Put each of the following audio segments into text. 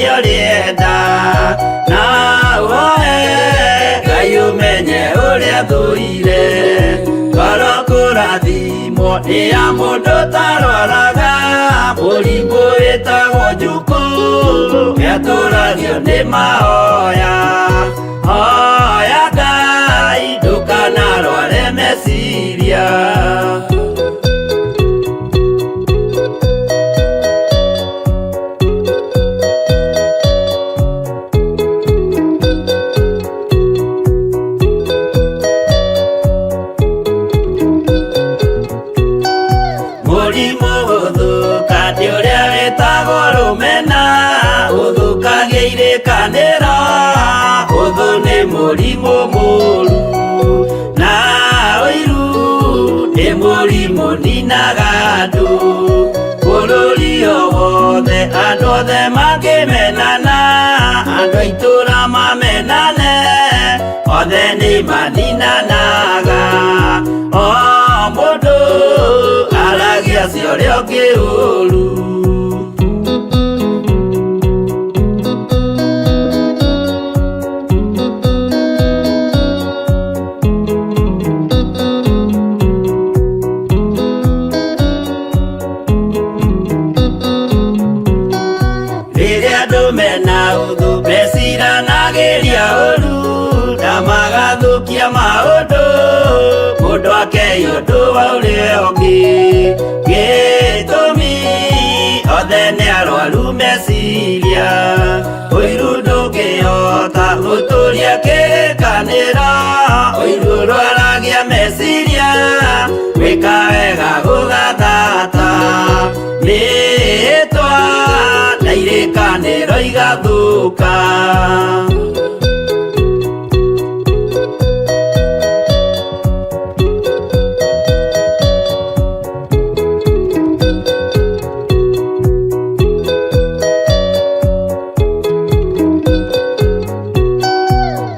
ũmenye ũrĩa enda na ũhoe Ngai ũmenye ũrĩa thũire ngoro kũrathimwo nĩ ya mũndũ tarwaraga mũrimũ wĩtagwo njukũ nĩatũragio nĩ mahoya hoya Ngai ndũkanarware meciria. Mũrimũ gũthũka nĩ ũrĩa wĩtagwo rũmena ũthũkagia irĩkanĩro ũthũ nĩ mũrimũ mũru na ũiru nĩ mũrimũ ninaga andũ bũrũri o wothe andũ othe mangĩmenana andũ a itũũra mamenane othe nĩ maninanaga o mũndũ aragia cia ũrĩa ũngĩ ũru. Rĩrĩa andũ mena ũthũ meciranagĩria ũru na magathũkia maũndũ mũndũ akei ũndũ wa ũrĩa ũngĩ gĩtũmi othe nĩ arwaru meciria ũiru ndũngĩhota gũtũria kĩrĩkanĩro ũiru ũrwaragia meciria gwĩka wega gũgathata mĩĩtwa na irĩkanĩro igathũka.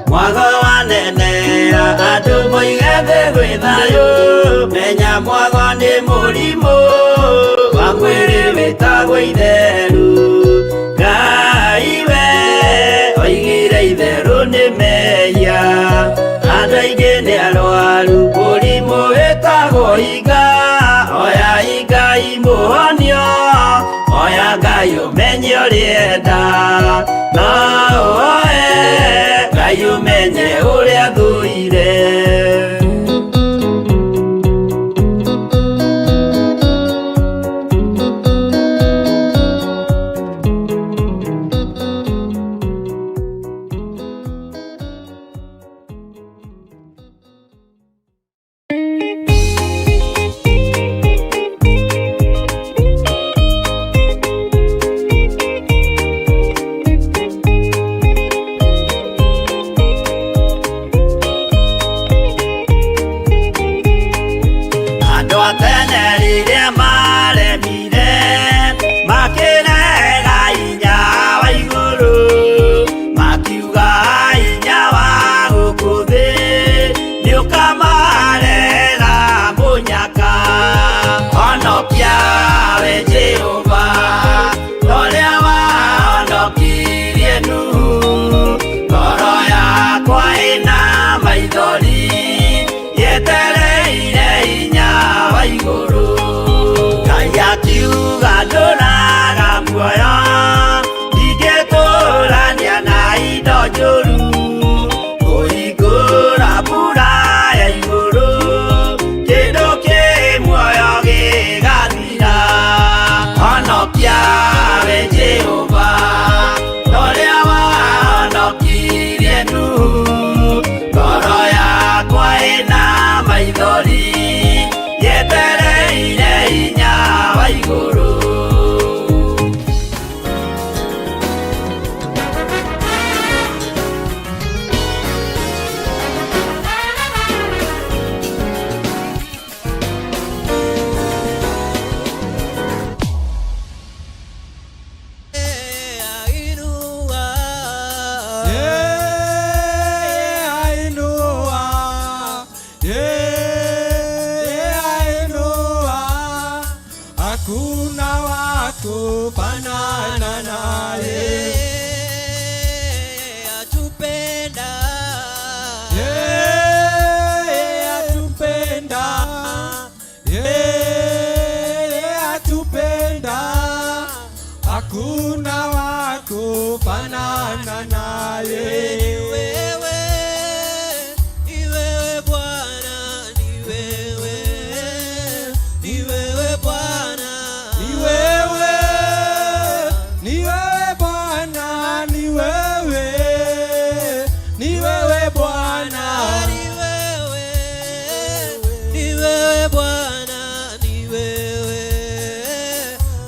Mwago wanenea andũ moige thĩ gwĩ thayũ menya mwago nĩ mũrimũ wa mwĩrĩ wĩtagwo itheru Ngai we oigire itherũ nĩ mehia andũ aingĩ nĩ arwaru mũrimũ wĩtagwo iga oya Ngai mũhonio oya Ngai ũmenye ũrĩa enda na ũhoe Ngai ũmenye ũrĩa thũire. Andũ a tene rĩrĩa maremire makĩrega hinya wa igũrũ makiuga hinya wa gũkũ thĩ nĩũkamarehera mũnyaka honokia we Jehova ũrĩa wahonokirie Nuhu ngoro yakwa ĩna maithori yetereire hinya wa igũrũ Ngai akiuga ndũraga muoyo ndingĩtũrania na indo njũru kũhingũra mbura ya igũrũ kĩndũ kĩ muoyo gĩgathira honokia we Jehova ũrĩa wahonokirie Nuhu ngoro yakwa ĩna maithori yetereire hinya wa igũrũ. Hakuna wa kufanana naye. Hakuna wa kufanana naye. Ni wewe, ni wewe Bwana, ni wewe, ni wewe Bwana. Ni wewe, ni wewe Bwana, ni wewe, ni wewe Bwana. Ni wewe, ni wewe Bwana, ni wewe,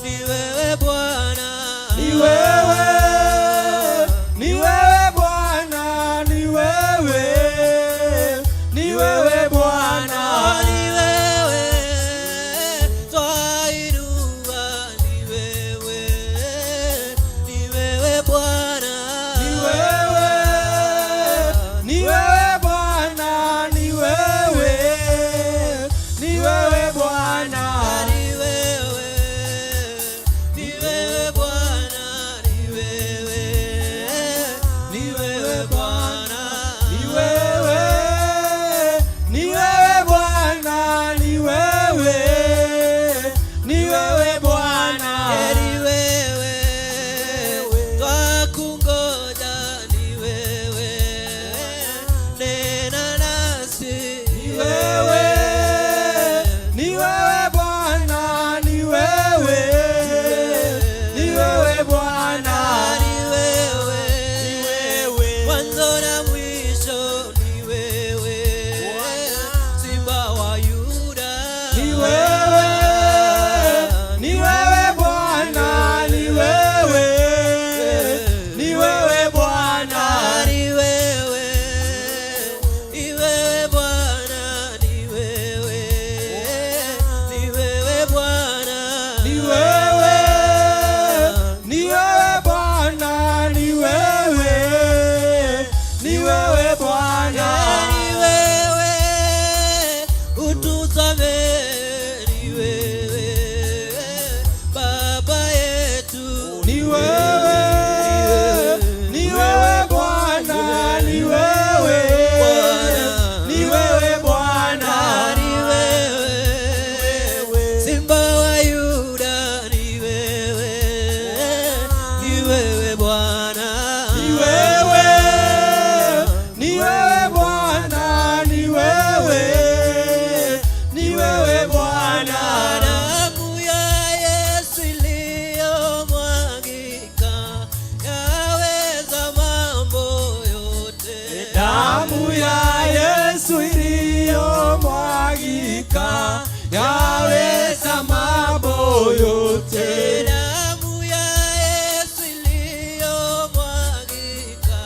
ni wewe Bwana. Ni wewe, ni wewe Bwana, ni wewe, ni wewe Bwana. Ni wewe, twainua, ni wewe, ni wewe Bwana. Ni wewe, ni wewe Bwana, ni wewe, ni wewe Bwana. Ni wewe, ni wewe Bwana, ni wewe, ni wewe Bwana. Ni wewe, ni wewe Bwana, ni wewe, ni wewe Bwana. Ni wewe, twakungoja, ni wewe, nena nasi. Ni wewe, ni wewe Bwana, ni wewe, ni wewe Bwana. Ni wewe, mwanzo na mwisho, ni wewe, Simba wa Yuda. Ni wewe, ni wewe Bwana, ni wewe, ni wewe Bwana. Ni wewe, ni wewe Bwana, ni wewe, ni wewe Bwana. Ni wewe, ni wewe Bwana, ni wewe, ni wewe Bwana. Ni wewe, utusamehe, ni wewe Baba yetu. Ni wewe, ni wewe Bwana, ni wewe, ni wewe Bwana. Ni wewe, Simba wa Yuda, ni wewe, ni wewe Bwana. Ni wewe, ni wewe Bwana, ni wewe, ni wewe Bwana. Damu ya Yesu iliyomwagika yaweza mambo yote. Damu ya Yesu iliyomwagika yaweza mambo yote. Damu ya Yesu iliyomwagika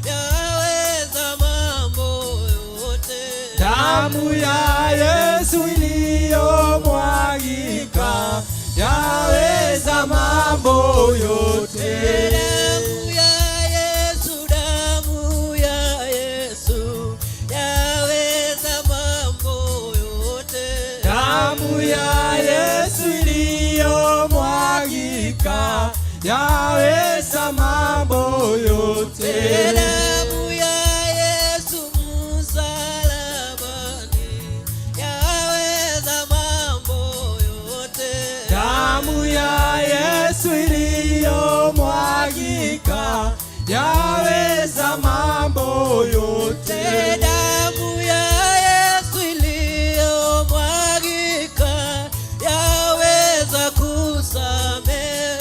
yaweza mambo yote. Damu ya Yesu iliyomwagika yaweza mambo yote. Damu ya Yesu, damu ya Yesu yaweza mambo yote. Damu ya Yesu iliyomwagika yaweza mambo yote. Damu ya Yesu msalabani yaweza mambo yote. Damu ya Yesu iliyomwagika yaweza mambo yote. Damu ya Yesu iliyomwagika yaweza kusamehe.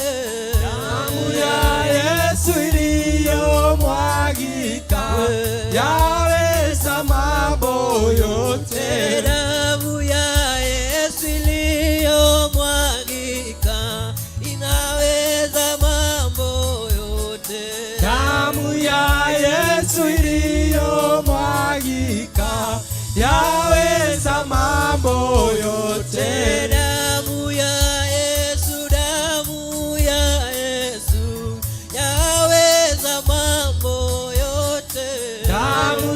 Damu ya Yesu iliyomwagika yaweza mambo yote. Damu ya Yesu iliyomwagika inaweza mambo yote. Damu ya Yesu iliyomwagika yaweza mambo yote. Damu ya Yesu, damu ya Yesu yaweza mambo yote. Damu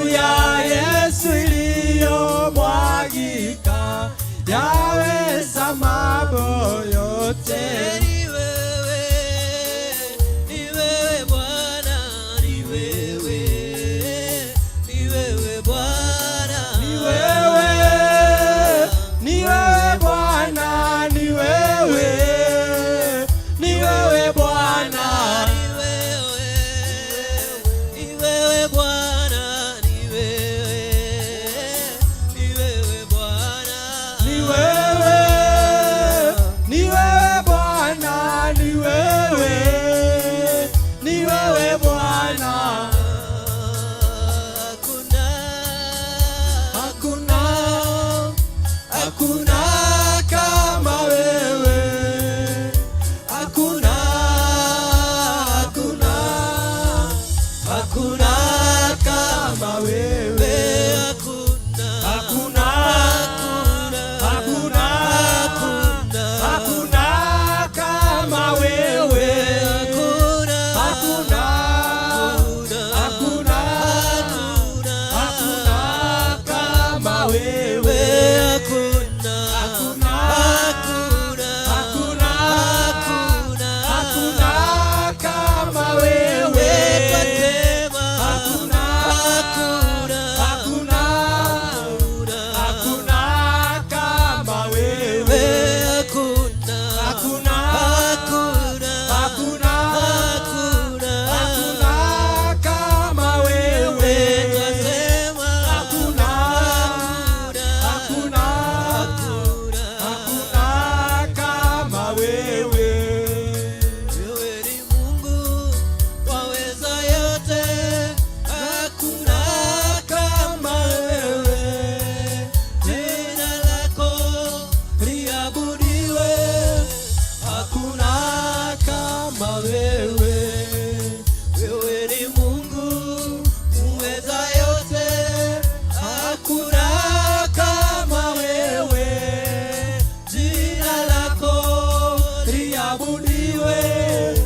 wewe,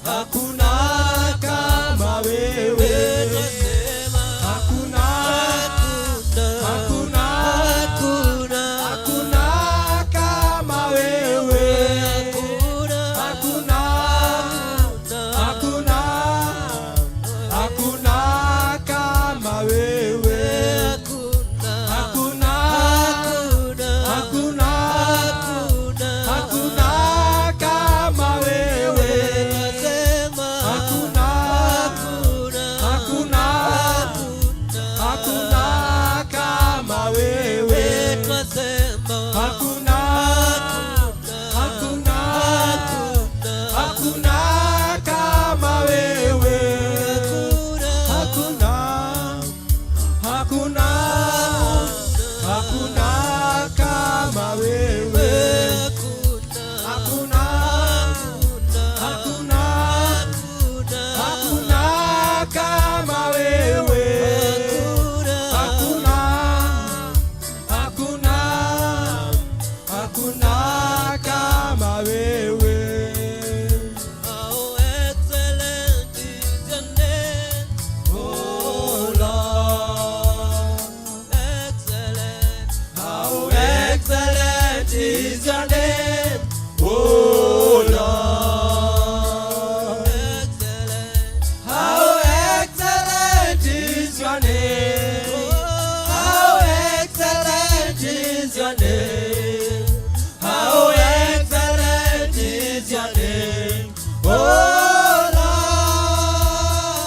hakuna kama wewe, hakuna, hakuna, hakuna kama wewe, hakuna, hakuna, hakuna kama wewe, hakuna, hakuna, hakuna kama wewe, hakuna, hakuna, hakuna kama wewe, hakuna, hakuna, hakuna kama wewe, hakuna, hakuna, hakuna kama wewe, hakuna, hakuna, hakuna kama wewe, hakuna, hakuna, hakuna kama wewe. How excellent is your name, Oh Lord, excellent. How excellent is your name, oh Lord. Excellent. How excellent is your name. How excellent is your name. How excellent is your name, oh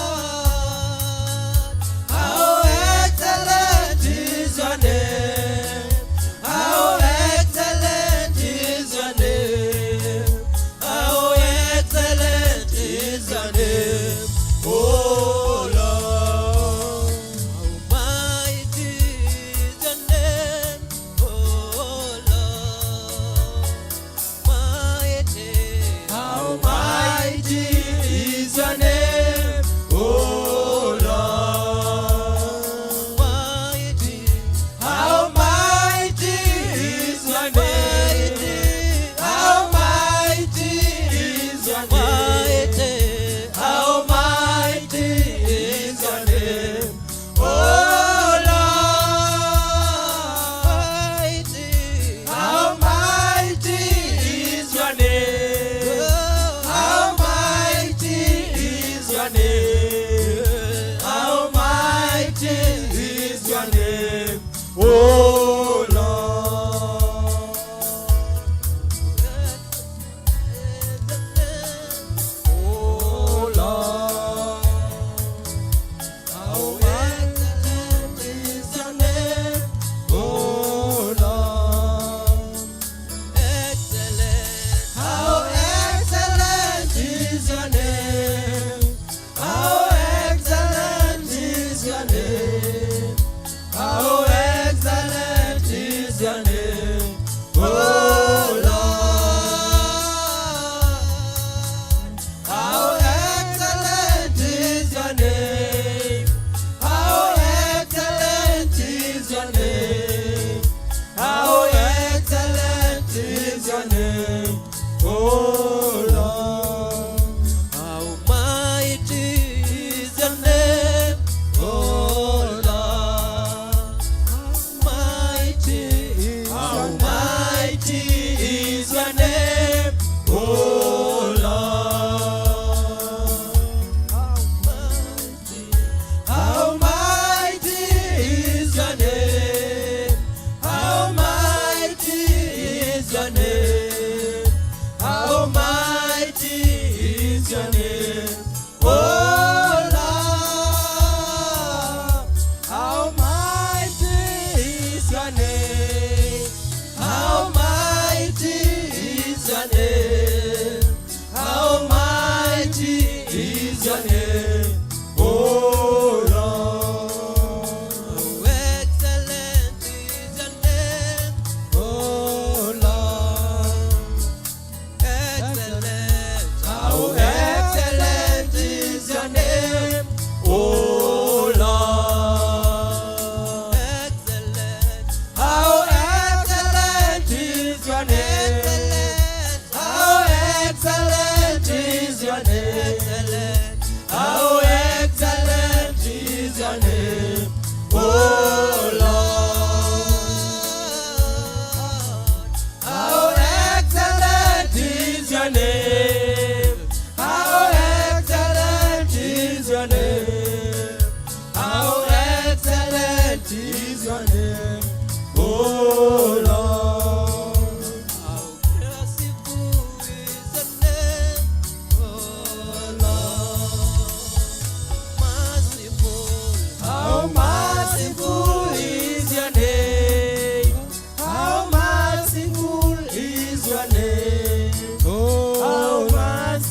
Lord. How excellent is your name. How excellent is your name. How excellent is your name, oh Lord. Mighty is your name, oh Lord. Mighty. How mighty is your name, oh Lord. Mighty. How mighty is your name. How mighty is your name. Mighty. How mighty is your name, oh Lord. Mighty. How mighty is your name. How mighty is your name. How mighty is your name, oh Lord.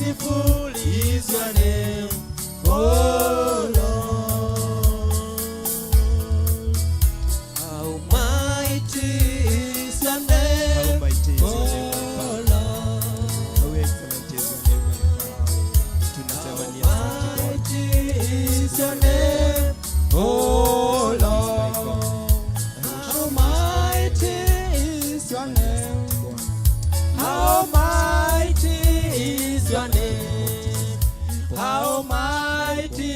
Beautiful is your name, oh Lord. How mighty is your name, How mighty is your name, my oh Father. Lord. How excellent is your name, my Father. Tunasema ni asante Bwana. Mighty is your name, oh Lord. How mighty is your name. How mighty is your name. How mighty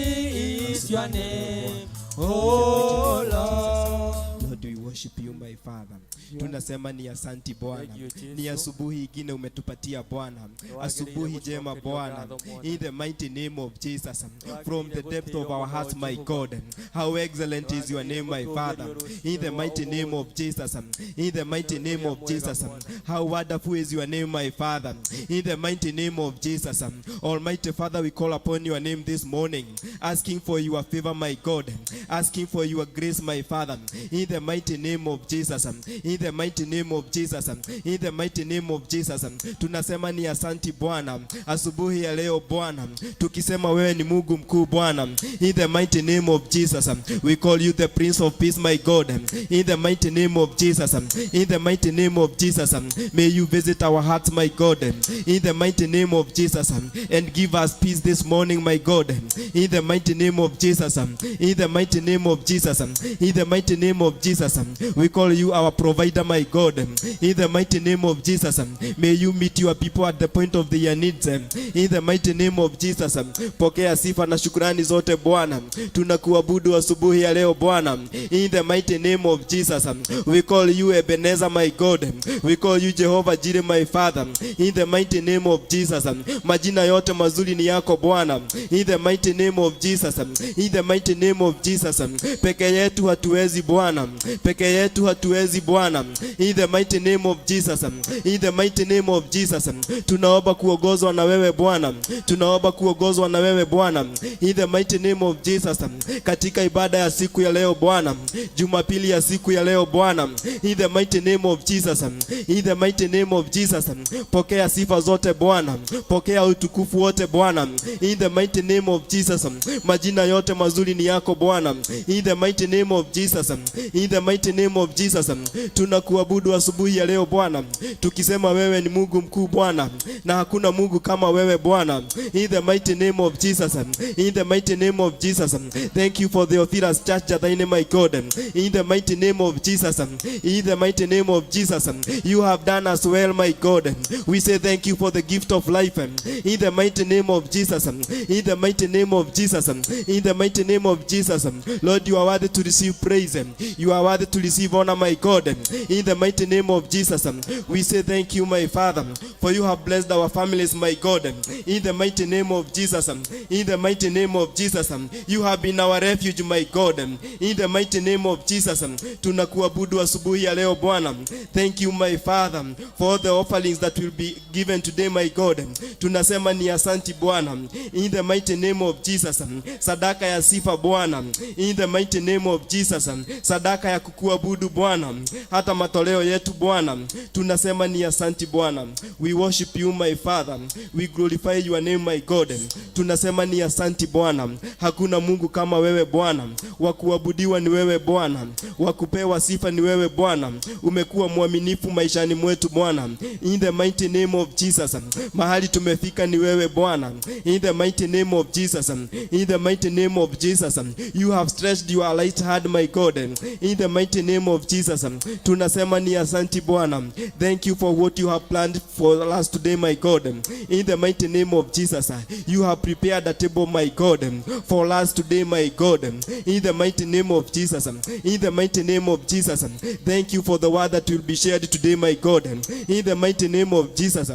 is your name, oh Lord. Lord, we worship you, my Father. Tunasema ni asanti Bwana. Thank you, Jesus. Ni asubuhi ingine umetupatia Bwana, asubuhi njema Bwana, in the mighty name of Jesus, from the depth of our hearts, my God. How excellent is your name, my Father, in the mighty name of Jesus, in the mighty name of Jesus. How wonderful is your name, my Father, in the mighty name of Jesus. Almighty Father, we call upon your name this morning, asking for your favor, my God, asking for your grace, my Father, in the mighty name of Jesus, in the mighty name of Jesus, in the mighty name of Jesus. Tunasema ni asanti Bwana, asubuhi ya leo Bwana, tukisema wewe ni Mungu mkuu Bwana, in the mighty name of Jesus. We call you the Prince of Peace, my God, in the mighty name of Jesus, in the mighty name of Jesus. May you visit our hearts, my God, in the mighty name of Jesus, and give us peace this morning, my God, in the mighty name of Jesus, in the mighty name of Jesus, in the mighty name of Jesus. We call you our provider, my God, in the mighty name of Jesus. May you meet your people at the point of their needs, in the mighty name of Jesus. Pokea sifa na shukrani zote Bwana, tunakuabudu asubuhi ya leo Bwana, in the mighty name of Jesus. We call you Ebenezer, my God. We call you Jehovah Jireh, my Father, in the mighty name of Jesus. Majina yote mazuri ni yako Bwana, in the mighty name of Jesus, in the mighty name of Jesus. Peke yetu hatuwezi Bwana, peke yetu hatuwezi Bwana, in the mighty name of Jesus, in the mighty name of Jesus. Tunaomba kuongozwa na wewe Bwana, tunaomba kuongozwa na wewe Bwana, in the mighty name of Jesus. Katika ibada ya siku ya leo Bwana, Jumapili ya siku ya leo Bwana, in the mighty name of Jesus, in the mighty name of Jesus. Pokea sifa zote Bwana, pokea utukufu wote Bwana, in the mighty name of Jesus. Majina yote mazuri ni yako Bwana, in the mighty name of Jesus, in the mighty name of Jesus. Tunakuabudu asubuhi ya leo Bwana, tukisema wewe ni Mungu mkuu Bwana, na hakuna Mungu kama wewe Bwana, in the mighty name of Jesus, in the mighty name of Jesus. Thank you for the Othiras Church, Jathaine, my God, in the mighty name of Jesus, in the mighty name of Jesus. You have done us well, my God. We say thank you for the gift of life, in the mighty name of Jesus, in the mighty name of Jesus, in the mighty name of Jesus. Lord, you are worthy to receive praise. You are worthy to receive honor, my God, in the mighty name of Jesus. We say thank you, my Father, for you have blessed our families, my God, in the mighty name of Jesus, in the mighty name of Jesus. You have been our refuge, my God, in the mighty name of Jesus. Tunakuabudu asubuhi ya leo Bwana. Thank you, my Father, for all the offerings that will be given today, my God. Tunasema ni asanti Bwana, in the mighty name of Jesus. Sadaka ya sifa Bwana, in the mighty name of Jesus. Sadaka ya kukuabudu Bwana, hata matoleo yetu Bwana, tunasema ni asanti Bwana. We worship you, my Father. We glorify your name, my God. Tunasema ni asanti Bwana. Hakuna Mungu kama wewe Bwana. Wa kuabudiwa ni wewe Bwana, wa kupewa sifa ni wewe Bwana. Umekuwa mwaminifu maishani mwetu Bwana, in the mighty name of Jesus. Mahali tumefika ni wewe Bwana, in the mighty name of Jesus, in the mighty name of Jesus. You have stretched your right hand, my God, in the mighty name of Jesus. Tunasema ni asanti Bwana. Thank you for what you have planned for us today, my God, in the mighty name of Jesus. You have prepared a table, my God, for us today, my God, in the mighty name of Jesus, in the mighty name of Jesus. Thank you for the word that will be shared today, my God, in the mighty name of Jesus.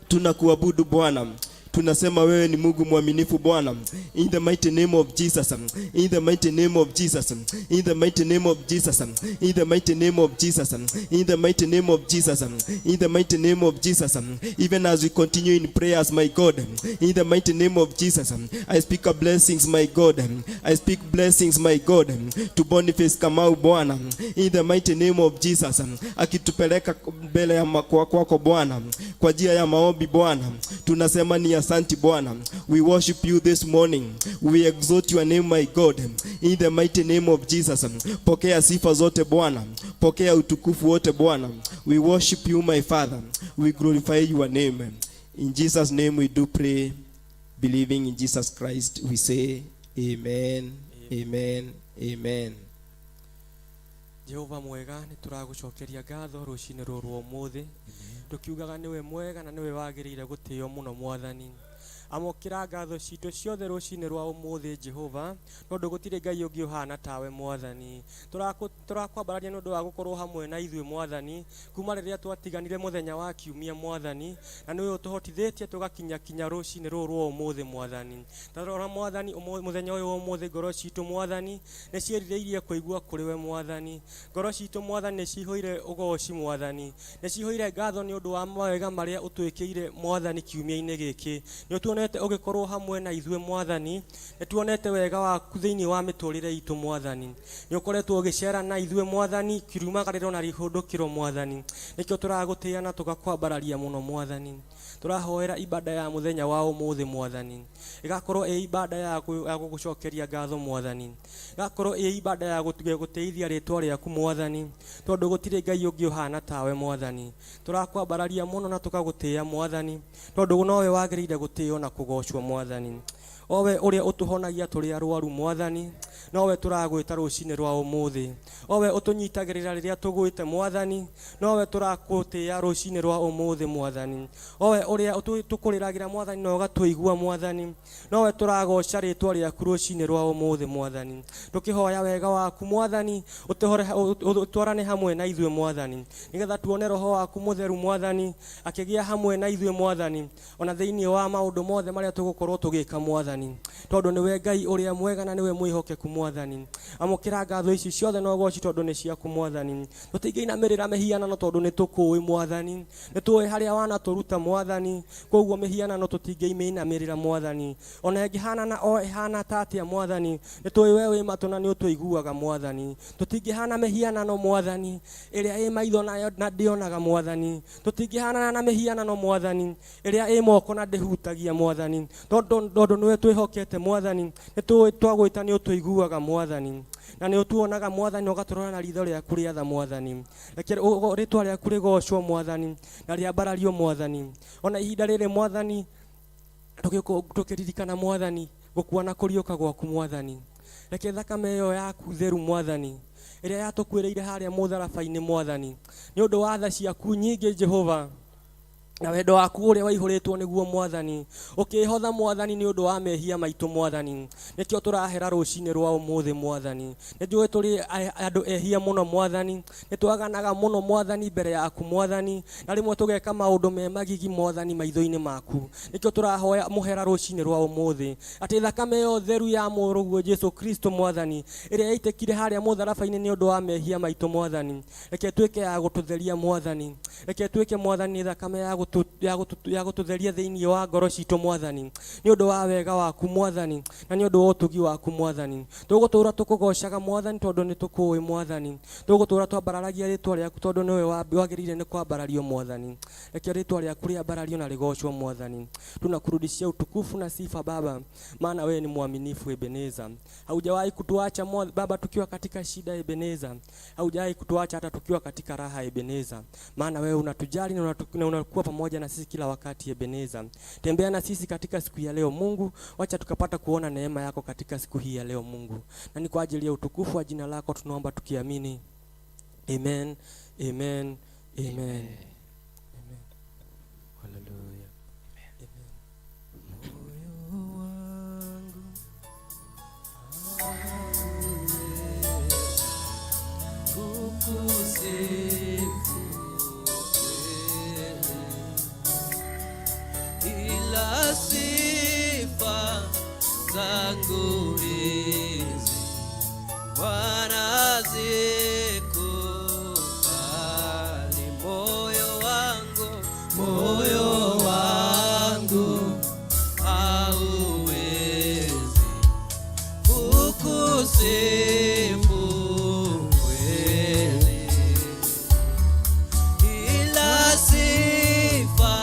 Tunakuabudu Bwana, tunasema wewe ni Mungu mwaminifu Bwana, in the mighty name of Jesus, in the mighty name of Jesus, in the mighty name of Jesus, in the mighty name of Jesus, in the mighty name of Jesus, in the mighty name of Jesus. Even as we continue in prayers, my God, in the mighty name of Jesus, I speak a blessings, my God. I speak blessings, my God, to Boniface Kamau Bwana, in the mighty name of Jesus, akitupeleka mbele ya kwako Bwana. Kwa njia ya maombi Bwana, tunasema ni asanti Bwana. We worship you this morning. We exalt your name, my God, in the mighty name of Jesus. Pokea sifa zote Bwana, pokea utukufu wote Bwana. We worship you, my Father. We glorify your name. In Jesus' name we do pray, believing in Jesus Christ. We say amen, amen, amen. Jehova mwega, nĩ tũragũcokeria ngatho rũcinĩ rũrũ rwa ũmũthĩ, tũkiugaga nĩwe mwega na nĩwe wagĩrĩire gũtĩo mũno. Mwathani, amũkĩra ngatho citũ ciothe rũcinĩ rwa ũmũthĩ, Jehova, tondũ gũtirĩ Ngai ũngĩ ũhana tawe. Mwathani, tũrakwambararia nĩ ũndũ wa gũkorwo hamwe na ithuĩ, Mwathani, kuma rĩrĩa twatiganire mũthenya wa kiumia, Mwathani, na nĩwe ũtũhotithĩtie tũgakinya kinya rũcinĩ rũrũ rwa ũmũthĩ. Mwathani, tarora, Mwathani, mũthenya ũyũ wa ũmũthĩ, ngoro citũ, Mwathani, nĩ ciĩrirĩirie kũigua kũrĩ we. Mwathani, ngoro citũ, Mwathani, nĩ cihũire ũgoci. Mwathani, nĩ cihũire ngatho nĩ ũndũ wa mawega marĩa ũtwĩkĩire, Mwathani, kiumia-inĩ gĩkĩ. Nĩ ũtuonete ũgĩkorwo hamwe na ithuĩ, Mwathani. Nĩ tuonete wega waku thĩinĩ wa mĩtũrĩre itũ. Mwathani, nĩ ũkoretwo ũgĩcera na ithuĩ, Mwathani, kiumagarĩro na rihũndũkĩro. Mwathani, nĩkĩo tũragũtĩĩa na tũgakwambararia mũno. Mwathani, tũrahoera ibada ya mũthenya wa ũmũthĩ, Mwathani, ĩgakorwo ĩ ibada ya gũgũcokeria ngatho. Mwathani, ĩgakorwo ĩ ibada ya gũtĩithia rĩtwa rĩaku, Mwathani, tondũ gũtirĩ Ngai ũngĩ ũhana tawe. Mwathani, tũrakwambararia mũno na tũkagũtĩĩa, Mwathani, tondũ nowe wagĩrĩire gũtĩo na kũgocwo. Mwathani, owe ũrĩa ũtũhonagia tũrĩ arwaru, Mwathani, nowe tũragwĩta rũcinĩ rwa ũmũthĩ. Owe ũtũnyitagĩrĩra rĩrĩa tũgwĩte, Mwathani, nowe tũrakũtĩĩa rũcinĩ rwa ũmũthĩ. Mwathani, owe ũrĩa tũkũrĩragĩra, Mwathani, na ũgatũigua, Mwathani, nowe tũragoca rĩtwa rĩaku rũcinĩ rwa ũmũthĩ. Mwathani, tũkĩhoya wega waku, Mwathani, ũtwarane hamwe na ithuĩ, Mwathani, nĩgetha tuone roho waku mũtheru, Mwathani, akĩgĩa hamwe na ithuĩ, Mwathani, ona thĩinĩ wa maũndũ mothe marĩa tũgũkorwo tũgĩka, Mwathani, tondũ nĩwe Ngai ũrĩa mwega na nĩwe mwĩhokeku. Mwathani, amũkĩra ngatho ici ciothe na ũgoci, tondũ nĩ ciaku. Mwathani, tũtingĩinamĩrĩra mĩhianano, tondũ nĩ tũkũĩ. Mwathani, nĩ tũĩ harĩa wanatũruta, Mwathani, koguo mĩhianano tũtingĩimĩinamĩrĩra, Mwathani, ona ĩngĩhanana o ĩhana ta atĩa. Mwathani, nĩ tũĩ we wĩ matũ na nĩ ũtũiguaga. Mwathani, tũtingĩhana mĩhianano, Mwathani, ĩrĩa ĩ maitho nayo na ndĩonaga. Mwathani, tũtingĩhanana na mĩhianano, Mwathani, ĩrĩa ĩ moko na ndĩhutagia. Mwathani, tondũ nĩwe twĩhokete. Mwathani, nĩ tũĩ twagwĩta nĩ ũtũiguaga, Mwathani, na nĩ ũtuonaga, Mwathani, na ũgatũrora na ritho rĩaku rĩa tha. Mwathani, reke rĩtwa rĩaku rĩgocwo, Mwathani, na rĩambarario, Mwathani, ona ihinda rĩrĩ, Mwathani, tũkĩririkana, Mwathani, gũkua na kũriũka gwaku. Mwathani, reke thakame ĩyo yaku theru, Mwathani, ĩrĩa yatũkuĩrĩire harĩa mũtharaba-inĩ, Mwathani, nĩ ũndũ wa tha ciaku nyingĩ, Jehova, na wendo waku ũrĩa waihũrĩtwo nĩguo, Mwathani, ũkĩhotha, Mwathani, nĩ ũndũ wa mehia maitũ. Mwathani, nĩkĩo tũrahera rũcinĩ rwa ũmũthĩ. Mwathani, nĩ njũĩ tũrĩ andũ ehia mũno. Mwathani, nĩ twaganaga mũno, Mwathani, mbere yaku, Mwathani, na rĩmwe tũgeka maũndũ me magigi, Mwathani, maitho-inĩ maku. Nĩkĩo tũrahoya mũhera rũcinĩ rwa ũmũthĩ, atĩ thakame ĩyo theru ya mũrũguo Jesu Kristo, Mwathani, ĩrĩa yaitĩkire harĩa mũtharaba-inĩ nĩ ũndũ wa mehia maitũ, Mwathani, reke ĩtuĩke ya gũtũtheria. Mwathani, reke ĩtuĩke, Mwathani, thakame ya gũtũtheria thĩinĩ wa ngoro citũ. Mwathani, nĩ ũndũ wa wega waku, Mwathani, na nĩ ũndũ wa ũtugi waku, Mwathani, tũgũtũra tũkũgocaga, Mwathani, tondũ nĩ tũkũĩ. Mwathani, tũgũtũra twambararagia rĩtwa rĩaku, tondũ nĩwe wagĩrĩire nĩ kwambarario. Mwathani, reke rĩtwa rĩaku rĩambarario na rĩgocwo. Mwathani, tunakurudishia utukufu na sifa, Baba, maana wewe ni mwaminifu. Ebeneza, haujawahi kutuacha, Baba, tukiwa katika shida. Ebeneza, haujawahi kutuacha hata tukiwa katika raha. Ebeneza, maana wewe unatujali na unakuwa pamoja na sisi kila wakati. Ebeneza, tembea na sisi katika siku ya leo. Mungu, wacha tukapata kuona neema yako katika siku hii ya leo, Mungu, na ni kwa ajili ya utukufu wa jina lako tunaomba tukiamini. Amen, amen, amen, amen. Hallelujah. Amen. Moyo wangu kukusifu wewe, ila sifa zangu hizi Bwana zikubali. Moyo wangu, moyo wangu hauwezi kukusifu kweli, ila sifa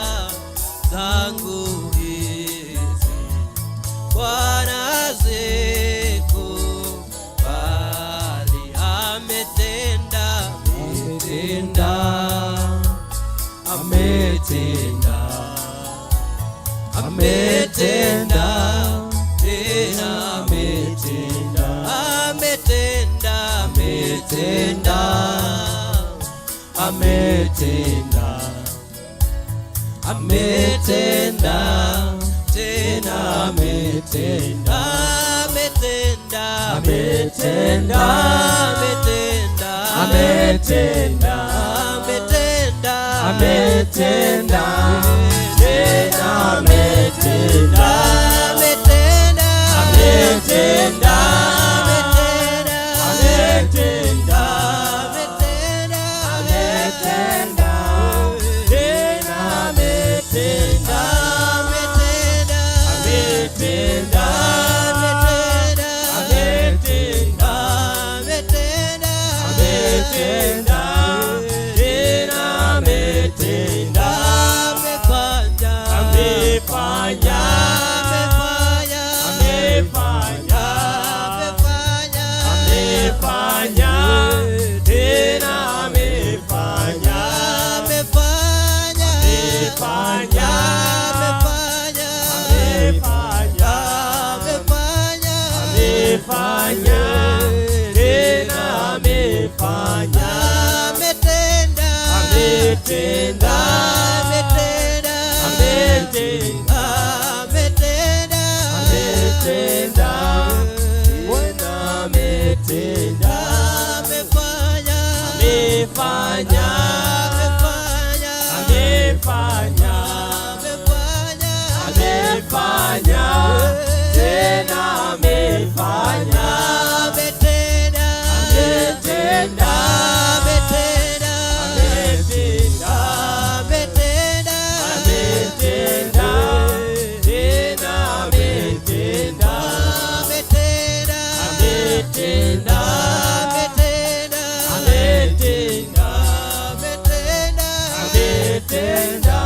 Ametenda tena ametenda, ametenda, ametenda, ametenda, ametenda tena ametenda, ametenda, ametenda, ametenda, ametenda, ametenda, ametenda tena ametenda, ametenda, ametenda, ametenda, ametenda, ametenda, tena ametenda, ametenda, ametenda, ametenda, ametenda, ametenda, tena ametenda, amefanya, amefanya, amefanya, amefanya, amefanya, tena amefanya, amefanya, amefanya, amefanya, amefanya, amefanya, tena amefanya, ametenda, ametenda, ametenda, ametenda, ametenda, ametenda, Bwana ametenda, amefanya, amefanya, amefanya, amefanya, amefanya, amefanya, tena amefanya, ametenda, ametenda, ametenda, ametenda, ametenda, ametenda, tena ametenda, ametenda, ametenda, ametenda, ametenda, ametenda,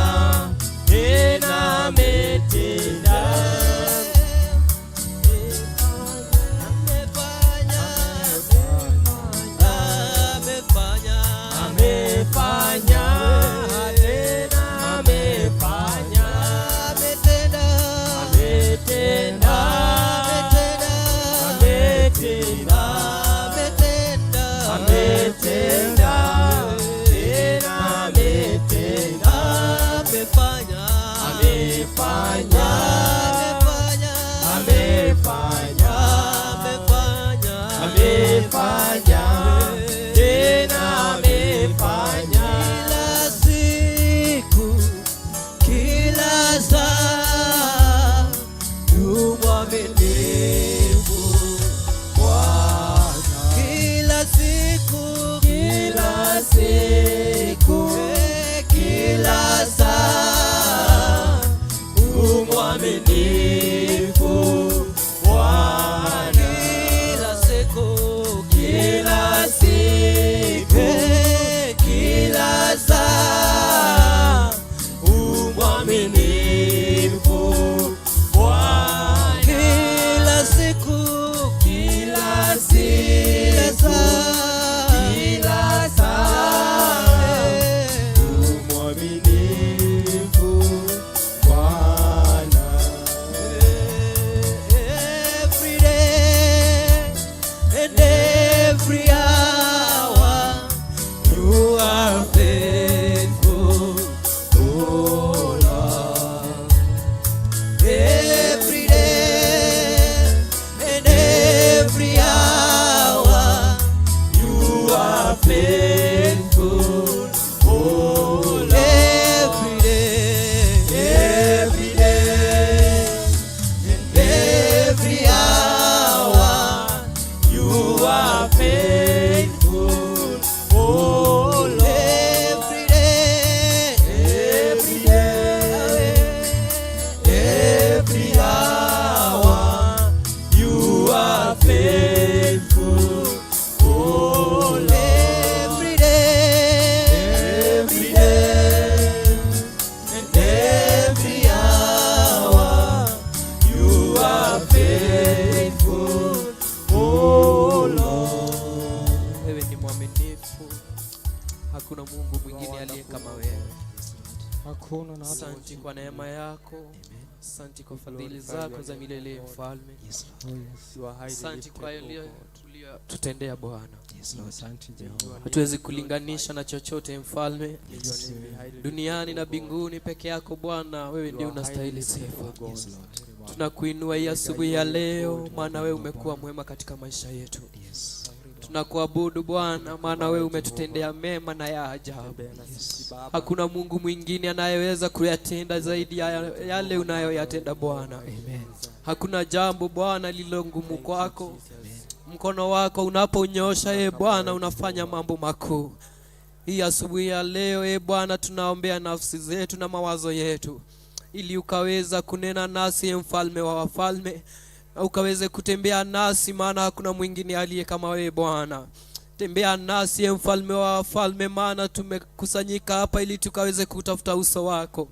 tena ametenda. Amefanya, amefanya, amefanya, tena amefanya, ametenda, ametenda, ametenda, ametenda, ametenda, tena ametenda, amefanya, amefanya, amefanya, amefanya, amefanya, tena amefanya. Kila siku, kila saa, yu mwaminifu Bwana. Kila siku, kila siku, kila saa, u mwaminifu Bwana. Kila siku, kila siku, kila saa, u mwaminifu Bwana. Kila siku, kila siku, kila saa, Mwaminifu Bwana. Hakuna na Asante kwa neema yako, asante kwa fadhili zako za milele Mfalme, Yes, Oh, yes. You are highly asante lifted, kwa O yaliyo God. uliyotutendea Bwana. Yes, Lord. Asante Jehova. Hatuwezi kulinganisha na chochote Mfalme, May your name be highly duniani lifted, na O God. mbinguni peke yako Bwana, wewe You ndiye are highly unastahili lifted, sifa. O God. Yes, Lord. Tunakuinua hii asubuhi ya leo, maana wewe umekuwa mwema katika maisha yetu. Yes. Tunakuabudu Bwana, maana wewe umetutendea mema na ya ajabu. Tembea na sisi Baba. Hakuna Mungu mwingine anayeweza kuyatenda zaidi ya yale unayoyatenda Bwana. Amen. Hakuna jambo Bwana lililo ngumu kwako. Mkono wako unaponyosha, e Bwana, unafanya mambo makuu. Hii asubuhi ya leo, e Bwana, tunaombea nafsi zetu na mawazo yetu, ili ukaweza kunena nasi, e mfalme wa wafalme, na ukaweze kutembea nasi, maana hakuna mwingine aliye kama wewe Bwana. Tembea nasi e mfalme wa wafalme, maana tumekusanyika hapa ili tukaweze kutafuta uso wako.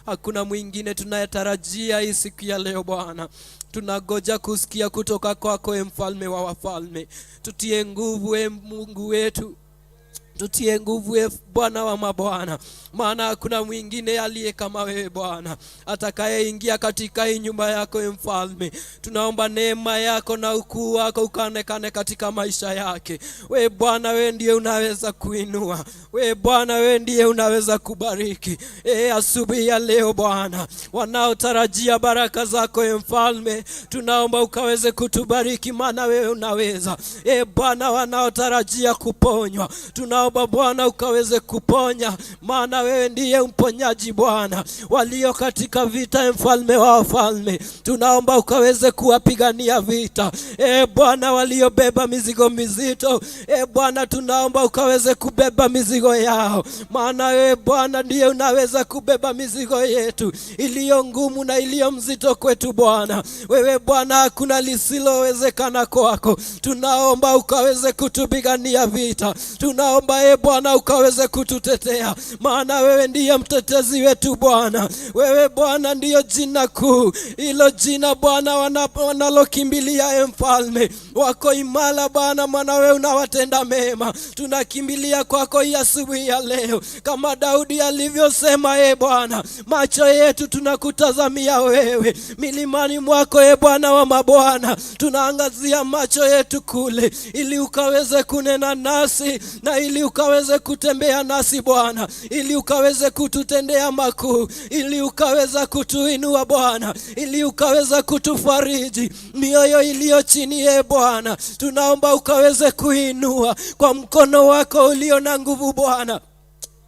Hakuna mwingine tunayetarajia hii siku ya leo Bwana. Tunagoja kusikia kutoka kwako e mfalme wa wafalme. Tutie nguvu e Mungu wetu, tutie nguvu e Bwana wa mabwana, maana hakuna mwingine aliye kama wewe Bwana atakayeingia katika hii nyumba yako e mfalme. Tunaomba neema yako na ukuu wako ukaonekane katika maisha yake. We Bwana, wewe ndiye unaweza kuinua, we Bwana, wewe ndiye unaweza kubariki. E, asubuhi ya leo Bwana, wanaotarajia baraka zako e mfalme, tunaomba ukaweze kutubariki, maana wewe unaweza. E Bwana, wanaotarajia kuponywa, tunaomba Bwana ukaweze kuponya, maana wewe ndiye mponyaji Bwana. Walio katika vita, e mfalme wa wafalme, tunaomba ukaweze kuwapigania vita. E Bwana, waliobeba mizigo mizito, e Bwana, tunaomba ukaweze kubeba mizigo yao, maana wewe Bwana ndiye unaweza kubeba mizigo yetu iliyo ngumu na iliyo mzito kwetu Bwana. Wewe Bwana, hakuna lisilowezekana kwako. Tunaomba ukaweze kutupigania vita, tunaomba e Bwana ukaweze kututetea, maana wewe ndiye mtetezi wetu Bwana. Wewe Bwana ndiyo jina kuu, hilo jina Bwana wanalokimbilia e mfalme, wako imara Bwana, maana wewe unawatenda mema. Tunakimbilia kwako hii asubuhi ya leo, kama Daudi alivyosema, e Bwana, macho yetu tunakutazamia wewe, milimani mwako e Bwana wa mabwana, tunaangazia macho yetu kule, ili ukaweze kunena nasi na ili ukaweze kutembea nasi Bwana, ili ukaweze kututendea makuu, ili ukaweza kutuinua Bwana, ili ukaweza kutufariji mioyo iliyo chini e Bwana, tunaomba ukaweze kuinua kwa mkono wako ulio na nguvu Bwana.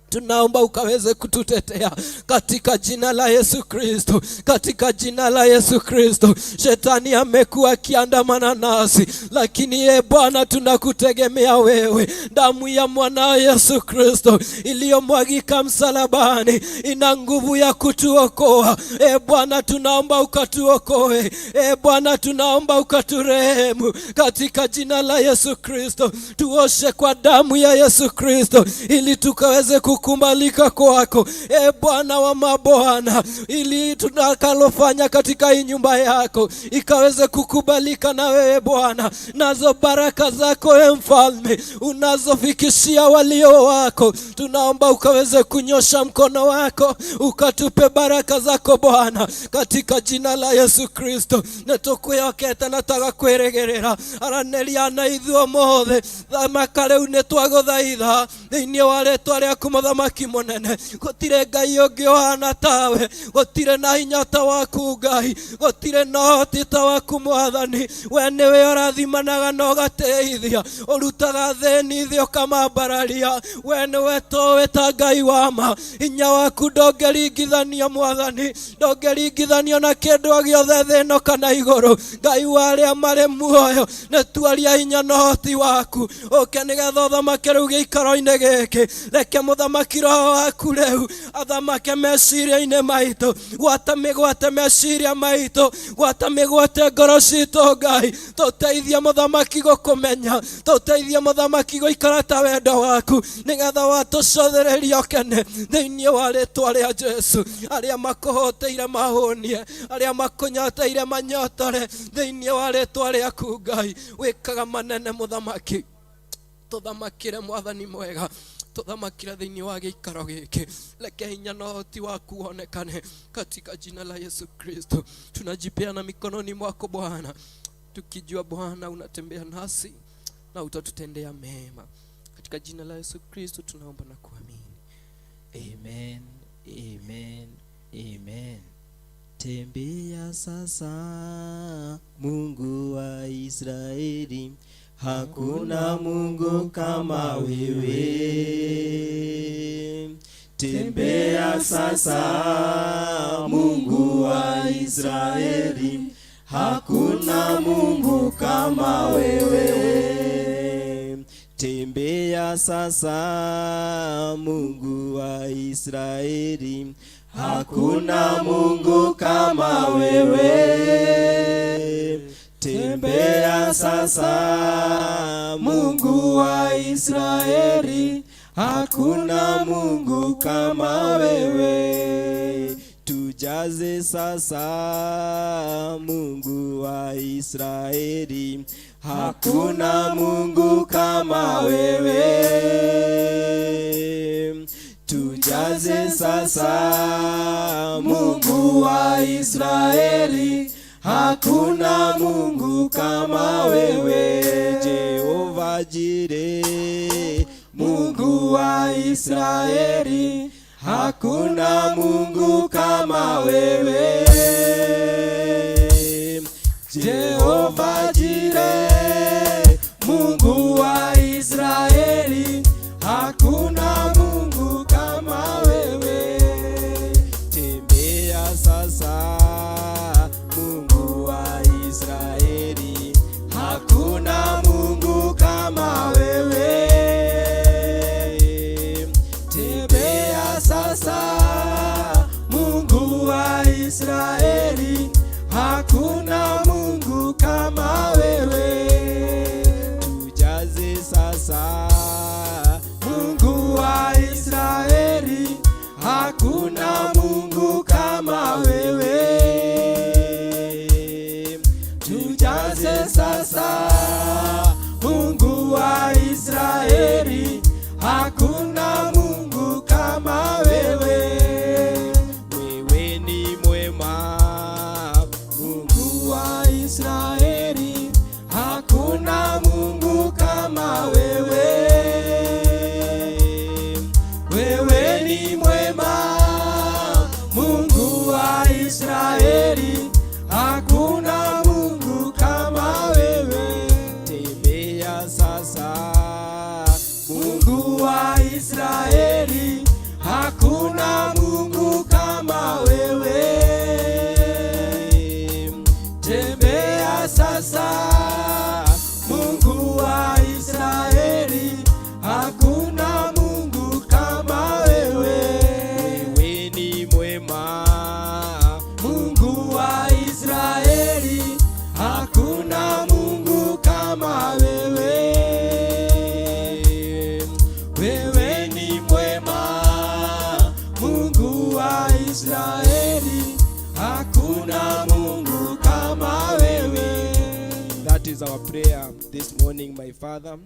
Tunaomba ukaweze kututetea katika jina la Yesu Kristo, katika jina la Yesu Kristo. Shetani amekuwa akiandamana nasi, lakini ye Bwana, tunakutegemea wewe. Damu ya mwanao Yesu Kristo iliyomwagika msalabani ina nguvu ya kutuokoa. E Bwana, tunaomba ukatuokoe. E Bwana, tunaomba ukaturehemu katika jina la Yesu Kristo. Tuoshe kwa damu ya Yesu Kristo ili tukaweze kukubalika kwako, e Bwana wa mabwana, ili tunakalofanya katika hii nyumba yako ikaweze kukubalika na wewe Bwana, nazo baraka zako e mfalme unazofikishia walio wako, tunaomba ukaweze kunyosha mkono wako ukatupe baraka zako Bwana, katika jina la Yesu Kristo. Nĩtũkwĩhokete na tagakwĩrĩgĩrĩra aranĩria na ithuĩ ũmũthĩ thamaka rĩu nĩtwagũthaitha thĩinĩ wa rĩtwa rĩaku mũthamaki mũnene. Gũtirĩ Ngai ũngĩ ũhana tawe, gũtirĩ na hinya ta waku Ngai, gũtirĩ na ũhoti ta waku Mwathani. We nĩwe ũrathimanaga na ũgateithia, ũrutaga thĩni thĩ ũkamambararia. We nĩwe tũĩ ta Ngai wa ma, hinya waku ndũngĩringithanio Mwathani, ndũngĩringithanio na kĩndũ o gĩothe thĩ ĩno kana igũrũ. Ngai wa arĩa marĩ muoyo, nĩtuaria hinya na ũhoti waku ũke nĩgetha ũthamake rĩu gĩikaro-inĩ gĩkĩ. Reke mũthamaki roho waku rĩu athamake meciria-inĩ maitũ, gwata mĩgwate meciria maitũ, gwata mĩgwate ngoro citũ Ngai. Tũteithie mũthamaki gũkũmenya, tũteithie mũthamaki gũikara ta wendo waku, nĩgetha watũcothereria ũkene thĩinĩ wa rĩtwa rĩa Jesu. Arĩa makũhũtĩire mahũnie, arĩa makũnyoteire manyotore thĩinĩ wa rĩtwa rĩaku Ngai. Wĩkaga manene mũthamaki, tũthamakĩre Mwathani mwega. Tũthamakĩra thĩinĩ wa gĩikaro gĩkĩ, reke hinya na ũhoti waku wonekane katika jina la Yesu Kristo. Tunajipeana mikononi mwako Bwana, tukijua Bwana unatembea nasi na utatutendea mema. Katika jina la Yesu Kristo tunaomba na kuamini. Amen, amen, amen. Tembea sasa, Mungu wa Israeli, hakuna Mungu kama wewe. Tembea sasa, Mungu wa Israeli, hakuna Mungu kama wewe. Tembea sasa, Mungu wa Israeli, hakuna Mungu kama wewe. Tembea sasa, Mungu wa Israeli, hakuna Mungu kama wewe. Tujaze sasa, Mungu wa Israeli, hakuna Mungu kama wewe. Tujaze sasa, Mungu wa Israeli, hakuna Mungu kama wewe. Jehova Jireh, Mungu wa Israeli, hakuna Mungu kama wewe. Jehova Jireh, Mungu wa Israeli, hakuna Mungu kama wewe. Tembea sasa, Mungu wa Israeli, hakuna Mungu kama wewe. Tembea sasa, Mungu wa Israeli, hakuna Mungu kama wewe. Tujaze sasa, Mungu wa Israeli, hakuna Mungu kama wewe. Tujaze sasa, Mungu wa Israeli, hakuna Mungu kama wewe. Wewe ni mwema, Mungu wa Israeli, hakuna Mungu kama wewe. Wewe ni mwema, Mungu wa Israeli, hakuna Mungu kama wewe. Tembea sasa, Mungu wa Israeli, hakuna Mungu kama wewe. Tembea sasa, Mungu wa Israeli, hakuna Mungu kama wewe. Wewe ni mwema, Mungu wa Israeli, hakuna Mungu kama wewe. Wewe ni mwema, Mungu wa Israeli, hakuna Mungu kama wewe. That is our prayer this morning, my Father.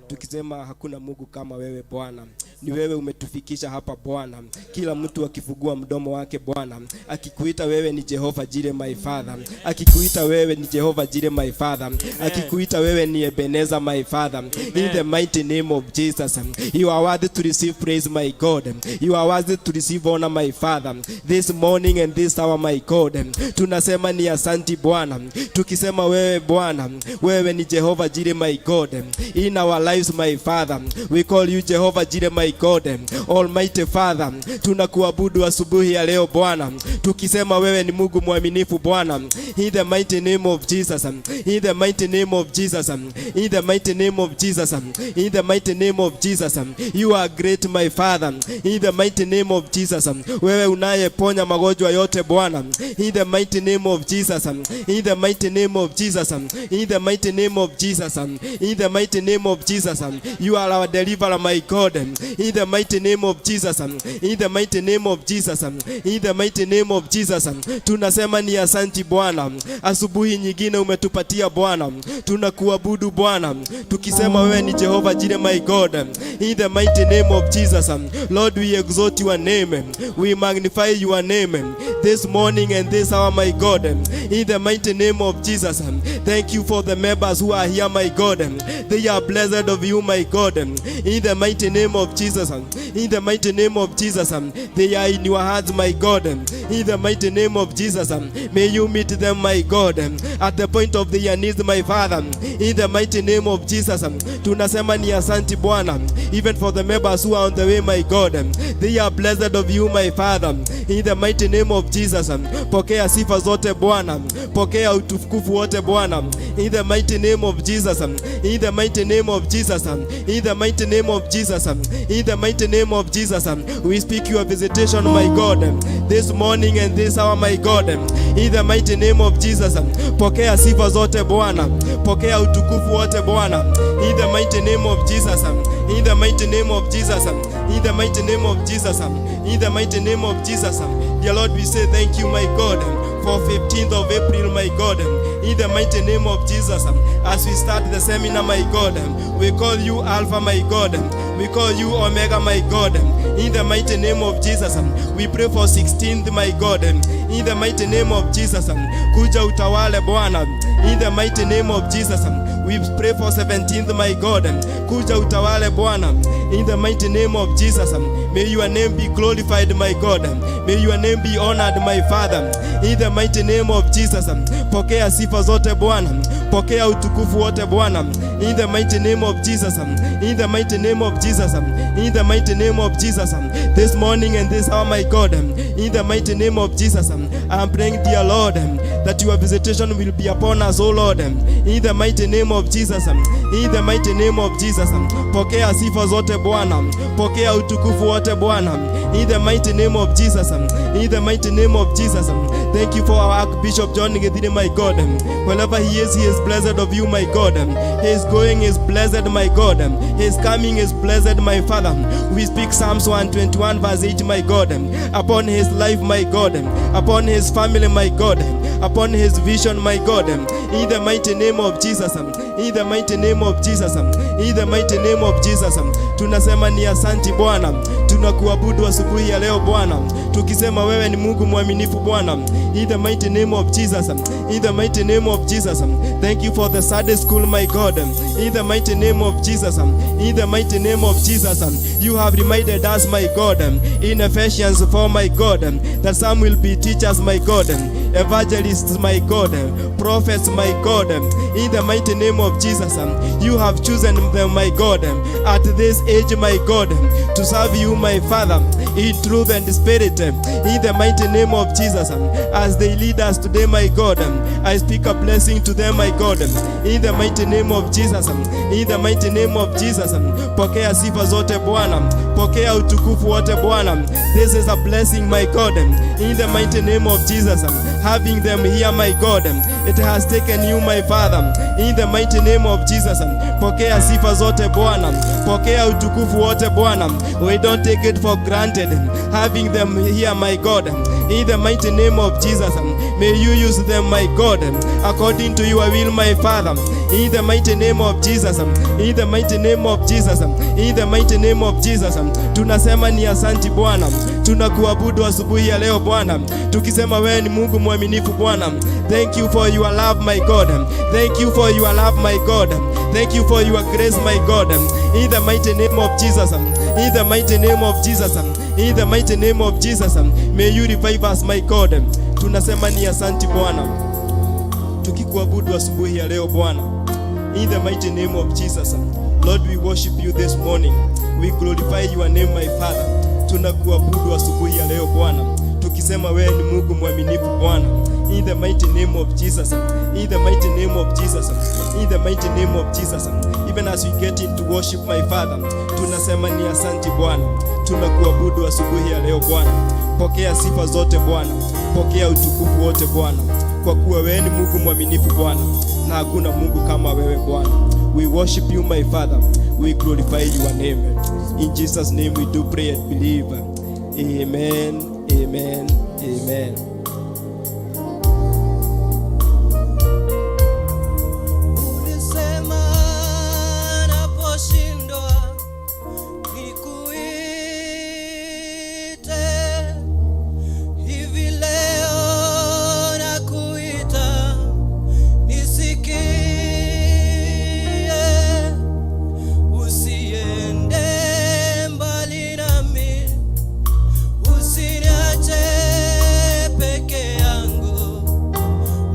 Tukisema hakuna Mungu kama wewe Bwana. Ni wewe umetufikisha hapa Bwana. Kila mtu akifungua mdomo wake Bwana, akikuita wewe ni Jehova Jireh, my Father. Akikuita wewe ni Jehova Jireh, my Father. Akikuita wewe ni Ebenezer, my Father. In the mighty name of Jesus, you are worthy to receive praise, my God. You are worthy to receive honor, my Father. This morning and this hour, my God. Tunasema ni asanti Bwana. Tukisema wewe Bwana, wewe ni Jehova Jireh, my God. In our lives, my Father, we call you Jehovah Jireh, my God. Almighty Father, tunakuabudu asubuhi ya leo Bwana, tukisema wewe ni Mungu mwaminifu Bwana. In the mighty name of Jesus, in the mighty name of Jesus, in the mighty name of Jesus, in the mighty name of Jesus, you are great, my Father. In the mighty name of Jesus, wewe unayeponya magonjwa yote Bwana. In the mighty name of Jesus, in the mighty name of Jesus, in the mighty name of Jesus, in the mighty name of Jesus, you are our deliverer, my God. In the mighty name of Jesus. In the mighty name of Jesus. In the mighty name of Jesus. Tunasema ni asanti Bwana. Asubuhi nyingine umetupatia Bwana. Tunakuabudu Bwana. Tukisema wewe ni Jehova Jireh, my God. In the mighty name of Jesus. Lord, we exalt your name. We magnify your name this morning and this hour, my God. In the mighty name of Jesus. Thank you for the members who are here, my God. They are blessed of you, my God. In the mighty name of Jesus. In the mighty name of Jesus. They are in your hands, my God. In the mighty name of Jesus. May you meet them, my God, at the point of their needs, my Father. In the mighty name of Jesus. Tunasema ni asanti Bwana. Even for the members who are on the way, my God. They are blessed of you, my Father. In the mighty name of Jesus. Pokea sifa zote Bwana. Pokea utukufu wote Bwana. In the mighty name of Jesus. In the mighty name of Jesus. In the mighty name of Jesus. In the mighty name of Jesus. We speak your visitation, my God, this morning and this hour, my God. In the mighty name of Jesus. Pokea sifa zote Bwana. Pokea utukufu wote Bwana. In the mighty name of Jesus. In the mighty name of Jesus. In the mighty name of Jesus. In the mighty name of Jesus. Dear Lord, we say thank you, my God, for 15th of April, my God. In the mighty name of Jesus, as we start the seminar, my God, we call you Alpha, my God. We call you Omega, my God. In the mighty name of Jesus, we pray for 16th, my God. In the mighty name of Jesus, kuja utawale Bwana. In the mighty name of Jesus, we pray for 17th, my God. Kuja utawale Bwana. In the mighty name of Jesus, may your name be glorified, my God. May your name be honored, my Father. In the mighty name of Jesus, pokea sifa zote Bwana. Pokea utukufu wote Bwana. In the mighty name of Jesus, in the mighty name of Jesus, in the mighty name of Jesus. This morning and this hour, my God, in the mighty name of Jesus, I'm praying, dear Lord, that your visitation will be upon us, O Lord. In the mighty name of Jesus, in the mighty name of Jesus. Pokea sifa zote Bwana. Pokea utukufu wote Bwana. In the mighty name of Jesus, in the mighty name of Jesus. Thank you for our Archbishop John Ngethire, my God. Wherever he is blessed of you, my God. His going is blessed, my God. His coming is blessed, my Father. We speak Psalms 121 verse 8, my God. Upon his life, my God. Upon his family, my God. Upon his vision, my God. In the mighty name of Jesus. In the mighty name of Jesus. In the mighty name of Jesus. Tunasema ni asanti Bwana. Tunakuabudu asubuhi ya leo Bwana, tukisema wewe ni Mungu mwaminifu Bwana. In the mighty name of Jesus. In the mighty name of Jesus. Thank you for the Sunday school, my God. In the mighty name of Jesus. In the mighty name of Jesus. You have reminded us, my God, in Ephesians 4, my God, that some will be teachers, my God, evangelists, my God, prophets, my God. In the mighty name of Jesus, you have chosen them, my God, at this age, my God, to serve you, my Father, in truth and spirit. In the mighty name of Jesus, as they lead us today, my God, I speak a blessing to them, my God. In the mighty name of Jesus, in the mighty name of Jesus, pokea sifa zote Bwana, pokea utukufu wote Bwana. This is a blessing, my God. In the mighty name of Jesus, having them here, my God, it has taken you, my Father. In the mighty name of Jesus, pokea sifa zote Bwana, pokea utukufu wote Bwana. We don't take it for granted having them here, my God. In the mighty name of Jesus, may you use them, my God, according to your will, my Father. In the mighty name of Jesus, in the mighty name of Jesus, in the mighty name of Jesus. Tunasema ni asanti Bwana, tunakuabudu asubuhi ya leo Bwana, tukisema wewe ni Mungu mwaminifu Bwana. Thank you for your love, my God. Thank you for your love, my God. Thank you for your grace, my God. In the mighty name of Jesus, in the mighty name of Jesus, in the mighty name of Jesus, may you revive us, my God. Tunasema ni asanti Bwana, tukikuabudu asubuhi ya leo Bwana. In the mighty name of Jesus, Lord, we worship you this morning. We glorify your name, my Father. Tunakuabudu asubuhi ya leo Bwana, tukisema wewe ni Mungu mwaminifu Bwana. In the mighty name of Jesus, in the mighty name of Jesus, in the mighty name of Jesus. Even as we get into worship, my Father, tunasema ni asanti Bwana, tunakuabudu asubuhi ya leo Bwana. Pokea sifa zote Bwana, pokea utukufu wote Bwana, kwa kuwa wewe ni Mungu mwaminifu Bwana, na hakuna Mungu kama wewe Bwana. We worship you, my Father. We glorify your name. In Jesus' name we do pray and believe. Amen, amen, amen. Ulisema naposhindwa nikuite, hivi leo nakuita nisikie, usiende mbali nami, usiniache peke yangu,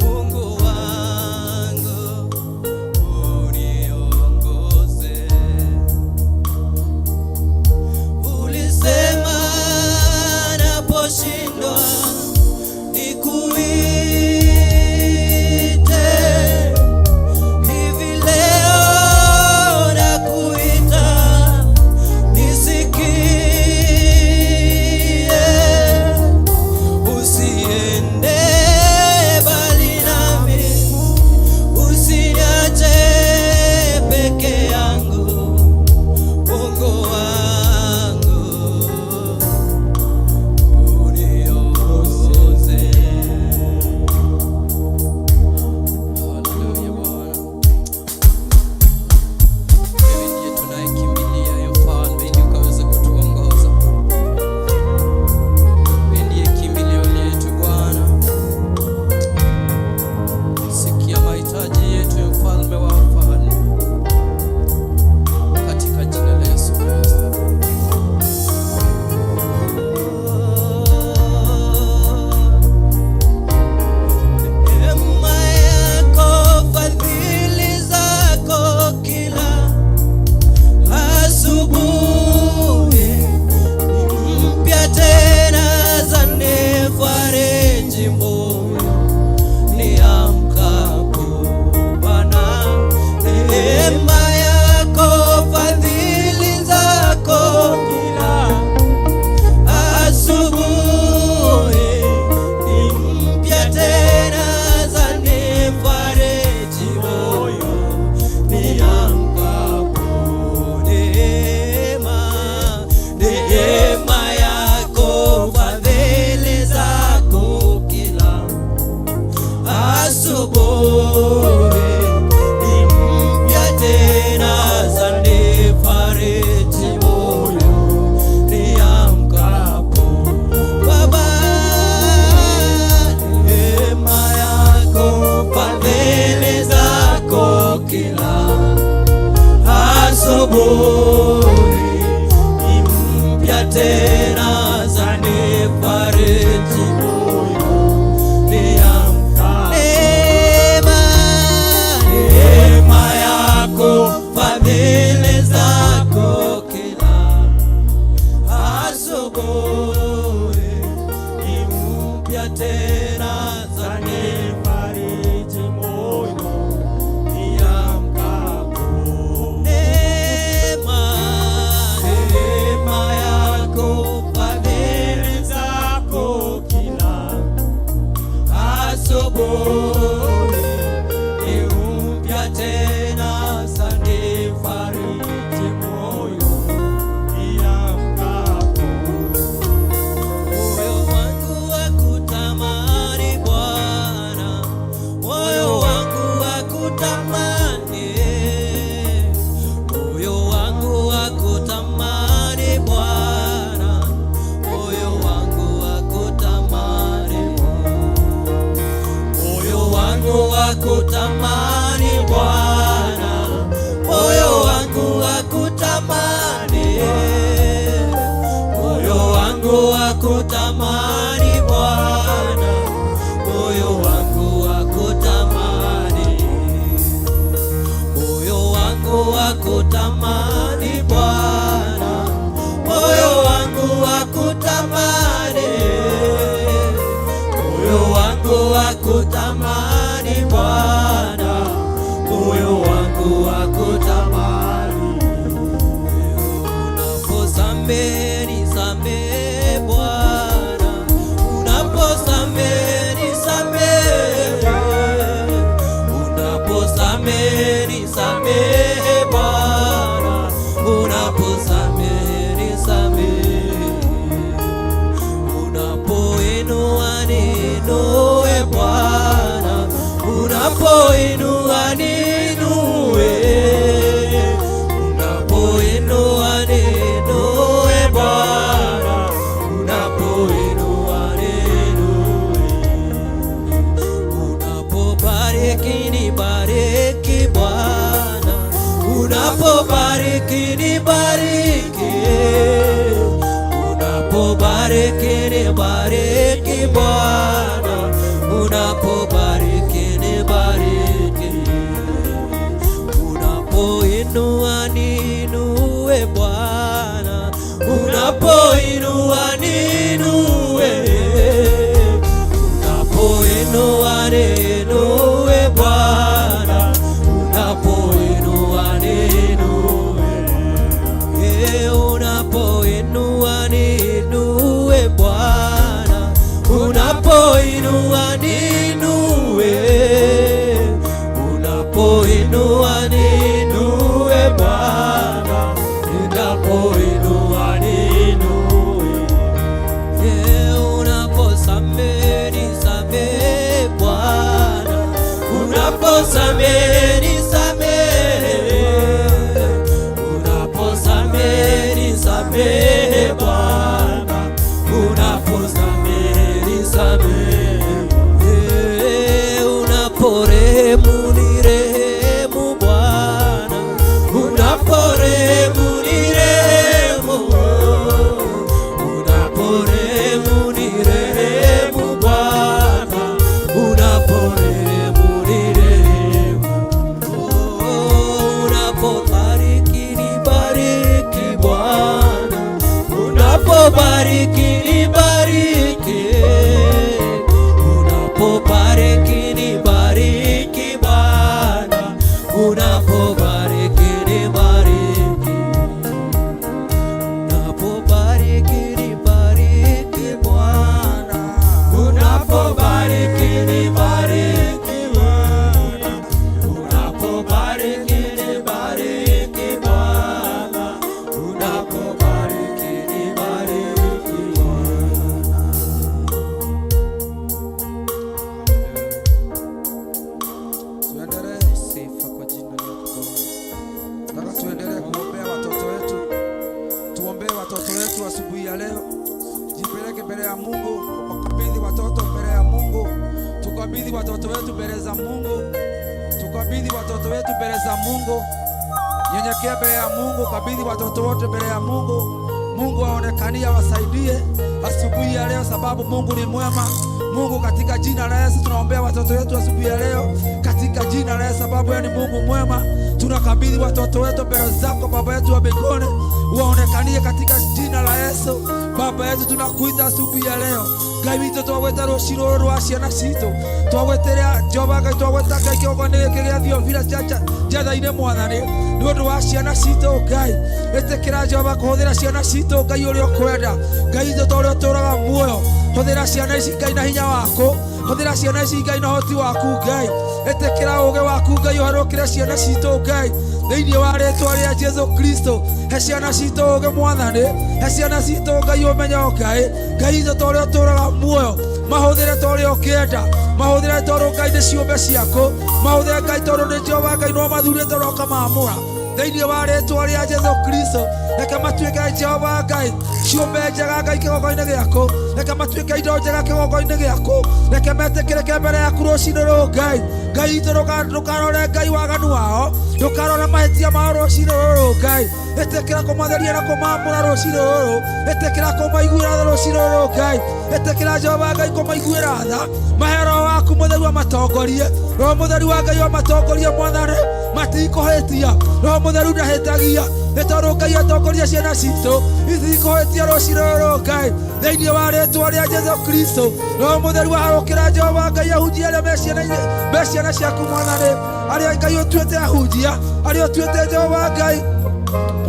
Mungu wangu uniongoze. Ulisema naposhindwa nikuite, hivi leo nakuita nisikie, usiende mbali nami, usiniache peke yangu, Mungu wangu uniongoze. Haleluya Bwana. Wewe ndiye tunayekimbilia ee Mfalme ili ukaweze kutuongoza. Wewe ndiye kimbilio letu Bwana. Sikia mahitaji yetu ee Mfalme wa wafalme, katika jina la Yesu Kristo. Neema yako, fadhili zako kila asubuhi ni mpya tena zanifariji moyo niamkapo Bwana. Neema yako, fadhili zako kila asubuhi ni mpya tena zanifariji moyo niamkapo. Neema, neema yako, fadhili zako kila asubuhi ni mpya tena zanifariji moyo niamkapo. Baba, neema yako, fadhili zako kila asubuhi ni mpya tena zanifariji moyo niamkapo. Neema, neema yako, fadhili zako kila asubuhi ni mpya tena zanifariji moyo niamkapo. Neema, neema yako, fadhili zako kila asubuhi ni mpya tena zanifariji moyo niamkapo. Moyo wangu wakutamani Bwana, moyo wangu wakutamani, moyo wangu wakutamani Bwana, moyo wangu wakutamani, moyo wangu wakutamani Bwana, moyo wangu wakutamani, moyo wangu wakutamani Bwana, moyo wangu wakutamani, moyo wangu wakutamani Bwana, moyo wangu wakutamani, moyo wangu wakutamani Bwana, moyo Unapoinua niinue, unapoinua niinue Bwana, unapoinua niinue. Unapobariki nibariki Bwana, unapobariki nibariki, unapobariki nibariki Bwana, unapobariki nibariki, unapoinua niinue Bwana, unapoinua niinue, unapoinua niinue Bwana, unapoinua niinue, unapoinua niinue Bwana, unapoinua niinue, unapoinua niinue Bwana, unapoinua niinue. Unaposamehe nisamehe Bwana, unaposamehe nisamehe, unaposamehe nisamehe Bwana, unaposamehe nisamehe, unaporehemu nirehemu Bwana, unaporehemu nirehemu, unaporehemu nirehemu Bwana, unaporehemu nirehemu. Oh, unapobariki nibariki Bwana, unapobariki nibariki, unapobariki nibariki Bwana, unapobariki nibariki, unapobariki nibariki Bwana, unapobariki nibariki Bwana, unapobariki nibariki Bwana, unapobariki nibariki Bwana. Tuendelee. Sifa kwa jina lako Bwana. Nataka tuendelee kuombea watoto wetu, tuombee watoto wetu asubuhi ya leo. Jipeleke mbele ya Mungu, ukabidhi watoto mbele ya Mungu, tukabidhi watoto wetu mbele za Mungu, tukabidhi watoto wetu mbele za Mungu. Nyenyekea mbele ya Mungu, kabidhi watoto wote mbele ya Mungu. Mungu aonekanie, awasaidie asubuhi ya leo, sababu Mungu ni mwema. Mungu, katika jina la Yesu tunaombea watoto wetu asubuhi ya leo, katika jina la Yesu, sababu yeye ni Mungu mwema. Tunakabidhi watoto wetu mbele zako Baba yetu wa mbinguni, waonekanie katika jina la Yesu. Baba yetu tunakuita asubuhi ya leo, Ngai witũ twagwĩta rũciũ rũrũ rwa ciana citũ, twagwĩtĩra Jehova Ngai, twagwĩta Ngai kĩgongona gĩkĩ gĩa Theophilus Njetha-inĩ Mwathani, nĩ ũndũ wa ciana citũ Ngai, ĩtĩkĩra Jehova kũhũthĩra ciana citũ Ngai ũrĩa ũkwenda, Ngai witũ ta ũrĩa ũtũũraga muoyo, hũthĩra ciana ici Ngai na hinya waku, hũthĩra ciana ici Ngai na ũhoti waku Ngai, ĩtĩkĩra ũũgĩ waku Ngai ũharũkĩre ciana citũ Ngai, thĩinĩ wa rĩtwa rĩa Jesu Kristo, he ciana citũ ũũgĩ Mwathani, he ciana citũ Ngai ũmenyo Ngai, Ngai witũ ta ũrĩa ũtũũraga muoyo, mahũthĩre ta ũrĩa ũkĩenda, mahũthĩre tondũ Ngai nĩ ciũmbe ciaku, mahũthĩre Ngai tondũ nĩ Jehova Ngai no mathurĩte na ũkamaamũra, thĩinĩ wa rĩtwa rĩa Jesu Kristo, reke matuĩke Jehova Ngai ciũmbe njega Ngai kĩgongona-inĩ gĩaku, reke matuĩke indo njega kĩgongona-inĩ gĩaku, reke metĩkĩrĩke mbere yaku rũcinĩ rũrũ Ngai. Ngai witũ ndũkarore Ngai waganu wao, ndũkarore mahĩtia mao rũcinĩ rũrũ Ngai, ĩtĩkĩra kũmatheria na kũmaamũra rũcinĩ rũrũ, ĩtĩkĩra kũmaiguĩra tha rũcinĩ rũrũ Ngai, ĩtĩkĩra Jehova Ngai kũmaiguĩra tha, mahe Roho waku mũtheru amatongorie, Roho mũtheru wa Ngai amatongorie Mwathani, matikũhĩtia, Roho mũtheru ndahĩtagia, nĩ tondũ Ngai atongoria ciana citũ itikũhĩtia rũcinĩ rũrũ Ngai, thĩinĩ wa rĩtwa rĩa Jesu Kristo, Roho mũtheru aharũkĩra Jehova Ngai ahunjia arĩa me ciana ciaku Mwathani, arĩa Ngai ũtuĩte ahunjia, arĩa ũtuĩte Jehova Ngai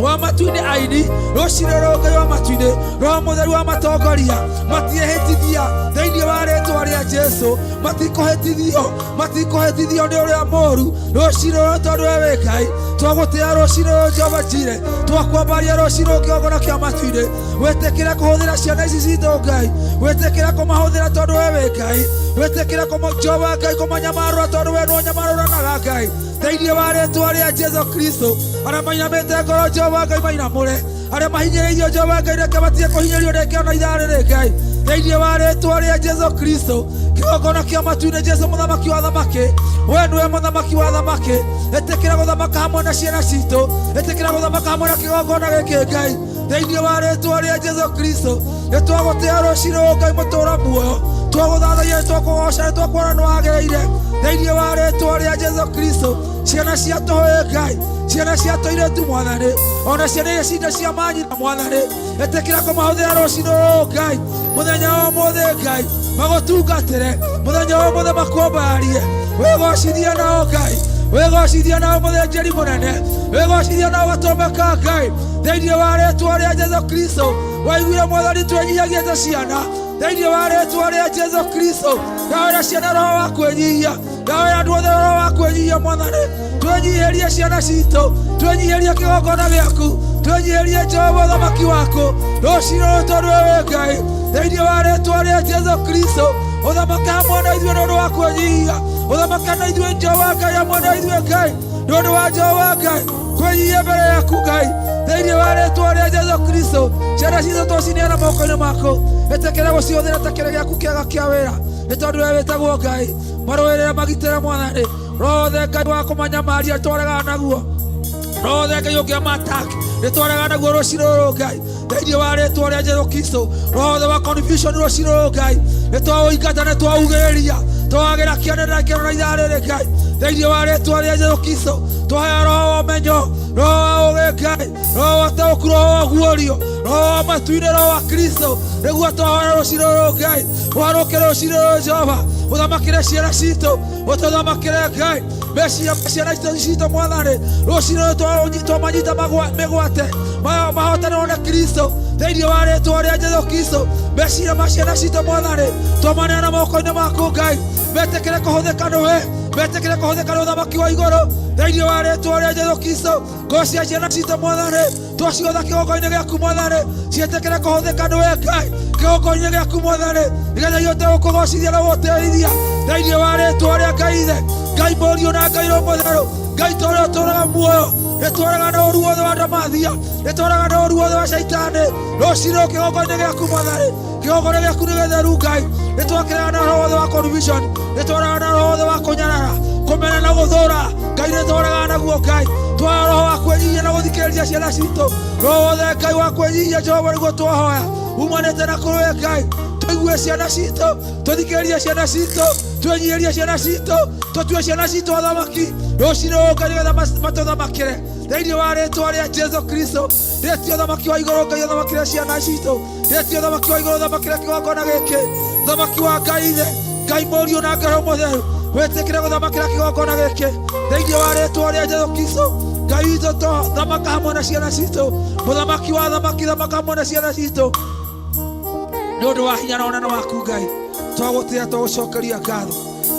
Wa matu-inĩ aini rũcinĩ rũrũ Ngai wa matu-inĩ, Roho Mũtheru wa matongoria matiehĩtithia thĩinĩ wa rĩtwa rĩa Jesu, matikũhĩtithio, matikũhĩtithio nĩ ũrĩa mũru rũcinĩ rũrũ, tondũ we wĩ Ngai. Twagũtĩĩa rũcinĩ rũrũ Jehova Jire, twakwambaria rũcinĩ rũrũ kĩgongona kĩa matu-inĩ. Wĩtĩkĩre kũhũthĩra ciana ici citũ Ngai, wĩtĩkĩre kũmahũthĩra tondũ we wĩ Ngai, wĩtĩkĩre Jehova Ngai kũmanyamarũra tondũ we nĩwe ũnyamarũranaga Ngai, thĩinĩ wa rĩtwa rĩa Jesu Kristo. Arĩa mainamĩte ngoro Jehova Ngai mainamũre, arĩa mahinyĩrĩirio Jehova Ngai reke matige kũhinyĩrĩrio rĩngĩ ona ithaa rĩrĩ Ngai, thĩinĩ wa rĩtwa rĩa Jesu Kristo. Kĩgongona kĩa matu-inĩ, Jesu mũthamaki wa thamaki, we nĩwe mũthamaki wa thamaki, ĩtĩkĩra gũthamaka hamwe na ciana citũ, ĩtĩkĩra gũthamaka hamwe na kĩgongona gĩkĩ Ngai, thĩinĩ wa rĩtwa rĩa Jesu Kristo. Nĩ twagũtĩĩa rũcinĩ rũrũ Ngai mũtũũra muoyo, twagũthathaia, nĩ twakũgoca, nĩ twakuona nĩ wagĩrĩire, thĩinĩ wa rĩtwa rĩa Jesu Kristo. Ciana cia tũhĩĩ Ngai, ciana cia tũirĩtu Mwathani, ona ciana iria cinda cia manyina Mwathani, ĩtĩkĩra kũmahũthĩra rũcinĩ rũrũ Ngai, mũthenya wa ũmũthĩ Ngai magũtungatĩre, mũthenya wa ũmũthĩ makuombarie, wĩgocithie nao Ngai, wĩgocithie nao mũthĩnjĩri mũnene, wĩgocithie nao gatũrũme ka Ngai, thĩinĩ wa rĩtwa rĩa Jesu Kristo. Waiguire Mwathani twĩnyihagie ta ciana, thĩinĩ wa rĩtwa rĩa Jesu Kristo. Ndahoera ciana roho wa kwĩnyihia, ndahoera andũ othe roho wa kwĩnyihia Mwathani, twĩnyihĩrie ciana citũ, twĩnyihĩrie kĩgongona gĩaku, twĩnyihĩrie Jehova ũthamaki waku rũcinĩ rũrũ, tondũ we wĩ Ngai, thĩinĩ wa rĩtwa rĩa Jesu Kristo. Ũthamake hamwe na ithuĩ nĩ ũndũ wa kwĩnyihia, ũthamake na ithuĩ Jehova Ngai, hamwe na ithuĩ Ngai, nĩ ũndũ wa Jehova Ngai kwĩnyihia mbere yaku Ngai, thĩinĩ wa rĩtwa rĩa Jesu Kristo. Ciana citũ twacineana moko-inĩ maku, ĩtĩkĩra gũcihũthĩra ta kĩrĩa gĩaku kĩega kĩa wĩra, nĩ tondũ we wĩtagwo Ngai. Marũĩrĩre, magitĩre Mwathani, roho othe Ngai wa kũmanyamaria twaregana naguo, roho othe Ngai ũngĩama attack nĩ twaregana naguo rũcinĩ rũrũ Ngai, thĩinĩ wa rĩtwa rĩa Jesu Kristo. Roho othe wa confusion rũcinĩ rũrũ Ngai nĩ twaũingata, nĩ twaugĩrĩria, twagĩra kĩande na kĩro na ithaa rĩrĩ Ngai, thĩinĩ wa rĩtwa rĩa Jesu Kristo. Twaheo roho wa ũmenyo, roho wa ũũgĩ Ngai, roho wa taũku, roho wa guorio, roho wa matu-inĩ, roho wa Kristo, nĩguo twahoya rũcinĩ rũrũ Ngai. Ũharũke rũcinĩ rũrũ Jehova, ũthamakĩre ciana citũ, ũtũthamakĩre Ngai, meciria ma ciana citũ Mwathani rũcinĩ rũrũ twamanyita mĩgwate mahotanĩrwo na Kristo, thĩinĩ wa rĩtwa rĩa Jesu Kristo. Meciria ma ciana citũ Mwathani twamaneana moko-inĩ maku Ngai, metĩkĩre kũhũthĩka nĩwe, metĩkĩre kũhũthĩka nĩ ũthamaki wa igũrũ, thĩinĩ wa rĩtwa rĩa Jesu Kristo. Ngoro cia ciana citũ Mwathani twaciotha kĩgongona-inĩ gĩaku Mwathani, ciĩtĩkĩre kũhũthĩka nĩwe Ngai kĩgongona-inĩ gĩaku Mwathani, nĩgetha ihote gũkũgocithia na gũgũtĩithia, thĩinĩ wa rĩtwa rĩa Ngai Ithe, Ngai Mũriũ na Ngai Roho Mũtheru. Ngai tũrĩa ũtũũraga muoyo, nĩ twarega na ũru wothe wa ndamathia, nĩ twarega na ũru wothe wa caitani rũcinĩ kĩgongona-inĩ gĩaku Mwathani. Kĩgongona gĩaku nĩ gĩtheru Ngai, nĩ twakĩrega na roho wothe wa confusion, nĩ twarega na roho wothe wa kũnyarara, kũmena na gũthũra Ngai, nĩ twarega naguo Ngai. Twahoya roho wa kwĩnyihia na gũthikĩrĩria ciana citũ, roho wothe Ngai wa kwĩnyihia Jehova nĩguo twahoya umanĩte na kũrĩ Ngai. Tũigue ciana citũ, tũthikĩrĩrie ciana citũ, twĩnyihĩrie ciana citũ, tũtue ciana citũ athamaki rũcinĩ rũrũ Ngai, nĩgetha matũthamakĩre, thĩinĩ wa rĩtwa rĩa Jesu Kristo. Rĩtio ũthamaki wa igũrũ Ngai ũthamakĩre ciana citũ, rĩtio ũthamaki wa igũrũ ũthamakĩre kĩgongona gĩkĩ, ũthamaki wa Ngai Ithe, Ngai Mũriũ na Ngai Roho Mũtheru, wĩtĩkĩre gũthamakĩra kĩgongona gĩkĩ, thĩinĩ wa rĩtwa rĩa Jesu Kristo. Ngai witũ to thamaka hamwe na ciana citũ, mũthamaki wa thamaki, thamaka hamwe na ciana citũ nĩ ũndũ wa hinya na ũnene waku Ngai. Twagũtĩĩa, twagũcokeria ngatho,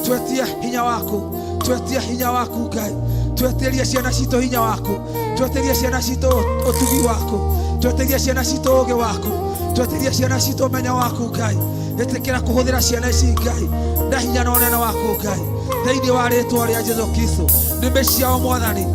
twetia hinya waku, twetia hinya waku Ngai, twetĩria ciana citũ hinya waku, twetĩria ciana citũ ũtugi waku, twetĩria ciana citũ ũũgĩ waku, twetĩria ciana citũ ũmenyo waku Ngai. Ĩtĩkĩra kũhũthĩra ciana ici Ngai na hinya na ũnene waku Ngai, thĩinĩ wa rĩtwa rĩa Jesu Kristo. Nĩmĩ ciao Mwathani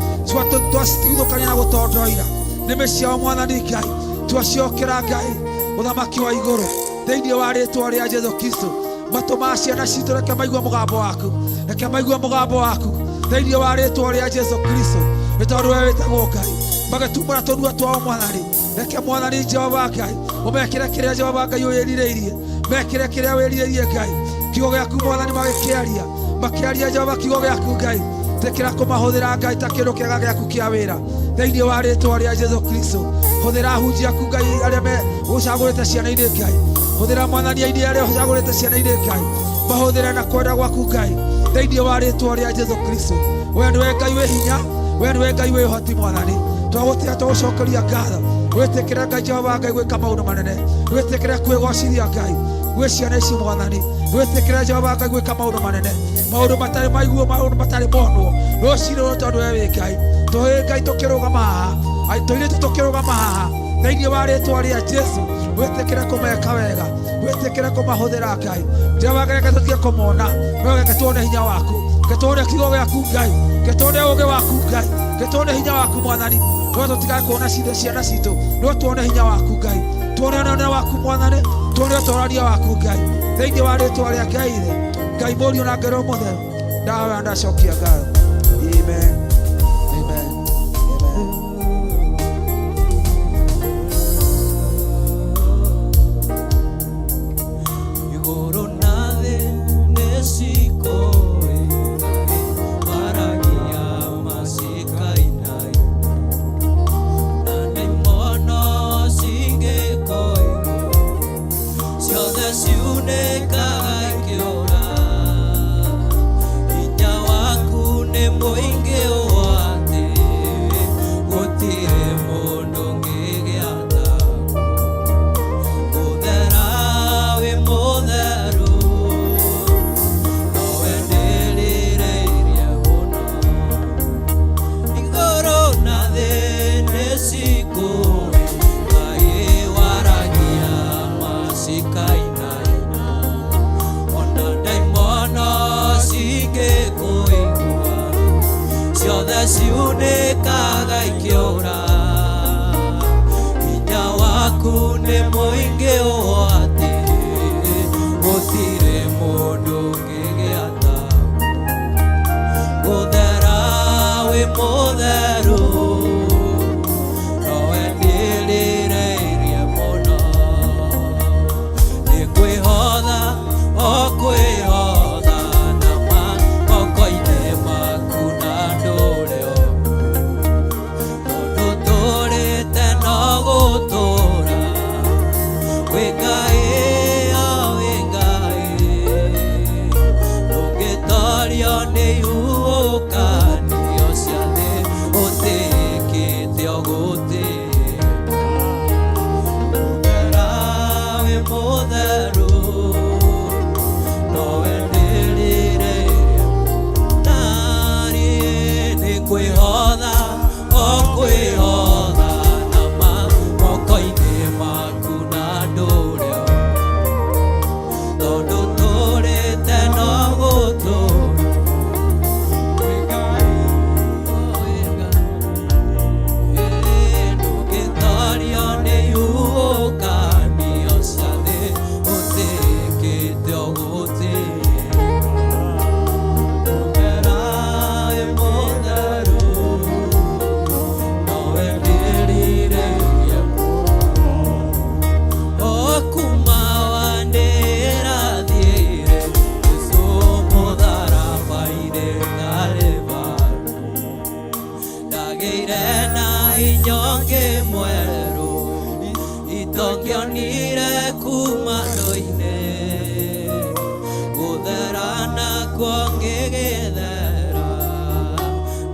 twacitigithũkania na gũtondoira, nĩmĩ ciao Mwathani Ngai twaciokera Ngai ũthamaki wa igũrũ, thĩinĩ wa rĩtwa rĩa Jesu Kristo. Matũ ma ciana citũ reke maigue mũgambo waku, reke maigue mũgambo waku, thĩinĩ wa rĩtwa rĩa Jesu Kristo, nĩ tondũ we wĩtagwo Ngai. Magĩtumũra tũnua twao Mwathani, reke Mwathani Jehova Ngai ũmekĩre kĩrĩa Jehova Ngai wĩrirĩirie, mekĩre kĩrĩa wĩrirĩirie Ngai, kiugo gĩaku Mwathani, magĩkĩaria, makĩaria Jehova kiugo gĩaku Ngai, tĩkĩra kũmahũthĩra Ngai ta kĩndũ kĩega gĩaku kĩa wĩra, thĩinĩ wa rĩtwa rĩa Jesu Kristo. Hũthĩra ahunjia aku Ngai arĩa me ũcagũrĩte ciana-inĩ Ngai, hũthĩra Mwathani aini arĩa ũcagũrĩte ciana-inĩ Ngai, mahũthĩre na kwenda gwaku Ngai, thĩinĩ wa rĩtwa rĩa Jesu Kristo. We nĩwe Ngai wĩ hinya, we nĩwe Ngai wĩ ũhoti Mwathani. Twagũtĩa tũgũcokeria ngatho. Wĩtĩkĩre Ngai Jehova Ngai gwĩka maũndũ manene. Wĩtĩkĩre kwĩgocithia Ngai gwĩ ciana ici Mwathani. Wĩtĩkĩre Jehova Ngai gwĩka maũndũ manene, maũndũ matarĩ maiguo, maũndũ matarĩ monwo rũcinĩ rũrũ, tondũ we wĩ Ngai. Tũĩ Ngai tũkĩrũgama haha, tũirĩtu tũkĩrũgama haha thĩinĩ wa rĩtwa rĩa Jesu, wĩtĩkĩre kũmeka wega, wĩtĩkĩre kũmahũthĩra Ngai. Jehova Ngai, reke tũtige kũmona, no reke tuone hinya waku, reke tuone kiugo gĩaku Ngai, reke tuone ũũgĩ waku Ngai, reke tuone hinya waku Mwathani. No tũtigae kuona cithe ciana citũ, no tuone hinya waku Ngai, tuone ũnene waku Mwathani, tuone ũtorania waku Ngai, thĩinĩ wa rĩtwa rĩa Ngai Ithe, Ngai Mũriũ na Ngai Roho Mũtheru, ndahoya ndacokia ngatho. Amen. Amen. Amen. Igũrũ na thĩ nĩcikũĩ, maragia macikainaina, na ndaimono cingĩkũigua, ciothe ciunĩkaga ikĩũra. Hinya waku nĩ mũingĩ ũũ atĩ gũtirĩ mũndũ ũngĩgĩa taguo. Gũthera wĩ mũtheru, nowe ndĩrirĩirie mũno. Igũrũ na thĩ nĩcikũĩ, Ngai waragia macikainaina, ona ndaimono cingĩkũigua, ciothe ciunĩkaga ikĩũra. Hinya waku nĩ mũingĩ ũũ atĩ gũtirĩ mũndũ ũngĩgĩa taguo. Gũthera wĩ mũtheru, nowe ndĩrirĩirie mũno. Nĩ kwĩhotha o kwĩhotha na moko-inĩ maku na ndũre o, tondũ tũrĩte no gũtũra. Wĩ Ngai, o wĩ Ngai, ndũngĩtorio nĩ ihuhũkanio cia thĩ, ũtĩkĩte o gũtĩka. Gũthera wĩ mũtheru, nowe ndĩrirĩirie. Nariĩ nĩ kwĩhotha o kwĩhotha na moko-inĩ maku na ndũre o, tondũ tũrĩte no gũtũra. Wĩ Ngai, o wĩ Ngai, ndũngĩtorio nĩ ihuhũkanio cia thĩ, ũtĩkĩte o gũtĩka. Gũthera wĩ mũtheru, nowe ndĩrirĩirie mũno. O kuma wanĩrathiĩre Jesũ mũtharaba-inĩ Kalivari, ndagĩire na hinya ũngĩ mwerũ itongĩonire kuma andũ-inĩ. Gũthera nakuo ngĩgĩthera,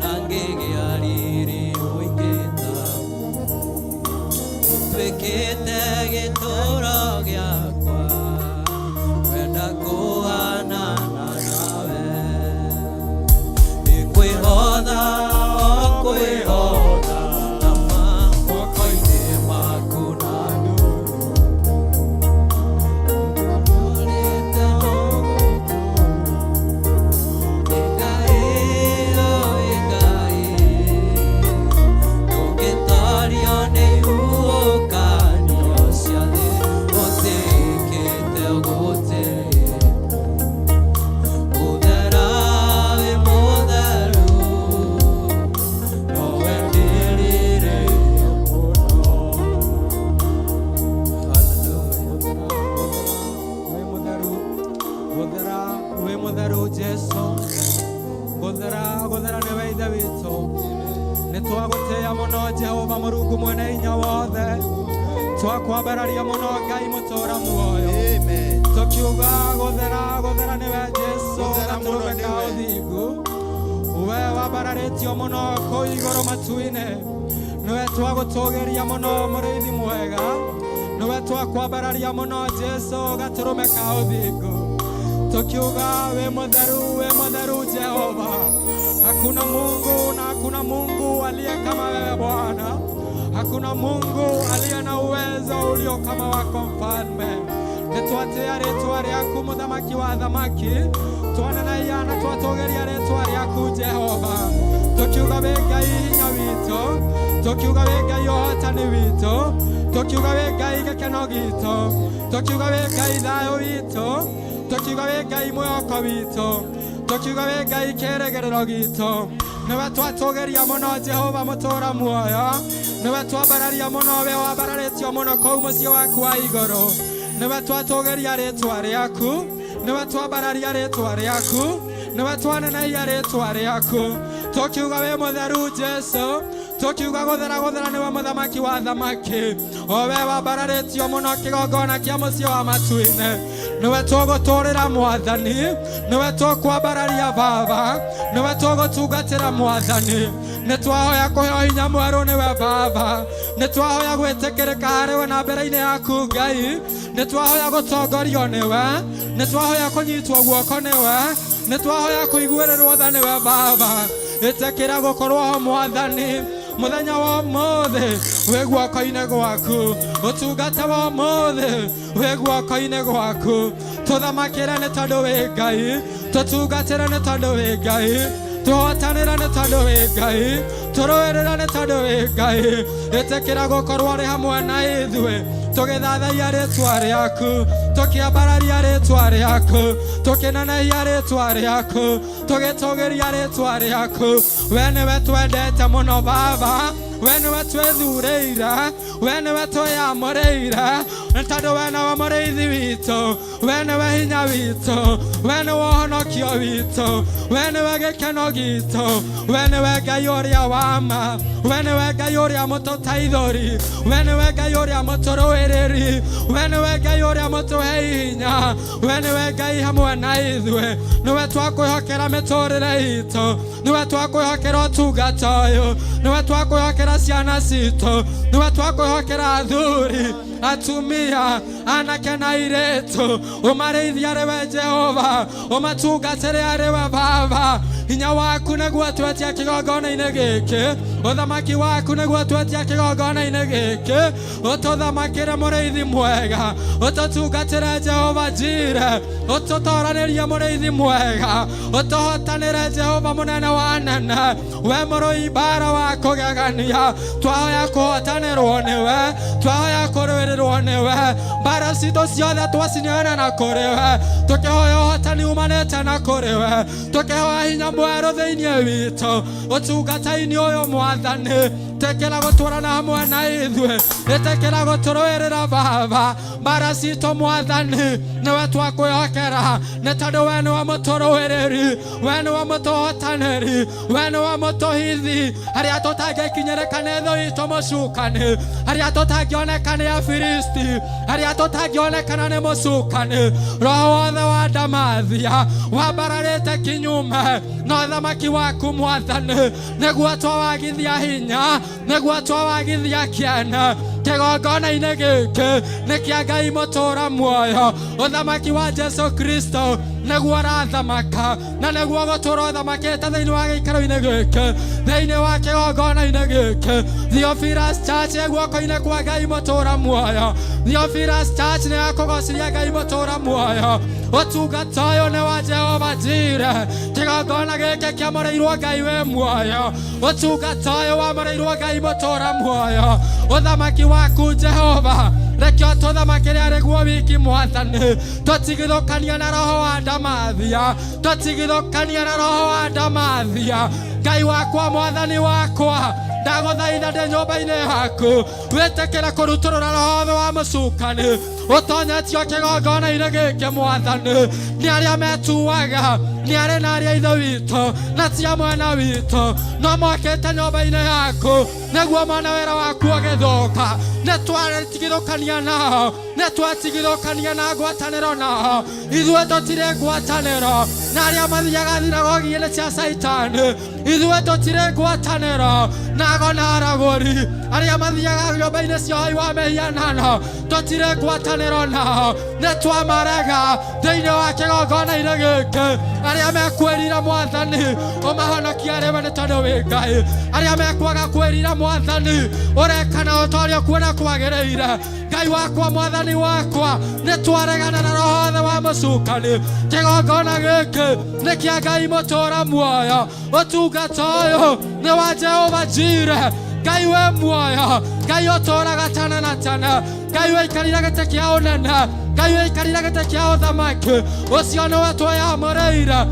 na ngĩgĩa riri mũingĩ taguo. Ũtuĩkĩte gĩtũũro gĩakwa, kwenda kũhanana nawe. Nĩ kwĩhotha o kwĩhotha na moko-inĩ maku na ndũre. Ũrĩte no gũtũũra. Wĩ Ngai, o wĩ Ngai, ndũngĩtorio nĩ ihuhũkanio cia thĩ, ũtĩkĩte gũtĩka. Gũthera wĩ mũtheru, nowe ndĩrirĩirie mũno. Hallelujah. Wĩ mũtheru, gũthera wĩ mũtheru Jesu, gũthera gũthera nĩwe Ithe witũ. Nĩ twagũtĩĩa mũno Jehova Mũrungu mwene hinya wothe, twakwambararia mũno Ngai mũtũra muoyo. Amen. Tũkiuga gũthera gũthera nĩwe Jesu, Gũthera mũno gatũrũme ka nĩwe. ũthingu, we wambararĩtio mũno kũu igũrũ matu-inĩ. Nĩwe Nĩwe twagũtũgĩria mũno mũrĩithi mwega, nĩwe twakwambararia mũno Jesu gatũrũme ka ũthingu, tukiuga wĩ mũtheru, wĩ mũtheru Jehova. Hakuna Mungu na hakuna Mungu aliye kama wewe Bwana, hakuna Mungu aliye na uwezo ulio kama wako Mfalme. Nĩtwatĩĩa rĩtwa rĩaku mũthamaki wa thamaki, twanenaia na twatũgĩria rĩtwa rĩaku Jehova, tukiuga wĩ Ngai hinya witũ, tukiuga wĩ Ngai ũhotani witũ, tukiuga wĩ Ngai gĩkeno gitũ, tukiuga wĩ Ngai thayũ witũ, tukiuga wĩ Ngai mwĩhoko witũ, tukiuga wĩ Ngai kĩĩrĩgĩrĩro gitũ. Nĩwe twatũgĩria mũno Jehova mũtũra muoyo, nĩwe twambararia mũno, we wambararĩtio mũno kũu mũciĩ waku wa igũrũ. Nĩwe twatũgĩria rĩtwa rĩaku, nĩwe twambararia rĩtwa rĩaku, nĩwe twanenehia rĩtwa rĩaku, tukiuga wĩ mũtheru Jesu, tukiuga gũthera gũthera nĩwe mũthamaki wa thamaki, o we wambararĩtio mũno kĩgongona kĩa mũciĩ wa matu-inĩ. Nĩwe tũgũtũrĩra Mwathani, nĩwe tũkwambararia Baba, nĩwe tũgũtungatĩra Mwathani. Nĩ twahoya kũheo hinya mwerũ nĩwe Baba, nĩ twahoya gwĩtĩkĩrĩka harĩwe na mbere-inĩ yaku Ngai, nĩ twahoya gũtongorio nĩwe, nĩ twahoya kũnyitwo guoko nĩwe, nĩ twahoya kũiguĩrĩrwo tha nĩwe Baba. Ĩtĩkĩra gũkorwo ho Mwathani mũthenya wa ũmũthĩ, wĩ guoko-inĩ gwaku, ũtungata wa ũmũthĩ wĩ guoko-inĩ gwaku. Tũthamakĩre nĩ tondũ wĩ Ngai, tũtungatĩre nĩ tondũ wĩ Ngai, tũhotanĩre nĩ tondũ wĩ Ngai, tũrũĩrĩre nĩ tondũ wĩ Ngai. Ĩtĩkĩra gũkorwo ũrĩ hamwe na ithuĩ tũgĩthathaiya rĩtwa rĩaku, tũkĩambararia rĩtwa rĩaku, tũkĩnenehia rĩtwa rĩaku, tũgĩtũgĩria rĩtwa rĩaku. We nĩwe twendete mũno Baba, we nĩwe twĩthurĩire, we nĩwe twĩyamũrĩire, nĩ tondũ we nĩwe mũrĩithi witũ, we nĩwe hinya witũ, we nĩwe ũhonokio witũ, we nĩwe gĩkeno gitũ, we nĩwe Ngai ũrĩa wa ma, we nĩwe Ngai ũrĩa mũtũteithũri, we nĩwe Ngai ũrĩa mũtũrũĩrĩri, we nĩwe Ngai ũrĩa mũtũhe hinya, we nĩwe Ngai hamwe na ithuĩ. Nĩwe twakwĩhokera mĩtũrĩre itũ, nĩwe twakwĩhokera ũtungata ũyũ, nĩwe twakwĩhokera ciana citũ, nĩwe twakwĩhokera athuri, atumia, anake na airĩtu. Ũmarĩithie arĩ we Jehova, ũmatungatĩre arĩ we Baba. Hinya waku nĩguo twetia kĩgongona-inĩ gĩkĩ, ũthamaki waku nĩguo twetia kĩgongona-inĩ gĩkĩ. Ũtũthamakĩre mũrĩithi mwega, ũtũtungatĩre Jehova Jire, ũtũtoranĩrie mũrĩithi mwega, ũtũhotanĩre Jehova mũnene wa nene, we mũrũi mbara wa kũgegania. Twahoya kũhotanĩrwo nĩwe, twahoya kũrũĩrĩrwo nĩwe, mbara citũ ciothe twacineana na kũrĩ we, tũkĩhoya ũhotani umanĩte na kũrĩ we, tũkĩhoya hinya mwerũ thĩinĩ witũ ũtungata-inĩ ũyũ Mwathani. Ĩtĩkĩra gũtwarana hamwe na ithuĩ, ĩtĩkĩra gũtũrũĩrĩra Baba, mbara citũ Mwathani nĩwe twakwĩhokera, nĩ tondũ we nĩwe mũtũrũĩrĩri, we nĩwe mũtũhotanĩri, we nĩwe mũtũhithi harĩa tũtangĩkinyĩrĩka nĩ thũ itũ mũcukani, harĩa tũtangĩoneka nĩ Afilisti, harĩa tũtangĩonekana nĩ mũcukani. Roho wothe wa Ndamathia wambararĩte kinyume na ũthamaki waku Mwathani, nĩguo twawagithia hinya, nĩguo twawagithia kĩene. Kĩgongona-inĩ gĩkĩ nĩ kĩa Ngai mũtũra muoyo, ũthamaki wa Jesu Kristo nĩguo ũrathamaka na nĩguo gũtũra ũthamakĩte thĩinĩ wa gĩikaro-inĩ gĩkĩ, thĩinĩ wa kĩgongona-inĩ gĩkĩ. Theophilus Church ĩ guoko-inĩ kwa Ngai mũtũra muoyo. Theophilus Church nĩ ya kũgocithia Ngai mũtũra muoyo. Ũtungata ũyũ nĩ wa Jehova Jire, kĩgongona gĩkĩ kĩamũrĩirwo Ngai wĩ muoyo. Ũtungata ũyũ wamũrĩirwo Ngai mũtũra muoyo. Ũthamaki waku Jehova reke ũtũthamakĩre arĩ guo wiki Mwathani, tũtigithũkania na roho wa Ndamathia, tũtigithũkania na roho wa Ndamathia. Ngai wakwa, Mwathani wakwa, ndagũthaitha ndĩ nyũmba-inĩ yaku, wĩtĩkĩre kũrutũrũra roho wothe wa mũcukani. Ũtonyetio kĩgongona-inĩ gĩkĩ mwathani nĩ arĩa metuaga nĩ arĩ na arĩa ithe witũ na ti a mwena witũ no mokĩte nyũmba-inĩ yaku nĩguo mone wĩra waku ũgĩthũka. Nĩ twatigithũkania nao, nĩ twatigithũkania na ngwatanĩro nao. Ithuĩ tũtirĩ ngwatanĩro na arĩa mathiaga thinagogi-inĩ cia Caitani. Ithuĩ tũtirĩ ngwatanĩro na ago na aragũri arĩa mathiaga nyũmba-inĩ cia ũhoi wa mĩhianano. Tũtirĩ ngwatanĩro nao, nĩ twamarega thĩinĩ wa kĩgongona-inĩ gĩkĩ. Arĩa mekwĩrira mwathani ũmahonokie arĩ we nĩ tondũ wĩ Ngai. Arĩa mekwaga kwĩrira mwathani ũreka nao ta ũrĩa ũkuona kwagĩrĩire. Ngai wakwa mwathani wakwa, nĩ twaregana na roho wothe wa mũcukani. Kĩgongona gĩkĩ nĩ kĩa Ngai mũtũũra muoyo. Ũtungata ũyũ nĩ wa Jehova Jire, Ngai wĩ muoyo, Ngai ũtũũraga tene na tene, Ngai wĩikarĩire gĩtĩ kĩa ũnene, Ngai wĩikarĩire gĩtĩ kĩa ũthamaki. Ũcio nĩwe twĩyamũrĩire,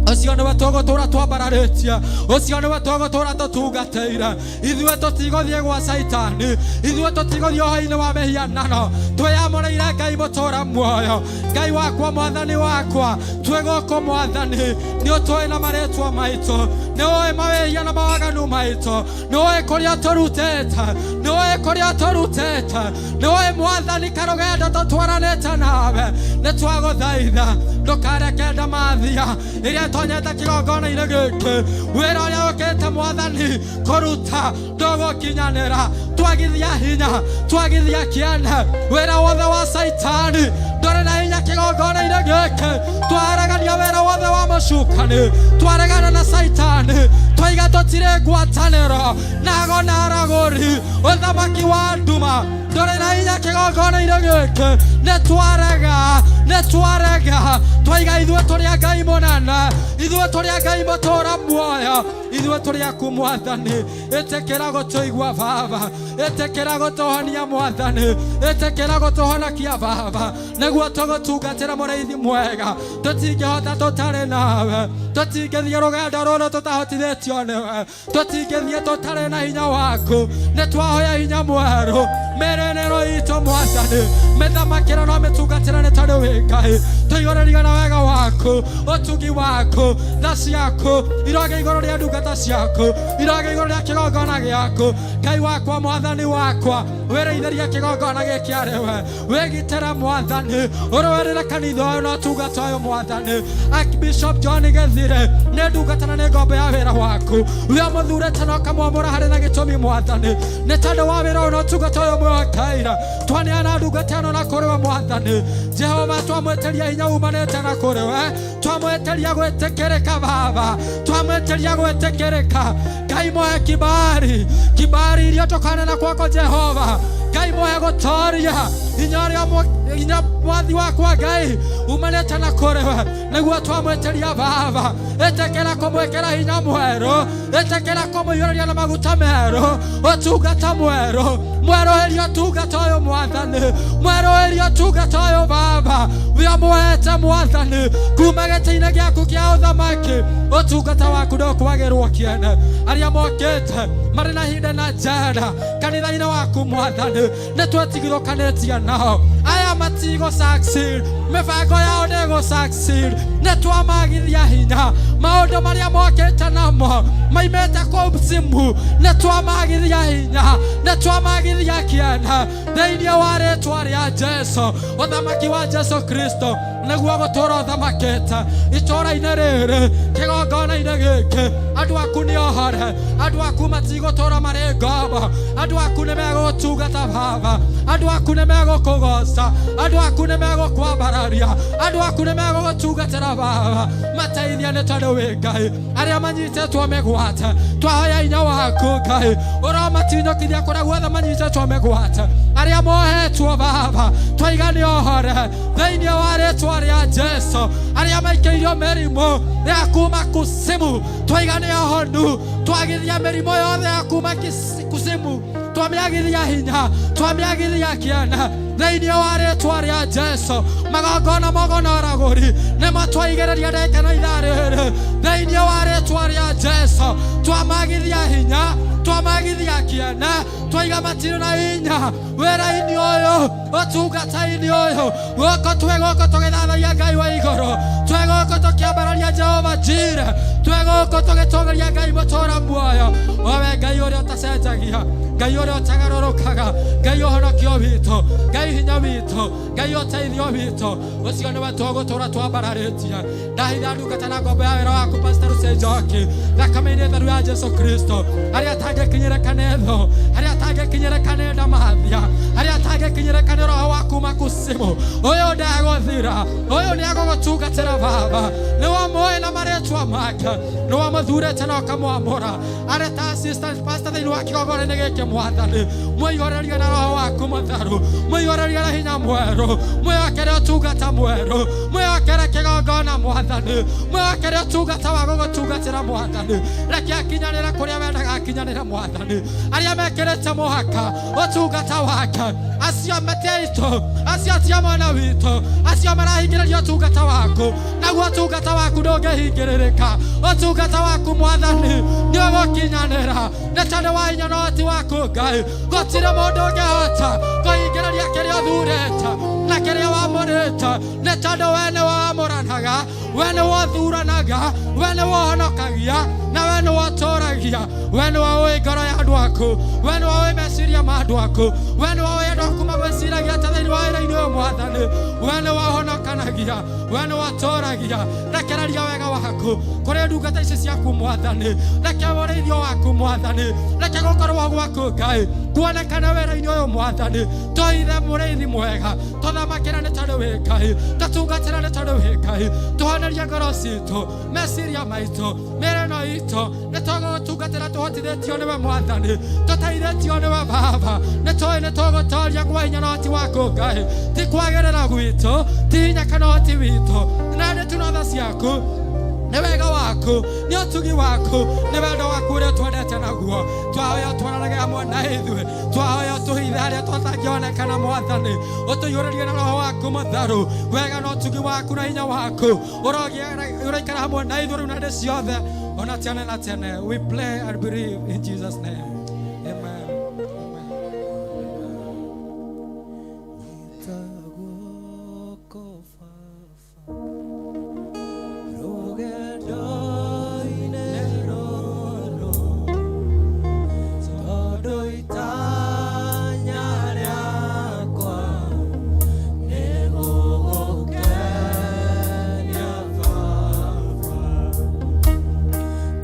ũcio nĩwe tũgũtũũra twambararĩtie, ũcio nĩwe tũgũtũũra tũtungatĩire. Ithuĩ tũtigũthiĩ gwa Caitani, ithuĩ tũtigũthiĩ ũhoro-inĩ wa mĩhianano. Twĩyamũrĩire Ngai mũtũũra muoyo. Ngai wakwa mwathani wakwa, twĩ gũkũ mwathani, nĩ ũtũĩ na marĩtwa maitũ, nĩ ũĩ mawĩhia na mawaganu maitũ, nĩ ũĩ kũrĩa tũrutĩte, nĩ ũĩ kũrĩa tũrutĩte, nĩ ũĩ mwathani karũgendo tũtwaranĩte nawe. Nĩ twagũthaitha ndũkareke ndamathia ĩrĩa ĩtonyete kĩgongona-inĩ gĩkĩ, wĩra ũrĩa ũkĩte mwathani kũruta ndũgũkinyanĩra. Twagithia hinya, twagithia kĩene wĩra wothe wa Caitani ndũrĩ na hinya kĩgongona-inĩ gĩkĩ. Twaragania wĩra wothe wa mũcukani, twaregana na Caitani, twaiga tũtirĩ ngwatanĩro nago na aragũri. Ũthamaki wa nduma ndũrĩ na hinya kĩgongona-inĩ gĩkĩ. Nĩ twarega, nĩ twarega, twaiga ithuĩ tũrĩ a Ngai mũnene, ithuĩ tũrĩ a Ngai mũtũũra muoyo, ithuĩ tũrĩ aku mwathani. Ĩtĩkĩra gũtũigua Baba, ĩtĩkĩra gũtũhonia mwathani, ĩtĩkĩra gũtũhonokia Baba, nĩguo tũgũtungatĩra mũrĩithi mwega. Tũtingĩhota tũtarĩ nawe, tũtingĩthiĩ rũgendo rũrũ tũtahotithĩtio nĩwe, tũtingĩthiĩ tũtarĩ na hinya waku. Nĩ twahoya hinya mwerũ mĩrĩnĩro itũ mwathani, mĩthamakĩra no mĩtungatĩra nĩ tondũ wĩ Ngai. Tũiyũrĩria na wega waku, ũtugi waku, tha ciaku iroge igũrũ rĩa ndungata ciaku, iroge igũrũ rĩa kĩgongona gĩaku. Ngai wakwa mwathani wakwa, wĩrĩithĩrie kĩgongona gĩkĩ arĩ we, wĩgitĩre mwathani, ũrũĩrĩre kanitha ũyũ na ũtungata ũyũ mwathani. Archbishop John Gĩthire nĩ ndungata na nĩ ngombo ya wĩra waku, we mũthurĩte na ũkamwamũra harĩ na gĩtũmi mwathani, nĩ tondũ wa wĩra ũyũ na ũtungata ũyũ mwĩhokeire. Twaneana ndungata ĩno na kũrĩ we mwathani Jehova, twamwĩtĩria hinya umanĩte na kũrĩ we, twamwĩtĩria gwĩtĩkĩrĩka Baba, twamwĩtĩria gwĩtĩkĩrĩka. Ngai mohe kibari, kibari iliyotokana na kwako Jehova. Ngai mohe gũtoria hinya ũrĩa hinya mwathi wakwa Ngai umanĩte na kũrĩ we, nĩguo twamwĩtĩria Baba. Ĩtĩkĩra kũmwĩkĩra hinya mwerũ, ĩtĩkĩra kũmũiyũrĩria na maguta merũ, ũtungata mwerũ, mwerũhĩria ũtungata ũyũ mwathani, mwerũhĩria ũtungata ũyũ Baba, wĩamũhete mwathani kuma gĩtĩ-inĩ gĩaku kĩa ũthamaki. Ũtungata waku ndũkwagĩrwo kĩene. Arĩa mokĩte marĩ na hinda na njenda kanitha-inĩ waku mwathani, nĩ twetigithũkanĩtie nao. Aya matigũ succeed, mĩbango yao ndĩgũ succeed. Nĩ twamagithia hinya, maũndũ marĩa mokĩte namo maimĩte kũu msimu, nĩ twamagithia hinya, nĩ twamagithia kĩene thĩinĩ wa rĩtwa rĩa Jesu. Ũthamaki wa Jesu Kristo nĩguo gũtũũra ũthamakĩte itũũra-inĩ rĩrĩ, kĩgongona-inĩ gĩkĩ. Andũ aku nĩ ohore, andũ aku matigũtũũra marĩ ngombo, andũ aku nĩ megũgũtungata Baba, andũ aku nĩ megũkũgoca, andũ aku nĩ megũkwambararia, andũ aku nĩ megũgũtungatĩra Baba. Mateithia nĩ tondũ wĩ Ngai. Arĩa manyitĩtwo mĩgwate, twahoya hinya waku Ngai ũromatinyũkithia kũrĩa guothe manyitĩtwo mĩgwate. Arĩa mohetwo Baba, twaiga nĩ ohore thĩinĩ wa rĩtwa rĩa Jesu. Arĩa maikĩirio mĩrimũ ya kuma kusimu, twaiga nĩ ohonu. Twagithia mĩrimũ yothe ya kuma kusimu, twamĩagithia hinya, twamĩagithia kĩene thĩinĩ wa rĩtwa rĩa Jesu. Magongona mogo na ũragũri nĩmo twaigĩrĩria ndagĩka na ithaa rĩrĩ. Thĩinĩ wa rĩtwa rĩa Jesu, twamagithia hinya, twamagithia kĩene, twaiga matirĩ na hinya wĩra-inĩ ũyũ, ũtungata-inĩ ũyũ. Gũkũ twĩ gũkũ tũgĩthathaia Ngai wa igũrũ, twĩ gũkũ tũkĩambararia Jehova Jire, twĩ gũkũ tũgĩtũgĩria Ngai mũtũra muoyo, owe Ngai ũrĩa ũtacenjagia, Ngai ũrĩa ũtagarũrũkaga, Ngai ũhonokio witũ, Ngai hinya witũ, Ngai ũteithio witũ. Ũcio nĩwe tũgũtũra twambararĩtie. Ndahitha ndungata na ngombo ya wĩra waku Pastor Lucy Njoki thakame-inĩ theru ya Jesu Kristo, harĩa atangĩkinyĩrĩka nĩ thũ, harĩa atangĩkinyĩrĩka nĩ ndamathia, harĩa atangĩkinyĩrĩka nĩ roho wa kuma kusimu. Ũyũ ndegũthira, ũyũ nĩ egũgũtungatĩra Baba. Nĩ wamũĩ na marĩtwa make, nĩ wamũthurĩte na ũkamwamũra arĩ ta assistant pastor thĩinĩ wa kĩgongona-inĩ gĩkĩ. Mwathani, mũihũrĩrie na roho waku mũtheru, mũihũrĩrie na hinya mwerũ, mwĩhokere ũtungata mwerũ, mwĩhokere kĩgongona Mwathani, mwĩhokere ũtungata wa gũgũtungatĩra Mwathani. Reke akinyanĩre kũrĩa wendaga akinyanĩre Mwathani. Arĩa mekĩrĩte mũhaka ũtungata wake, acio matiaitũ, acio ti a mwena witũ, acio marahingĩrĩria ũtungata waku, naguo ũtungata waku ndũngĩhingĩrĩrĩka. Ũtungata waku Mwathani nĩ ũgũkinyanĩra, nĩ tondũ wa hinya na ũhoti waku Ngai. Gũtirĩ mũndũ ũngĩhota kũhingĩrĩria kĩrĩa ũthurĩte na kĩrĩa wamũrĩte, nĩ tondũ we nĩ wamũranaga, we nĩ wothuranaga, we nĩ wohonokagia, na we nĩ wotũragia. We nĩ woĩ ngoro ya andũ aku, we nĩ woĩ meciria ma andũ aku, we nĩ woĩ andũ aku magwĩciragia atĩa thĩinĩ wa wĩra-inĩ ũyũ Mwathani. We nĩ wohonokanagia, we nĩ wotũragia. Rekereria wega waku kũrĩ ndungata ici ciaku Mwathani, reke ũrĩithio waku Mwathani, reke gũkorwo gwaku Ngai kuonekane wĩra-inĩ ũyũ Mwathani. Tũithe mũrĩithi mwega, tũthamakĩra nĩ tondũ wĩ Ngai, tũtungatĩra nĩ tondũ wĩ Ngai. Tũhonerie ngoro citũ, meciria maitũ, mĩĩrĩ ĩno itũ, nĩ tũgũgũtungatĩra tũhotithĩtio nĩwe Mwathani, tũteithĩtio nĩwe Baba. Nĩ tũĩ nĩ tũgũtoria kwa hinya na ũhoti waku Ngai, ti kwagĩrĩra gwitũ, ti hinya kana ũhoti witũ, na nĩ tu na tha ciaku, nĩ wega waku, nĩ ũtugi waku, nĩ wendo waku ũrĩa ũtwendete naguo. Twahoya ũtwaranage hamwe na ithuĩ, twahoya ũtũhithe harĩa tũtangĩonekana Mwathani, ũtũiyũrĩrie na roho waku mũtheru. Wega na ũtugi waku na hinya waku ũroikara hamwe na ithuĩ rĩu na hĩndĩ ciothe, ona tene na tene. We pray and believe in Jesus' name. Amen. Amen. Rũgendo-inĩ rũrũ, tondũ itanya rĩakwa nĩ gũgũkenia Baba.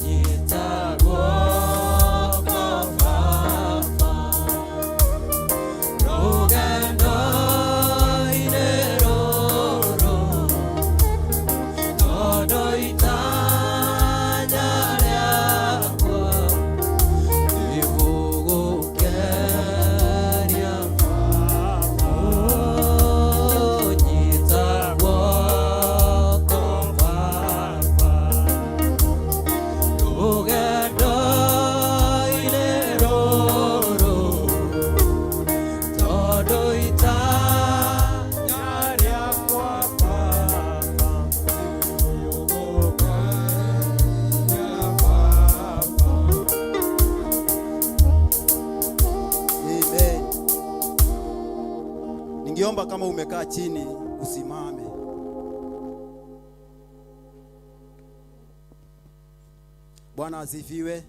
Nyita guoko Baba, rũgendo-inĩ rũrũ, tondũ itanya rĩakwa nĩ gũgũkenia Baba. Nyita guoko Baba, rũgendo-inĩ rũrũ, tondũ itanya rĩakwa Baba nĩ gũgũkenia Baba. Amen. Ningeomba kama umekaa chini usimame. Bwana asifiwe.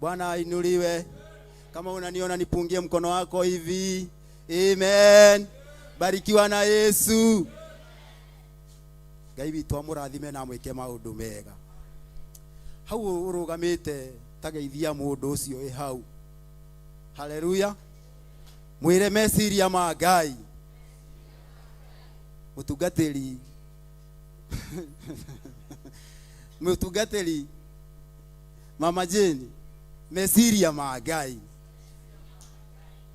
Bwana ainuliwe. Kama unaniona nipungie mkono wako hivi. Amen. Barikiwa na Yesu. Ngai witũ amũrathime na amwĩke maũndũ mega. Hau ũrũgamĩte tageithia mũndũ ũcio ĩ hau. Haleluya. Mwĩre meciria ma Ngai. Mũtungatĩri mũtungatĩri Mama Jane, meciria ma Ngai,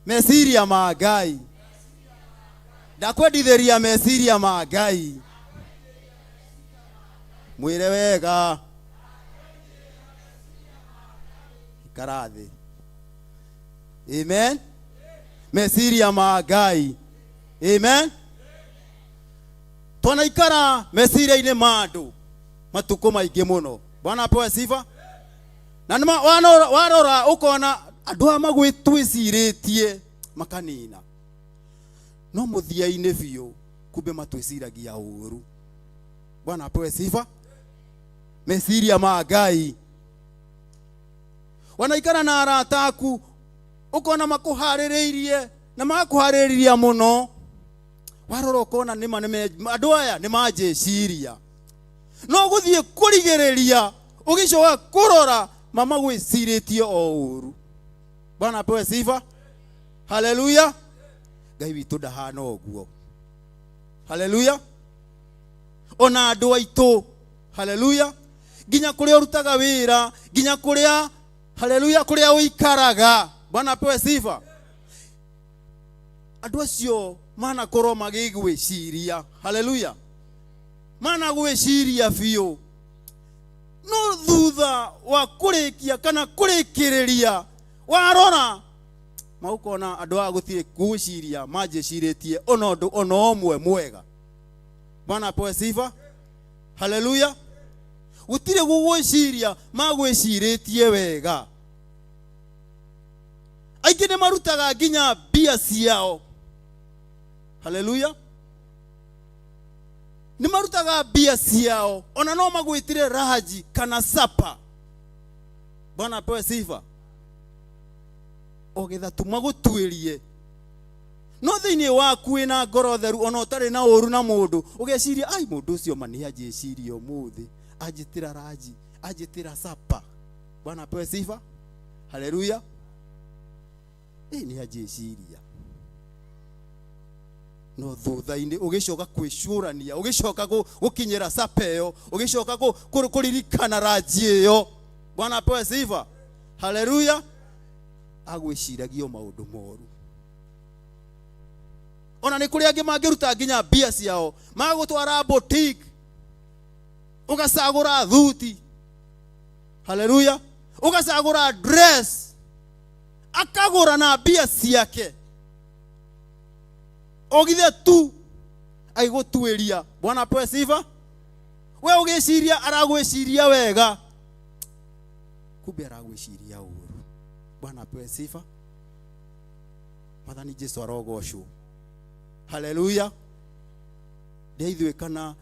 meciria ma Ngai, ndakwendithĩria meciria ma Ngai. Mwĩre wega, ikara thĩ. Amen. Meciria ma Ngai. Amen. Twanaikara meciria-inĩ ma andũ matukũ maingĩ mũno. Bwana apewe sifa. Na nĩma warora ũkona andũ aya magwĩtwĩcirĩtie makanina, no mũthia-inĩ biũ kumbe matwĩciragia ũru. Bwana apewe sifa. Meciria ma Ngai. Wanaikara na arata aku ũkona makũharĩrĩirie na magakũharĩrĩria mũno, warora ũkona nĩma andũ aya nĩ manjĩciria, no gũthiĩ kũrigĩrĩria ũgĩcoka kũrora mama gwĩcirĩtie o ũru. Bwana apewe sifa. Haleluya. Ngai witũ ndahana ũguo. Haleluya. Ona andũ aitũ, haleluya, nginya kũrĩa ũrutaga wĩra, nginya kũrĩa, haleluya, kũrĩa ũikaraga. Bwana apewe sifa. Andũ acio manakorwo magĩgwĩciria, haleluya, managwĩciria biũ, no thutha wa kũrĩkia kana kũrĩkĩrĩria warora maũkona andũ aya gũtirĩ gwĩciria manjĩcirĩtie ona ũndũ ona ũmwe mwega. Bwana apewe sifa. Haleluya. Gũtirĩ gũgwĩciria magwĩcirĩtie wega. Aingĩ nĩ marutaga nginya mbia ciao. Haleluya. Nĩ marutaga mbia ciao ona no magwĩtire raji kana sapa. Bwana apewe sifa. O getha tu magũtuĩrie, no thĩinĩ waku wĩna ngoro theru ona ũtarĩ na ũru na mũndũ, ũgeciria ai mũndũ ũcio ma nĩ anjĩciria ũmũthĩ, anjĩtĩra raji, anjĩtĩra sapa. Bwana apewe sifa. Haleluya. Nĩ anjĩciria. No thutha-inĩ ũgĩcoka kwĩcũrania, ũgĩcoka gũkinyĩra sapa ĩyo, ũgĩcoka kũririkana ranji ĩyo. Bwana apewe sifa. Haleluya. Agwĩciragia o maũndũ moru. Ona nĩ kũrĩ angĩ mangĩruta nginya mbia ciao, magũtwara boutique, ũgacagũra thuti, haleluya, ũgacagũra dress, akagũra na mbia ciake, ogithe tu agĩgũtuĩria. Bwana apewe sifa. We ũgĩciria aragwĩciria wega, kumbe aragwĩciria ũru. Bwana apewe sifa. Mwathani Jesu arogocwo. Haleluya. Ndĩraithuĩ kana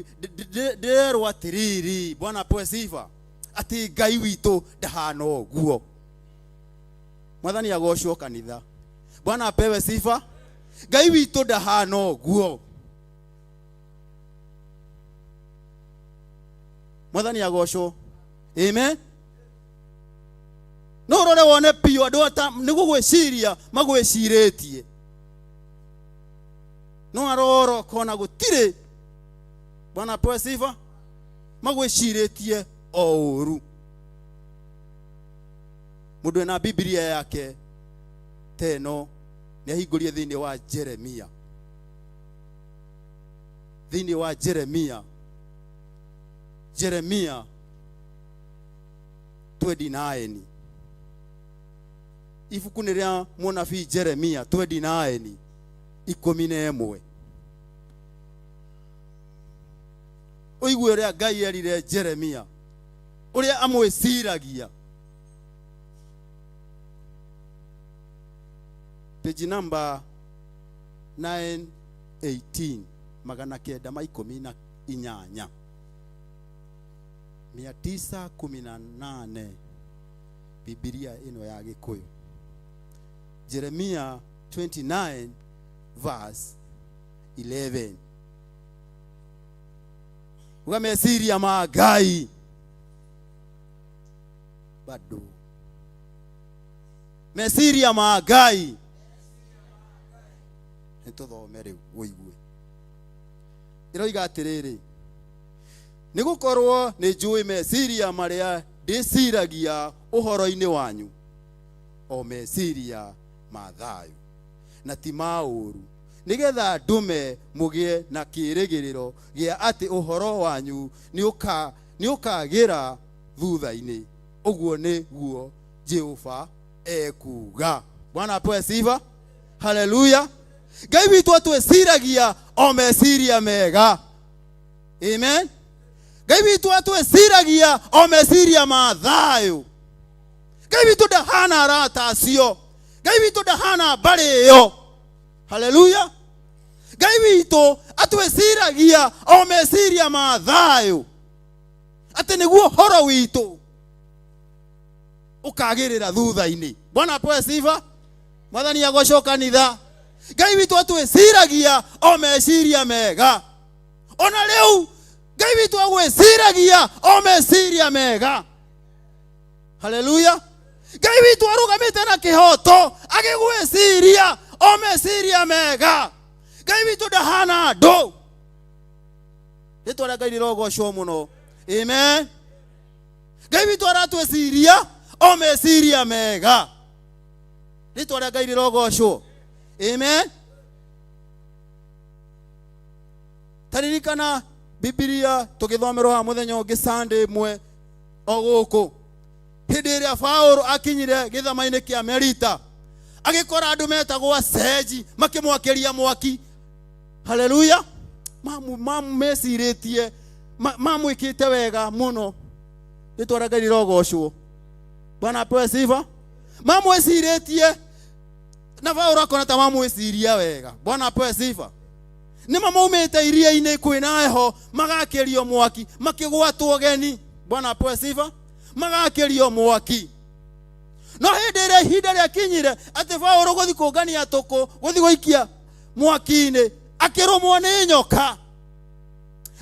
ndĩrerwo atĩrĩrĩ, Bwana apewe sifa, atĩ Ngai witũ ndahana ũguo. Mwathani agocwo kanitha. Bwana apewe sifa. Ngai witũ ndahana ũguo. Mwathani agocwo. Amen. No ũrore wone biũ andũ ata nĩ gũgwĩciria magwĩcirĩtie, no arora ũkona gũtirĩ. Bwana apewe sifa. Magwĩcirĩtie o ũru. Mũndũ ena Biblia yake ta ĩno nĩ ahingũrie thĩinĩ wa Jeremia, thĩinĩ wa Jeremia, Jeremia 29. Ibuku nĩ rĩa mũnabii Jeremia 29 11. Ũigue ũrĩa Ngai erire Jeremia, ũrĩa amwĩciragia. Page number 918, 918, 918, Bibilia ĩno ya Gĩkũyũ. Jeremia 29 verse 11. Uga meciria ma Ngai bado, meciria ma Ngai. Nĩ tũthome rĩu ũigue. Ĩroiga atĩrĩrĩ, nĩ gũkorwo nĩ njũĩ meciria marĩa ndĩciragia ũhoro-inĩ wanyu, o meciria ma thayũ na ti ma ũũru, nĩgetha ndũme mũgĩe na kĩĩrĩgĩrĩro gĩa atĩ ũhoro wanyu nĩ ũkagĩra thutha-inĩ. Ũguo nĩguo Jehova ekuuga. Bwana apewe sifa. Haleluya. Ngai witũ atwĩciragia o meciria mega. Amen. Ngai witũ atwĩciragia o meciria ma thayũ. Ngai witũ ndahana arata acio. Ngai witũ ndahana mbarĩ ĩyo. Haleluya. Ngai witũ atwĩciragia o meciria ma thayũ, atĩ nĩguo ũhoro witũ ũkagĩrĩra thutha-inĩ. Bwana apewe sifa. Mwathani agocwo kanitha. Ngai witũ atwĩciragia o meciria mega. Ona rĩu Ngai witũ agwĩciragia o meciria mega. Haleluya. Ngai witũ arũgamĩte na kĩhoto agĩgwĩciria o meciria mega. Ngai witũ ndahana andũ. Rĩtwa rĩa Ngai rĩrogocwo mũno. Amen. Ngai witũ aratwĩciria o meciria mega. Rĩtwa rĩa Ngai rĩrogocwo. Amen. Taririkana Bibilia tũgĩthomerwo haha mũthenya ũngĩ Sunday ĩmwe o gũkũ, hĩndĩ ĩrĩa Paũlũ akinyire gĩthama-inĩ kĩa Melita, agĩkora andũ metagwo acenji makĩmwakĩria mwaki. Haleluya. Mamecirĩtie, mamwĩkĩte wega mũno. Rĩtwa rĩa Ngai rĩrogocwo. Bwana apewe sifa. Mamwĩcirĩtie na Paũlũ akona ta mamwĩciria wega. Bwana apewe sifa. Nĩ mamaumĩte iria-inĩ kwĩna heho, magakĩrio mwaki, makĩgwatwo ũgeni. Bwana apewe sifa. Magakĩrio mwaki. No hĩndĩ ĩrĩa ihinda rĩakinyire atĩ Paũlũ gũthiĩ kũngania tũkũ, gũthiĩ gũikia mwaki-inĩ, akĩrũmwo nĩ nyoka.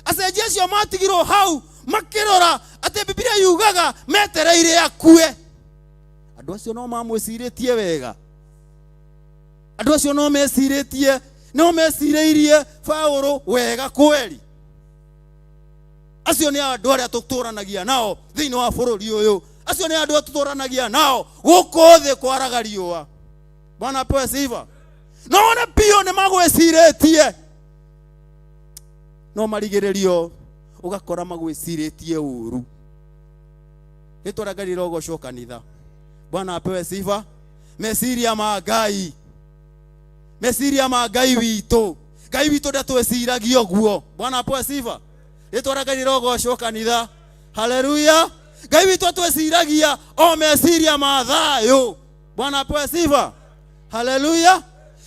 Acenji acio matigirwo hau makĩrora atĩ Bibilia yugaga metereire akue. Andũ acio no mamwĩcirĩtie wega. Andũ acio no mecirĩtie, no mecirĩirie Paũlũ wega kweli. Acio nĩ andũ arĩa tũtũranagia nao thĩinĩ wa bũrũri ũyũ. Acio nĩ andũ arĩa tũtũranagia nao gũkũ thĩ kwaraga riũa. Bwana apewe sifa. No one biũ nĩ magwĩcirĩtie, no marigĩrĩrio ũgakora magwĩcirĩtie ũru. Rĩtwa rĩa Ngai rĩrogocwo kanitha. Bwana apewe sifa. Meciria ma Ngai, meciria ma Ngai witũ. Ngai witũ ndatwĩciragia ũguo. Bwana apewe sifa. Rĩtwa rĩa Ngai rĩrogocwo kanitha. Haleluya. Ngai witũ atwĩciragia o meciria ma thayũ. Bwana apewe sifa. Haleluya.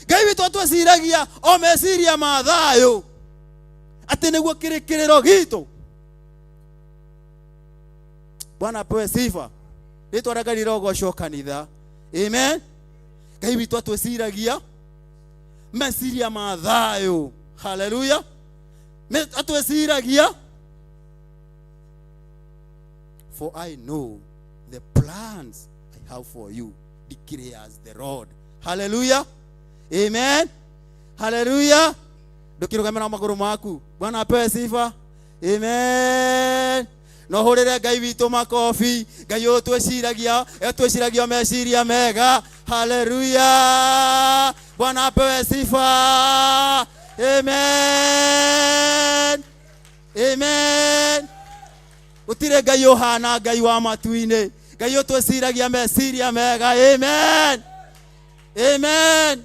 Ngai witũ atwĩciragia o meciria ma thayũ, atĩ nĩguo kĩrĩkĩrĩro gitũ. Bwana apewe sifa. Rĩtwa rĩa Ngai rĩrogocwo kanitha. Amen. Ngai witũ atwĩciragia meciria ma thayũ. Haleluya. Atwĩciragia, for I know the plans I have for you, declares the Lord. Hallelujah. Amen. Hallelujah. Ndũkĩrũgamĩra magũrũ maku. Bwana apewe sifa. Amen. No hũrĩre Ngai witũ makobi. Ngai ũyũ twĩciragia, etwĩciragia meciria mega. Hallelujah. Bwana apewe sifa. Amen. Amen. Gũtirĩ Ngai ũhana Ngai wa matu-inĩ. Ngai ũyũ twĩciragia meciria mega. Amen. Amen.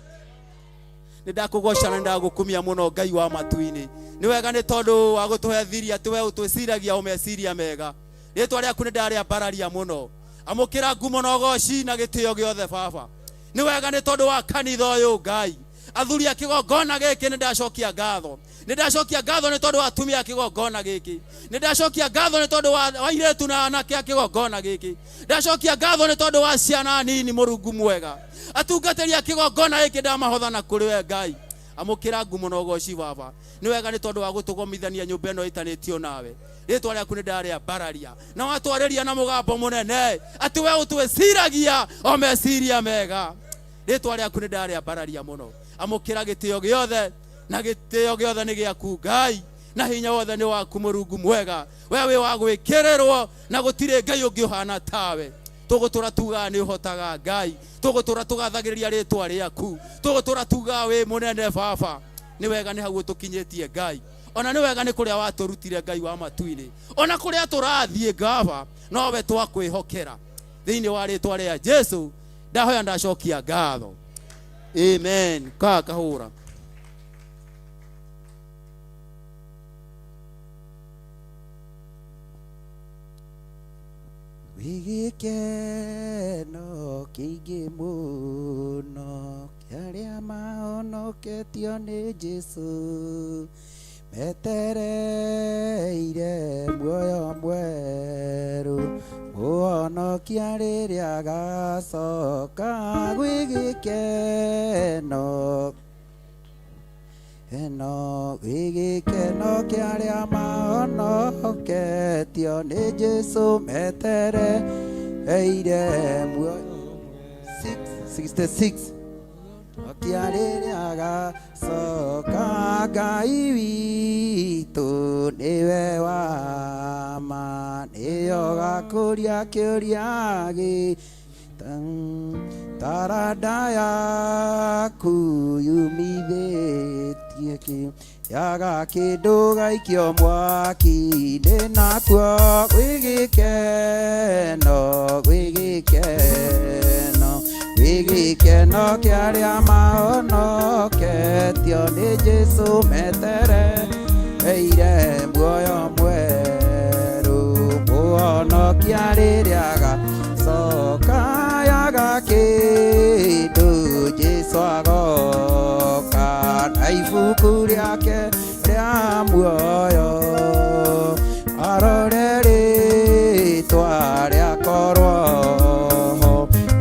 Nĩ ndakũgoca na nĩ ndagũkumia mũno Ngai wa matu-inĩ. Nĩ wega nĩ tondũ wa gũtũhe thiri atĩ we ũtwĩciragia o meciria mega. Rĩtwa rĩaku nĩ ndarĩambararia mũno. Amũkĩra ngumo na ũgoci na gĩtĩo gĩothe Baba. Nĩ wega nĩ tondũ wa kanitha ũyũ Ngai. Athuri a kĩgongona gĩkĩ nĩ ndacokia ngatho. Nĩ ndacokia ngatho nĩ tondũ wa atumia a kĩgongona gĩkĩ. Nĩ ndacokia ngatho nĩ tondũ wa airĩtu na anake a kĩgongona gĩkĩ. Ndacokia ngatho nĩ tondũ wa ciana nini Mũrungu mwega. Atungatĩri a kĩgongona gĩkĩ ndamahotha na kũrĩ we Ngai. Amũkĩra ngumo na ũgoci Baba. Nĩ wega nĩ tondũ wa gũtũgomithania nyũmba ĩno ĩtanĩtio nawe. Rĩtwa rĩaku nĩ ndarĩambararia. Na watwarĩria na mũgambo mũnene atĩ we ũtwĩciragia o meciria mega. Rĩtwa rĩaku nĩ ndarĩambararia mũno. Amũkĩra gĩtĩo gĩothe na gĩtĩo gĩothe nĩ gĩaku Ngai, na hinya wothe nĩ waku Mũrungu mwega. We wĩ wa gwĩkĩrĩrwo na gũtirĩ Ngai ũngĩ ũhana tawe. Tũgũtũra tugaga nĩ ũhotaga Ngai, tũgũtũra tũgathagĩrĩria rĩtwa rĩaku, tũgũtũra tugaga wĩ mũnene Baba. Nĩ wega nĩ hau ũtũkinyĩtie Ngai, ona nĩ wega nĩ kũrĩa watũrutire Ngai wa matu-inĩ, ona kũrĩa tũrathiĩ Baba nowe twakwĩhokera. Thĩinĩ wa rĩtwa rĩa Jesu ndahoya ndacokia ngatho. Amen. Kaa kahũra. Gwĩ gĩkeno kĩingĩ mũno kĩa arĩa mahonoketio nĩ Jesũ metereire muoyo mwerũ mũhonokia rĩrĩa agacoka. Gwĩ gĩkeno eno gwĩ gĩkeno kĩa arĩa mahonoketio nĩ Jesũ metereire muoyo. 66 Okia rĩrĩa agacoka. Ngai witũ nĩwe wa ma, nĩyo gakũria kĩũria gĩ taranda yaku yumithĩtie kĩ yaga kĩndũ gaikio mwaki-inĩ nakuo. Gwĩ gĩkeno, gwĩ gĩkeno, gwĩ gĩkeno kĩa arĩa mahonoketio nĩ Jesũ metereire muoyo mwerũ mũhonokia rĩrĩa agacoka. Yaga kĩndũ Jesũ agoka na ibuku rĩake rĩa muoyo arore rĩtwa rĩakorwo ho,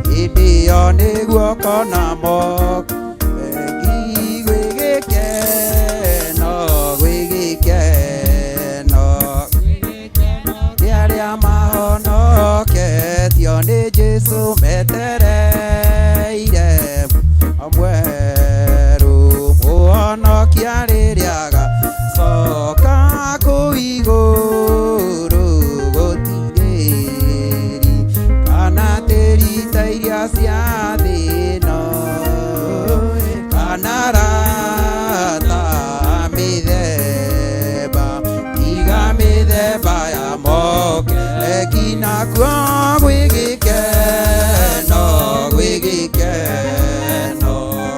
hĩndĩ ĩyo nĩguo kona moko bengi. Gwĩ gĩkeno, gwĩ gĩkeno kĩa arĩa mahonoketio nĩ Jesũ metereire mwerũ mũhonokia rĩrĩa agacoka. Kũu igũrũ gũtirĩri kana tĩri ta iria cia thĩ ĩno kana rata mĩthemba tiga mĩthemba ya moke nakuo. Gwĩ gĩkeno, gwĩ gĩkeno,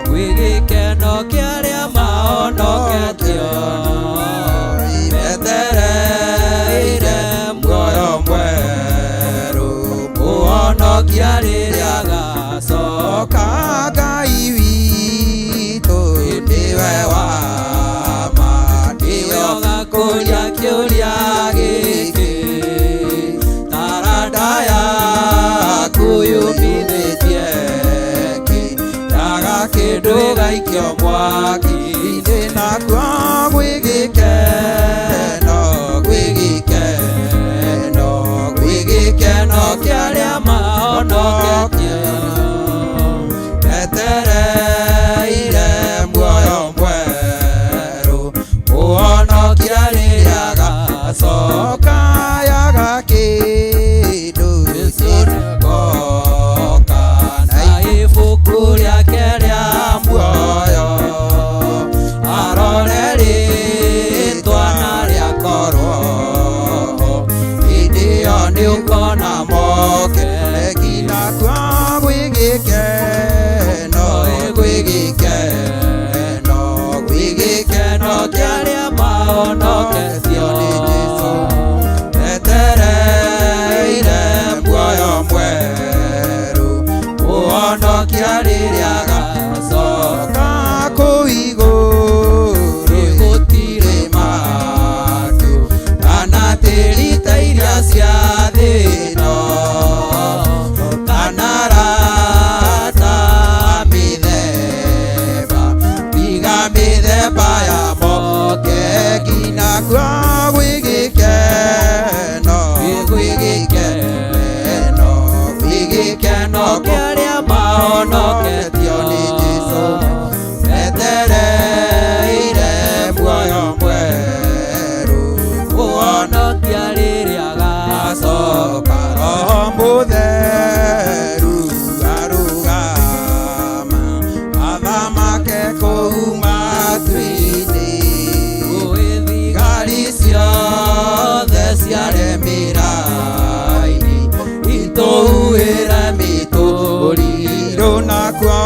gwĩ gĩkeno kĩa arĩa mahonoketio metereire muoyo mwerũ mũhonokia rĩrĩa agacoka. Ngai witũ nĩwe wa ma, nĩwe ũgakũria kĩũria gĩkĩ taranda yaku yumithĩtie kĩ yaga kĩndũ gaikio mwaki-inĩ nakuo. Gwĩ gĩkeno, gwĩ gĩkeno, gwĩ gĩkeno kĩa arĩa mahonoketio metereire muoyo mwerũ mũhonokia rĩrĩa agacoka. Yaga kĩndũ goka na ibuku rĩake rĩa muoyo arore rĩtwa na rĩakorwo ho, hĩndĩ ĩyo nĩ ũkona moke nakuo. Gwĩ gĩkeno, gwĩ gĩkeno, gwĩ gĩkeno kĩa arĩa mahonoketio nĩ Jesũ metereire muoyo mwerũ mũhonokia rĩrĩa agacoka. Kũu igũrũ gũtirĩ mandũ kana tĩri ta iria cia thĩ ĩno kana rata mĩthemba tiga mĩthemba ya moke nakuo. Gwĩ gĩkeno, gwĩ gĩkeno, gwĩ gĩkeno kĩa arĩa mahonoketio nĩ Jesũ metereire muoyo mwerũ mũhonokia rĩrĩa agacoka. Roho Mũtheru arũgama athamake kũu matu-inĩ, thigari ciothe ciaremĩra-inĩ itũhuhĩre mĩtũrirũ nakuo.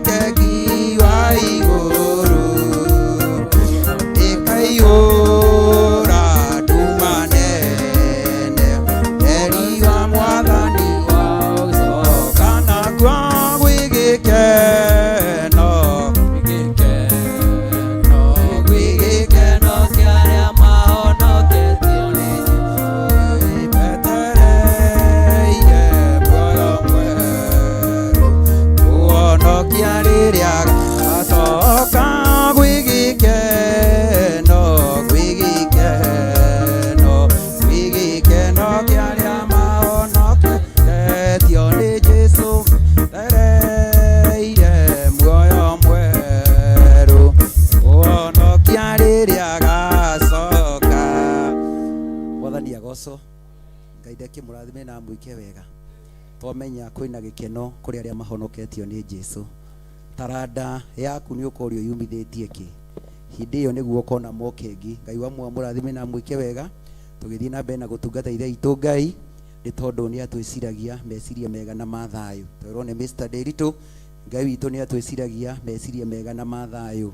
Keki wa igũrũ ĩkaihũra nduma nene Eri wa mwathani wacoka nakuo gwĩ gĩkeno gwĩ gĩkeno kĩa arĩa mahonoketio nĩ Metereire muoyo mwerũ kũhonokia rĩrĩa acoka gwĩ gĩkeno gwĩ gĩkeno gwĩ gĩkeno kĩa arĩa mahonoketio nĩ Jesũ metereire muoyo mwerũ kũhonokia rĩrĩa agacoka. Mwathani agocwo. Ngai ndakĩmũrathime na amwĩke wega. Twamenya kwĩna gĩkeno kũrĩ arĩa mahonoketio nĩ Jesũ. Taranda yaku nĩ ũkorio yumithĩtie kĩ hĩndĩ ĩyo nĩguo ũkona mokengi. Ngai wa mũrathime na amwĩke wega. Tũgĩthiĩ na mbere na gũtungata ithe witũ Ngai nĩ tondũ nĩ atwĩciragia meciria mega na ma thayũ. Twerwo nĩ Mr. Nderitu Ngai witũ nĩ atwĩciragia meciria mega na ma thayũ.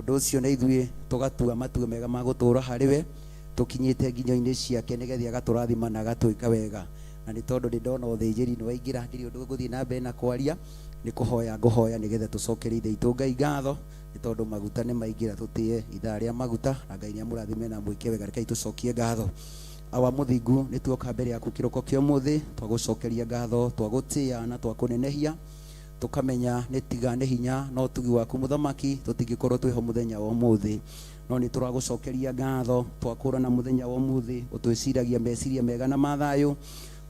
Ũndũ ũcio na ithuĩ tũgatua matua mega ma gũtũũra harĩ we tũkinyĩte nginyo-inĩ ciake nĩgetha agatũrathima na agatwĩka wega. Na nĩ tondũ nĩ ndona ũthĩnjĩri nĩ waingĩra ndirĩ ũndũ ngũthiĩ na mbere na kwaria nĩ kũhoya ngũhoya nĩgetha tũcokerie ithe witũ Ngai ngatho nĩ tondũ maguta nĩ maingĩra tũtĩe ithaa rĩa maguta na Ngai nĩ amũrathime na amwĩke wega. Rekei tũcokie ngatho. Awa mũthingu nĩ tuoka mbere yaku kĩroko kĩa ũmũthĩ twagũcokeria ngatho twagũtĩa na twakũnenehia tũkamenya nĩ tiga nĩ hinya no ũtugi waku mũthamaki tũtingĩkorwo twĩho mũthenya wa ũmũthĩ no nĩ tũragũcokeria ngatho twakũrana mũthenya wa ũmũthĩ ũtwĩciragia meciria mega na ma thayũ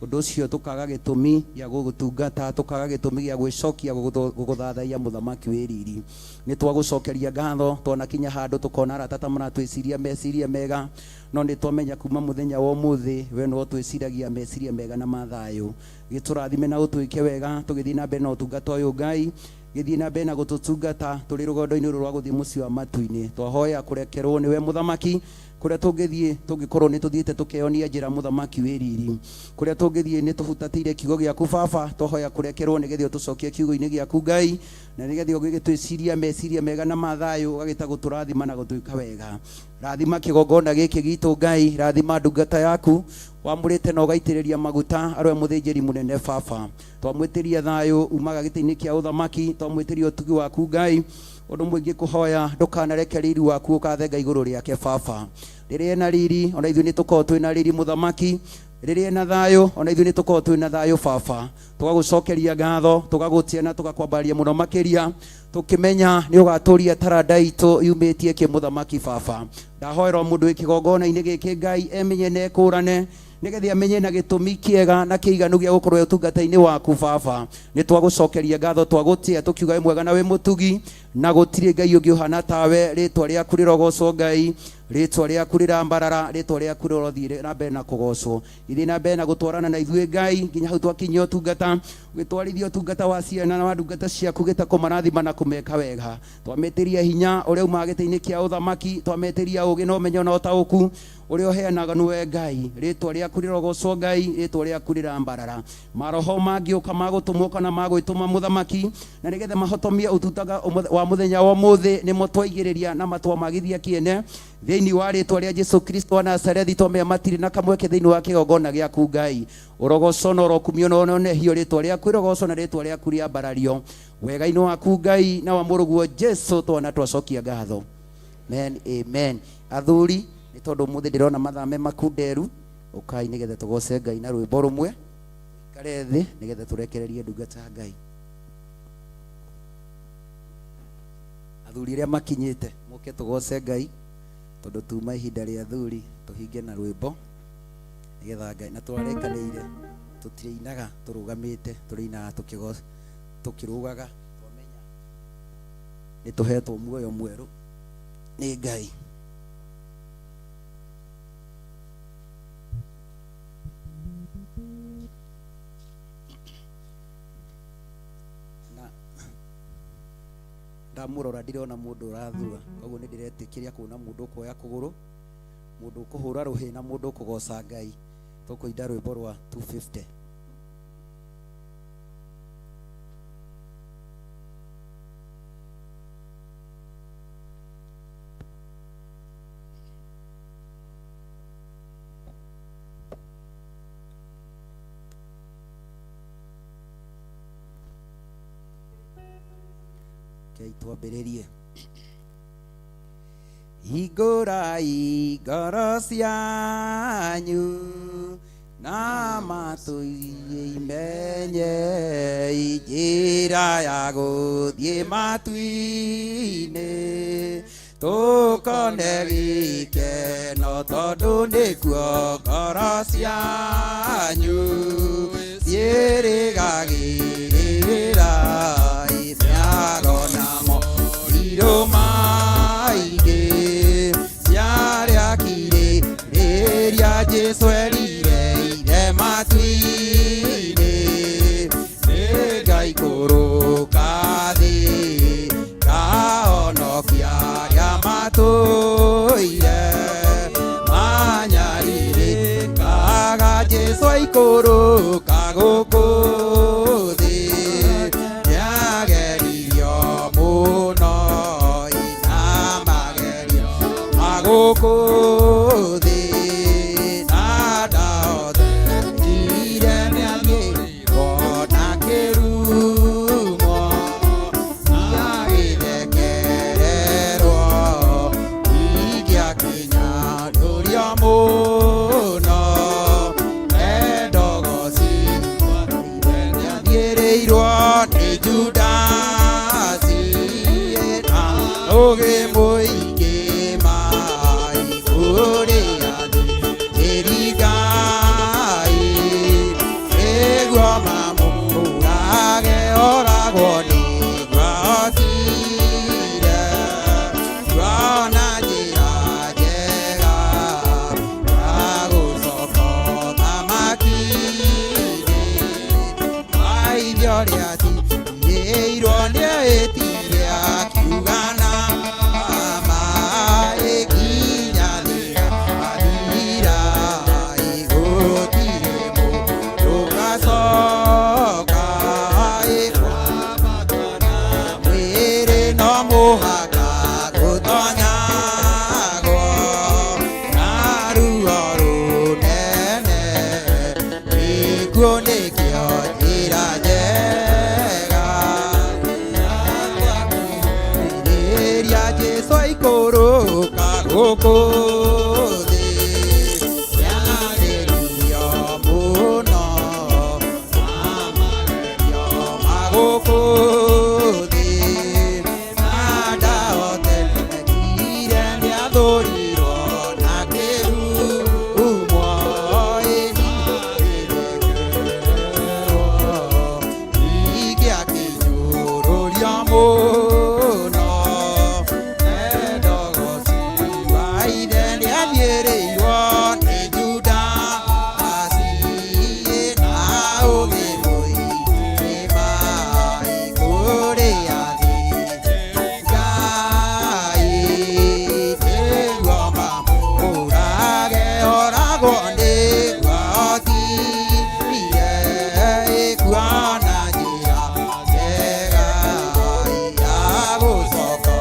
ũndũ ũcio tũkaga gĩtũmi gĩa gũgũtungata tũkaga gĩtũmi gĩa gwĩcokia gũgũthathaiya mũthamaki wĩ riri nĩ twagũcokeria ngatho twanakinya handũ tũkona arata ta maratwĩciria meciria mega no nĩ twamenya kuma mũthenya wa ũmũthĩ we no twĩciragia meciria mega na ma thayũ gĩtũrathime na ũtwĩke wega tũgĩthiĩ na mbere na ũtungata ũyũ Ngai gĩthiĩ na mbere na gũtũtungata tũrĩ rũgendo-inĩ rũrũ rwa gũthiĩ mũciĩ wa matu-inĩ twahoya kũrekerwo nĩwe mũthamaki kũrĩa tũngĩthiĩ tũngĩkorwo nĩ tũthiĩte tũkeyonia njĩra mũthamaki wĩ riri kũrĩa tũngĩthiĩ nĩ tũhutatĩire kiugo gĩaku baba twahoya kũrekerwo nĩgetha ũtũcokie kiugo-inĩ gĩaku Ngai na nĩgetha ũgĩgĩtwĩciria meciria mega na ma thayũ ũgagĩta gũtũrathima na gũtwĩka wega rathima kĩgongona gĩkĩ gitũ Ngai rathima ndungata yaku wamũrĩte na ũgaitĩrĩria maguta arwe mũthĩnjĩri mũnene baba twamwĩtĩria thayũ umaga gĩtĩ-inĩ kĩa ũthamaki twamwĩtĩria ũtugi waku Ngai ũndũ mũingĩ kũhoya ndũkanareke riri waku ũkathenga igũrũ rĩake baba rĩrĩa ena riri ona ithuĩ nĩ tũkorwo twĩna riri mũthamaki rĩrĩa ena thayũ ona ithuĩ nĩ tũkorwo twĩna thayũ baba tũgagũcokeria ngatho tũgagũtia na tũgakwambaria mũno makĩria tũkĩmenya nĩ ũgatũria taranda itũ yumĩtie kĩ mũthamaki baba ndahoera o mũndũ wĩ kĩgongona-inĩ gĩkĩ Ngai emenye na ekũrane nĩgetha amenye na gĩtũmi kĩega na kĩiganu gĩa gũkorwo ũtungata-inĩ waku baba nĩ twagũcokeria ngatho twagũtĩa tũkiuga wĩ mwega na wĩ mũtugi na gũtirĩ Ngai ũngĩ ũhana tawe rĩtwa rĩaku rĩrogocwo Ngai rĩtwa rĩaku rĩrambarara rĩtwa rĩaku rĩrothiĩ na mbere na kũgocwo ithiĩ na mbere na gũtwarana na ithuĩ Ngai nginya hau twakinyia ũtungata ũgĩtwarithia ũtungata wa ciana na wa ndungata ciaku gĩta kũmarathima na kũmeka wega twamĩtĩria hinya ũrĩa umaga gĩtĩ-inĩ kĩa ũthamaki twamĩtĩria ũgĩ na ũmenyo na ũtaũku ũrĩa ũheanaga nĩwe Ngai rĩtwa rĩaku rĩrogocwo Ngai rĩtwa rĩaku rĩrambarara maroho mangĩũka magũtũmwo kana magwĩtũma mũthamaki na nĩgetha mahotomie ũtungata wa mũthenya wa ũmũthĩ nĩmo twaigĩrĩria na matwamagithia kĩene thĩinĩ wa rĩtwa rĩa Jesu Kristo wa Nazarethi twamenya matirĩ na kamweke thĩinĩ wa kĩgongona gĩaku Ngai ũrogocwo na ũrokumio na ũnenehio rĩtwa rĩaku rĩrogocwo na rĩtwa rĩaku rĩambarario wega-inĩ waku Ngai na wa mũrũguo Jesu twana twacokia ngatho. Amen, amen. Athuri nĩ tondũ ũmũthĩ ndĩrona mathaa me makunderu ũkai nĩgetha tũgoce Ngai na rwĩmbo rũmwe ikare thĩ nĩgetha tũrekererie ndungata ya Ngai. Athuri arĩa makinyĩte mũke tũgoce Ngai tondũ tuma ihinda rĩa athuri tũhinge na rwĩmbo nĩgetha Ngai na twarekanĩire tũtirĩinaga tũrũgamĩte tũrĩinaga tũkĩrũgaga twamenya nĩ tũhetwo muoyo mwerũ nĩ Ngai. Na ndamũrora ndirona mũndũ ũrathua koguo nĩ ndĩretĩkĩria kuona mũndũ ũkuoya kũgũrũ mũndũ ũkũhũra rũhĩ na mũndũ ũkũgoca Ngai tũkũinda rwĩmbo rwa 250. Rekei twambĩrĩrie. Hingũrai ngoro cianyu na matũ imenye njĩra ya gũthiĩ matu-inĩ tũkone gĩkeno tondũ nĩkuo ngoro cianyu ciĩrĩgagĩrĩra mĩago namo irũ maingĩ ciarĩakire rĩrĩa Jesũ erire ithe matu-inĩ nĩngaikũrũka thĩ ngahonokia arĩa matũire manyarirĩkaga Jesũ aikũrũka gũkũ thĩ nĩageririo mũno na magerio ma gũkũ thĩ na ndahotire nĩathiĩrwo na kĩrumo agĩthekererwo ingĩakinyarũrio mũno endogoci nĩathiĩrĩirwo nĩ Judasi na ũgĩ mũingĩ mai kũrĩ athĩnjĩri Ngai nĩguo mamũũrage oragwo nĩguo ahotire kuona njĩra njega ya gũcoka ũthamaki-inĩ waithe ũrĩa atigĩirwo nĩehĩtire akiuga na ma ĩkinya thĩ athira ĩgũtirĩ mũndũ ũgacoka mwĩrĩ no mũhaka gũtonyagwo na ruo rũnene gĩkuũ nĩkĩo njĩra njega rĩrĩa Jesũ aikũrũka gũkũ thĩ nĩageririo mũno na magerio ma gũkũ thĩ na ndahotekire nĩathũrirwo na kĩrumwo ĩnĩgĩthekererwo ingĩakĩnyũrũrio mũno endogoci wa ithe nĩathiĩrĩirwo nĩ Judasi na ũgĩ mũingĩ mai kũrĩ athĩnjĩri Ngai nĩguo mamũũrage oragwo nĩguo ahotire kuona njĩra njega ya gũcoka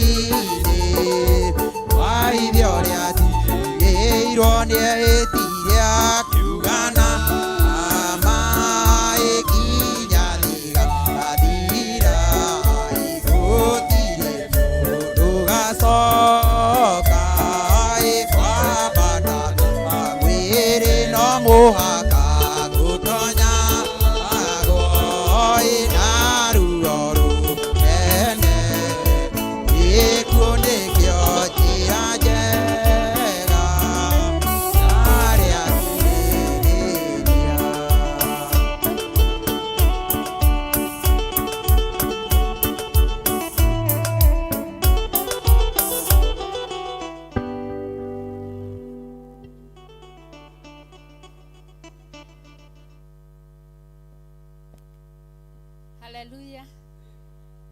ũthamaki-inĩ wa ithe ũrĩa atigĩirwo nĩehĩtire akiuga na ma ĩkinya thĩ athira gũtirĩ mũndũ ũgacoka ĩkwambata mwĩrĩ no mũhaka gũtonyagwo na ruo rũnene gĩkuũ nĩkĩo njĩra njega arĩa athĩnĩria. Haleluya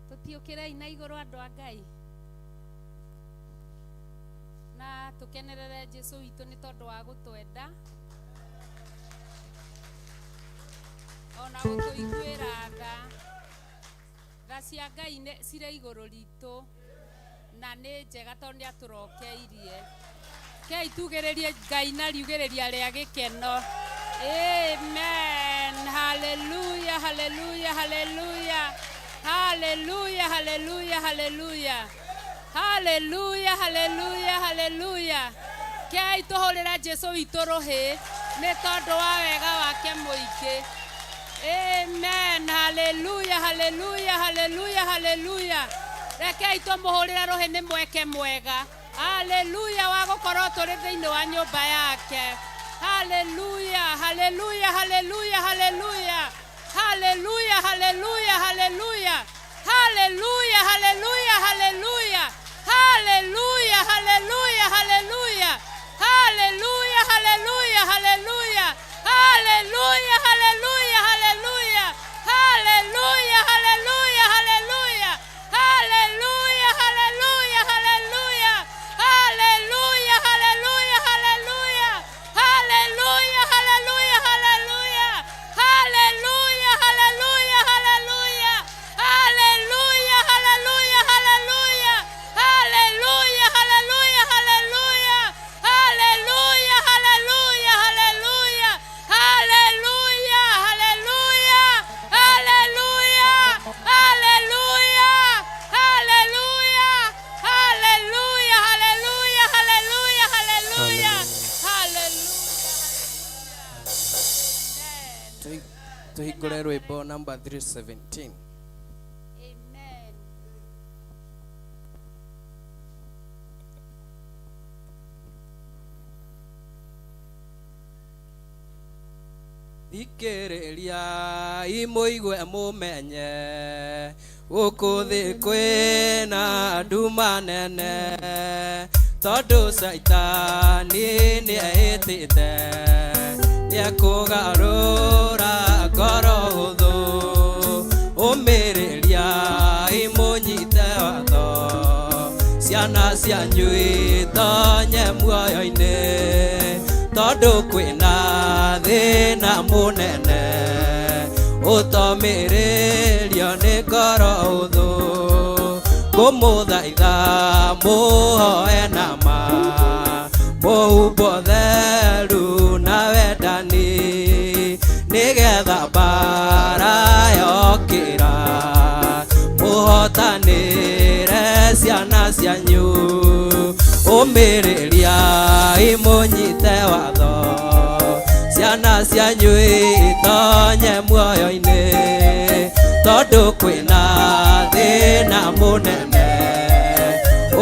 tutiukirei na iguru andu a Ngai na tukenerere Jesu witũ nĩ tondũ wa gũtwenda ona gũtũiguĩra tha. Tha cia Ngai cirĩ igũrũ ritũ na nĩ njega tondũ nĩ atũrokeirie. Kei tugĩrĩrie Ngai na riugĩrĩria rĩa gĩkeno. Amen. Hallelujah, hallelujah, hallelujah. Hallelujah. Haleluya, haleluya, haleluya. Haleluya, haleluya, haleluya. Kei tũhũrĩre Jesu witũ rũhĩ nĩ tondũ wa wega wake mũingĩ. Amen. Haleluya, haleluya, haleluya, haleluya. Rekei tũmũhũrĩre rũhĩ nĩ mweke mwega. Haleluya wa gũkorwo tũrĩ thĩinĩ wa nyũmba yake. Haleluya, haleluya, haleluya, haleluya. Haleluya, haleluya, haleluya. Haleluya, haleluya, haleluya. Haleluya, haleluya, haleluya. Haleluya, haleluya, haleluya. Haleluya, haleluya, haleluya. Haleluya, haleluya, haleluya. Haleluya, haleluya, haleluya. Haleluya, haleluya, haleluya. Haleluya, haleluya, haleluya. Haleluya, haleluya, haleluya. Haleluya, haleluya, haleluya. Haleluya, haleluya, haleluya. Haleluya, haleluya, haleluya. Haleluya, haleluya. Haleluya. Haleluya. Haleluya. Haleluya, haleluya, haleluya, haleluya. Haleluya. Tuhingũre rwĩmbo namba 317. Amen. Thikĩrĩria imũigue mũmenye gũkũ thĩ kwĩna nduma nene tondũ caitani nĩehĩtĩte nĩekũgarũra ngoro hũthũ ũmĩrĩria imũnyite watho ciana cianyu itonye muoyo-inĩ tondũ kwĩna thĩna mũnene ũtomĩrĩrio nĩ ngoro hũthũ kũmũthaitha mũhoe nama mũhumbwo theru na wendani nĩgetha mbara yokĩra mũhotanĩre ciana cianyu ũmĩrĩria imũnyite watho ciana cianyu itonye muoyo-inĩ tondũ kwĩna thĩna mũnene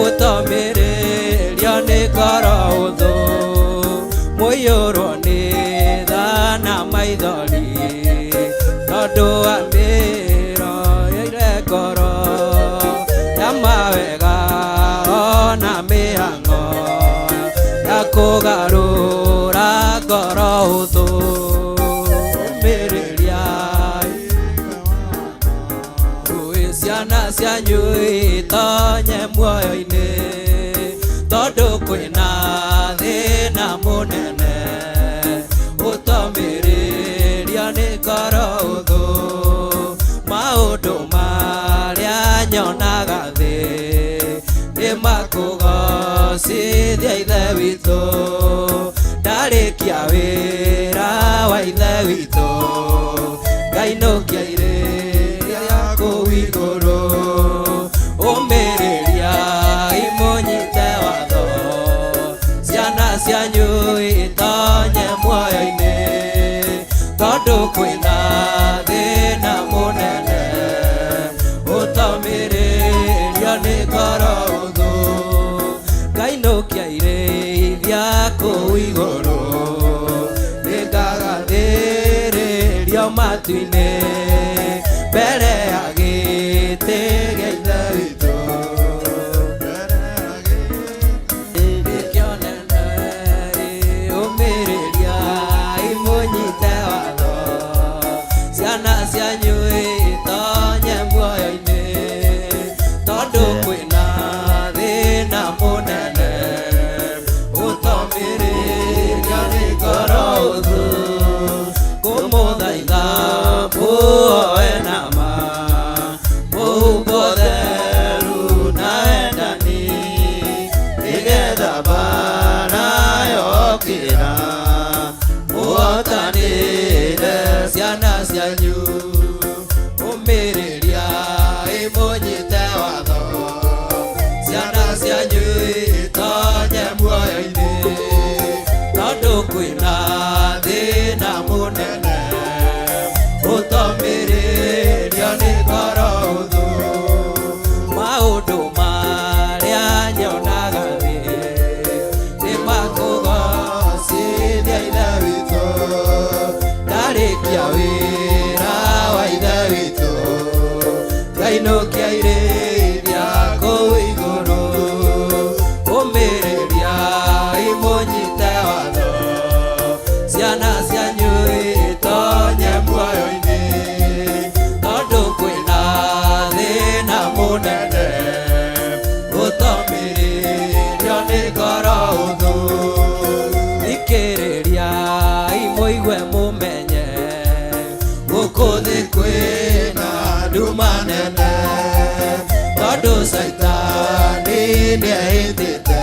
ũtomĩrĩrio nĩ ngoro hũthũ mũiyũrwo nĩ tha na maithori tondũ wa mĩro yoire ngoro ya mawega ona mĩhang'o ya kũgarũra ngoro hũthũ ũmĩrĩria Rũĩ ciana cianyu itonye muoyo-inĩ tondũ kwĩna thĩna mũnene ũtomĩrĩrio nĩ ngoro hũthũ maũndũ marĩa nyonaga thĩ nĩ makũgocithia ithe witũ ndarĩkia wĩra wa ithe witũ ngainũkia irĩria kũu igũrũ ũmĩrĩria imũnyite watho ciana cianyu itonye muoyo-inĩ tondũ kwĩna thĩna mũnene ũtomĩrĩrio nĩ ngoro hũthũ ngainũkia irĩithia kũu igũrũ nĩngagathĩrĩrio matu-inĩ mbere ya gĩtĩ gĩa ithe witũ nĩkĩonene ũmĩrĩria imũnyite watho ciana cianyu itonye muoyo-inĩ tondũ kwĩna thĩna mũnene ũtomĩrĩrio nĩ ngoro hũthũ kũmũthaitha mũhoe Inũkia irĩithia kũu igũrũ ũmĩrĩria imũnyite watho ciana cianyu itonye muoyo-inĩ tondũ kwĩna thĩna mũnene gũtomĩrĩrio nĩ ngoro ũthũ thikĩrĩria imũigue mũmenye gũkũ thĩ kwĩna nduma nene tondũ caitani nĩehĩtĩte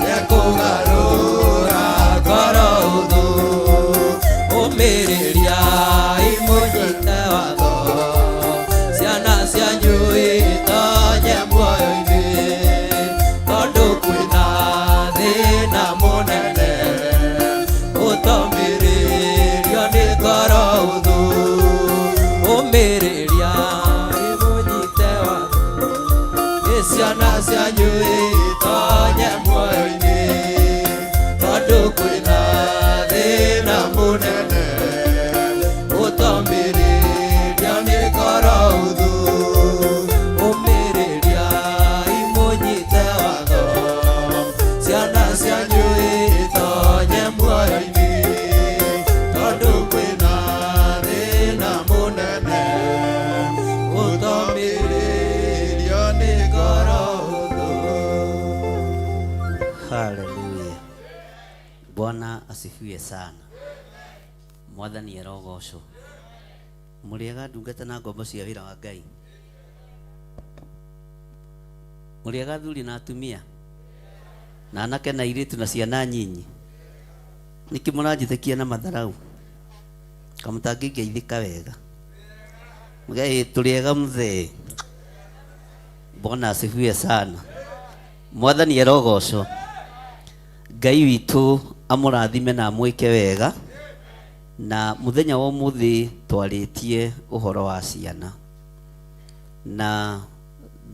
nĩekũgarũra ngoro ũthũ ũmĩrĩria imũnyite watho ciana cianyu itonye muoyo-inĩ tondũ kwĩna thĩna mũnene ũtomĩrĩrio nĩ ngoro ũthũ ũmĩrĩria imũnyite watho nĩ ciana cianyu itonye muoyo-inĩ tondũ kwĩna thĩna mũnene ũtomĩrĩrio nĩ ngoro ũthũ ũmĩrĩria imũnyite watho ciana cianyu itonye muoyo-inĩ tondũ kwĩna thĩna mũnene ũtomĩrĩrio nĩ ngoro ũthũ. Haleluya. Bwana asifiwe sana. Mwathani arogocwo. Mũrĩega ndungata na ngombo cia wĩra wa Ngai. Mũrĩega athuri na atumia na anake na airĩtu na ciana nyinyi. Nĩkĩ mũranjĩtĩkia na matharau? Kamũtangĩngeithĩka wega. Mũgai tũrĩega mzee. Bwana asifiwe sana. Mwathani arogocwo. Ngai witũ amũrathime na amwĩke wega na mũthenya wa ũmũthĩ twarĩtie ũhoro wa ciana na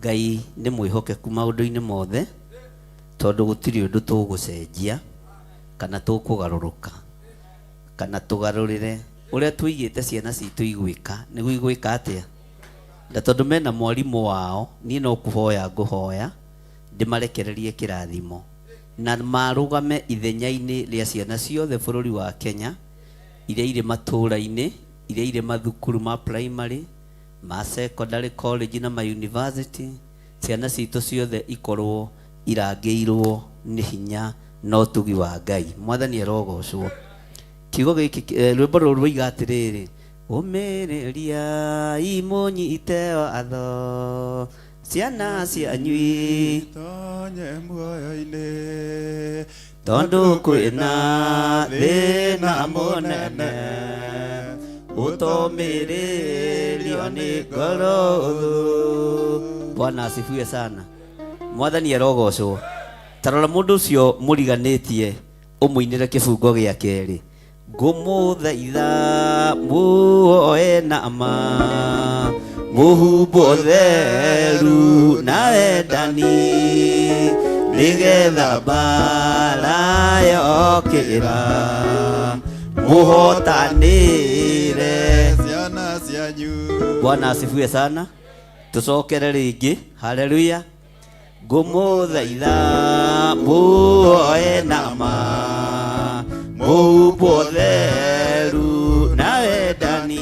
Ngai nĩ mwĩhokeku maũndũ-inĩ mothe tondũ gũtirĩ ũndũ tũgũcenjia kana tũkũgarũrũka kana tũgarũrĩre ũrĩa tũigĩte ciana citũ igwĩka nĩguo igwĩka atĩa na tondũ mena mwarimũ wao niĩ no kũhoya ngũhoya ndĩmarekererie kĩrathimo na marũgame ithenya-inĩ rĩa ciana ciothe bũrũri wa Kenya iria irĩ matũũra-inĩ iria irĩ mathukuru ma primary ma secondary college na ma university ciana citũ ciothe ikorwo irangĩirwo nĩ hinya na ũtugi wa Ngai. Mwathani arogocwo. Kiugo gĩkĩ rwĩmbo rũrũ rwoiga atĩrĩrĩ ũmĩrĩria imũnyite watho ciana cianyu Itonye muoyo-inĩ tondũ kwĩna thĩna mũnene ũtomĩrĩrio nĩ ngoro ũthũ. Bwana asifiwe sana. Mwathani arogocwo. Tarora mũndũ ũcio mũriganĩtie ũmũinĩre kĩbungo gĩa kerĩ ngũmũthaitha muoe na ma mũhumbwo theru na wendani nĩgetha mbara yokĩra mũhotanĩre ciana cianyu. Bwana asifiwe sana. Tucokere rĩngĩ. Haleluya. Ngũmũthaitha muoe na ma mũhumbwo theru na wendani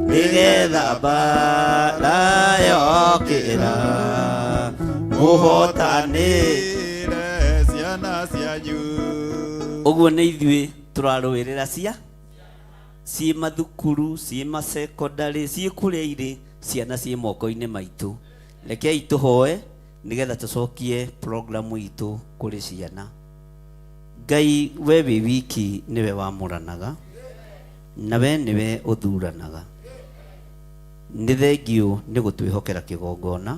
nĩgetha mbara yokĩra mũhotanĩre ciana cianyu. Ũguo nĩ ithuĩ tũrarũĩrĩra cia ciĩ mathukuru ciĩ masekondary ciĩ kũrĩa irĩ ciana ciĩ moko-inĩ maitũ. Rekei tũhoe nĩgetha tũcokie programu itũ kũrĩ ciana. Ngai we wĩ wiki nĩwe wamũranaga na we nĩwe ũthuranaga. Nĩ thengiũ nĩ gũtwĩhokera kĩgongona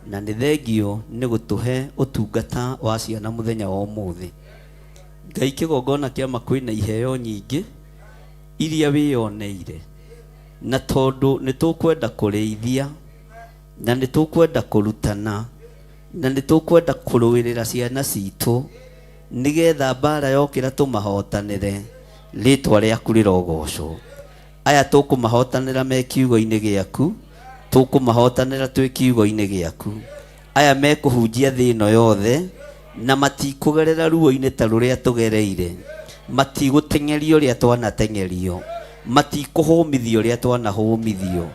na nĩ thengiũ nĩ gũtũhe ũtungata wa ciana mũthenya wa ũmũthĩ. Ngai kĩgongona kĩama kwĩna iheo nyingĩ iria wĩyoneire na tondũ nĩ tũkwenda kũrĩithia na nĩ tũkwenda kũrutana na nĩ tũkwenda kũrũĩrĩra ciana citũ nĩgetha mbara yokĩra tũmahotanĩre rĩtwa rĩaku rĩrogocwo. Aya tũkũmahotanĩra me kiugo-inĩ gĩaku Tũkũmahotanĩra twĩ kiugo-inĩ gĩaku. Aya mekũhunjia thĩ ĩno yothe na matikũgerera ruo-inĩ ta rũrĩa tũgereire, matigũteng'erio ũrĩa twanateng'erio, matikũhũmithio ũrĩa twanahũmithio.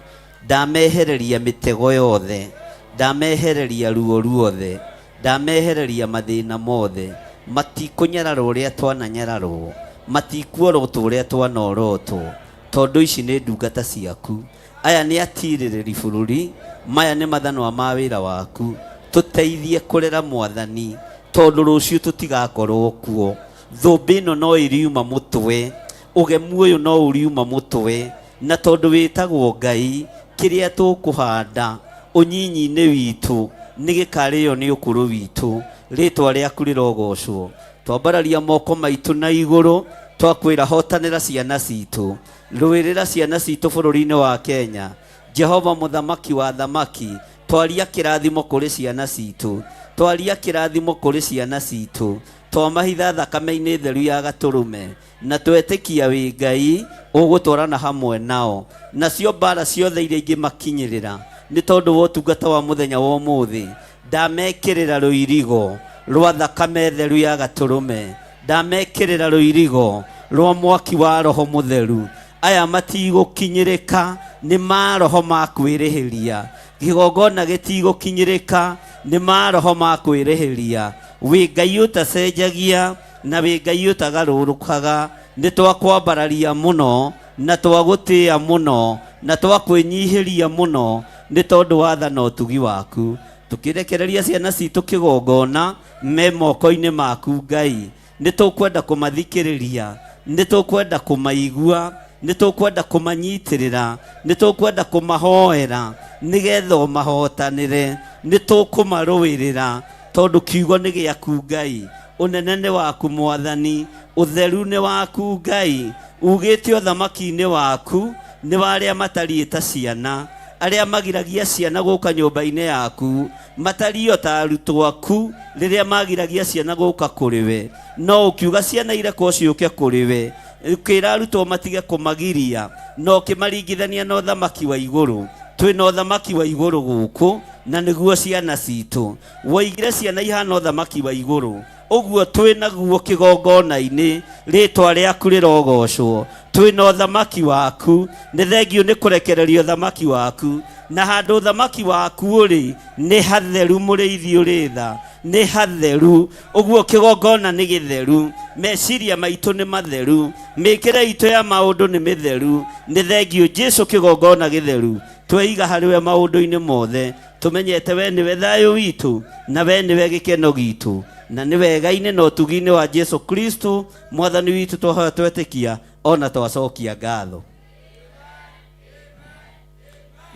Ndamehereria mĩtego yothe, ndamehereria ruo ruothe, ndamehereria mathĩna mothe, matikũnyararwo ũrĩa twananyararwo, matikuorotwo ũrĩa twanorotwo, tondũ ici nĩ ndungata ciaku. Aya nĩ atirĩrĩri bũrũri, maya nĩ mathanwa ma wĩra waku. Tũteithie kũrera Mwathani, tondũ rũciũ tũtigakorwo kuo. Thũmbĩ ĩno no ĩriuma mũtwe, ũgemu ũyũ no ũriuma mũtwe, na tondũ wĩtagwo Ngai, kĩrĩa tũkũhanda ũnyinyi-inĩ witũ nĩ gĩkarĩo nĩ ũkũrũ witũ. Rĩtwa rĩaku rĩrogocwo. Twambararia moko maitũ na igũrũ, twakwĩra hotanĩra ciana citũ, rũĩrĩra ciana citũ bũrũri-inĩ wa Kenya. Jehova mũthamaki wa thamaki, twaria kĩrathimo kũrĩ ciana citũ, twaria kĩrathimo kũrĩ ciana citũ, twamahitha thakame-inĩ theru ya gatũrũme, na twetĩkia wĩ Ngai ũgũtwarana hamwe nao, nacio mbara ciothe iria ingĩmakinyĩrĩra nĩ tondũ wa ũtungata wa mũthenya wa ũmũthĩ, ndamekĩrĩra rũirigo rwa thakame theru ya gatũrũme, ndamekĩrĩra rũirigo rwa mwaki wa roho mũtheru. Aya matigũkinyĩrĩka nĩ maroho ma kwĩrĩhĩria, kĩgongona gĩtigũkinyĩrĩka nĩ maroho ma kwĩrĩhĩria. Wĩ Ngai ũtacenjagia na wĩ Ngai ũtagarũrũkaga, nĩ twakwambararia mũno na twagũtĩĩa mũno na twakwĩnyihĩria mũno nĩ tondũ wa tha na ũtugi waku. Tũkĩrekereria ciana citũ kĩgongona me moko-inĩ maku Ngai, nĩ tũkwenda kũmathikĩrĩria, nĩ tũkwenda kũmaigua, nĩ tũkwenda kũmanyitĩrĩra, nĩ tũkwenda kũmahoera nĩgetha ũmahotanĩre, nĩ tũkũmarũĩrĩra tondũ kiugo nĩ gĩaku Ngai, ũnene nĩ waku Mwathani, ũtheru nĩ waku Ngai, ugĩte ũthamaki-inĩ waku nĩ wa arĩa matariĩ ta ciana, arĩa magiragia ciana gũka nyũmba-inĩ yaku, matariĩ o ta arutwo aku rĩrĩa magiragia ciana gũka kũrĩ we, no ũkiuga ciana irekwo ciũke kũrĩ we, ũkĩra arutwo matige kũmagiria, na ũkĩmaringithania na ũthamaki wa igũrũ. Twĩna ũthamaki wa igũrũ gũkũ na nĩguo ciana citũ. Woigire ciana ihana ũthamaki wa igũrũ, ũguo twĩnaguo kĩgongona-inĩ, rĩtwa rĩaku rĩrogocwo. Twĩna ũthamaki waku, nĩ thengiũ nĩ kũrekereria ũthamaki waku, na handũ ũthamaki waku ũrĩ nĩ hatheru, mũrĩithi ũrĩ tha, nĩ hatheru. Ũguo kĩgongona nĩ gĩtheru, meciria maitũ nĩ matheru, mĩkĩre itũ ya maũndũ nĩ mĩtheru. Nĩ thengiũ Jesu kĩgongona gĩtheru, tweiga harĩ we maũndũ-inĩ mothe, tũmenyete we nĩwe thayũ witũ na we nĩwe gĩkeno gitũ, na nĩ wega-inĩ na ũtugi-inĩ wa Jesu Kristo Mwathani witũ twahoya twetĩkia ona twacokia ngatho.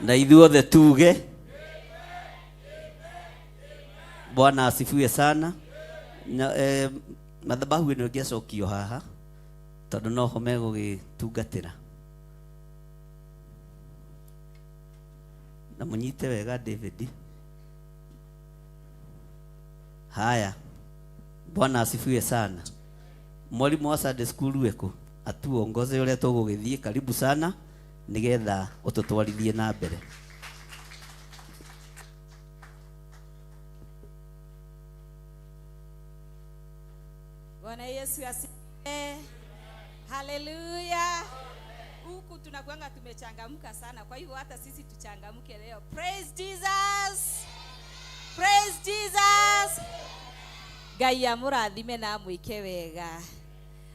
Na ithuothe tuge Bwana asifiwe sana. Na, madhabahu ĩno ĩngĩacokio haha tondũ noho megũgĩtungatĩra. Na mũnyite wega David. Haya, Bwana asifiwe sana. Mwalimu wa Sunday school weko atuongoze ũrĩa tũgũgĩthiĩ. Karibu sana nĩgetha ũtũtwarithie na mbere. Bwana Yesu asifiwe. Haleluya. Huku tunakuanga tumechangamka sana, kwa hivyo hata sisi tuchangamke leo. Praise Jesus. Praise Jesus. Ngai amũrathime na amwĩke wega.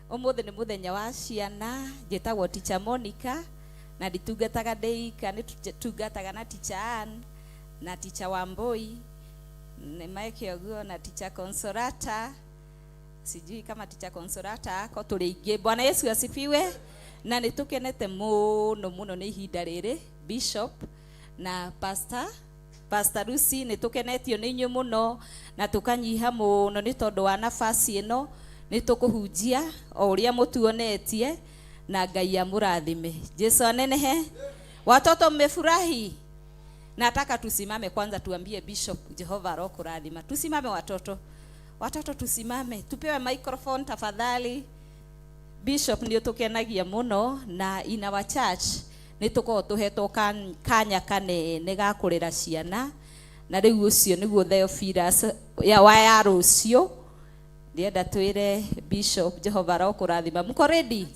Ũmũthĩ nĩ mũthenya wa ciana. Njĩtagwo Teacher Monica na nditungataga ndĩ ika, nĩ tungataga na Teacher Ann na Teacher Wambui nĩ meke ũguo na Teacher Consolata, sijui kama Teacher Consolata ako, tũrĩ aingĩ. Bwana Yesu asifiwe. Na nĩ tũkenete mũno mũno nĩ ihinda rĩrĩ, Bishop na Pastor Lucy, nĩ tũkenetio nĩ inyuĩ mũno na tũkanyiha mũno nĩ tondũ wa nafasi ĩno. Nĩ tũkũhunjia o ũrĩa mũtuonetie na Ngai amũrathime. Jesu anenehe. Watoto mmefurahi? Nataka tusimame kwanza tuambie Bishop Jehova arokurathima. Tusimame watoto. Watoto tusimame, tupewe microphone tafadhali. Bishop ndio tukenagia muno na in our church Nĩ tũkoragwo tũhetwo kanya kanene ga kũrera ciana, na rĩu ũcio nĩguo Theophilus ya wa ya rũciũ. Ndĩrenda twĩre Bishop Jehova arokũrathima. Mko ready?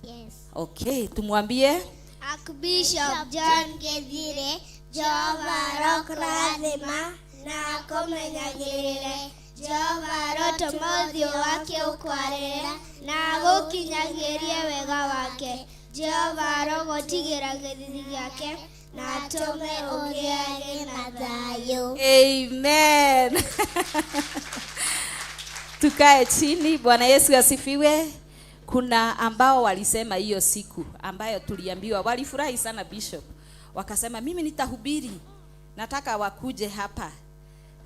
Yes. Okay, tumwambie Archbishop John Githire, Jehova arokũrathima na akũmenyagĩrĩre. Jehova arotũma ũthiũ wake ũkwarĩre na agũkinyagĩrie wega wake. Jehova arogũtigĩra gĩthithi gĩake na atũme ũgĩage na thayũ. Amen. Tukae chini. Bwana Yesu asifiwe. Kuna ambao walisema hiyo siku ambayo tuliambiwa, walifurahi sana Bishop, wakasema mimi nitahubiri, nataka wakuje hapa,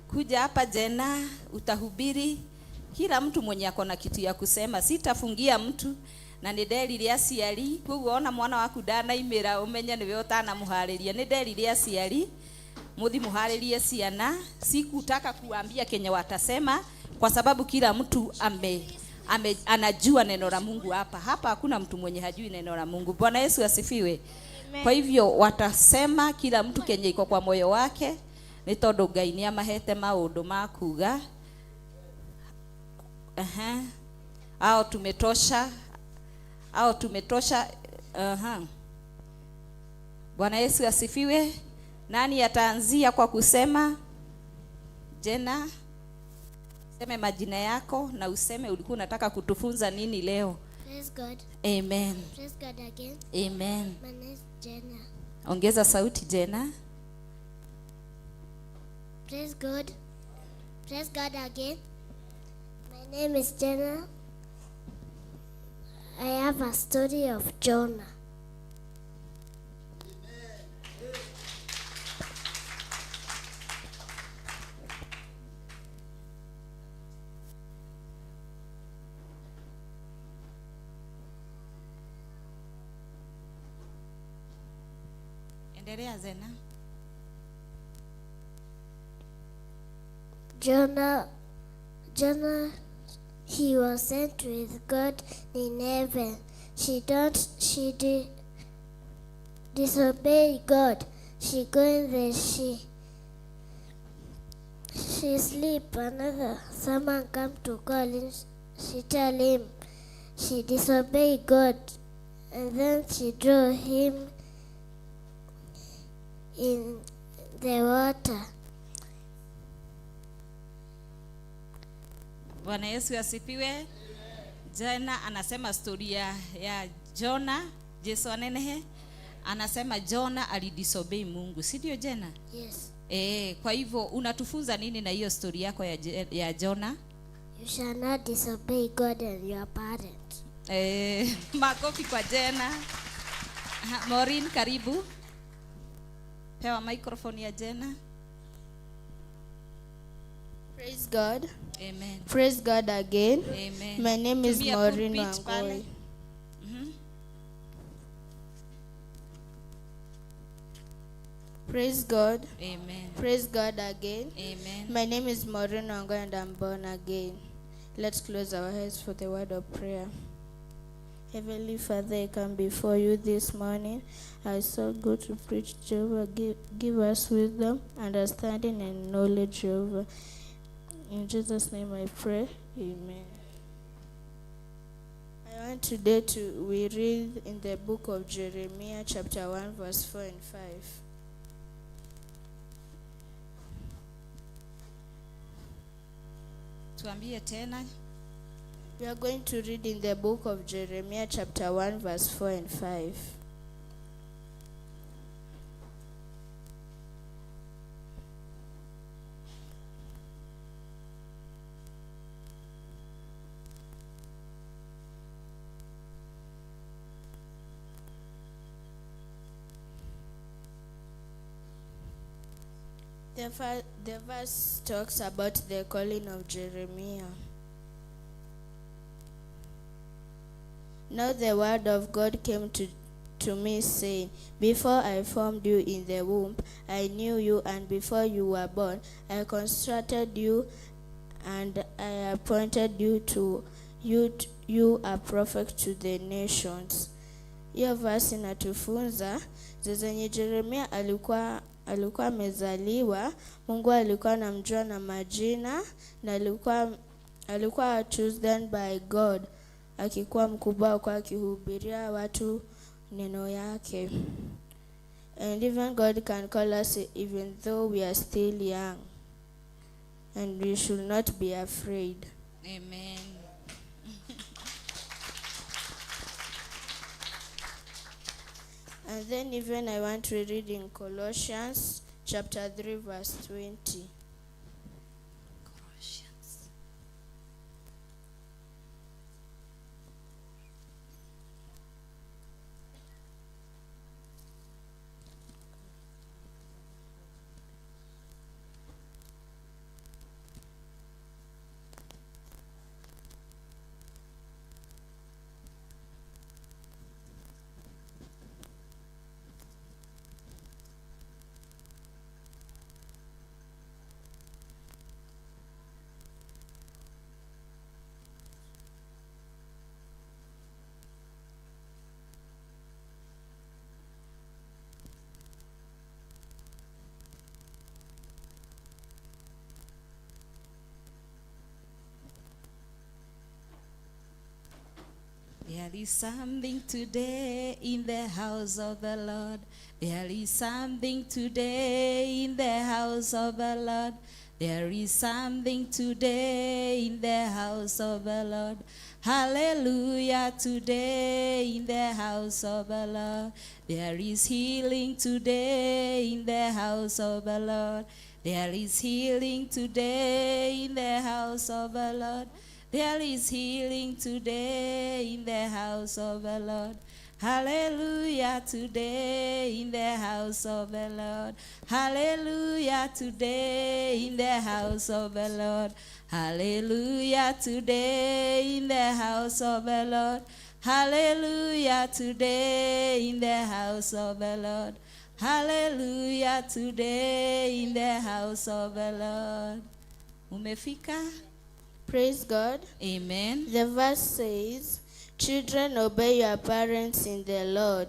kuja hapa Jena utahubiri. Kila mtu mwenye ako na kitu ya kusema, sitafungia mtu na nĩ nderire aciari, koguo ona mwana waku ndanaimĩra ũmenye nĩwe ũtanamuharĩria. Nĩ nderire aciari muthi muharĩrie ciana, sikutaka kuambia kenye watasema kwa sababu kila mtu ame anajua neno la Mungu hapa. Hapa hakuna mtu mwenye hajui neno la Mungu. Bwana Yesu asifiwe. Amen. Kwa hivyo watasema kila mtu kenye iko kwa moyo wake, nĩ tondũ Ngai nĩ amahete maũndũ ma kuga. Aha. Au tumetosha, au tumetosha. Aha. Bwana Yesu asifiwe. Nani ataanzia kwa kusema? Jena, seme majina yako na useme ulikuwa unataka kutufunza nini leo. Praise God. Amen. Praise God again. Amen. My name is Jenna. Ongeza sauti Jena. Praise God. Praise God again. My name is Jenna. I have a story of Jonah. Endelea Zena. Jonah, he was sent with God in heaven. She disobeyed God. She go in the she sleep. Another someone come to call him. She tell him she disobeyed God, and then she drew him in the water. Bwana Yesu asifiwe. Jana anasema story ya Jona, Yesu anenehe. Anasema Jona alidisobey Mungu, si ndio Jena? Yes. Kwa hivyo unatufunza nini na hiyo story yako ya Jona? You shall not disobey God and your parents. Makofi kwa Jena. Aha, Maureen, karibu. Pewa microphone ya Jena. Praise God. Amen. Praise God again. Amen. My name is Tumia Maureen pulpit pale. Wangoi. Mhm. Praise God. Amen. Praise God again. Amen. My name is Maureen Wangoi and I'm born again. Let's close our eyes for the word of prayer. Heavenly Father, I come before you this morning. I so good to preach, Jehovah. Give us wisdom, understanding, and knowledge, Jehovah. In Jesus' name I pray. Amen. I want today to we read in the book of Jeremiah, chapter 1, verse 4 and 5. Tuambie tena. We are going to read in the book of Jeremiah, chapter 1, verse 4 and 5. The verse talks about the calling of Jeremiah. Now the word of God came to me, saying, Before I formed you in the womb, I knew you, and before you were born, I constructed you, and I appointed you to you a prophet to the nations. Hiyo verse inatufunza zenye Jeremia alikuwa alikuwa amezaliwa, Mungu alikuwa anamjua na majina na alikuwa alikuwa chosen by God. Akikuwa mkubwa alikuwa akihubiria watu neno yake. And even God can call us even though we are still young. And we should not be afraid. Amen. And then even I want to read in Colossians chapter 3 verse 20. Colossians. There is something today in the house of the Lord. There is something today in the house of the Lord. There is something today in the house of the Lord. Hallelujah, today in the house of the Lord. There is healing today in the house of the Lord. There is healing today in the house of the Lord. There is healing today in the house of the Lord. Hallelujah, today in the house of the Lord. Hallelujah, today in the house of the Lord. Hallelujah, today in the house of the Lord. Hallelujah, today in the house of the Lord. Hallelujah, today in the house of the Lord. Umefika? Praise God. Amen. The verse says, Children, obey your parents in the Lord.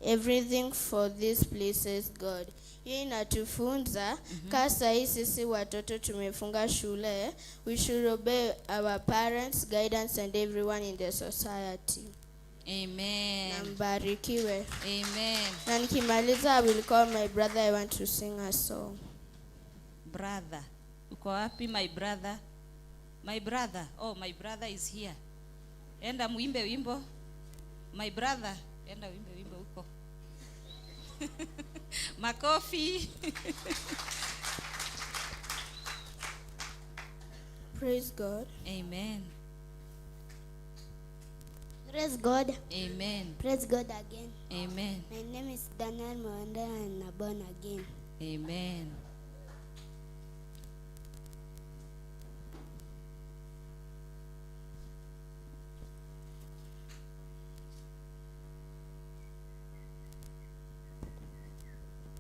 Everything for this pleases God. Hii inatufunza mm -hmm. Ka sahii sisi watoto tumefunga shule, we should obey our parents, guidance and everyone in the society. Amen. Na mbarikiwe. Amen. Na nikimaliza I will call my brother, I want to sing a song. Brother. Uko wapi my brother? My brother. Oh, my brother is here. Enda muimbe wimbo. My brother, enda uimbe wimbo huko. Makofi. Praise God. Amen. Praise God. Amen. Praise God again. Amen. My name is Daniel Mwenda and I'm born again. Amen.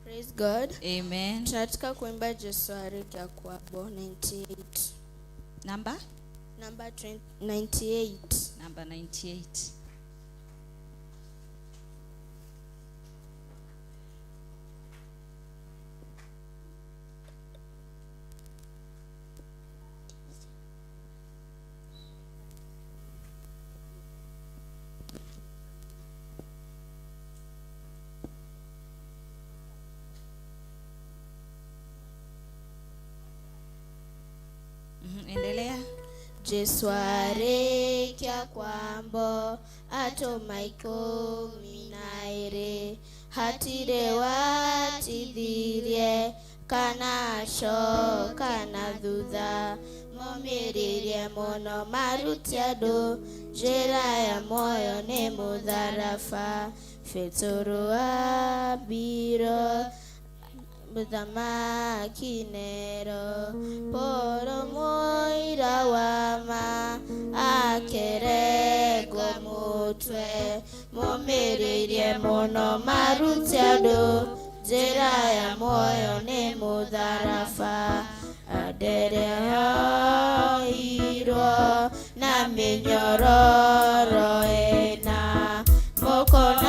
Praise God. Amen. Tunataka kuimba Jesu Arika kwa 98. Number? Number 98. Number 98. Endelea. Jesu arekia kwambo atoma 12 hatire watithirie kana acoka na thutha momĩrĩrie mũno marute andũ njĩra ya muoyo nĩ mũtharaba Petero ambiro Mũthamaki Nero Poro mũira wa ma akeregwo mũtwe momĩrĩirie mũno marute andũ njĩra ya muoyo nĩ mũtharaba andereoirwo na mĩnyororo ĩna mũkono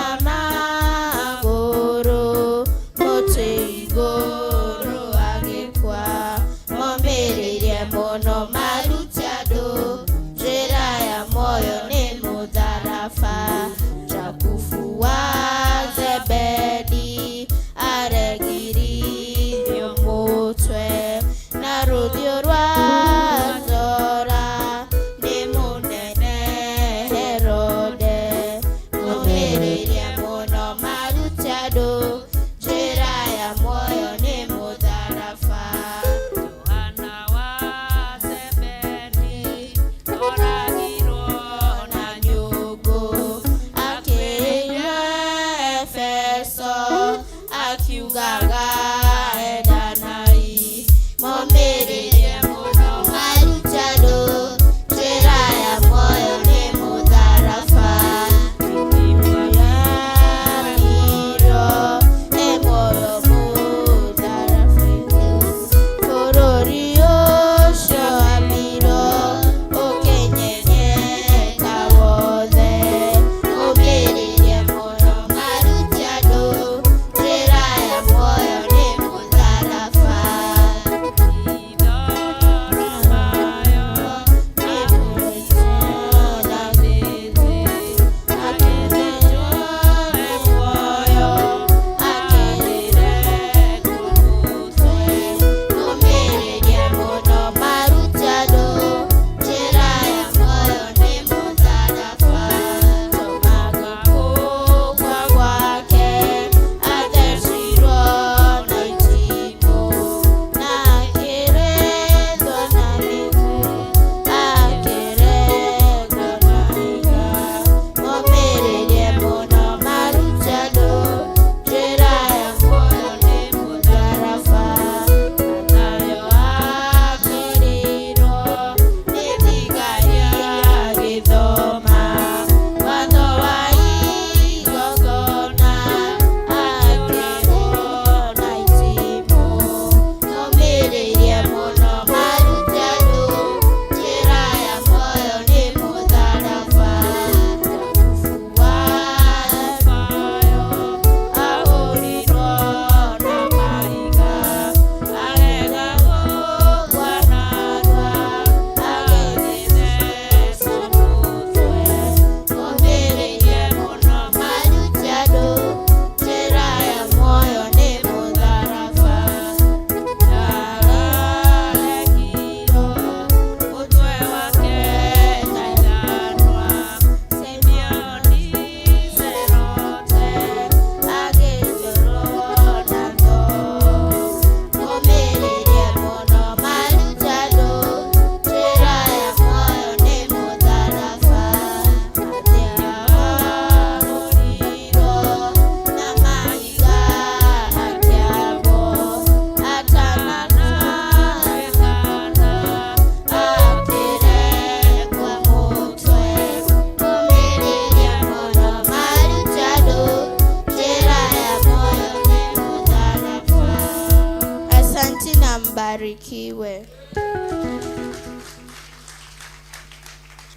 Mbarikiwe.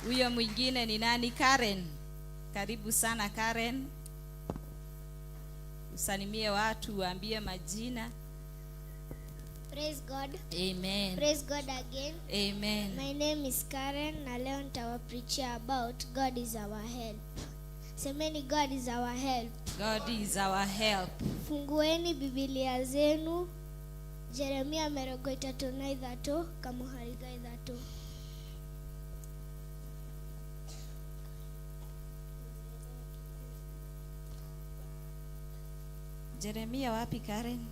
Huyo mwingine ni nani? Karen. Karibu sana Karen. Usalimie watu, uambie majina. Praise God. Amen. Praise God again. Amen. My name is Karen na leo nitawapreachia about God is our help. Semeni God is our help. God is our help. Fungueni Biblia zenu Jeremia 33 kamuhariga 3. Jeremia wapi Karen?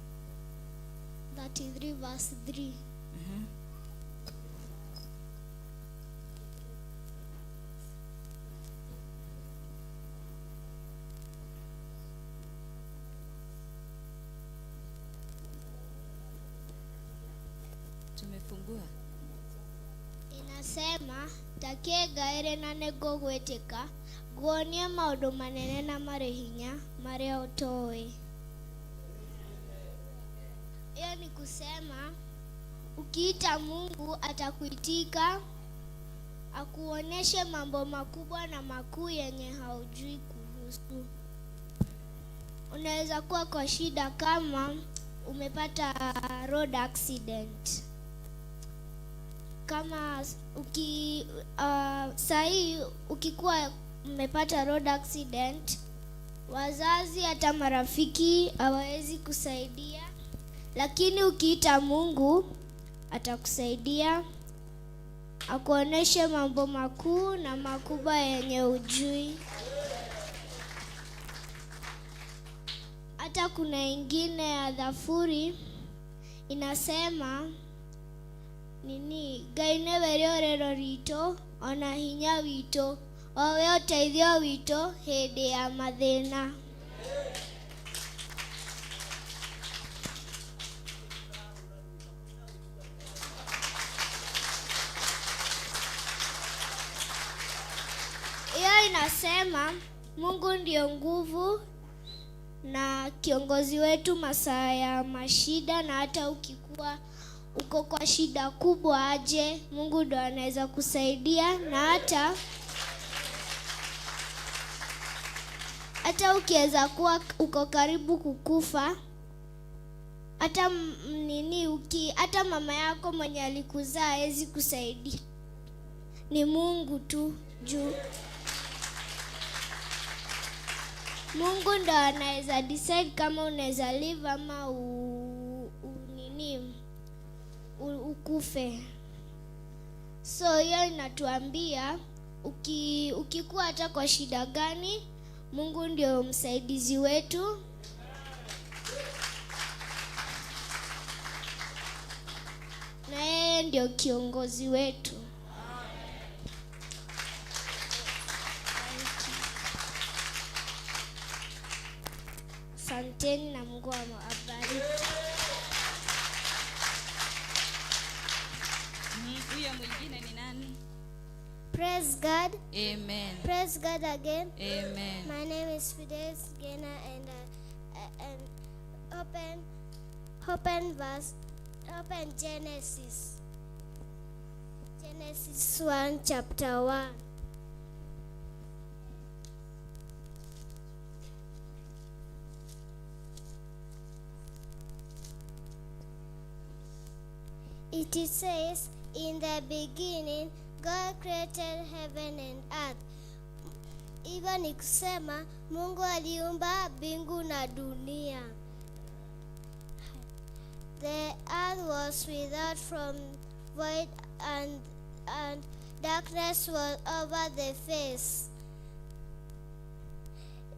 33 verse 3. Mhm. Tumefungua. Inasema takie ngaĩrĩ na nĩngũgwĩtĩka nguonie maũndũ manene na marĩ hinya marĩa ũtoĩ. Hiyo ni kusema ukiita Mungu atakuitika, akuoneshe mambo makubwa na makuu yenye haujui kuhusu. Unaweza kuwa kwa shida kama umepata road accident, kama uki sahii ukikuwa umepata road accident, wazazi hata marafiki hawawezi kusaidia, lakini ukiita Mungu atakusaidia, akuoneshe mambo makuu na makubwa yenye ujui. Hata kuna ingine ya Dhafuri inasema nini, Ngai nĩwe rĩũrĩro ritũ ona hinya witũ, owe ũteithio witũ hĩndĩ ya mathĩna. Hiyo inasema Mungu ndio nguvu na kiongozi wetu masaa ya mashida, na hata ukikuwa uko kwa shida kubwa aje, Mungu ndo anaweza kusaidia, na hata ukiweza kuwa uko karibu kukufa, hata nini hata mama yako mwenye alikuzaa hawezi kusaidia, ni Mungu tu juu Mungu ndo anaweza decide kama unaweza live ama ukufe. So hiyo inatuambia ukikuwa hata kwa shida gani, Mungu ndio msaidizi wetu. Na yeye ndio kiongozi wetu. Asanteni na Mungu awabariki. Huyo mwingine ni nani? Praise God. Amen. Praise God again. Amen. My name is Fides Gena and open Genesis. Genesis 1 chapter 1. It says, in the beginning, God created heaven and earth. Hivyo ni kusema Mungu aliumba mbingu na dunia. The earth was without from void and darkness was over the face.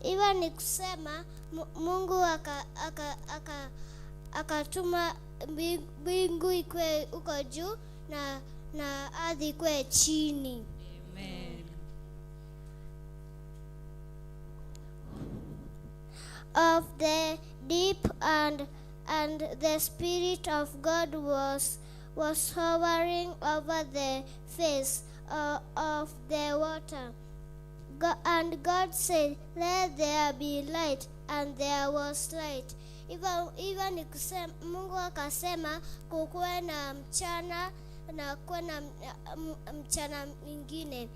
Hivyo ni kusema Mungu akatuma mbingu ikue uko juu na ardhi ikue chini. Amen. Of the deep and the Spirit of God was hovering over the face of the water. And God said, let there be light, and there was light. Hivyo hivyo ni kusema, Mungu akasema kukuwe na mchana na kuwe na mchana mwingine.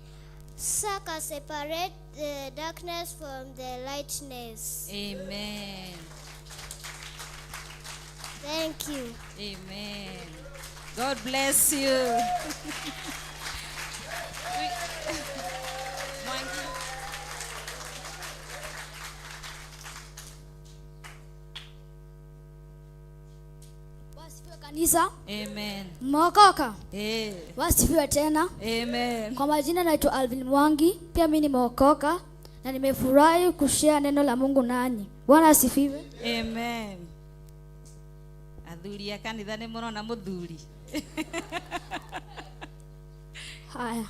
Saka separate the darkness from the lightness. Amen. Thank you. Amen. God bless you. Mwangi. Wasifiwe kanisa. Amen. Mmeokoka? Eh. Wasifiwe tena. Amen. Kwa majina naitwa Alvin Mwangi, pia mimi nimeokoka na nimefurahi kushare neno la Mungu nanyi. Bwana asifiwe. Amen. Athuri a kanitha nĩ mũrona mũthuri. Haya.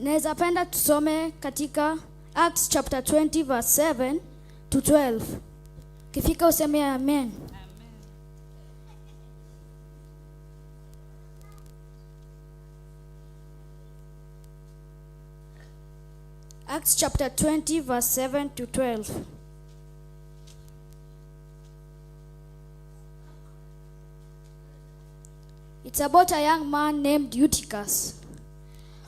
Naweza penda tusome katika Acts chapter 20 verse 7 to 12. Kifika useme amen. Acts chapter 20 verse 7 to 12. It's about a young man named Eutychus.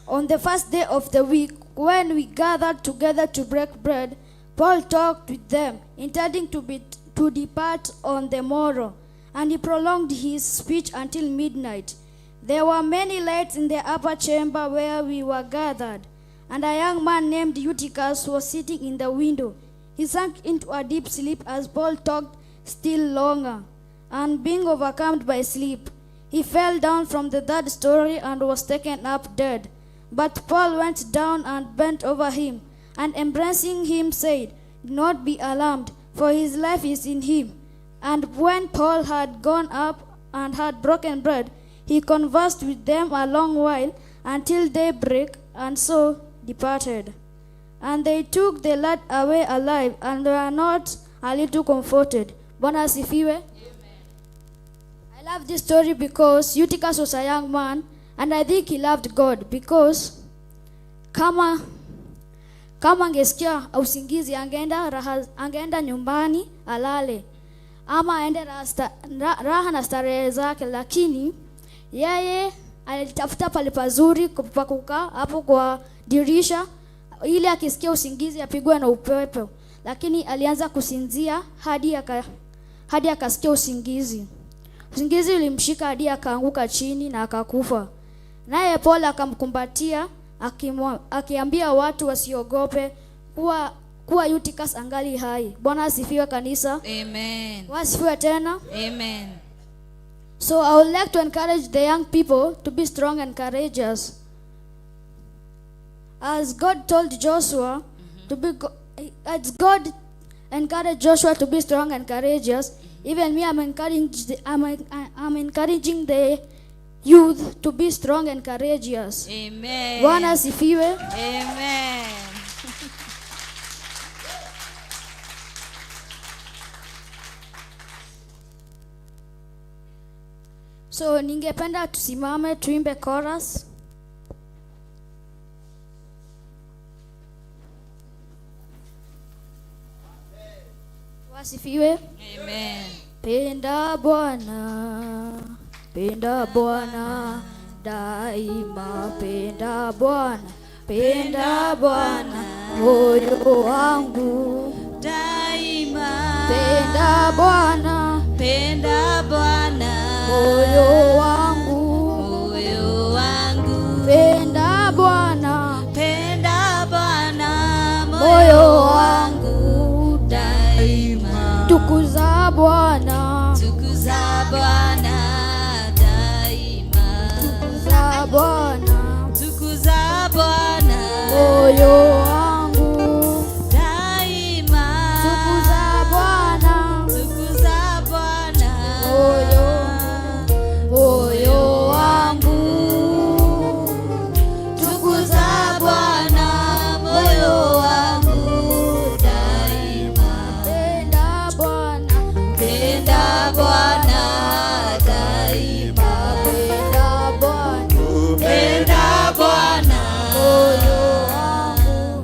On the first day of the week, when we gathered together to break bread, Paul talked with them, intending to depart on the morrow, and he prolonged his speech until midnight. There were many lights in the upper chamber where we were gathered, and a young man named Eutychus was sitting in the window. He sank into a deep sleep as Paul talked still longer, and being overcome by sleep, he fell down from the third story and was taken up dead. But Paul went down and bent over him, and embracing him said, "Do not be alarmed, for his life is in him." And when Paul had gone up and had broken bread, he conversed with them a long while until daybreak, and so departed. And they took the lad away alive, and were not a little comforted. Bwana asifiwe. I love this story because Eutychus was a young man, and I think he loved God, because kama angesikia usingizi angeenda nyumbani alale ama aende raha na starehe zake, lakini yeye alitafuta pale pazuri pa kukaa hapo kwa dirisha ili akisikia usingizi apigwe na upepo, lakini alianza kusinzia hadi akasikia usingizi. Usingizi ulimshika hadi akaanguka chini na akakufa. Naye Paul akamkumbatia akiambia watu wasiogope kuwa Eutychus angali hai. Bwana asifiwe kanisa. Amen. Wasifiwe tena. Amen. So I would like to encourage the young people to be strong and courageous. As God told Joshua to be, as God encouraged Joshua to be strong and courageous, even me, I'm encouraging the youth to be strong and courageous. Amen. Bwana asifiwe. Amen. So ningependa tusimame tuimbe chorus. Wasifiwe. Amen. Penda Bwana, penda Bwana daima, penda Bwana, penda Bwana moyo wangu daima. Penda Bwana, penda Bwana moyo wangu, moyo wangu. Penda Bwana, penda Bwana moyo wangu daima. Tukuza Bwana, tukuza Bwana daima. Tukuza Bwana, tukuza Bwana moyo wangu daima. Tukuza Bwana, tukuza Bwana moyo wangu. Tukuza Bwana moyo wangu daima. Penda Bwana, penda Bwana daima. Penda Bwana, penda Bwana moyo wangu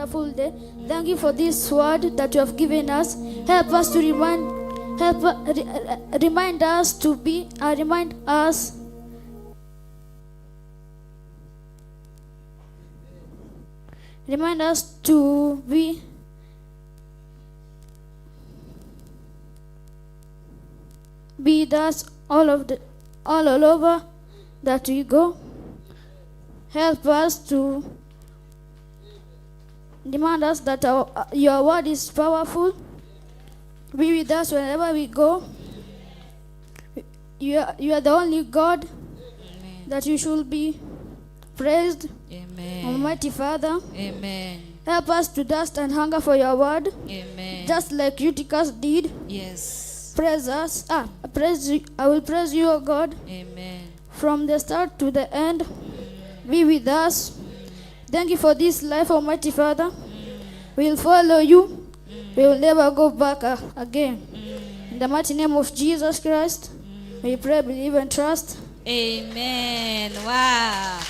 wonderful day. Thank you for this word that you have given us. Help us to remind, help, remind us to be, remind us. Remind us to be with us all of the all over that we go. Help us to remind us that your word is powerful. Be with us wherever we go. You are the only God. Amen. That you should be praised. Amen. Almighty Father. Amen. Help us to thirst and hunger for your word. Amen. Just like Eutychus did. Yes. Praise us. Praise you. I will praise you, O God. Amen. From the start to the end. Be with us. Thank you for this life, Almighty Father. We will follow you. We will never go back again. In the mighty name of Jesus Christ, we pray, believe, and trust. Amen. Wow.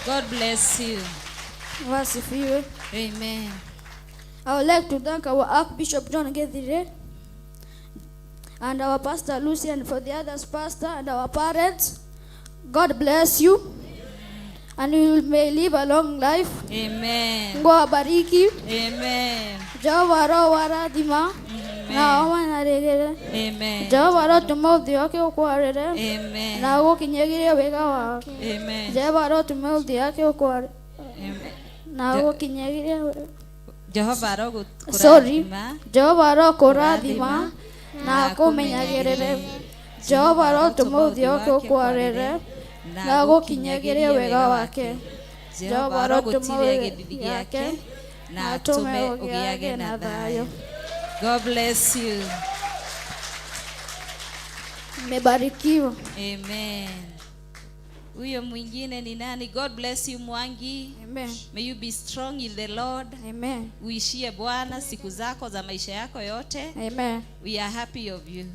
God bless you. Wasifiwe. Amen. I would like to thank our Archbishop John Gethire and our Pastor Lucy, and for the others, pastor, and our parents. God bless you. And you may live a long life. Amen. Mungu awabariki. Amen. Jehova roho warathima. Na amanarĩrĩre. Amen. Jehova arotũma ũthiũ wake ũkwarĩre. Amen. Na agũkinyagĩrie wega wake. Amen. Jehova arotũma ũthiũ wake ũkwarĩre. Amen. Na agũkinyagĩrie wega. Jehova arogũkũrathima. Sorry. Jehova arokũrathima na akũmenyagĩrĩre. Jehova arotũma ũthiũ wake ũkwarĩre na agũkinyagĩrie wega wake. Jehova arogũtiria gĩthithi gĩake na atũme ũgĩage na thayũ. God bless you. Mmebarikiwa. Amen. Huyo mwingine ni nani? God bless you Mwangi. Amen. May you be strong in the Lord. Amen. Uishie Bwana siku zako za maisha yako yote. Amen. We are happy of you.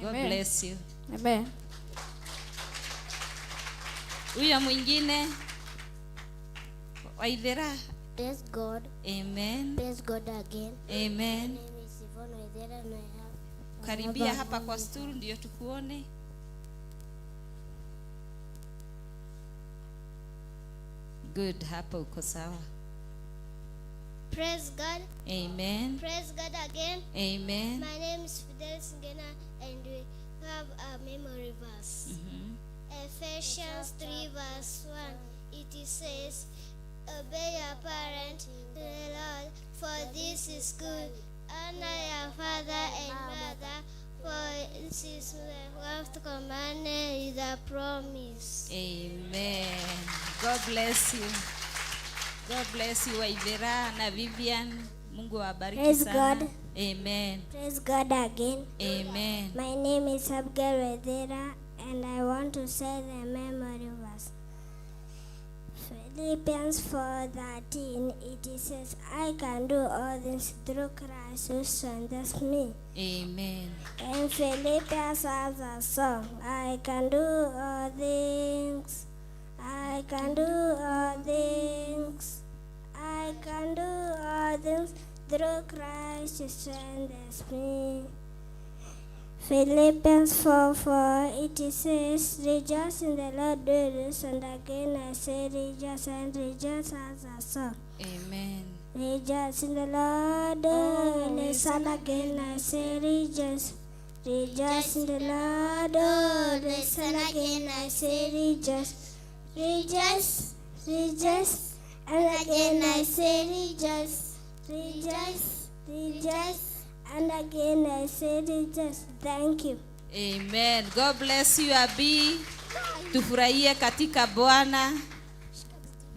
God Amen. bless you. Amen. Huyo mwingine Waithera. Praise God. Amen. Praise God again. Amen. My name is Yvonne Waithera and I have Karibia hapa kwa stool ndio tukuone. Good, hapa uko sawa. Praise God. Amen. Praise God again. Amen. My name is Fidel Singena and we have a memory verse. Ephesians 3 verse 1. It says, Obey your parents to the Lord, for this is good. Honor your father and mother, for this is the first commandment is a promise. Amen. God bless you. God bless you Waithera na Vivian. Mungu awabariki Praise sana. God. Amen. Praise God again. Amen. My name is Abigail Waithera and I want to say the memory verse. Philippians 4:13, it says, I can do all things through Christ who strengthens me. Amen. And Philippians has a song, I can do all things, I can do all things, I can do all things through Christ who strengthens me. Philippians 4:4, it says, Rejoice in the Lord, do this, and again I say rejoice, and rejoice as a song. Amen. Rejoice in the Lord, always, and again I say rejoice. Rejoice in the Lord, always, and again I say rejoice. Rejoice, rejoice, and again I say rejoice. Rejoice, rejoice. And again I say rejoice. Thank you. Amen. God bless you Abi. Tufurahie katika Bwana.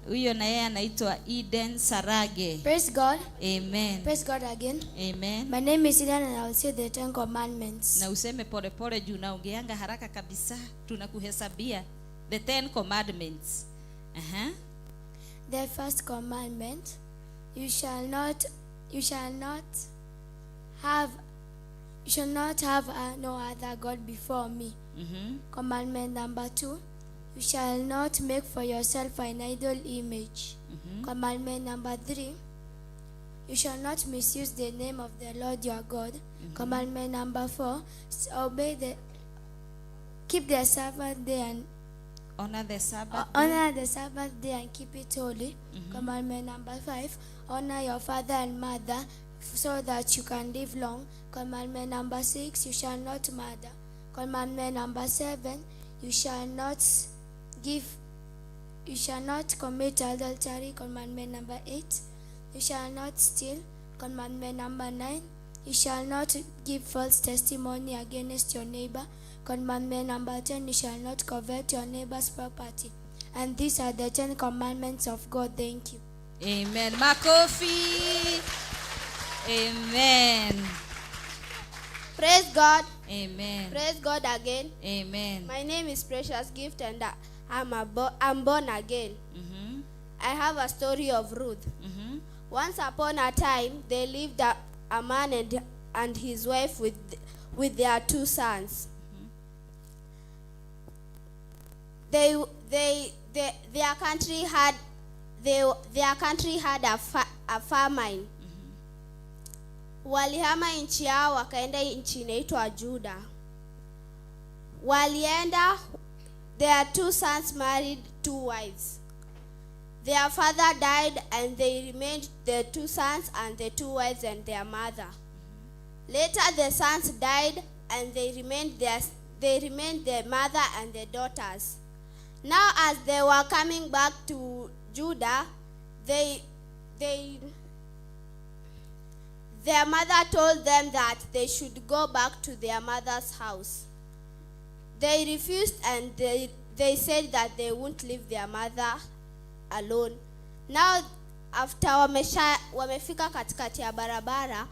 Huyo na yeye anaitwa Eden Sarage. Praise God. Amen. Praise God again. Amen. My name is Eden and I will say the 10 Commandments. Na useme polepole juu naongeanga haraka kabisa. Tunakuhesabia the 10 Commandments. Aha. The first commandment, you shall not have no other God before me. Mm-hmm. Commandment number 2, you shall not make for yourself an idol image. Mm-hmm. Commandment number 3, you shall not misuse the name of the Lord your God. Commandment number 4, obey the keep the Sabbath day and Honor the Sabbath. honor the Sabbath day and keep it holy. Commandment number 5, honor your father and mother so that you can live long. Commandment number 6, you shall not murder. Commandment number 7, you shall not give, you shall not commit adultery. Commandment number 8, you shall not steal. Commandment number 9, you shall not give false testimony against your neighbor. Commandment number 10, you shall not covet your neighbor's property. And these are the 10 commandments of God. Thank you. Amen. Makofi. Amen. Praise God. Amen. Praise God again. Amen. My name is Precious Gift and I'm born again. I have a story of Ruth. Once upon a time, there lived a man and his wife with their 2 sons. Their country had a famine. Walihama nchi yao wakaenda nchi inaitwa Juda. Walienda, their 2 sons married 2 wives. Their father died and they remained the 2 sons and the 2 wives and their mother. Later the sons died and they remained the mother and the daughters. Now as they were coming back to Judah, their mother told them that they should go back to their mother's house. They refused and they said that they wouldn't leave their mother alone. Now after wamefika katikati ya barabara,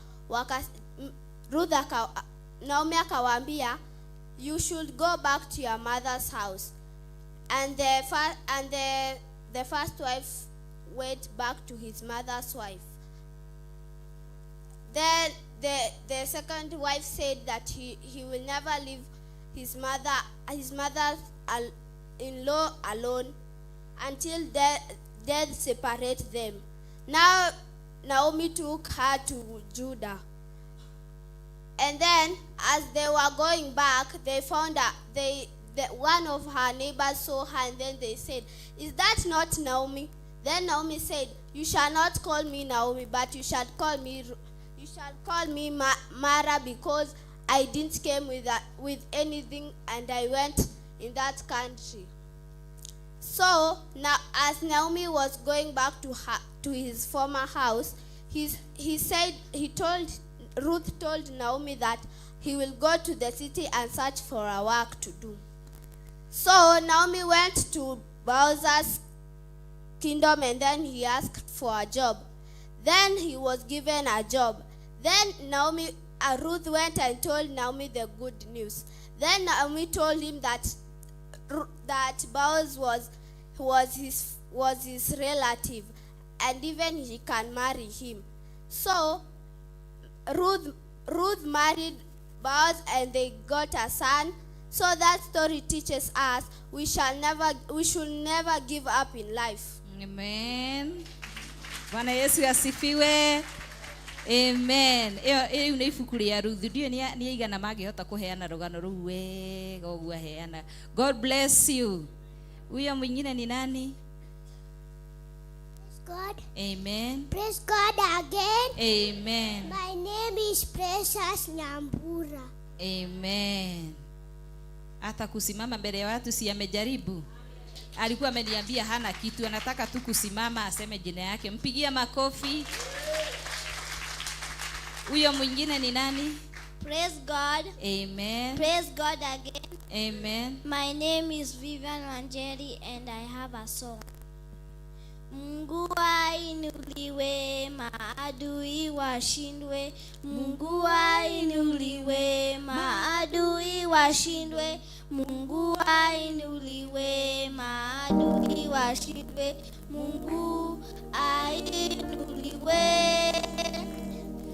Naomi akawaambia, you should go back to your mother's house. And the first wife went back to his mother's wife. Then the second wife said that he will never leave his mother-in-law alone until death separates them. Now Naomi took her to Judah. And then as they were going back, they found that one of her neighbors saw her, and then they said, "Is that not Naomi?" Then Naomi said, "You shall not call me Naomi, but you shall call me Mara, because I didn't came with anything, and I went in that country." So now, as Naomi was going back to his former house, Ruth told Naomi that he will go to the city and search for a work to do. So Naomi went to Boaz's kingdom, and then he asked for a job. Then he was given a job. Then Ruth went and told Naomi the good news. Then Naomi told him that Boaz was his relative, and even he can marry him. So Ruth married Boaz, and they got a son. So that story teaches us we should never give up in life. Amen. Bwana Yesu asifiwe. Amen. Iyo nĩ ibuku rĩa Ruth. Ndiũĩ nĩ aigana mangĩhota kũheana rũgano rũu wega ũguo aheana. God bless you. Huyo mwingine ni nani? Praise God. Amen. Praise God again. Amen. My name is Precious Nyambura. Amen. Hata kusimama mbele ya watu si amejaribu. Alikuwa ameniambia hana kitu, anataka tu kusimama aseme jina yake. Mpigie makofi. Huyo mwingine ni nani? Praise God. Amen. Praise God again. Amen. My name is Vivian Wanjeri and I have a song. Mungu ainuliwe, maadui washindwe. Mungu ainuliwe, maadui washindwe. Mungu ainuliwe, maadui washindwe. Mungu ainuliwe.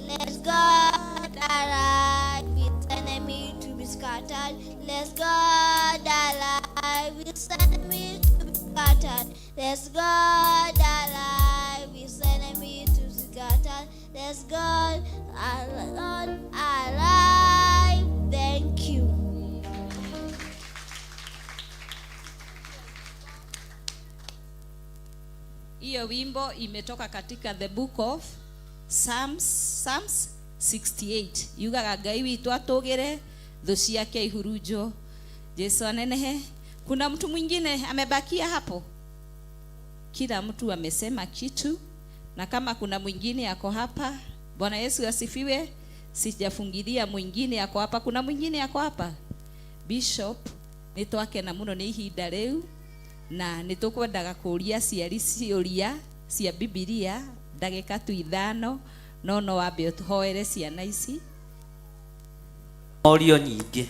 Let's God arise with enemy to be scattered. Let's God arise with enemy to be scattered. Let's God alive with enemy to be scattered. Yes, God alone alive. Thank you. Hiyo wimbo imetoka katika the book of Psalms, Psalms 68 yugaga Ngai witũ atũgĩre thũ ciake ihurunjwo. Jesu anenehe. Kuna mtu mwingine amebakia hapo? Kila mtu amesema kitu, na kama kuna mwingine ako hapa, Bwana Yesu asifiwe. Sijafungilia mwingine ako hapa. Kuna mwingine ako hapa? Bishop, nĩ twakena mũno nĩ ihinda rĩu na nĩ tũkwendaga kũũria aciari ciũria cia Bibilia ndagĩka tu ithano, no no wambe ũtũhoere ciana ici. Morio nyingĩ.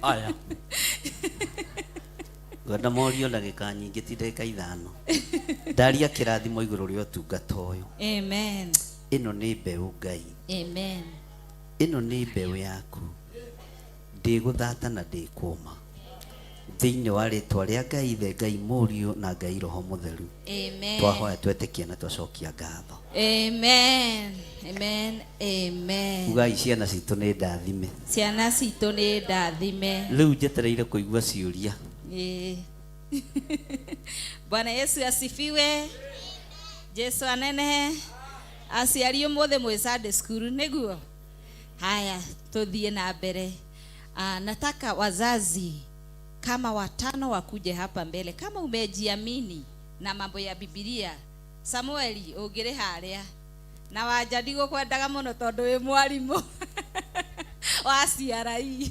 Aya. Ngwenda morio ndagĩka nyingĩ ti ndagĩka ithano. Ndaria kĩrathimo igũrũ rĩa ũtungata ũyũ. Amen. Ĩno nĩ mbeũ Ngai. Amen. Ĩno nĩ mbeũ yaku. Ndĩgũthata na ndĩkũma. Thĩinĩ wa rĩtwa rĩa Ngai Ithe, Ngai Mũriũ na Ngai Roho Mũtheru. Amen. Twahoya twetĩkia na twacokia ngatho. Amen. Amen. Amen. Ugai ciana citũ nĩ ndathime. Ciana citũ nĩ ndathime. Rĩu njetereire kũigua ciũria. Ĩĩ. Bwana Yesu asifiwe. Jesu anenehe. Aciari ũmũthĩ mwĩ Sunday school nĩguo? Haya, tuthiĩ na mbere. Ah, nataka wazazi kama watano wakuje hapa mbele kama umejiamini na mambo ya Bibilia. Samueli ũngĩrĩ harĩa na wanja ndigũkwendaga mũno tondũ wĩ mwarimũ wa CRE.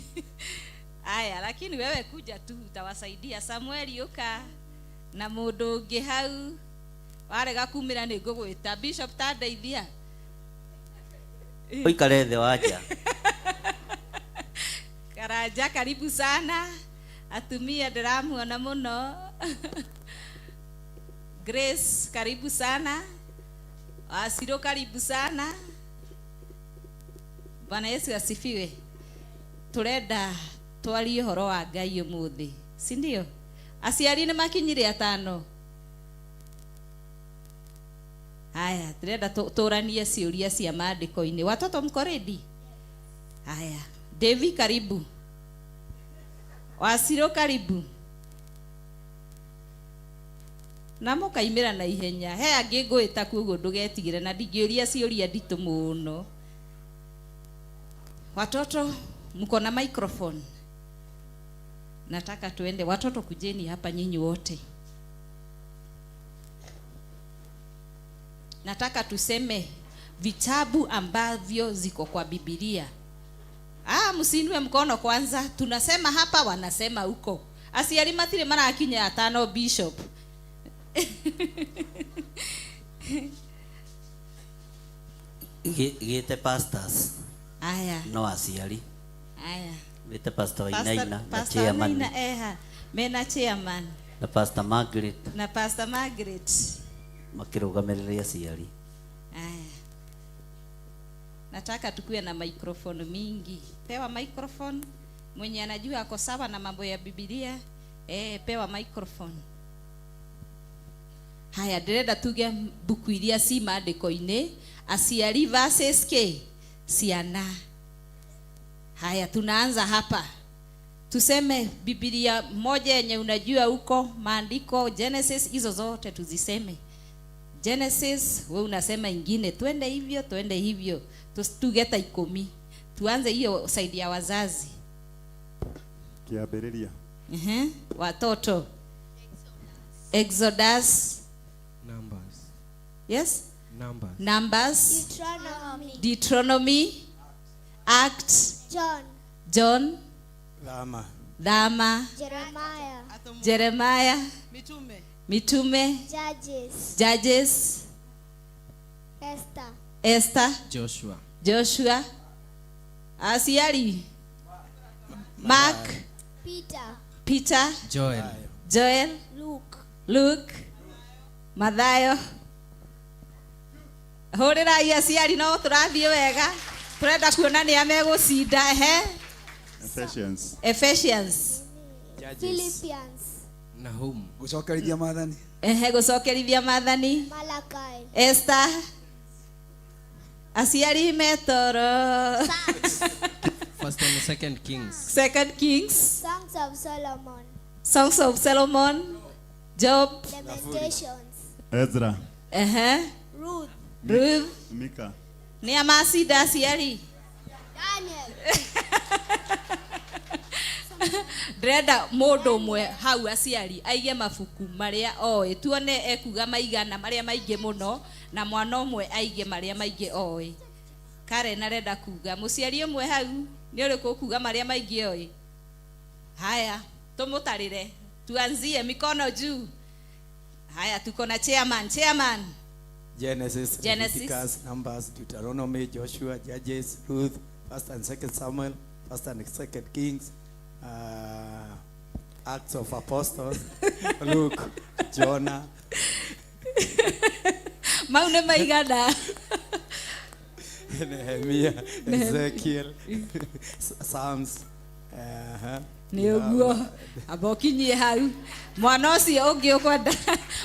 Aya, lakini wewe kuja tu utawasaidia. Samueli ũka na mũndũ ũngĩ hau warega kumĩra nĩ ngũgwĩta. Bishop ta ndeithia. Ũikare thĩ wanja. Karanja karibu sana. Atumia ndĩramuona mũno. Grace karibu sana. Asiro karibu sana. Bwana Yesu asifiwe. Turenda twarie ũhoro wa Ngai ũmũthĩ, si ndio? Aciari nĩ makinyire atano. Haya, turenda tũranie ciũria cia maandĩko-inĩ. Watoto mko ready? Haya, Devi karibu. Wasiro karibu. Na mũkaimĩra na ihenya. He angĩ ngwĩta kuoguo ndũgetigĩre na ndingĩũria ciũria nditũ mũno. Watoto mko na microphone? Nataka tuende. Watoto kujeni hapa nyinyi wote. Nataka tuseme vitabu ambavyo ziko kwa Biblia. Ah, msiinue mkono kwanza. Tunasema hapa, wanasema huko. Aciari matirĩ marakinya atano bishop. Gĩte pastors. Aya. No aciari. Aya. Wĩte pastor Wainaina na Pastor chairman. Wainaina eha. Mena chairman. Na pastor Margaret. Na pastor Margaret. Makĩrũgamĩrĩra aciari. Aya. Nataka tukuwe na microphone mingi. Pewa microphone. Mwenye anajua ako sawa na mambo ya Biblia, pewa microphone. Haya, ndĩrenda tuge mbuku iria ci maandĩko-inĩ, aciari versus K, ciana. Haya, tunaanza hapa. Tuseme Biblia moja yenye unajua huko maandiko, Genesis, hizo zote tuziseme. Genesis, we unasema ingine, twende hivyo, twende hivyo. Tuge ta 10. Tuanze hiyo side ya wazazi. Kĩambĩrĩria. Watoto. Exodus. Numbers. Yes? Numbers. Numbers. Deuteronomy. Deuteronomy. Acts. John. John. Dhama. Dhama. Jeremiah. Jeremiah. Mitume. Mitume. Judges. Judges. Esther. Esther. Joshua. Joshua. Aciari. Mark. Peter. Peter. Joel. Joel. Luke. Luke. Mathayo. Hũrĩrai aciari no tũrathiĩ wega. Tũrenda kuona nĩa megũcinda, ehe. Ephesians. Ephesians. Philippians. Nahum. Gũcokerithia maathani. Ehe, gũcokerithia maathani. Malachi. Esther. Aciari metoro. First and Second Kings. Second Kings. Songs of Solomon. Songs of Solomon. Job. Lamentations. Ezra. Ehe. Ruth. Ruth. Mika. Nĩ a macinda aciari. Daniel. Ndĩrenda mũndũ ũmwe hau aciari aige mabuku marĩa oĩ, tuone ekuga maigana marĩa maingĩ mũno, na mwana ũmwe aige marĩa maingĩ oĩ. Karen arenda kuga mũciari ũmwe hau nĩ ũrĩkũ ũkuga marĩa maingĩ oĩ? Haya, tũmũtarĩre, tuanzie mikono juu. Haya, tuko na chairman. Chairman. Genesis, Genesis. Leviticus, Numbers, Deuteronomy, Joshua, Judges, Ruth, First and Second Samuel, First and Second Kings, Acts of Apostles, Luke, Jonah, Mau nĩ maigana. Nehemiah, Ezekiel, Psalms. Nĩ ũguo, amba ũkinyie hau. Mwana ũcio ũngĩ ũkwenda,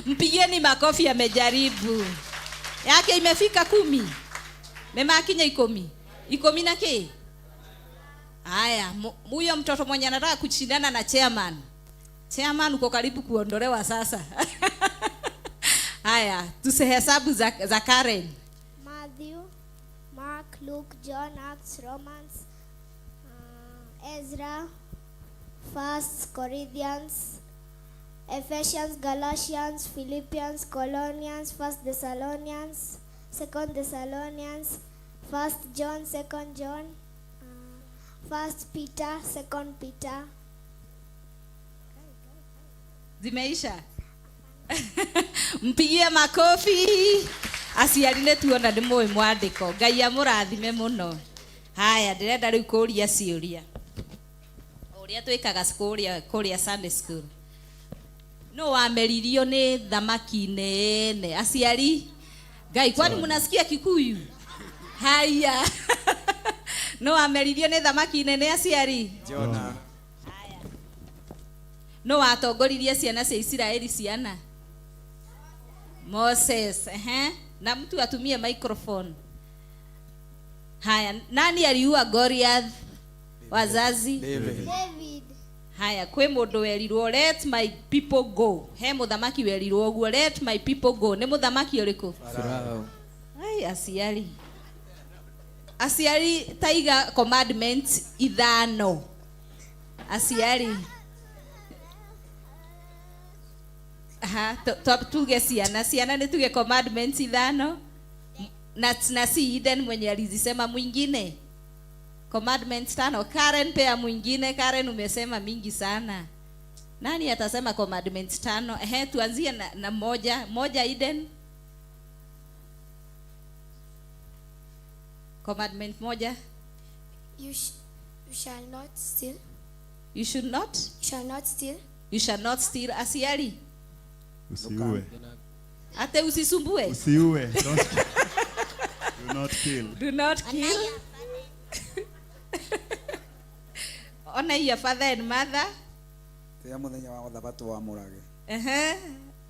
mpigieni makofi, amejaribu. Yake imefika 10. Nĩ makinya 10. 10 na kĩ? Haya, huyo mtoto mwenye anataka kushindana na chairman. Chairman uko karibu kuondolewa sasa. Haya, tusihesabu za Karen. Matthew, Mark, Luke, John, Acts, Romans, Ezra, First Corinthians, Ephesians, Galatians, Philippians, Colossians, First Thessalonians, Second Thessalonians, First John, Second John, First Peter, Second Peter. Zimeisha. Mpigie makofi. Aciari nĩ tuona nĩ mũĩ mwandĩko. Ngai amũrathime mũno. Haya, ndĩrenda rĩu kũria ciũria. Ũrĩa twĩkaga kũrĩa Sunday school. No wameririo nĩ thamaki nene. Aciari, Ngai, kwani mnasikia Kikuyu? Haya. No wameririo nĩ thamaki nene aciari? Jonah. No watongoririe ciana cia Isiraeli ciana? Moses, ehe. Na mtu atumie microphone. Haya, nani aliua Goliath? Wazazi? David. David. Haya, kwĩ mũndũ werirwo let my people go. He mũthamaki werirwo ũguo let my people go. Nĩ mũthamaki ũrĩkũ? Farao. Ai, aciari. Aciari taiga commandments 5. Aciari. Aha, tuge ciana, ciana nĩ tuge commandments 5. Na si Eden mwenye alizisema mwingine. Commandments 5. Karen pea mwingine. Karen umesema mingi sana. Nani atasema commandments 5? Ehe, tuanzie na moja. Moja Eden. Commandment 1. You shall not steal. You should not? You shall not steal. You shall not steal. Aciari. Usiue. Ate usisumbue. Usiue. Don't kill. Do not kill. Do not kill. Honor your father and mother. Tia muthenya wa thabatũ wamũrage. Ehe.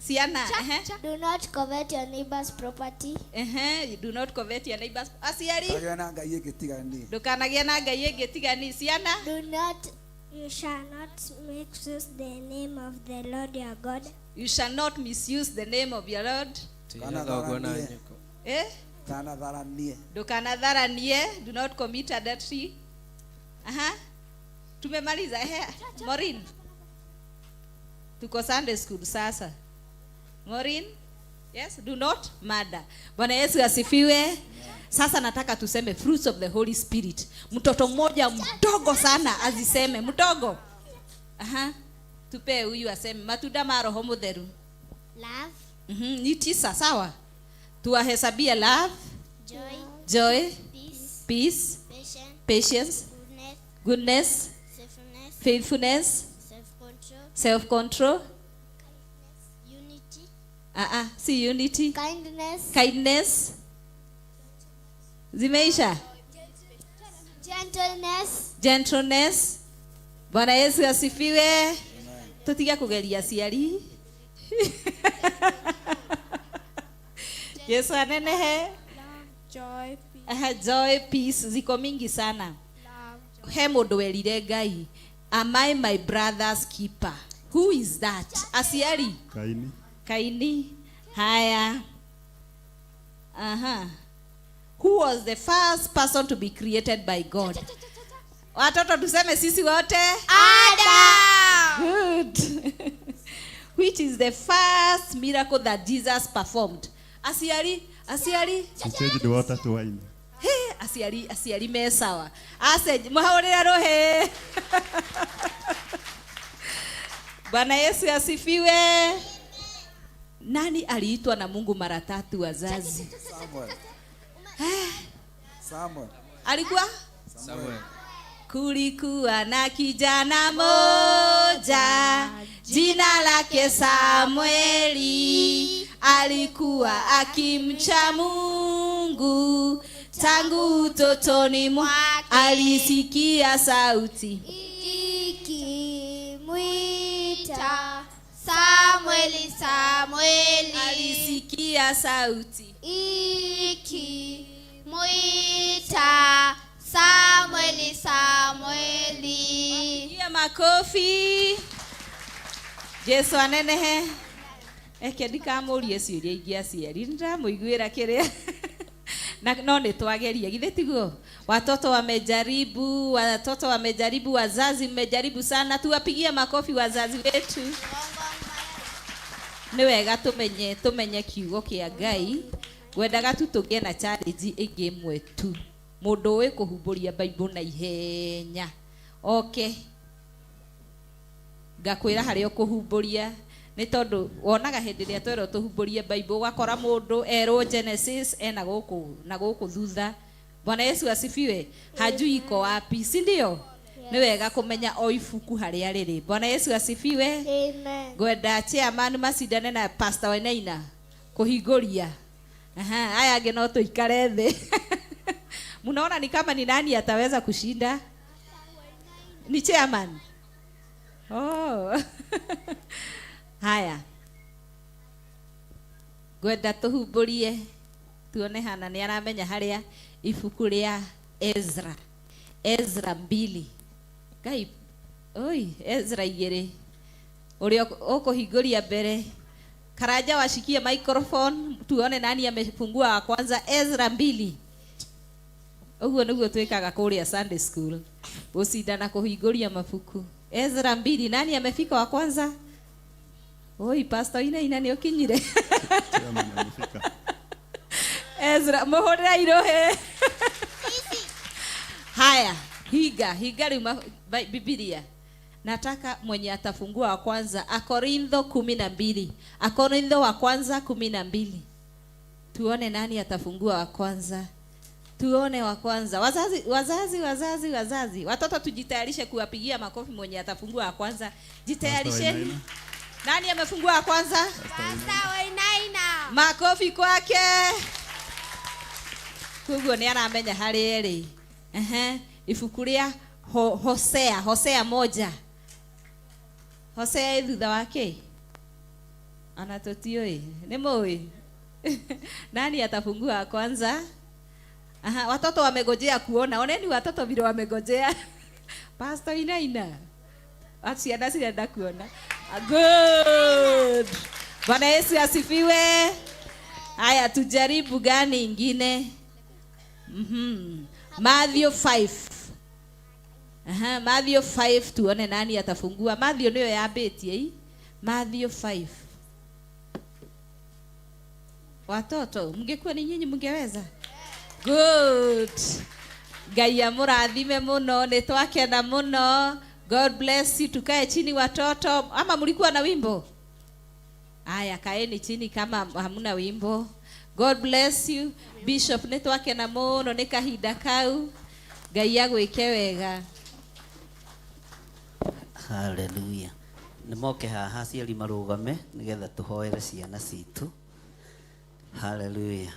Ciana, ehe. Do not covet your neighbor's property. Ehe, do not covet your neighbor's. Aciari. Ndũkanagĩe na Ngai ĩngĩ tiga niĩ. Ndũkanagĩe na Ngai ĩngĩ tiga niĩ. Ciana. Do not, you shall not misuse the name of the Lord your God. You shall not misuse the name of your Lord. Ndũkanatharanie. Eh? Ndũkanatharanie. Ndũkanatharanie. Do not commit adultery. Aha. Tumemaliza. Ehe. Maureen. Tuko Sunday school sasa. Maureen? Yes, do not murder. Bwana Yesu asifiwe. Sasa nataka tuseme fruits of the Holy Spirit. Mtoto mmoja mdogo sana aziseme, mdogo. Aha. Tupe huyu aseme matunda ma Roho Mutheru. Love. Ni 9, sawa? Tuwahesabie love, joy, joy, peace, peace, patience, patience, goodness, goodness, faithfulness, faithfulness, self-control, self-control, unity, si unity, kindness, kindness. Zimeisha? Gentleness. Gentleness. Bwana Yesu asifiwe. Tutiga kugeria aciari. Yesu anenehe. Love, joy, peace, Joy, peace, ziko mingi sana. He mũndũ werire Ngai, am I my brother's keeper? Who is that? Aciari? Kaini. Kaini. Haya. Aha. Who was the first person to be created by God? Watoto tuseme sisi wote? Adam. Good. Which is the first miracle that Jesus performed? Aciari, aciari. He changed the water to wine. He, aciari, aciari me sawa. Ase, muhaurira rohe. Bwana Yesu asifiwe. Nani aliitwa na Mungu mara tatu wazazi? Samuel. Samuel. Alikuwa? Samuel. Kulikuwa na kijana moja, jina lake Samueli. Alikuwa akimcha Mungu tangu utotoni mwake. Alisikia sauti ikimwita Samueli, Samueli. Alisikia sauti ikimwita Samueli, Samueli. Pigia makofi. Jesu anenehe. Eke ndikamurie ciũria ingĩ aciari ndĩramũiguĩra kĩrĩa na no nĩ twageria githĩ tiguo? Watoto wamejaribu, watoto wamejaribu, wazazi mmejaribu sana, tuwapigie makofi wazazi wetu. Nĩ wega tũmenye kiugo kĩa Ngai. Ngwendaga tu tũgĩe na challenge ĩngĩ ĩmwe tu, mũndũ ũĩ kũhumbũria Bible na ihenya oke ngakwĩra harĩa ũkũhumbũria, nĩ tondũ wonaga hĩndĩ ĩrĩa twerwo tũhumbũrie Bible ũgakora mũndũ erwo Genesis ena gũkũ na gũkũ thutha. Bwana Yesu asifiwe. Hajui iko wapi, si ndio? Nĩ wega kũmenya o ibuku harĩa rĩrĩ. Bwana Yesu asifiwe. Amen. Ngwenda chairman macindane na Pastor Wainaina kũhingũria. Aha, aya angĩ no tũikare thĩ. Mnaona ni kama ni nani ataweza kushinda? Ni chairman. Oh. Haya. Ngwenda tũhumbũrie tuone hana nĩ aramenya harĩa ibuku rĩa Ezra. Ezra 2. Ngai, oi, Ezra 2. Ũrĩa ũkũhingũria mbere. Karanja washikie microphone tuone nani amefungua wa kwanza. Ezra 2. Ũguo nĩguo twĩkaga kũrĩa Sunday school. Gũcindana kũhingũria mabuku. Ezra 2, nani amefika wa kwanza? Oi, Pastor Ina nĩ ũkinyire. Chairman amefika. Ezra, mũhũrĩra irohe. Haya, hinga rĩu Biblia. Nataka mwenye atafungua wa kwanza Akorintho 12. Akorintho wa kwanza 12. Tuone nani atafungua wa kwanza. Tuone wa kwanza. Wazazi, wazazi, wazazi, wazazi. Watoto tujitayarishe kuwapigia makofi mwenye atafungua wa kwanza. Jitayarisheni. Nani amefungua wa kwanza? Pastor Wainaina. Makofi kwake. Koguo nĩ aramenya harĩa ĩrĩ. Ehe, ibuku rĩa Hosea, Hosea 1. Hosea ĩ thutha wake? Ana tũtiũĩ. Nĩ mũĩ? Nani atafungua wa kwanza? Aha, watoto wamegojea kuona. Oneni watoto vile wamegojea. Pastor Inaina. Ciana cirenda kuona. Good. Bwana Yesu asifiwe. Haya, tujaribu gani ingine? Matthew 5. Aha, Matthew 5 tuone nani atafungua. Matthew niyo yambĩtie ii. Matthew 5. Watoto, mngekuwa ni nyinyi mngeweza? Good. Ngai amũrathime mũno, nĩ twakena mũno. God bless you. Tukae chini watoto. Ama mlikuwa na wimbo? Aya, kaeni chini kama hamuna wimbo. God bless you. Bishop, nĩ twakena mũno nĩ kahinda kau. Ngai agwĩke wega. Hallelujah. Nĩ moke haha aciari marũgame nĩgetha tũhoere ciana citũ. Hallelujah.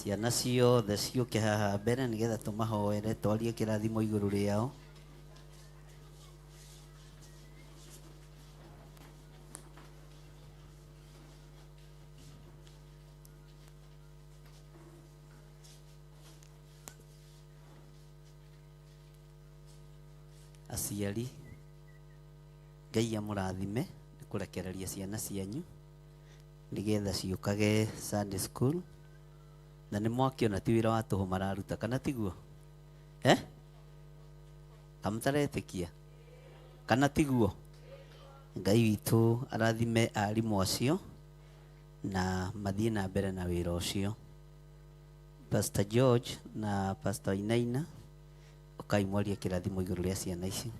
Ciana ciothe ciũke haha mbere nĩgetha tũmahoere twarie kĩrathimo igũrũ rĩao. Aciari Ngai amũrathime nĩ kũrekereria ciana cianyu nĩgetha ciũkage Sunday school na nĩ mwakĩona ti wĩra wa tũhũ mararuta kana tiguo eh kamũtaretĩkia kana tiguo Ngai witũ arathime arimũ acio na mathiĩ na mbere na wĩra ũcio. Pastor George na Pastor Inaina ũkai mwarie kĩrathimo igũrũ rĩa ciana ici.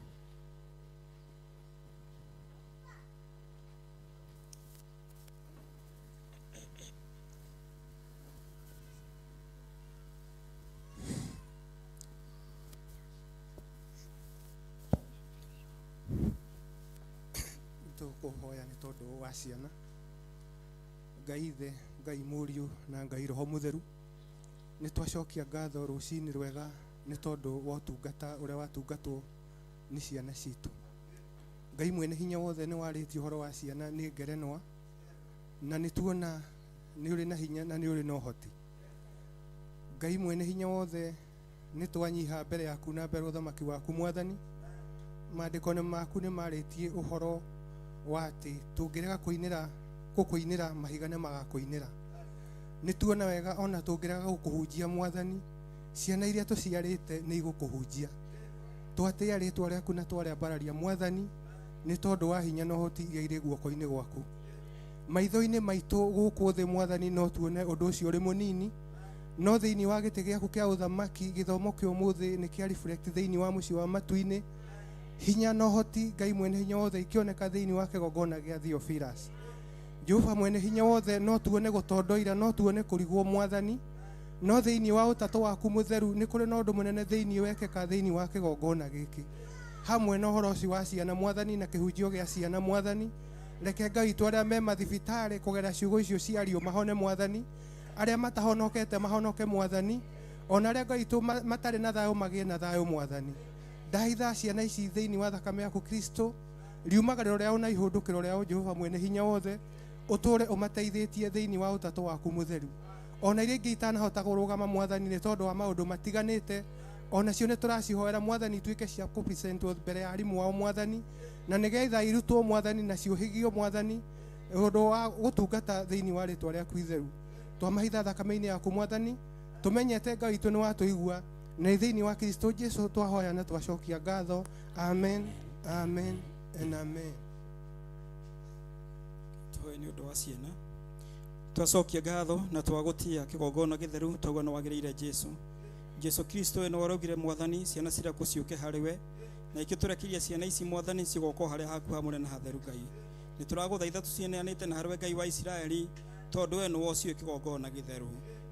Tũkũhoya nĩ tondũ wa ciana. Ngai Ithe, Ngai Mũriũ na Ngai Roho Mũtheru, nĩ twacokia ngatho rũcinĩ rwega nĩ tondũ wa ũtungata ũrĩa watungatwo nĩ ciana citũ. Ngai mwene hinya wothe nĩ warĩtie ũhoro wa ciana nĩ ngerenwa, na nĩ tuona nĩ ũrĩ na hinya na nĩ ũrĩ na ũhoti. Ngai mwene hinya wothe nĩ twanyiha mbere yaku na mbere ũthamaki waku Mwathani. Maandĩko nĩ maku nĩ marĩtie ũhoro wa atĩ tũngĩrega kũinĩra gũkũinĩra mahiga nĩ magakũinĩra. Nĩ tuona wega ona tũngĩrega gũkũhunjia Mwathani, ciana iria tũciarĩte nĩ igũkũhunjia. Twatĩa rĩtwa rĩaku na twarĩambararia Mwathani nĩ tondũ wa hinya na ũhoti iria irĩ guoko-inĩ gwaku. Maitho-inĩ maitũ gũkũ thĩ Mwathani no tuone ũndũ ũcio ũrĩ mũnini, no thĩinĩ wa gĩtĩ gĩaku kĩa ũthamaki gĩthomo kĩa ũmũthĩ nĩ kĩa reflect thĩinĩ wa mũciĩ wa matu-inĩ. Hinya na ũhoti Ngai mwene hinya wothe ikĩoneka thĩinĩ wa kĩgongona gĩa Theophilus. Jehova mwene hinya wothe no tuone gũtondoira, no tuone kũrigwo Mwathani, no thĩinĩ wa ũtatũ waku mũtheru nĩ kũrĩ na ũndũ mũnene thĩinĩ wekĩka thĩinĩ wa kĩgongona gĩkĩ. Hamwe na ũhoro ũcio wa ciana Mwathani na kĩhunjio gĩa ciana Mwathani, reke Ngai witũ arĩa me mathibitarĩ kũgerera ciugo icio ciario mahone Mwathani, arĩa matahonokete mahonoke Mwathani, ona arĩa Ngai witũ matarĩ na thayũ magĩe na thayũ Mwathani. Ndahitha ciana ici thĩinĩ wa thakame yaku Kristo, riumagarĩro rĩao na ihũndũkĩro rĩao Jehova mwene hinya wothe, ũtũũre ũmateithĩtie thĩinĩ wa ũtatũ waku mũtheru. Ona iria ingĩ itanahota kũrũgama Mwathani nĩ tondũ wa maũndũ matiganĩte, onacio nĩ tũracihoera Mwathani ituĩke cia kũpresentwo mbere ya arimũ ao Mwathani, na nĩgetha irutwo Mwathani na ciũhĩgio Mwathani ũndũ wa gũtungata thĩinĩ wa rĩtwa rĩaku itheru. Twamahitha thakame-inĩ yaku Mwathani, tũmenyete Ngai witũ nĩ watũigua, na thĩinĩ wa Kristo Jesu twahoya na twacokia ngatho. Amen, amen and amen. Tũhoe nĩ ũndũ wa ciana. Twacokia ngatho na twagũtia kĩgongona gĩtheru twauga nĩ wagĩrĩire Jesu. Jesu Kristo we nĩwe ũraugire Mwathani ciana ciaku ciũke harĩ we, na ikĩ tũrekerie ciana ici Mwathani cigoka harĩa haku hamũre na hatheru Ngai. Nĩ tũragũthaitha tũcineanĩte na harĩ we Ngai wa Isiraeli, tondũ we nĩwe ũciũĩ kĩgongona gĩtheru.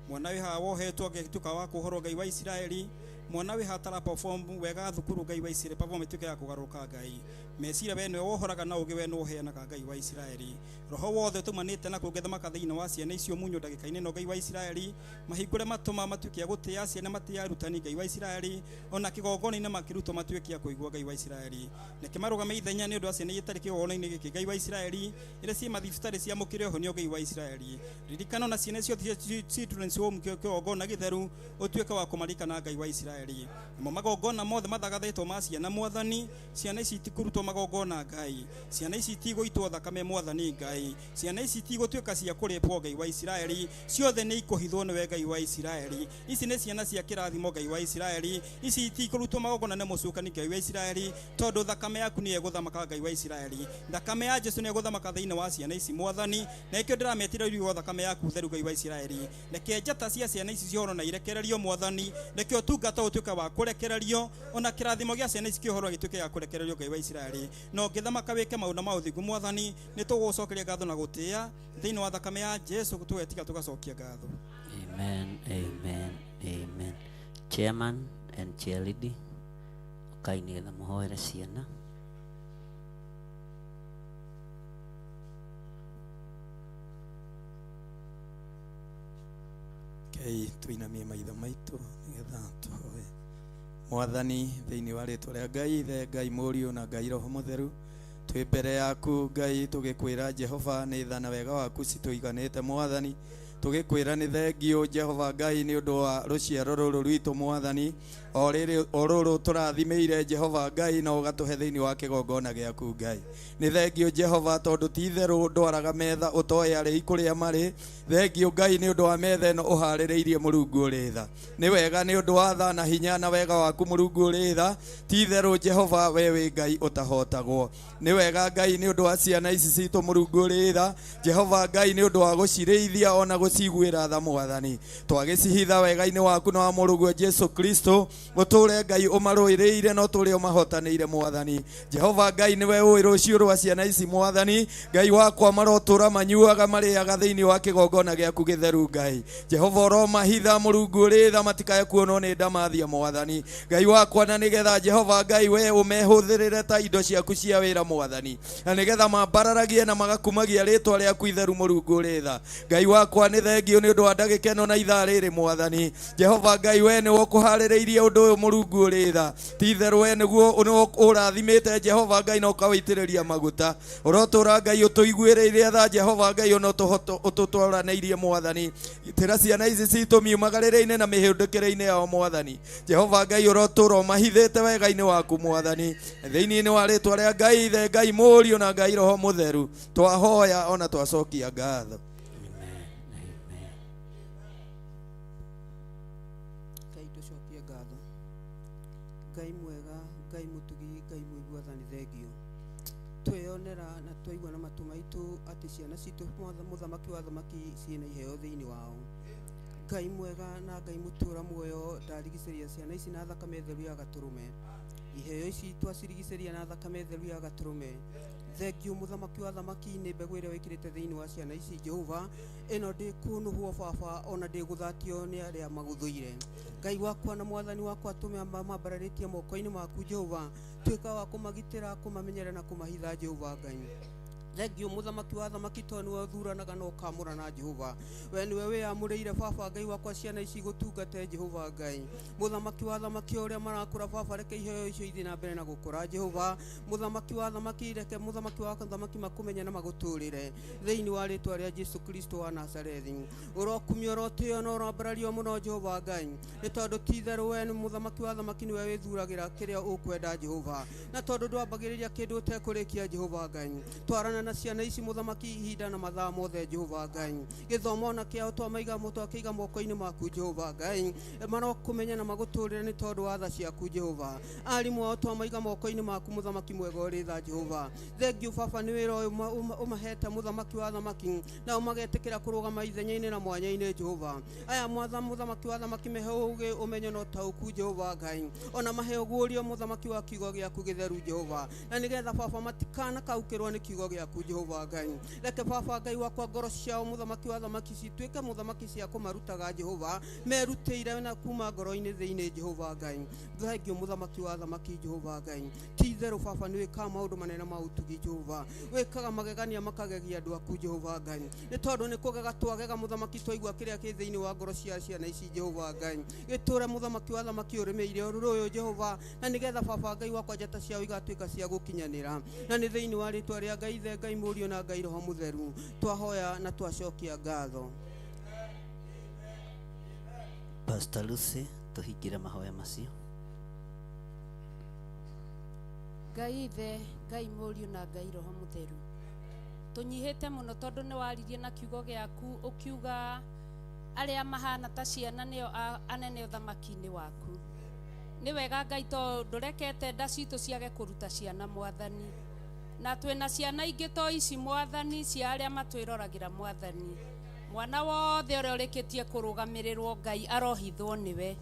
Mwana wĩ haha wohetwo agĩtuĩka wa kũhorwo Ngai wa Isiraeli, mwana wĩ haha atara perform wega thukuru Ngai wa Isiraeli, perform ĩtuĩke ya kũgarũrũka Ngai. Meciria we nĩwe wohoraga na ũũgĩ we nĩwe ũheanaga Ngai wa Isiraeli. Roho wothe ũtũmanĩte na kũngĩthamaka thĩinĩ wa ciana icio munyũ ndagĩka-inĩ ĩno Ngai wa Isiraeli, mahingũre matũ ma matuĩke a gũtĩa ciana matĩe arutani Ngai wa Isiraeli, ona kĩgongona-inĩ makĩrutwo matuĩke a kũigua Ngai wa Isiraeli. Reke marũgame ithenya nĩ ũndũ wa ciana iria itarĩ kĩgongona-inĩ gĩkĩ Ngai wa Isiraeli, iria ciĩ mathibitarĩ ciamũkĩre ũhonio Ngai wa Isiraeli. Ririkana ona ciana ciothe cia children's home kĩgongona gĩtheru, ũtuĩke wa kũmaririkana Ngai wa Isiraeli. Namo magongona mothe mathagathĩtwo ma ciana Mwathani, ciana ici itikũrutwo magongona Ngai, ciana ici itigũitwo thakame Mwathani Ngai, ciana ici itigũtuĩka cia kũrĩpwo Ngai wa Isiraeli, ciothe nĩ ikũhithwo nĩwe Ngai wa Isiraeli. Ici nĩ ciana cia kĩrathimo Ngai wa Isiraeli, ici itikũrutwo magongona nĩ mũcukani Ngai wa Isiraeli, tondũ thakame yaku nĩyo ĩgũthamaka Ngai wa Isiraeli. Thakame ya Jesu nĩyo ĩgũthamaka thĩinĩ wa ciana ici Mwathani, na nĩkĩo ndĩrametĩra riugo thakame yaku theru Ngai wa Isiraeli. Reke njata cia ciana ici cihorwo na irekererio Mwathani, reke ũtungata ũtuĩke wa kũrekererio, ona kĩrathimo gĩa ciana ici kĩhorwo gĩtuĩke gĩa kũrekererio Ngai wa Isiraeli. Na ũngĩthamaka wĩke maũndũ ma ũthingu Mwathani, nĩ tũgũgũcokeria ngatho na gũtĩa thĩinĩ wa thakame ya Jesu, tũgetiga tũgacokia ngatho. Amen, amen, amen. Chairman and chair lady, ũkai nĩgetha mũhoere ciana. Rekei tũinamie maitho maitũ nĩgetha tũhoe. Mwathani, thĩinĩ wa rĩtwa rĩa Ngai Ithe, Ngai Mũriũ na Ngai Roho Mũtheru, twĩ mbere yaku Ngai tũgĩkwĩra Jehova nĩ tha na wega waku citũiganĩte Mwathani. Tũgĩkwĩra nĩ thengio Jehova Ngai nĩ ũndũ wa rũciaro rũrũ rwitũ mwathani o rĩrĩ o rũrũ tũrathimĩire Jehova Ngai na ũgatũhe thĩinĩ wa kĩgongona gĩaku Ngai. Nĩ thengio Jehova tondũ ti itherũ ndwaraga metha ũtoĩ arĩi kũrĩa marĩ. Thengio Ngai nĩ ũndũ wa metha ĩno ũharĩrĩirie Mũrungu ũrĩ tha. Nĩ wega nĩ ũndũ wa tha na hinya na wega waku Mũrungu ũrĩ tha. Ti itherũ Jehova we wĩ Ngai ũtahotagwo. Nĩ wega Ngai nĩ ũndũ wa ciana ici citũ Mũrungu ũrĩ tha. Jehova Ngai nĩ ũndũ wa gũcirĩithia ona gũciguĩra tha mwathani. Twagĩcihitha wega-inĩ waku na wa mũrũguo Jesu Kristo. Ũtũre Ngai ũmarũĩrĩire na ũtũre ũmahotanĩire mwathani. Jehova Ngai nĩwe ũĩ rũciũ rwa ciana ici mwathani. Ngai wakwa marotũra manyuaga marĩaga thĩinĩ wa kĩgongona gĩaku gĩtheru Ngai. Jehova ũromahitha Mũrungu ũrĩ tha matikae kuonwo nĩ ndamathia mwathani. Ngai wakwa na nĩgetha Jehova Ngai we ũmehũthĩrĩre ta indo ciaku cia wĩra mwathani. Na nĩgetha mambararagie na magakumagia rĩtwa rĩaku itheru Mũrungu ũrĩ tha. Ngai wakwa nĩ thengio nĩ ũndũ wa ndagĩka ĩno na ithaa rĩrĩ mwathani. Jehova Ngai we nĩwe ũkũharĩrĩirie ũndũ ũyũ Mũrungu ũrĩ tha. Ti itherũ we nĩguo ũrathimĩte Jehova Ngai na ũkawĩitĩrĩria maguta. Ũrotũra Ngai ũtũiguĩrĩire tha Jehova Ngai ona ũtũtwaranĩirie mwathani. Gitĩra ciana ici citũ miumagarĩre-inĩ na mĩhĩndũkĩre-inĩ yao mwathani. Jehova Ngai ũrotũra ũmahithĩte wega-inĩ waku mwathani. Thĩinĩ wa rĩtwa rĩa Ngai Ithe, Ngai Mũriũ na Ngai Roho Mũtheru twahoya ona twacokia ngatho. Ngai tũcokie ngatho. Ngai mwega, Ngai mũtugi, Ngai mũigua tha nĩ thengio. Tweyonera na twaigua na matũ maitũ atĩ ciana citũ mũthamaki wa athamaki ciĩna iheo thĩinĩ wao. Ngai mwega na Ngai mũtũra muoyo ndarigicĩria ciana ici na thakame theru ya gatũrũme. Iheo ici twacirigicĩria na thakame theru ya gatũrũme. Thengio mũthamaki wa athamaki nĩ mbegũ ĩrĩa wĩkĩrĩte thĩinĩ wa ciana ici Jehova. Ĩno ndĩkũnũhwo baba ona ndĩgũthatio nĩ arĩa magũthũire. Ngai wakwa na mwathani wakwa tũme mambararĩtie moko-inĩ maku Jehova. Tuĩka wa kũmagitĩra, kũmamenyerera na kũmahitha Jehova Ngai. Thengio mũthamaki wa athamaki tondũ nĩwe ũthuranaga na ũkamũrana Jehova. We nĩwe wĩyamũrĩire baba Ngai wakwa ciana ici gũtungate Jehova Ngai. Mũthamaki wa athamaki o ũrĩa marakũra baba reke iheo icio ithiĩ na mbere na gũkũra Jehova. Mũthamaki wa athamaki reke mũthamaki wa athamaki makũmenye na magũtũrĩre thĩinĩ wa rĩtwa rĩa Jesu Kristo wa Nazarethi. Ũrokumio, ũrotĩo na ũrambarario mũno Jehova Ngai, nĩ tondũ ti itherũ we nĩ mũthamaki wa athamaki, nĩwe wĩthuragĩra kĩrĩa ũkwenda Jehova, na tondũ ndwambagĩrĩria kĩndũ ũtekũrĩkia Jehova Ngai. Twarana na ciana ici mũthamaki ihinda na mathaa mothe Jehova Ngai. Gĩthomo ona kĩao twamaiga twakĩiga moko-inĩ maku Jehova Ngai. Marokũmenya na magũtũrĩre nĩ tondũ wa tha ciaku Jehova. Arimũ ao twamaiga moko-inĩ maku mũthamaki mwega ũrĩ tha Jehova. Thengio baba nĩ wĩra ũyũ ũmahete mũthamaki wa athamaki, nao magetĩkĩra kũrũgama ithenya-inĩ na mwanya-inĩ Jehova. Aya mũthamaki wa athamaki mehe ũũgĩ, ũmenyo na ũtaũku Jehova Ngai. Ona mahe ũguũrio mũthamaki wa kiugo gĩaku gĩtheru Jehova. Na nĩgetha baba matikanakaũkĩrwo nĩ kiugo gĩaku Jehova Ngai. Reke baba Ngai wakwa ngoro ciao mũthamaki wa athamaki cituĩke mũthamaki cia kũmarutaga Jehova, merutĩire na kuma ngoro-inĩ thĩinĩ Jehova Ngai. Thengio mũthamaki wa athamaki Jehova Ngai. Ti itherũ baba nĩ wĩkaga maũndũ manene ma ũtugi Jehova. Wĩkaga magegania makagegia andũ aku Jehova Ngai. Nĩ tondũ nĩ kũgega twagega mũthamaki twaigua kĩrĩa kĩ thĩinĩ wa ngoro cia ciana ici Jehova Ngai. Gĩtũre mũthamaki wa athamaki ũrĩmĩire ũrũrũ ũyũ Jehova, na nĩgetha baba Ngai wakwa njata ciao igatuĩka cia gũkinyanĩra. Na nĩ thĩinĩ wa rĩtwa rĩa Ngai Ithe, Ngai Mũriũ na Ngai Roho Mũtheru twahoya na twacokia ngatho. Pastor Lucy, tũhingĩre mahoya macio. Ngai Ithe, Ngai Mũriũ na Ngai Roho Mũtheru, tũnyihĩte mũno tondũ nĩ waririe na kiugo gĩaku ũkiuga arĩa mahana ta ciana nĩo anene ũthamaki-inĩ waku. Nĩ wega Ngai tondũ ndũrekete nda citũ ciage kũruta ciana mwathani, na twĩna ciana ingĩ to ici mwathani cia arĩa matwĩroragĩra mwathani. Mwana wothe ũrĩa ũrĩkĩtie kũrũgamĩrĩrwo Ngai arohithwo nĩwe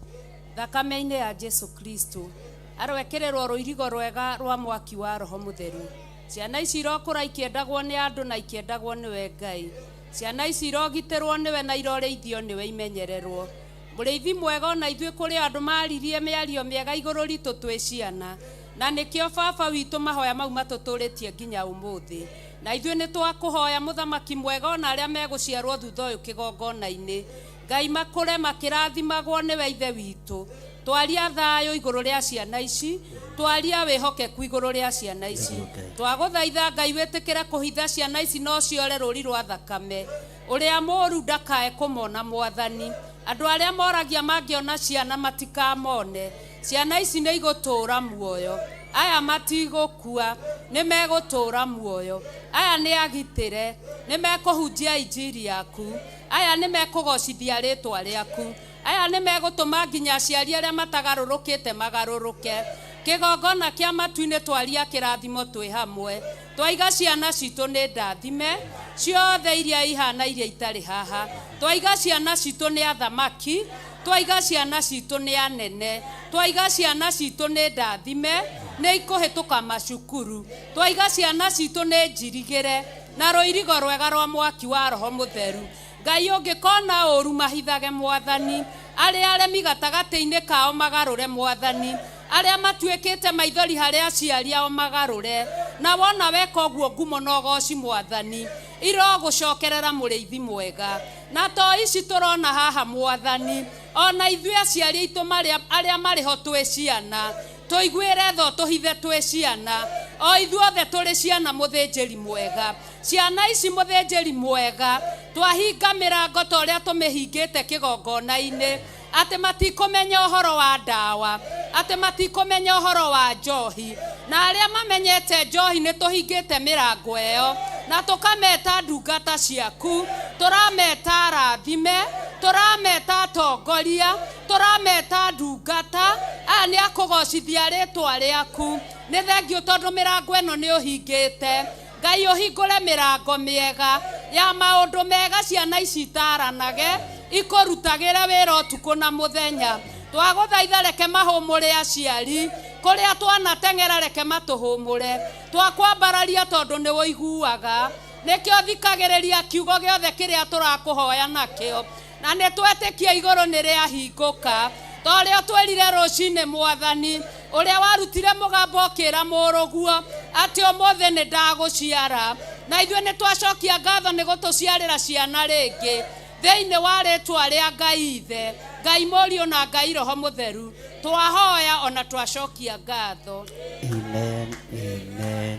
thakame-inĩ ya Jesu Kristo, aroekĩrĩrwo rũirigo rwega rwa mwaki wa Roho Mũtheru. Ciana ici irokũra ikĩendagwo nĩ andũ na ikĩendagwo nĩwe Ngai. Ciana ici irogitĩrwo nĩwe na irorĩithio nĩwe imenyererwo. Mũrĩithi mwega ona ithuĩ kũrĩ andũ maririe mĩario mĩega igũrũ ritũ twĩ ciana, na nĩkĩo baba witũ mahoya mau matũtũrĩtie nginya ũmũthĩ. Na ithuĩ nĩ twakũhoya mũthamaki mwega ona arĩa megũciarwo thutha ũyũ kĩgongona-inĩ, Ngai makũre makĩrathimagwo nĩwe Ithe witũ. Twaria thayũ igũrũ rĩa ciana ici, twaria wĩhokeku igũrũ rĩa ciana ici. Twagũthaitha Ngai wĩtĩkĩre kũhitha ciana ici no ciore rũri rwa thakame. Ũrĩa mũũru ndakae kũmona mwathani. Andũ arĩa moragia mangĩona ciana matikamone. Ciana ici nĩ igũtũũra muoyo. Aya matigũkua, nĩ megũtũũra muoyo. Aya nĩ agitĩre, nĩ mekũhunjia injiri yaku. Aya nĩ mekũgocithia rĩtwa rĩaku. Aya nĩ megũtũma nginya aciari arĩa matagarũrũkĩte magarũrũke. Kĩgongona kĩa matu-inĩ twaria kĩrathimo twĩ hamwe. Twaiga ciana citũ nĩ ndathime, ciothe iria ihana iria itarĩ haha. Twaiga ciana citũ nĩ athamaki, twaiga ciana citũ nĩ anene, twaiga ciana citũ nĩ ndathime, nĩ ikũhĩtũka macukuru. Twaiga ciana citũ nĩ njirigĩre na rũirigo rwega rwa mwaki wa roho mũtheru. Ngai ũngĩkona ũru mahithage mwathani, arĩa aremi gatagatĩ-inĩ kao magarũre mwathani, arĩa matuĩkĩte maithori harĩ aciari ao magarũre, na wona weka ũguo ngumo na ũgoci mwathani, irogũcokerera mũrĩithi mwega. Na to ici tũrona haha mwathani, ona ithuĩ aciari aitũ arĩa marĩ ho twĩ ciana, tũiguĩre tha tũhithe twĩ ciana, o ithuothe tũrĩ ciana mũthĩnjĩri mwega. Ciana ici mũthĩnjĩri mwega, twahinga mĩrango ta ũrĩa tũmĩhingĩte kĩgongona-inĩ, atĩ matikũmenya ũhoro wa ndawa, atĩ matikũmenya ũhoro wa njohi, na arĩa mamenyete njohi nĩ tũhingĩte mĩrango ĩyo, na tũkameta ndungata ciaku, tũrameta arathime, tũrameta atongoria, tũrameta ndungata, aya nĩ akũgocithia rĩtwa rĩaku. Nĩ thengiũ tondũ mĩrango ĩno nĩ ũhingĩte. Ngai ũhingũre mĩrango mĩega ya maũndũ mega, ciana ici itaranage, ikũrutagĩre wĩra ũtukũ na mũthenya. Twagũthaitha reke mahũmũre aciari, kũrĩa twanateng'era reke matũhũmũre. Twakwambararia tondũ nĩ ũiguaga, nĩkĩo thikagĩrĩria kiugo gĩothe kĩrĩa tũrakũhoya nakĩo, na nĩ twetĩkia igũrũ nĩ rĩahingũka. Ta ũrĩa twĩrire rũcinĩ mwathani, ũrĩa warutire mũgambo ũkĩra mũrũguo atĩ ũmũthĩ nĩ ndagũciara, na ithuĩ nĩ twacokia ngatho nĩ gũtũciarĩra ciana rĩngĩ thĩinĩ wa rĩtwa rĩa Ngai Ithe, Ngai Mũriũ na Ngai Roho Mũtheru. Twahoya ona twacokia ngatho. Amen, amen.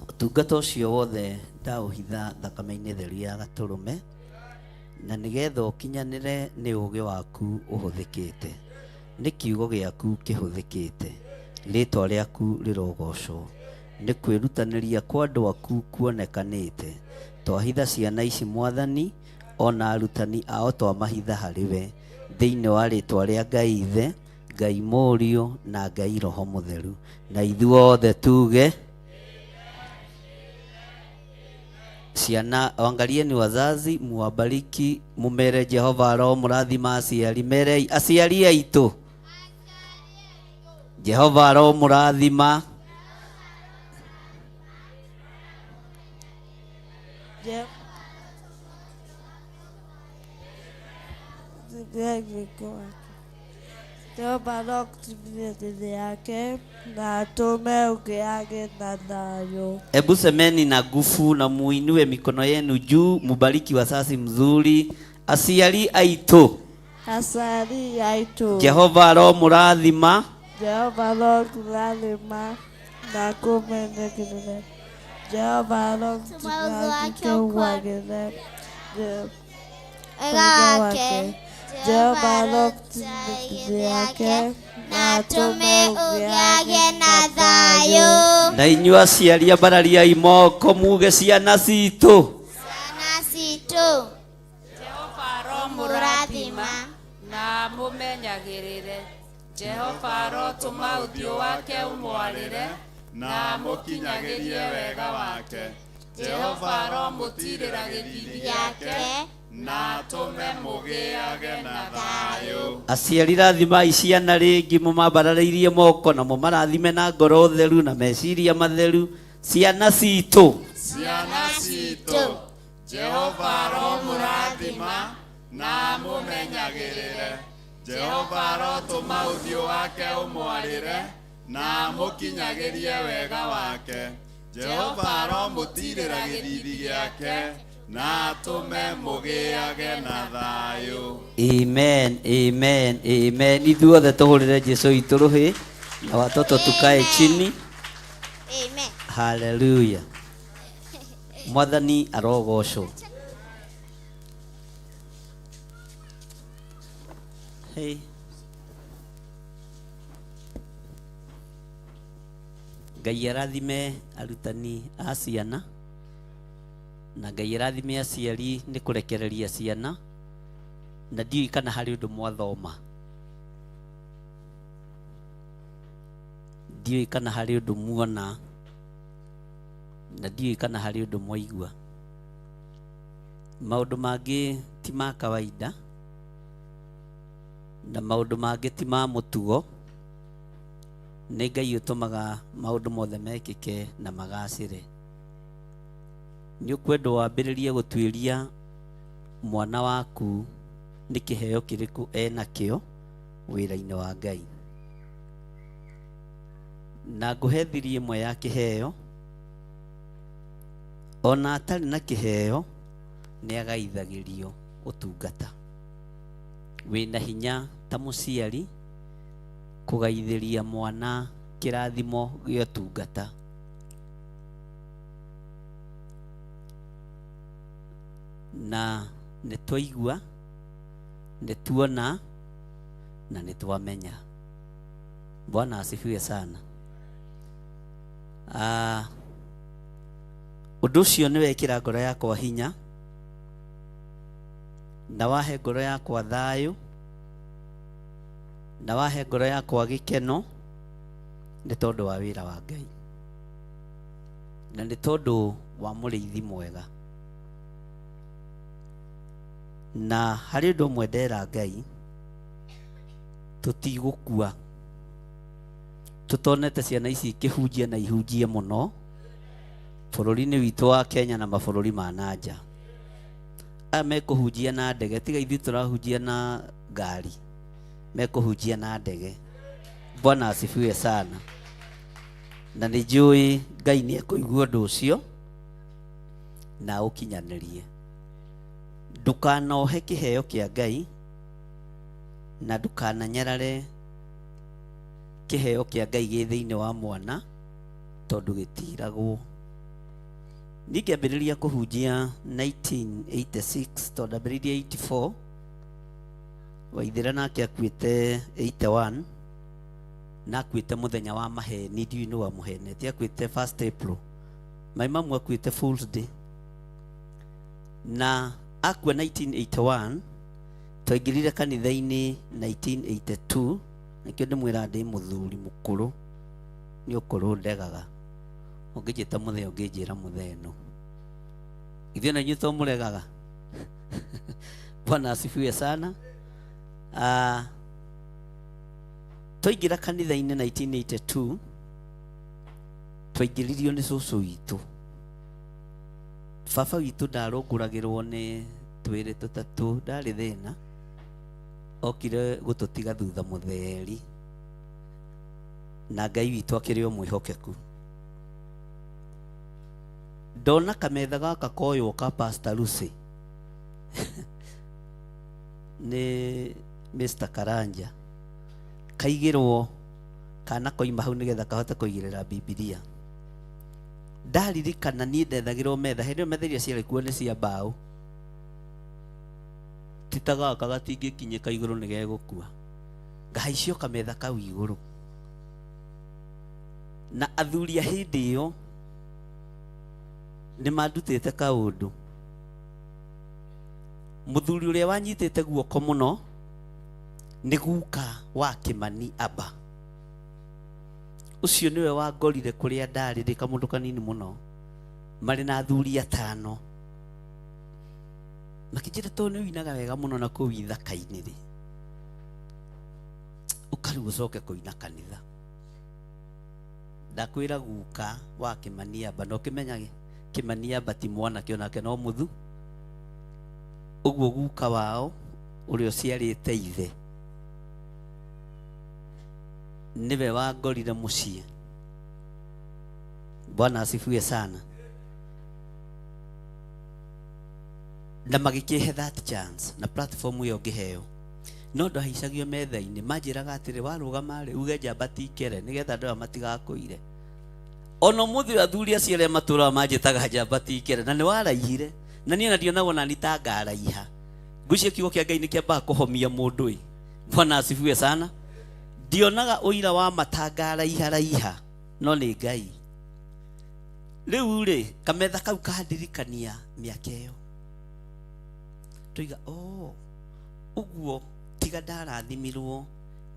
Ũtungata ũcio wothe ndaũhitha thakame-inĩ theru ya gatũrũme, na nĩgetha ũkinyanĩre nĩ ũũgĩ waku ũhũthĩkĩte, nĩ kiugo gĩaku kĩhũthĩkĩte, rĩtwa rĩaku rĩrogocwo, nĩ kwĩrutanĩria kwa andũ aku kuonekanĩte. Twahitha ciana ici mwathani, ona arutani ao twamahitha harĩ we, thĩinĩ wa rĩtwa rĩa Ngai Ithe, Ngai Mũriũ na Ngai Roho Mũtheru. Na ithuothe tuge ciana, angalieni wazazi, muwabariki, mumere Jehova roho mũrathima aciari, merei aciari aitũ Jehova roho mũrathima. Jehova arokũtinia yake na atũme ũgĩage na thayũ. Hebu semeni na nguvu na muinue mikono yenu juu, mubariki wazazi mzuri, aciari aitũ Aciari aitũ. Jehova aromũrathima. Jehova arokũrathima na akũmenyagĩrĩre. Jehova arokũtinia ũgwagĩre Wega wake. Jehova arokũtinia yake na atũme ũgĩage na thayũ. Na inyuĩ aciari ambarariai moko muge ciana citũ. Ciana citũ. Jehova aromũrathima na amũmenyagĩrĩre. Jehova arotũma ũthiũ wake ũmwarĩre na amũkinyagĩrie wega wake. Jehova aromũtiirĩra gĩthiithi gĩake na atũme mũgĩage na thayũ. Aciari rathimai ciana rĩngĩ, mũmambararĩirie moko na mũmarathime na ngoro theru na meciria matheru. Ciana citũ. Ciana citũ. Jehova aromũrathima na amũmenyagĩrĩre. Jehova arotũma ũthiũ wake ũmwarĩre na amũkinyagĩrie wega wake. Jehova aromũtiirĩra gĩthiithi gĩake na atũme mũgĩage na thayũ. Amen, amen, amen. Ithuothe tũhũrĩre Jesu witũ rũhĩ na watoto tukae chini. Amen. Haleluya. Mwathani arogocwo. Hey. Ngai arathime arutani a ciana na Ngai arathime aciari nĩ kũrekereria ciana na ndiũĩ kana harĩ ũndũ mwathoma, ndiũĩ kana harĩ ũndũ muona, na ndiũĩ kana harĩ ũndũ mwaigua. Maũndũ mangĩ ti ma kawaida na maũndũ mangĩ ti ma mũtugo. Nĩ Ngai ũtũmaga maũndũ mothe mekĩke na magacĩre. Nĩ ũkwendwo wambĩrĩrie gũtuĩria mwana waku nĩ kĩheo kĩrĩkũ enakĩo wĩra-inĩ wa Ngai. Na ngũhe thiri ĩmwe ya kĩheo, ona atarĩ na kĩheo nĩ agaithagĩrio ũtungata. Wĩna hinya ta mũciari kũgaithĩria mwana kĩrathimo gĩa ũtungata. Na nĩ twaigua, nĩ tuona, na nĩ twamenya. Bwana asifiwe sana. Ũndũ ũcio nĩ wekĩra ngoro yakwa hinya na wahe ngoro yakwa thayũ na wahe ngoro yakwa gĩkeno nĩ tondũ wa wĩra wa Ngai na nĩ tondũ wa mũrĩithi mwega. Na harĩ ũndũ ũmwe ndera Ngai, tũtigũkua tũtonete ciana ici ikĩhunjia na ihunjie mũno bũrũri-inĩ witũ wa Kenya na mabũrũri ma na nja. Aya mekũhunjia na ndege, tiga ithuĩ tũrahunjia na ngari, mekũhunjia na ndege. Bwana asifiwe sana. Na nĩ njũĩ Ngai nĩ ekũigua ũndũ ũcio na ũkinyanĩrie. Ndũkanohe kĩheo kĩa Ngai na ndũkananyarare kĩheo kĩa Ngai gĩ thĩinĩ wa mwana tondũ gĩtiragwo. Niĩ ngĩambĩrĩria kũhunjia 1986 tondũ ndambĩrĩirie 84, Waithĩra nake akuĩte 81 na akuĩte mũthenya wa maheni, ndiũĩ nĩ wa mũheneti, akuĩte 1st April. Mai mamu akuĩte Fool's Day. Na akua 1981, twaingĩrire kanitha-inĩ 1982, nĩkĩo ndĩmwĩraga ndĩ mũthuri mũkũrũ, nĩ ũkũrũ ndegaga. Ũngĩnjĩta mũthee ũngĩnjĩra mũthee no. Ithuĩ na inyuĩ to mũregaga. Bwana asifiwe sana. Twaingĩra kanitha-inĩ 1982, twaingĩririo nĩ cũcũ witũ. Baba witũ ndarũngũragĩrwo nĩ twĩrĩ tũtatũ, ndarĩ thĩna. Okire gũtũtiga thutha mũtheri. Na Ngai witũ akĩrĩ o mwĩhokeku. Ndona kametha gaka koywo ka Pastor Lucy nĩ Mr. Karanja, kaigĩrwo kana koima hau nĩgetha kahote kũigĩrĩra Bibilia. Ndaririkana niĩ ndethagĩrwo metha, hĩndĩ ĩyo metha iria ciarĩ kuo nĩ cia mbaũ, ti ta gaka gatingĩkinyĩka igũrũ nĩ gegũkua. Ngahaicio kametha kau igũrũ. Na athuri a hĩndĩ ĩyo nĩ mandutĩte kaũndũ. Mũthuri ũrĩa wanyitĩte guoko mũno nĩ guka wa Kĩmani Aba. Ũcio nĩwe wangorire kũrĩa ndarĩ ndĩ kamũndũ kanini mũno, marĩ na athuri atano. Makĩnjĩra tondũ nĩ ũinaga wega mũno na kũu ithaka-inĩ rĩ, ũka rĩu ũcoke kũina kanitha. Ndakwĩra guka wa Kĩmani Aba, na ũkĩmenya Kĩmani Aba ti mwanake onake no mũthu. Ũguo guka wao ũrĩa ũciarĩte ithe nĩwe wangorire mũciĩ. Bwana asifiwe sana. Na magĩkĩhe that chance na platform ĩyo ngĩheo. No ndahaicagio metha-inĩ, manjĩraga atĩrĩ, warũgama rĩ uge njamba ti kere nĩgetha andũ aya matigakũire. Ona ũmũthĩ ũyũ athuri acio arĩa matũraga manjĩtaga njamba ti kere, na nĩ waraihire, na niĩ ona ndionagwo nani ta ngaraiha. Ngwĩciria kiugo kĩa Ngai nĩ kĩambaga kũhomia mũndũ ĩ. Bwana asifiwe sana. Ndionaga ũira wa matanga raiha raiha no nĩ Ngai. Rĩu rĩ kametha kau kandirikania mĩaka ĩyo, tuiga oh ũguo tiga ndarathimirwo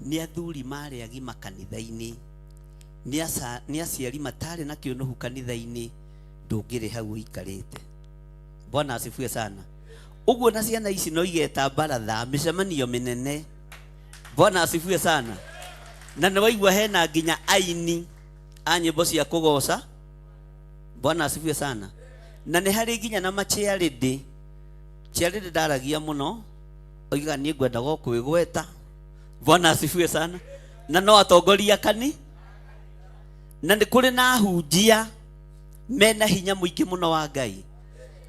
nĩ athuri marĩ agima kanitha-inĩ, nĩ aciari matarĩ na kĩũnũhu kanitha-inĩ, ndũngĩrĩ hau ũikarĩte. Bwana asifiwe sana. Ũguo na ciana ici no igeta baratha mĩcemanio mĩnene. Bwana asifiwe sana. Na nĩ waigua hena nginya aini a nyĩmbo cia kũgoca. Bwana asifiwe sana. Na nĩ harĩ nginya na machiarĩndĩ. Chiarĩndĩ ndaragia mũno, oigaga niĩ ngwendaga o kwĩgweta. Bwana asifiwe sana. Na no atongoria kani, na nĩ kũrĩ na ahunjia mena hinya mũingĩ mũno wa Ngai,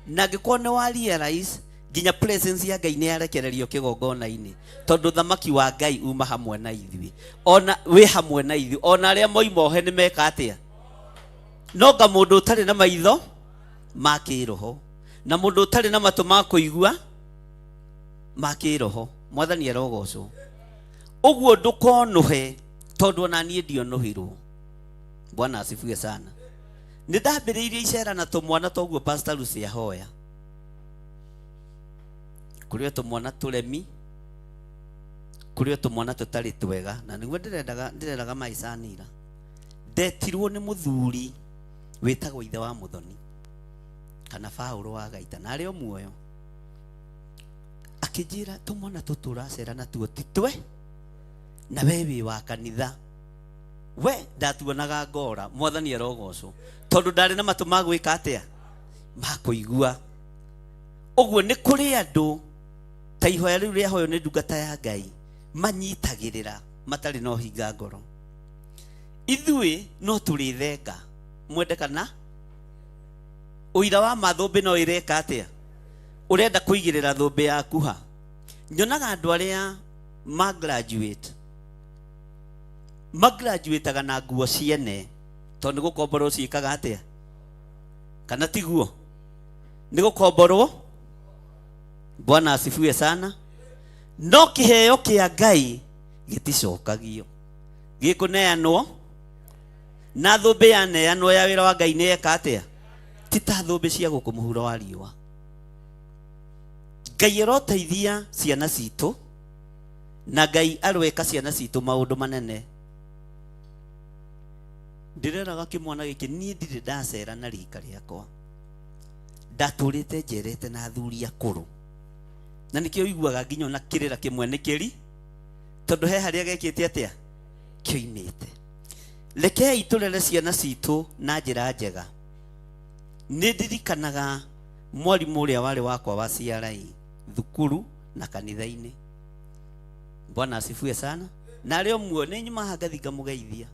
na angĩkorwo nĩ wa realize nginya presence ya Ngai nĩ yarekererio kĩgongona-inĩ, tondũ thamaki wa Ngai uma hamwe na ithuĩ, ona wĩ hamwe na ithuĩ, ona arĩa moima ohe nĩ meka atĩa? No nga mũndũ ũtarĩ na maitho ma kĩroho na mũndũ ũtarĩ na matũ ma kũigua ma kĩroho. Mwathani arogocwo. Ũguo ndũkonũhe, tondũ ona niĩ ndionũhirwo. Bwana asifiwe sana. Nĩ ndambĩrĩirie icera na tũmwana toguo Pastor Lucy ahoya, kũrĩ o tũmwana tũremi, kũrĩ o tũmwana tũtarĩ twega, na nĩguo ndĩrendaga ndĩreraga maicanira. Ndetirwo nĩ mũthuri wĩtagwo ithe wa Mũthoni kana Paũlũ wa Gaita, na arĩ o muoyo, akĩnjĩra tũmwana tũtũ ũracera natuo ti twe, na we wĩ wa kanitha. We ndatuonaga ngora. Mwathani arogocwo, tondũ ndarĩ na matũ ma gwĩka atĩa? Ma kũigua. Ũguo nĩ kũrĩ andũ ta ihoya rĩu rĩahoywo nĩ ndungata ya Ngai manyitagĩrĩra matarĩ na ũhinga ngoro. Ithuĩ no tũrĩthenga mwende kana ũira wa ma thũmbĩ no ĩreka atĩa? Ũrenda kũigĩrĩra thũmbĩ yaku ha? Nyonaga andũ arĩa ma graduate magraduataga na nguo ciene, tondũ nĩ gũkomborwo ciĩkaga atĩa? Kana tiguo? Nĩ gũkomborwo. Bwana asifiwe sana. No kĩheo kĩa Ngai gĩticokagio, gĩkũneanwo, na thũmbĩ yaneanwo ya wĩra wa Ngai nĩ yeka atĩa? Ti ta thũmbĩ cia gũkũ mũhuro wa riũa. Ngai aroteithia ciana citũ, na Ngai aroeka ciana citũ maũndũ manene. Ndĩreraga kĩmwana gĩkĩ, niĩ ndirĩ ndacera na rika rĩakwa, ndatũrĩte njerete na athuri akũrũ, na nĩkĩo ũiguaga nginya ona kĩrĩra kĩmwe nĩ kĩri, tondũ he harĩa gekĩte atĩa? Kĩoimĩte. Rekei tũrere ciana citũ na njĩra njega. Nĩ ndirikanaga mwarimũ ũrĩa warĩ wakwa wa CRI thukuru na kanitha-inĩ. Bwana asifiwe sana. Na arĩ o muoyo, nĩ nyuma haha ngathi ngamũgeithia.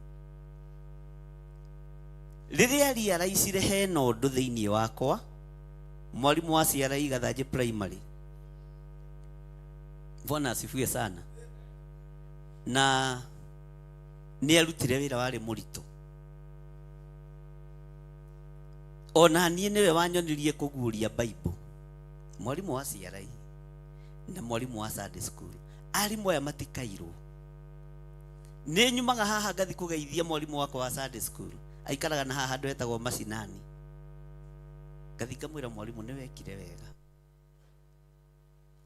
Rĩrĩa realize hena ũndũ thĩinĩ wakwa, mwarimũ wa CRI Gathanjĩ Primary. Bwana asifiwe sana. Na nĩ arutire wĩra warĩ mũritũ. Ona niĩ nĩwe wanyonirie kũguũria Bible. Mwarimũ wa CRI na mwarimũ wa Sunday school. Arimũ aya matikairwo. Nĩ nyumaga haha ngathi kũgeithia mwarimũ wakwa wa Sunday school. Aikaraga na haha handũ hetagwo Macinani. Ngathi ngamwĩra mwarimũ nĩ wekire wega.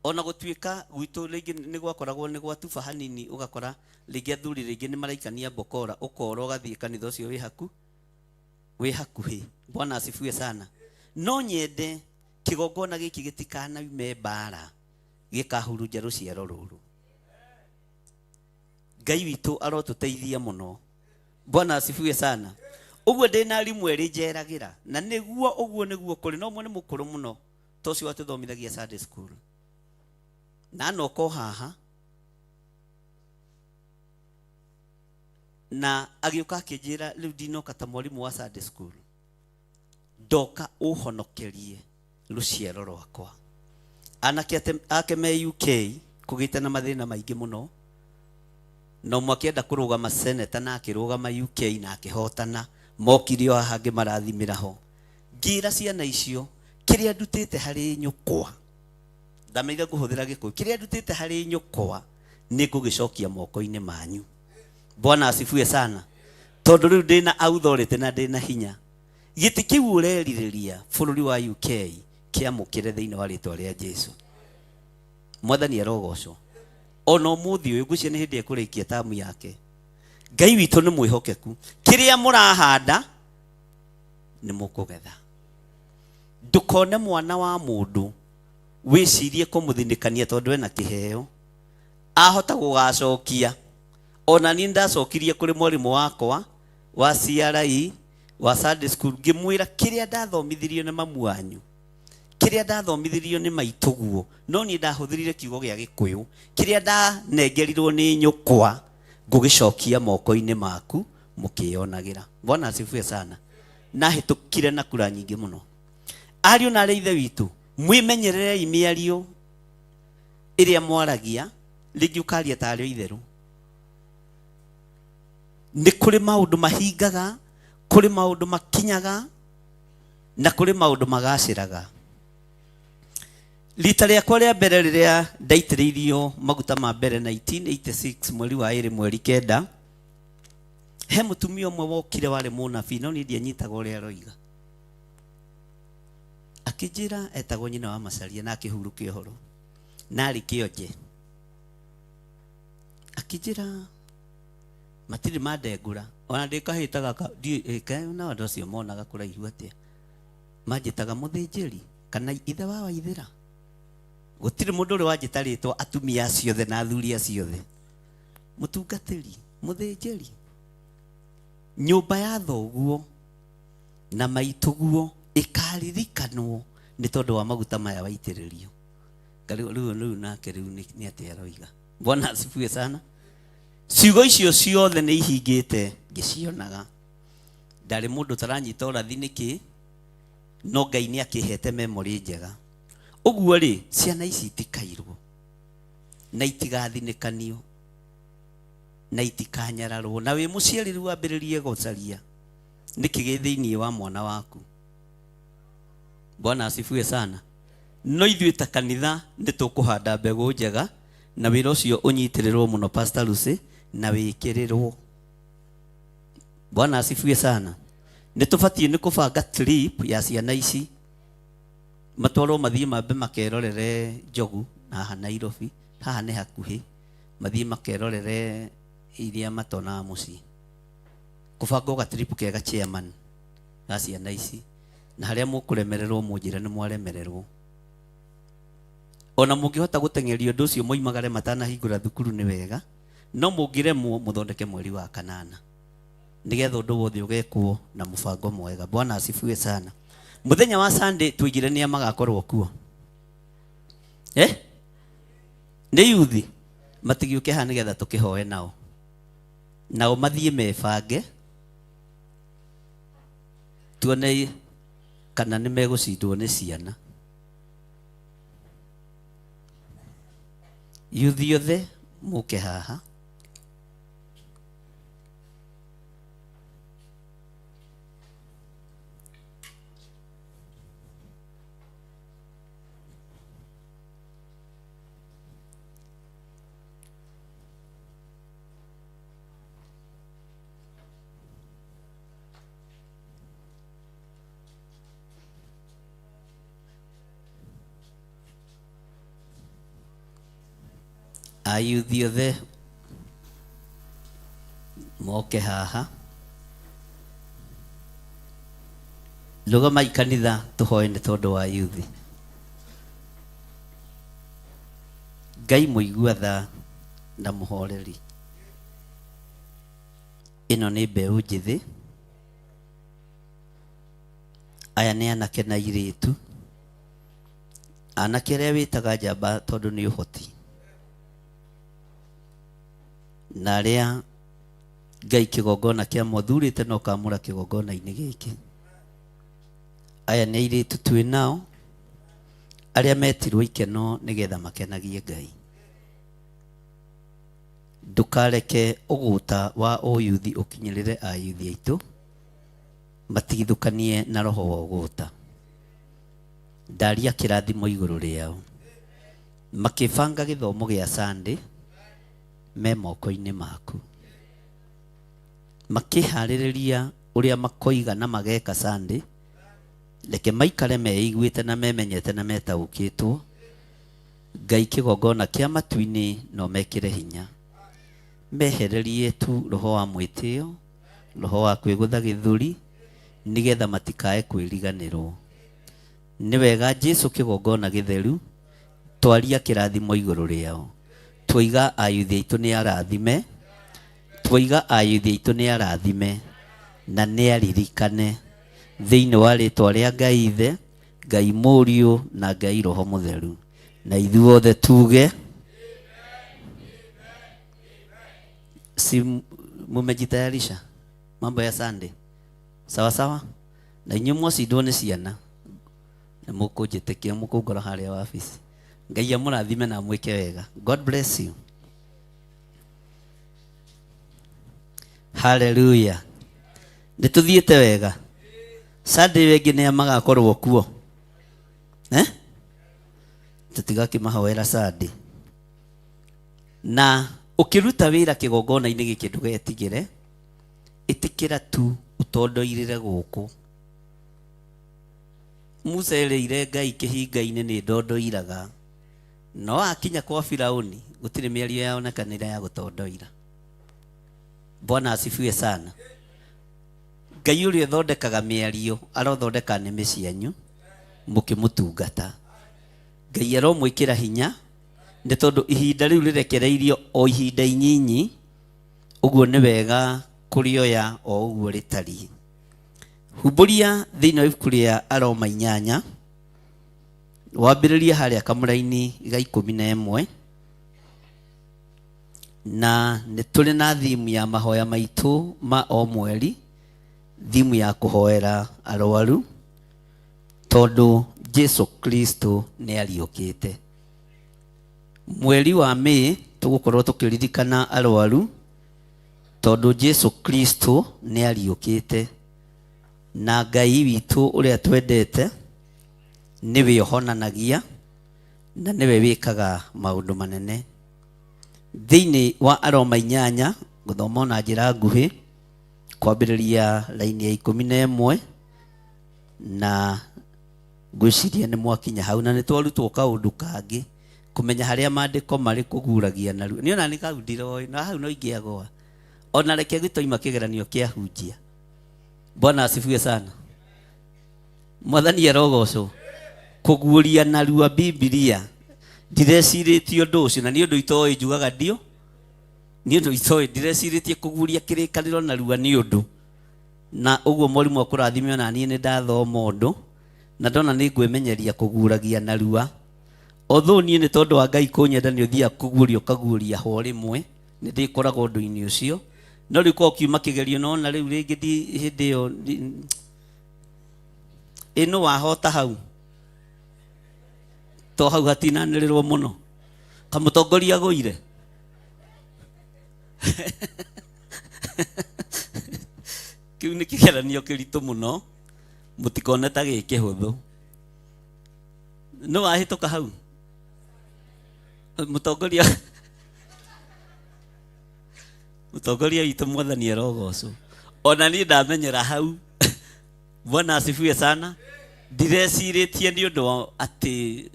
Ona gũtuĩka gwitũ rĩngĩ nĩ gwakoragwo nĩ gwatuba hanini, ũgakora rĩngĩ athuri rĩngĩ nĩ maraikania mbokora, ũkora ũgathiĩ kanitha ũcio wĩ hakuhĩ. Bwana asifiwe sana. No nyende kĩgongona gĩkĩ gĩtikanaume mbara gĩkahurunja rũciaro rũrũ. Ngai witũ arotũteithia mũno. Bwana asifiwe sana. Ũguo ndĩna arimũ erĩ njeragĩra, na nĩguo ũguo nĩguo kũrĩ, no ũmwe nĩ mũkũrũ mũno ta ũcio watũthomithagia Sunday school, na anoka o haha na agĩũka akĩnjĩra rĩu ndinoka ta mwarimũ wa Sunday school, ndoka ũhonokerie rũciaro rwakwa. Anake ake me UK kũgĩte na mathĩna maingĩ mũno, na ũmwe akĩenda kũrũgama senator na akĩrũgama UK na akĩhotana, mokire o haha ngĩmarathimĩra ho. Ngĩra ciana icio kĩrĩa ndutĩte harĩ nyũkwa, ndameire ngũhũthĩra Gĩkũyũ, kĩrĩa ndutĩte harĩ nyũkwa Nĩ ngũgĩcokia moko-inĩ manyu. Bwana asifiwe sana. Tondũ rĩu ndĩna authority na ndĩna hinya. Gĩtĩ kĩu ũrerirĩria bũrũri wa UK kĩamũkĩre thĩinĩ wa rĩtwa rĩa Jesu. Mwathani arogocwo. Ona ũmũthĩ ũyũ ngwĩciria nĩ hĩndĩ ekũrĩkia tamu yake. Ngai witũ nĩ mwĩhokeku. Kĩrĩa mũrahanda nĩ mũkũgetha. Ndũkone mwana wa mũndũ wĩcirie kũmũthinĩkania tondũ ena kĩheo. Ahota gũgacokia. Ona niĩ ndacokirie kũrĩ mwarimũ wakwa wa CRE wa Sunday school ngĩmwĩra kĩrĩa ndathomithirio nĩ mamu wanyu, kĩrĩa ndathomithirio nĩ maitũguo, no niĩ ndahũthĩrire kiugo gĩa Gĩkũyũ, kĩrĩa ndanengerirwo nĩ nyũkwa ngũgĩcokia moko-inĩ maku mũkĩyonagĩra. Bwana asifiwe sana. Nahĩtũkire na kura nyingĩ mũno. Ariũ na arĩ ithe witũ, mwĩmenyererei mĩario ĩrĩa mwaragia, rĩngĩ ũkaria tarĩ itherũ. Nĩ kũrĩ maũndũ mahingaga, kũrĩ maũndũ makinyaga, na kũrĩ maũndũ magacĩraga. Rita rĩakwa rĩa mbere rĩrĩa ndaitĩrĩirio maguta ma mbere 1986 mweri wa 2 mweri 9, he mũtumia ũmwe wokire warĩ mũnabii, no niĩ ndianyitaga ũrĩa aroiga. Akĩnjĩra etagwo nyina wa Macharia na akĩhurũkia ũhoro, na arĩ kĩonje. Akĩnjĩra matirĩ mandengũra, ona ndĩ kahĩta gaka, ndiũĩ, na andũ acio monaga kũraihu atĩa. Manjĩtaga mũthĩnjĩri kana ithe wa Waithĩra. Gũtirĩ mũndũ ũrĩ wanjĩta rĩtwa atumia acio othe na athuri acio othe. Mũtungatĩri, mũthĩnjĩri. Nyũmba ya thoguo na maitũguo ĩkaririkanwo nĩ tondũ wa maguta maya waitĩrĩrio. Rĩu, rĩu, rĩu nake rĩu nĩ atĩa aroiga. Bwana asifiwe sana. Ciugo icio ciothe nĩ ihingĩte ngĩcionaga. Ndarĩ mũndũ ũtaranyita ũrathi nĩkĩ, no Ngai nĩ akĩhete memory njega. Ũguo rĩ, ciana ici itikairwo na itigathinĩkanio na itikanyararwo. Na wĩ mũciari rĩu wambĩrĩrie gũcaria nĩkĩ gĩ thĩinĩ wa mwana waku. Bwana asifiwe sana. No ithuĩ ta kanitha nĩ tũkũhanda mbegũ njega, na wĩra ũcio ũnyitĩrĩrwo mũno Pastor Lucy, na wĩkĩrĩrwo. Bwana asifiwe sana. Nĩ tũbatiĩ nĩ kũbanga trip ya ciana ici, matwarwo mathiĩ mambe makerorere njogu haha Nairobi, haha nĩ hakuhĩ, mathiĩ makerorere iria matonaga mũciĩ. Kũbanga ga trip kega chairman ga ciana ici, na harĩa mũkũremererwo mũnjĩre nĩ mwaremererwo. Ona mũngĩhota gũteng'eria ũndũ ũcio moimagare matanahingũra thukuru nĩ wega, no mũngĩremwo mũthondeke mweri wa 8 nĩgetha ũndũ wothe ũgekwo na mũbango mwega. Bwana asifiwe sana. Mũthenya wa Sunday tuigire nĩa magakorwo kuo. Nĩ yuthi matigĩũke haha nĩgetha tũkĩhoe nao, nao mathiĩ mebange tuone kana nĩ megũcindwo nĩ ciana. Yuthi othe mũke haha. Ayuthi othe moke haha. Rũgamai kanitha tũhoe nĩ tondũ wa yuthi. Ngai mũigua tha na mũhoreri. Ĩno nĩ mbeũ njĩthĩ. Aya nĩ anake na airĩtu. Anake arĩa wĩtaga njamba tondũ nĩ ũhoti. Na arĩa Ngai kĩgongona kĩa mothurĩte no kamũra kĩgongona-inĩ gĩkĩ. Aya nĩ airĩtu twĩ nao arĩa metirwo ikeno nĩgetha makenagie Ngai. Ndũkareke ũgũta wa ũyuthi ũkinyĩrĩre ayuthi aitũ, matigithũkanie na roho wa ũgũta. Ndaria kĩrathimo igũrũ rĩao. Makĩbanga gĩthomo gĩa Sunday, Me moko-inĩ maku. Makĩharĩrĩria ũrĩa makoiga na mageka Sunday, reke maikare meiguĩte na memenyete na metaũkĩtwo. Ngai kĩgongona kĩa matu-inĩ no mekĩre hinya. Mehererie tu roho wa mwĩtĩo, roho wa kwĩgũtha gĩthũri, nĩgetha matikae kwĩriganĩrwo. Nĩ wega Jesu kĩgongona gĩtheru, twaria kĩrathimo igũrũ rĩao. Twoiga ayuthi aitũ nĩ arathime, twoiga ayuthi aitũ nĩ arathime, na nĩ aririkane thĩinĩ wa rĩtwa rĩa Ngai Ithe, Ngai Mũriũ na Ngai Roho Mũtheru. Na ithuothe tuge si mumejitayarisha mambo ya Sunday sawa sawa, na inyuĩ mwacindwo nĩ ciana nĩ mũkũnjĩtĩkia mũkũngora harĩa wabici. Ngai amũrathime na amwĩke wega. God bless you. Hallelujah. Nĩ tũthiĩte wega. Sunday ĩyo ĩngĩ nĩa magakorwo kuo eh? Tũtigakĩmahoera Sunday. Na ũkĩruta wĩra kĩgongona-inĩ gĩkĩ ndũgetigĩre, ĩtĩkĩra tu ũtondoirĩre gũkũ. Musa erĩire Ngai kĩhinga-inĩ nĩ ndondoiraga, no akinya kwa Firauni gũtirĩ mĩario yaonekanire ya gũtondoira. Bwana asifiwe sana. Ngai ũrĩa ũthondekaga mĩario arothondeka nĩmĩ cianyu mũkĩmũtungata. Ngai aromwĩkĩra hinya nĩ tondũ ihinda rĩu rĩrekereirio o ihinda inyinyi, ũguo nĩ wega kũrĩoya o ũguo rĩtariĩ. Humbũria thĩinĩ wa ibuku rĩa Aroma 8, wambĩrĩrie harĩa kamũraini ga 11, na nĩ tũrĩ na thimu ya mahoya maitũ ma o mweri, thimu ya kũhoera arwaru, tondũ Jesu Kristo nĩ ariũkĩte. Mweri wa Mĩĩ tũgũkorwo tũkĩririkana arwaru, tondũ Jesu Kristo nĩ ariũkĩte, na Ngai witũ ũrĩa twendete nĩwe ũhonanagia na nĩwe wĩkaga maũndũ manene. Thĩinĩ wa Aroma 8, gũthoma na njĩra nguhĩ, kwambĩrĩria raini ya 11, na ngwĩciria nĩ mwakinya hau, na nĩ twarutwo kaũndũ kangĩ kũmenya harĩa maandĩko marĩ kũguragia narua. Niĩ ona nĩ kau ndiroĩ, na hau no ingĩagũa. Ona reke gĩtoima kĩgeranio kĩa hunjia. Bwana asifiwe sana. Mwathani arogocwo. Kũguũria narua Bibilia ndirecirĩtie ũndũ ũcio, na nĩ ũndũ itoĩ njugaga ndio, nĩ ũndũ itoĩ ndirecirĩtie kũguũria kĩrĩkanĩro narua nĩ ũndũ. Na ũguo mwarimũ akũrathime, ona niĩ nĩ ndathoma ũndũ na ndona nĩ ngwĩmenyeria kũguũragia narua. Although niĩ nĩ tondũ wa Ngai kũnyenda nĩ ũthiaga kũguũria ũkaguũria ho rĩmwe, nĩ ndĩkoraga ũndũ-inĩ ũcio. No rĩu korwo kiuma kĩgerio no na rĩu rĩngĩ ndi hĩndĩ ĩyo ĩ nũ wahota hau? To hau hatinanĩrĩrwo mũno. Kamũtongoria agũire. Kĩu nĩ kĩgeranio kĩritũ mũno, mũtikone ta gĩ kĩhũthũ. Nũ wahĩtũka hau? Mũtongoria mũtongoria witũ Mwathani arogocwo. Ona niĩ ndamenyera hau. Bwana asifiwe sana. Ndirecirĩtie nĩ ũndũ wa atĩ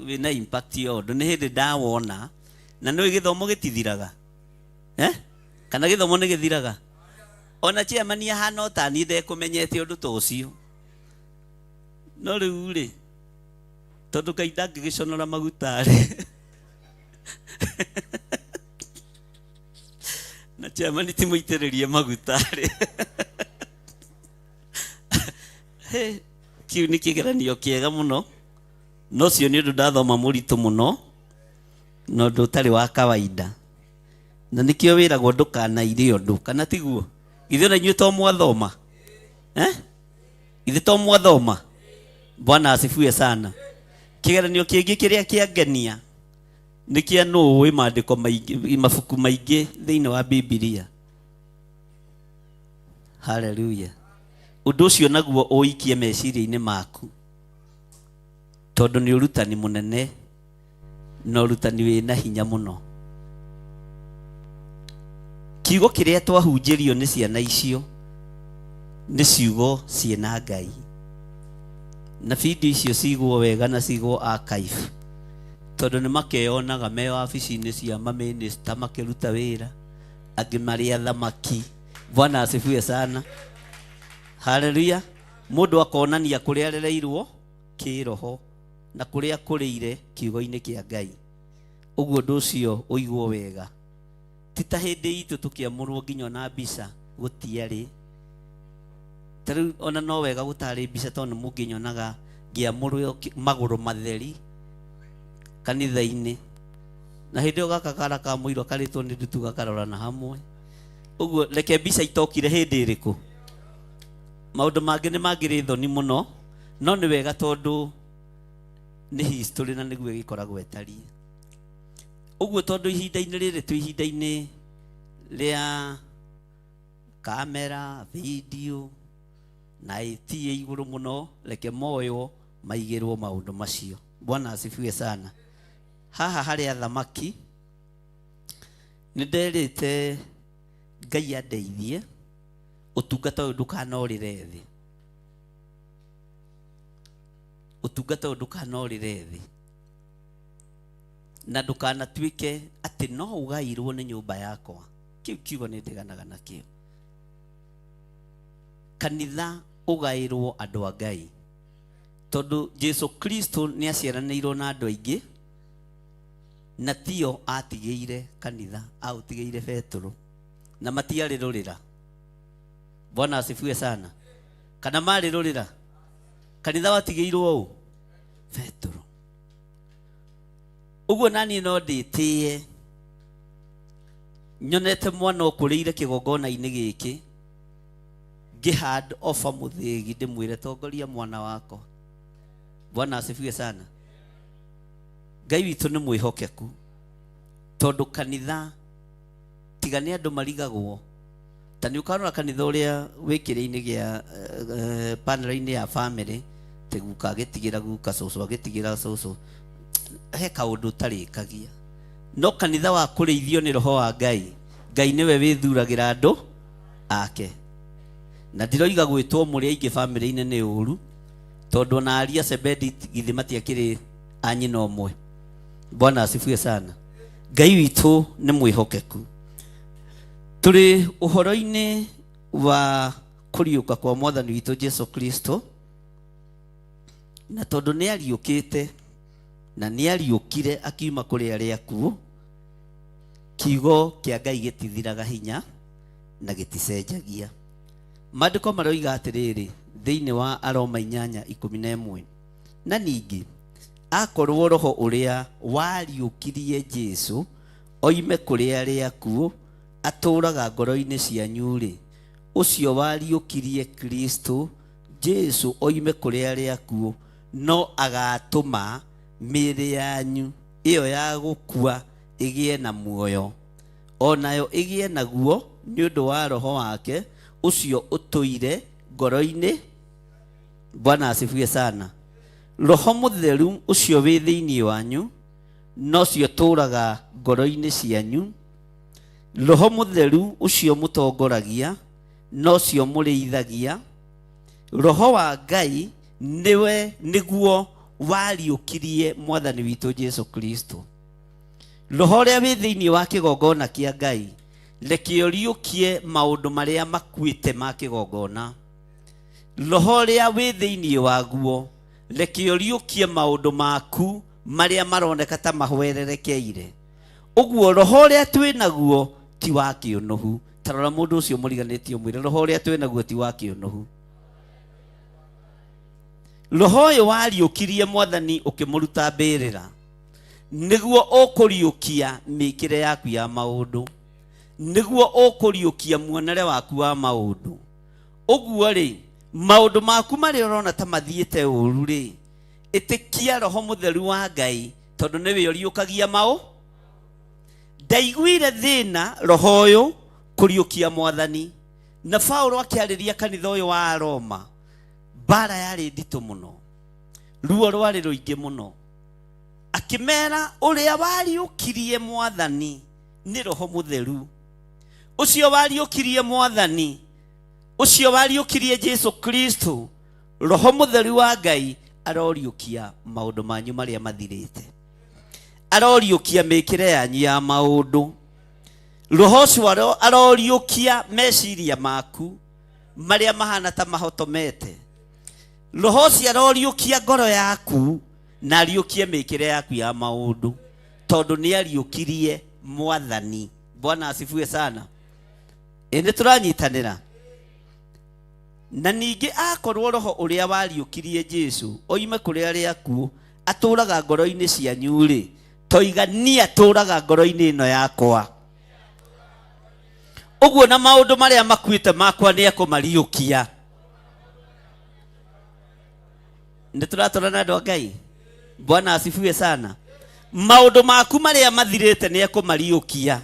wĩna impact ya ũndũ, nĩ hĩndĩ ndawona. Na nĩ gĩthomo gĩtithiraga. Kana gĩthomo nĩ gĩthiraga? Ona chairman ahana o ta niĩ ndekũmenyete ũndũ ta ũcio. No rĩu rĩ, tondũ Ngai ndangĩgĩconora maguta rĩ. Na chairman ti mũitĩrĩrie maguta rĩ. He, kĩu nĩ kĩgeranio kĩega mũno. No ũcio nĩ ũndũ ndathoma mũritũ mũno, na ũndũ ũtarĩ wa kawaida. Na nĩkĩo wĩragwo ndũkanaire ũndũ, kana tiguo? Githĩ ona inyuĩ to mwathoma? Githĩ to mwathoma? Bwana asifiwe sana. Kĩgeranio kĩngĩ kĩrĩa kĩangenia nĩ kĩa nũũ wĩ maandĩko maingĩ, mabuku maingĩ thĩinĩ wa Bibilia. Hallelujah. Ũndũ ũcio naguo ũikie meciria-inĩ maku, tondũ nĩ ũrutani mũnene na ũrutani wĩna hinya mũno. Kiugo kĩrĩa twahunjĩrio nĩ ciana icio nĩ ciugo ciĩna Ngai. Na video icio cigwo wega na cigwo archive, tondũ nĩ makeyonaga me wabici-inĩ cia mamĩnĩsta makĩruta wĩra, angĩ marĩ athamaki. Bwana asifiwe sana. Haleluya. Mũndũ akonania kũrĩa arereirwo kĩroho na kũrĩa akũrĩire kiugo-inĩ kĩa Ngai. Ũguo ũndũ ũcio ũigwo wega. Ti ta hĩndĩ itũ tũkĩamũrwo nginya ona mbica gũtiarĩ. Ta rĩu ona no wega gũtarĩ mbica tondũ mũngĩnyonaga ngĩamũrwo magũrũ matheri kanitha-inĩ. Na hĩndĩ ĩyo gaka kara ka mũirũ karĩtwo nĩ ndutu gakarorana hamwe. Ũguo reke mbica itokire hĩndĩ ĩrĩkũ. Maũndũ mangĩ nĩ mangĩrĩ thoni mũno, no nĩ wega tondũ nĩ history na nĩguo ĩgĩkoragwo ĩtariĩ. Ũguo tondũ ihinda-inĩ rĩrĩ twĩ ihinda-inĩ rĩa kamera, video na IT ĩ igũrũ mũno, reke moywo maigĩrwo maũndũ macio. Bwana asifiwe sana. Haha harĩ athamaki nĩ nderĩte Ngai andeithie ũtungata ũyũ ndũkanorĩre thĩ. Ũtungata ũyũ ndũkanorĩre thĩ. Na ndũkanatuĩke atĩ no ũgairwo nĩ nyũmba yakwa. Kĩu kiugo nĩ ndiganaga nakĩo. Kanitha ũgaĩrwo andũ a Ngai. Tondũ Jesu Kristo nĩ aciaranĩirwo na andũ aingĩ, na tio atigĩire kanitha, aũtigĩire Petero, na matiarĩ rũrĩra. Bwana asifiwe sana. Kana marĩ rũrĩra? Kanitha watigĩirwo ũ? Petero. Ũguo naniĩ no ndĩtĩe nyonete mwana ũkũrĩire kĩgongona-inĩ gĩkĩ, ngĩ hand over mũthĩgi ndĩmwĩre tongoria mwana wakwa. Bwana asifiwe sana. Ngai witũ nĩ mwĩhokeku, tondũ kanitha tiga nĩ andũ marigagwo. Ta nĩ ũkarora kanitha ũrĩa wĩ kĩrĩa-inĩ gĩa panel-inĩ ya family, te guka agĩtigĩra guka, cũcũ agĩtigĩra cũcũ, he kaũndũ ũtarĩkagia. No kanitha wa kũrĩithio nĩ roho wa Ngai, Ngai nĩwe wĩthuragĩra andũ ake. Na ndiroiga gwĩtwo mũrĩ aingĩ family-inĩ nĩ ũru, tondũ ona aria Zebedi githĩ matiakĩrĩ a nyina ũmwe. Bwana asifiwe sana. Ngai witũ nĩ mwĩhokeku. Tũrĩ ũhoro-inĩ wa kũriũka kwa Mwathani witũ Jesu Kristo, na tondũ nĩ ariũkĩte na nĩ ariũkire akiuma kũrĩ arĩa akuũ, kiugo kĩa Ngai gĩtithiraga hinya na gĩticenjagia. Maandĩko maroiga atĩrĩrĩ thĩinĩ wa Aroma 8:11, na ningĩ akorwo roho ũrĩa wariũkirie Jesu oime kũrĩ arĩa akuũ atũũraga ngoro-inĩ cianyu-rĩ, ũcio wariũkirie Kristo Jesu oime kũrĩ arĩa akuũ no agatũma mĩĩrĩ yanyu ĩyo ya gũkua ĩgĩe na muoyo, o nayo ĩgĩe naguo nĩ ũndũ wa roho wake ũcio ũtũire ngoro-inĩ. Bwana asifiwe sana. Roho mũtheru ũcio wĩ thĩinĩ wanyu nocio ũtũũraga ngoro-inĩ cianyu. Roho mũtheru ũcio mũtongoragia nocio mũrĩithagia. Roho wa Ngai nĩwe nĩguo wariũkirie Mwathani witũ Jesu Kristo. Roho ũrĩa wĩ thĩinĩ wa kĩgongona kĩa Ngai reke ũriũkie maũndũ marĩa makuĩte ma kĩgongona. Roho ũrĩa wĩ thĩinĩ waguo reke ũriũkie maũndũ maku marĩa maroneka ta mahwererekeire. Ũguo roho ũrĩa twĩ naguo ti wa kĩũnũhu. Ta rora mũndũ ũcio mũriganĩtie ũmwĩre roho ũrĩa twĩ naguo ti wa kĩũnũhu. Roho ũyũ wariũkirie Mwathani ũkĩmũruta mbĩrĩra nĩguo ũkũriũkia mĩkĩre yaku ya maũndũ, nĩguo ũkũriũkia muonere waku wa maũndũ. Ũguo rĩ, maũndũ maku marĩa ũrona ta mathiĩte ũru rĩ, ĩtĩkia roho mũtheru wa Ngai tondũ nĩwe ũriũkagia maũ. Ndaiguire thĩna roho ũyũ kũriũkia Mwathani. Na Paulo akĩarĩria kanitha ũyũ wa Roma, mbara yarĩ nditũ mũno, ruo rwarĩ rũingĩ mũno. Akĩmera ũrĩa wariũkirie Mwathani nĩ roho mũtheru. Ũcio wariũkirie Mwathani, ũcio wariũkirie Jesu Kristo, Roho Mũtheru wa Ngai aroriũkia maũndũ manyu marĩa mathirĩte, aroriũkia mĩkĩre yanyu ya maũndũ. Roho ũcio aroriũkia meciria maku marĩa mahana ta mahotomete. Roho ũcio aroriũkia ngoro yaku na ariũkie mĩkĩre yaku ya maũndũ, tondũ nĩ ariũkirie Mwathani. Bwana asifiwe sana. Ĩ nĩ tũranyitanĩra. Na ningĩ akorwo roho ũrĩa wariũkirie Jesu oime kũrĩ arĩa akuũ atũraga ngoro-inĩ cianyu rĩ, toiga niĩ atũraga ngoro-inĩ ĩno yakwa. Ũguo na maũndũ marĩa makuĩte makwa nĩ ekũmariũkia. Nĩ tũratwarana andũ a Ngai? Bwana asifiwe sana. Maũndũ maku marĩa mathirĩte nĩ ekũmariũkia.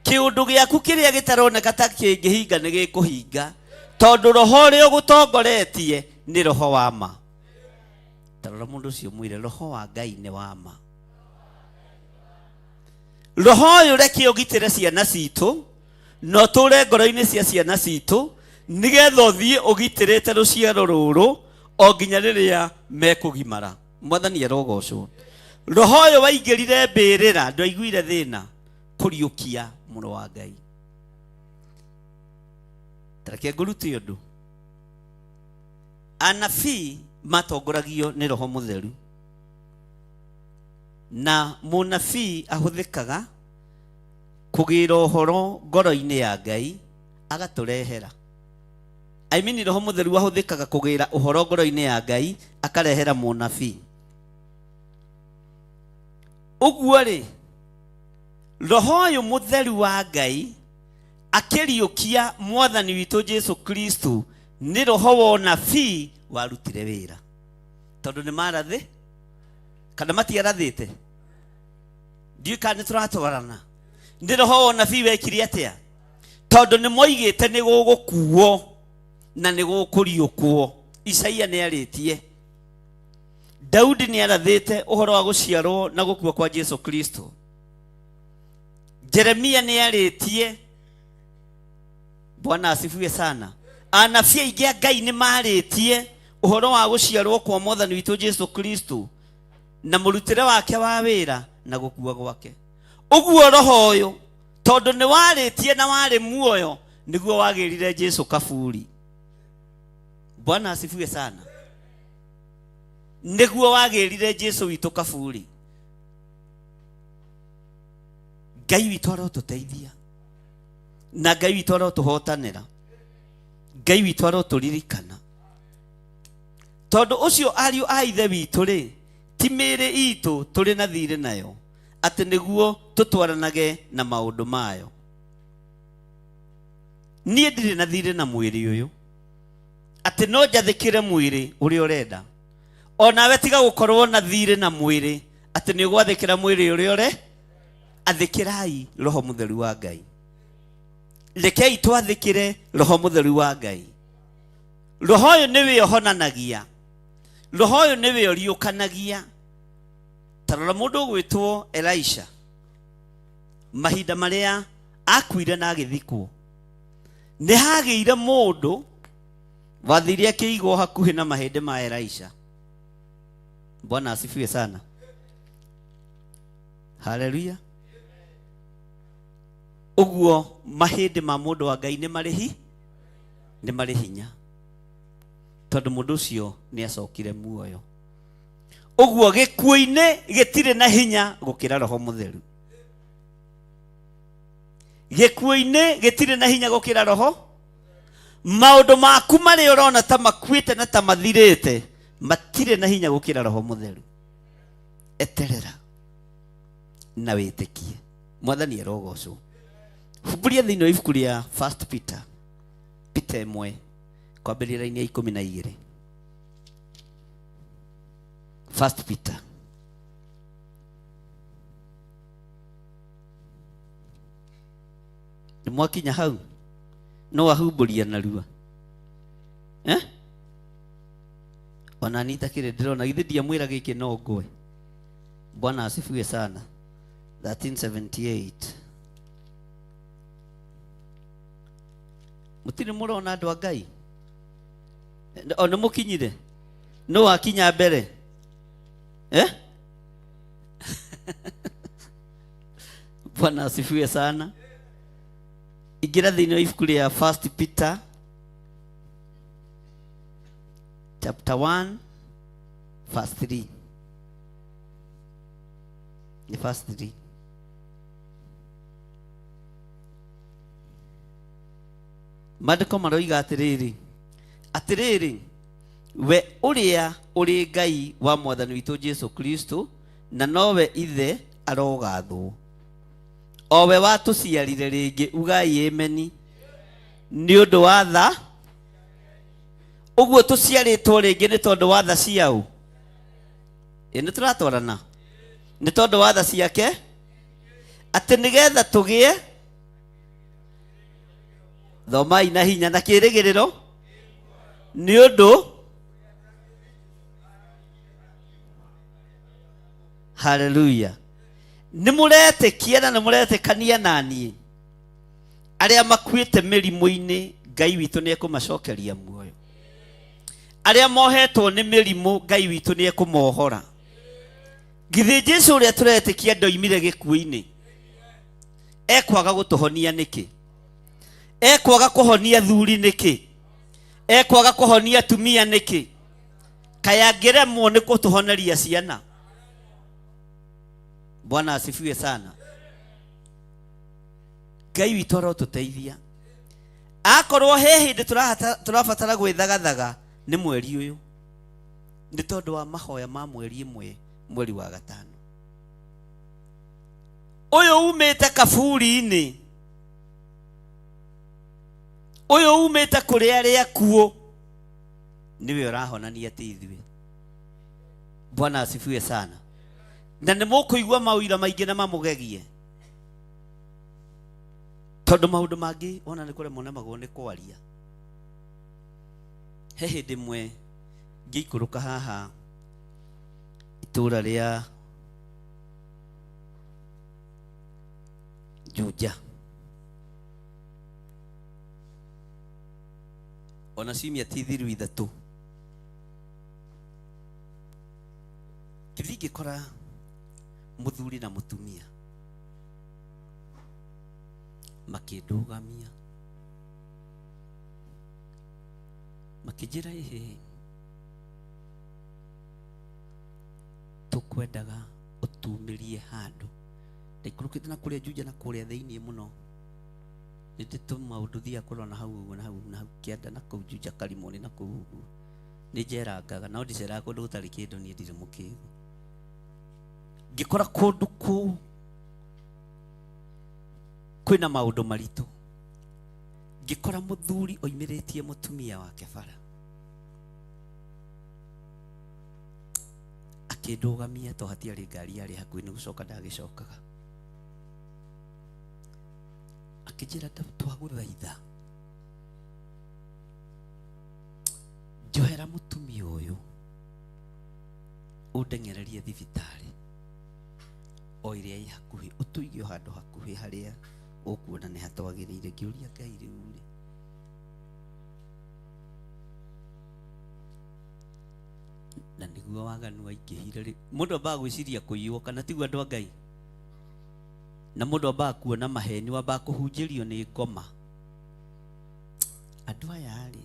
Kĩũndũ gĩaku kĩrĩa gĩtaroneka ta kĩngĩhinga nĩ gĩkũhinga, tondũ roho ũrĩa ũgũtongoretie nĩ roho wa ma. Ta rora mũndũ ũcio mwĩre roho wa Ngai nĩ wa ma. Roho ũyũ reke ũgitĩre ciana citũ na ũtũre ngoro-inĩ cia ciana citũ, nĩgetha ũthiĩ ũgitĩrĩte rũciaro rũrũ o nginya rĩrĩa mekũgimara. Mwathani arogocwo. Roho ũyũ waingĩrire mbĩrĩra ndwaiguire thĩna kũriũkia mũrũ wa Ngai. Ta reke ngũrute ũndũ. Anabii matongoragio nĩ Roho Mũtheru, na mũnabii ahũthĩkaga kũgĩra ũhoro ngoro-inĩ ya Ngai agatũrehera. I mean, Roho Mũtheru ahũthĩkaga kũgĩra ũhoro ngoro-inĩ ya Ngai akarehera mũnabii. Ũguo rĩ, Roho ũyũ Mũtheru wa Ngai akĩriũkia Mwathani witũ Jesu Kristo nĩ roho wa ũnabii warutire wĩra, tondũ nĩ marathĩ kana matiarathĩte, ndiũĩ kana nĩ tũratwarana. Nĩ roho wa ũnabii wekire atĩa? Tondũ nĩ moigĩte nĩ gũgũkuo na nĩ gũkũriũkwo. Isaia nĩ arĩtie, Daudi nĩ arathĩte ũhoro wa gũciarwo na gũkua kwa Jesu Kristo. Jeremia nĩ arĩtie. Bwana asifiwe sana. Anabii aingĩ a Ngai nĩ marĩtie ũhoro wa gũciarwo kwa Mwathani witũ Jesu Kristo na mũrutĩre wake wa wĩra na gũkua gwake. Ũguo roho ũyũ tondũ nĩ warĩtie na warĩ muoyo nĩguo wagĩrire Jesu kaburi. Bwana asifiwe sana. Nĩguo wagĩrire Jesu witũ kaburi. Ngai witũ arotũteithia na Ngai witũ arotũhotanĩra, Ngai witũ arotũririkana, tondũ ũcio ariũ a ithe witũ rĩ, ti mĩĩrĩ itũ tũrĩ na thirĩ nayo atĩ nĩguo tũtwaranage na maũndũ mayo. Niĩ ndirĩ na thirĩ na mwĩrĩ ũyũ atĩ no njathĩkĩre mwĩrĩ ũrĩa ũrenda. Onawe tiga gũkorwo na thirĩ na mwĩrĩ atĩ nĩ ũgwathĩkĩra mwĩrĩ ũrĩa ũre. Athĩkĩrai Roho Mũtheru wa Ngai. Rekei twathĩkĩre Roho Mũtheru wa Ngai. Roho ũyũ nĩwe ũhonanagia, Roho ũyũ nĩwe ũriũkanagia. Ta rora mũndũ ũgwĩtwo Elisha, mahinda marĩa akuire na agĩthikwo, nĩ hagĩire mũndũ wathire akĩigwo hakuhĩ na mahĩndĩ ma Elisha. Bwana asifiwe sana. Haleluya. Ũguo mahĩndĩ ma mũndũ wa Ngai nĩ marĩ hi, nĩ marĩ hinya, tondũ mũndũ ũcio nĩ acokire muoyo. Ũguo gĩkuũ-inĩ gĩtirĩ na hinya gũkĩra Roho Mũtheru. Gĩkuũ-inĩ gĩtirĩ na hinya gũkĩra Roho. Maũndũ maku marĩa ũrona ta makuĩte na ta mathirĩte matirĩ na hinya gũkĩra Roho Mũtheru. Eterera na wĩtĩkie. Mwathani arogocwo. Humbũria thĩinĩ wa ibuku rĩa First Peter, Peter 1 kwambĩrĩria raini ya 12. First Peter. Nĩ mwakinya hau? No ahumbũria narua. Ona niĩ itakĩrĩ ndĩrona, githĩ ndiamwĩra gĩkĩ no ngwe. Bwana asifiwe sana. 1378. Mũtirĩ mũrona andũ a Ngai? O nĩ mũkinyire? Nũ wakinya mbere? Eh? Bwana asifiwe sana. Ingĩra thĩinĩ wa ibuku rĩa First Peter chapter 1 verse 3. Nĩ verse 3. Maandĩko maroiga atĩrĩrĩ, atĩrĩrĩ, we ũrĩa ũrĩ Ngai wa mwathani witũ Jesu Kristo na nowe ithe arogathwo, o we watũciarire rĩngĩ, ugai ameni, nĩ ũndũ wa tha. Ũguo tũciarĩtwo rĩngĩ nĩ tondũ wa tha ciaũ? Ĩ nĩ tũratwarana? Nĩ tondũ wa tha ciake, atĩ nĩgetha tũgĩe, thomai na hinya na kĩĩrĩgĩrĩro, nĩ ũndũ haleluya. Nĩ mũretĩkia na nĩ mũretĩkania na niĩ, arĩa makuĩte mĩrimũ-inĩ Ngai witũ nĩ ekũmacokeria muoyo, arĩa mohetwo nĩ mĩrimũ Ngai witũ nĩ ekũmohora. Githĩ Jesu ũrĩa tũretĩkia ndoimire gĩkuũ-inĩ, ekwaga gũtũhonia nĩkĩ? Ekwaga kũhonia thuri nĩkĩ? Ekwaga kũhonia atumia nĩkĩ? Kaĩ angĩremwo nĩ gũtũhoneria ciana? Bwana asifiwe sana. Ngai witũ arotũteithia. Akorwo he hĩndĩ tũrabatara gwĩthagathaga nĩ mweri ũyũ, nĩ tondũ wa mahoya ma mweri ĩmwe, mweri wa gatano ũyũ umĩte kaburi-inĩ, ũyũ umĩte kũrĩ arĩa akuũ, nĩwe ũrahonania ti ithuĩ. Bwana asifiwe sana. Na nĩ mũkũigua maũira maingĩ na mamũgegie, tondũ maũndũ mangĩ ona nĩ kũremwo nemagwo nĩ kwaria. He hĩndĩ ĩmwe ngĩikũrũka haha itũũra rĩa Juja, ona ciumia ti thiru ithatũ, ngĩthiĩ ngĩkora mũthuri na mũtumia makĩndũgamia, makĩnjĩra, ĩhĩ, tũkwendaga ũtumĩrie handũ. Ndaikũrũkĩte na kũrĩa Juja na kũrĩa thĩinĩ mũno, nĩ ndĩ tũmaũndũ thiaga kũrora na hau ũguo, na hau na hau kĩanda, na kũu Juja Karimũnĩ na kũu ũguo. Nĩ njerangaga, no ndiceraga kũndũ gũtarĩ kĩndũ, niĩ ndirĩ mũkĩgu. Ngĩkora kũndũ kũu kwĩna maũndũ maritũ, ngĩkora mũthuri oimĩrĩtie mũtumia wake bara, akĩndũgamia to hatiarĩ ngari yarĩ hakuhĩ, nĩ gũcoka ndagĩcokaga. Akĩnjĩra, twagũthaitha njohera mũtumia ũyũ ũndeng'ererie thibitarĩ o ĩrĩa ĩ hakuhĩ, ũtũige o handũ hakuhĩ harĩa ũkuona nĩ hatwagĩrĩire. Ngĩũria Ngai, rĩu rĩ, na nĩguo waganu waingĩhire rĩ, mũndũ ambaga gwĩciria kũiywo kana tiguo andũ a Ngai? Na mũndũ ambaga kuona maheni, wambaga kũhunjĩrio nĩ ngoma. Andũ aya rĩ,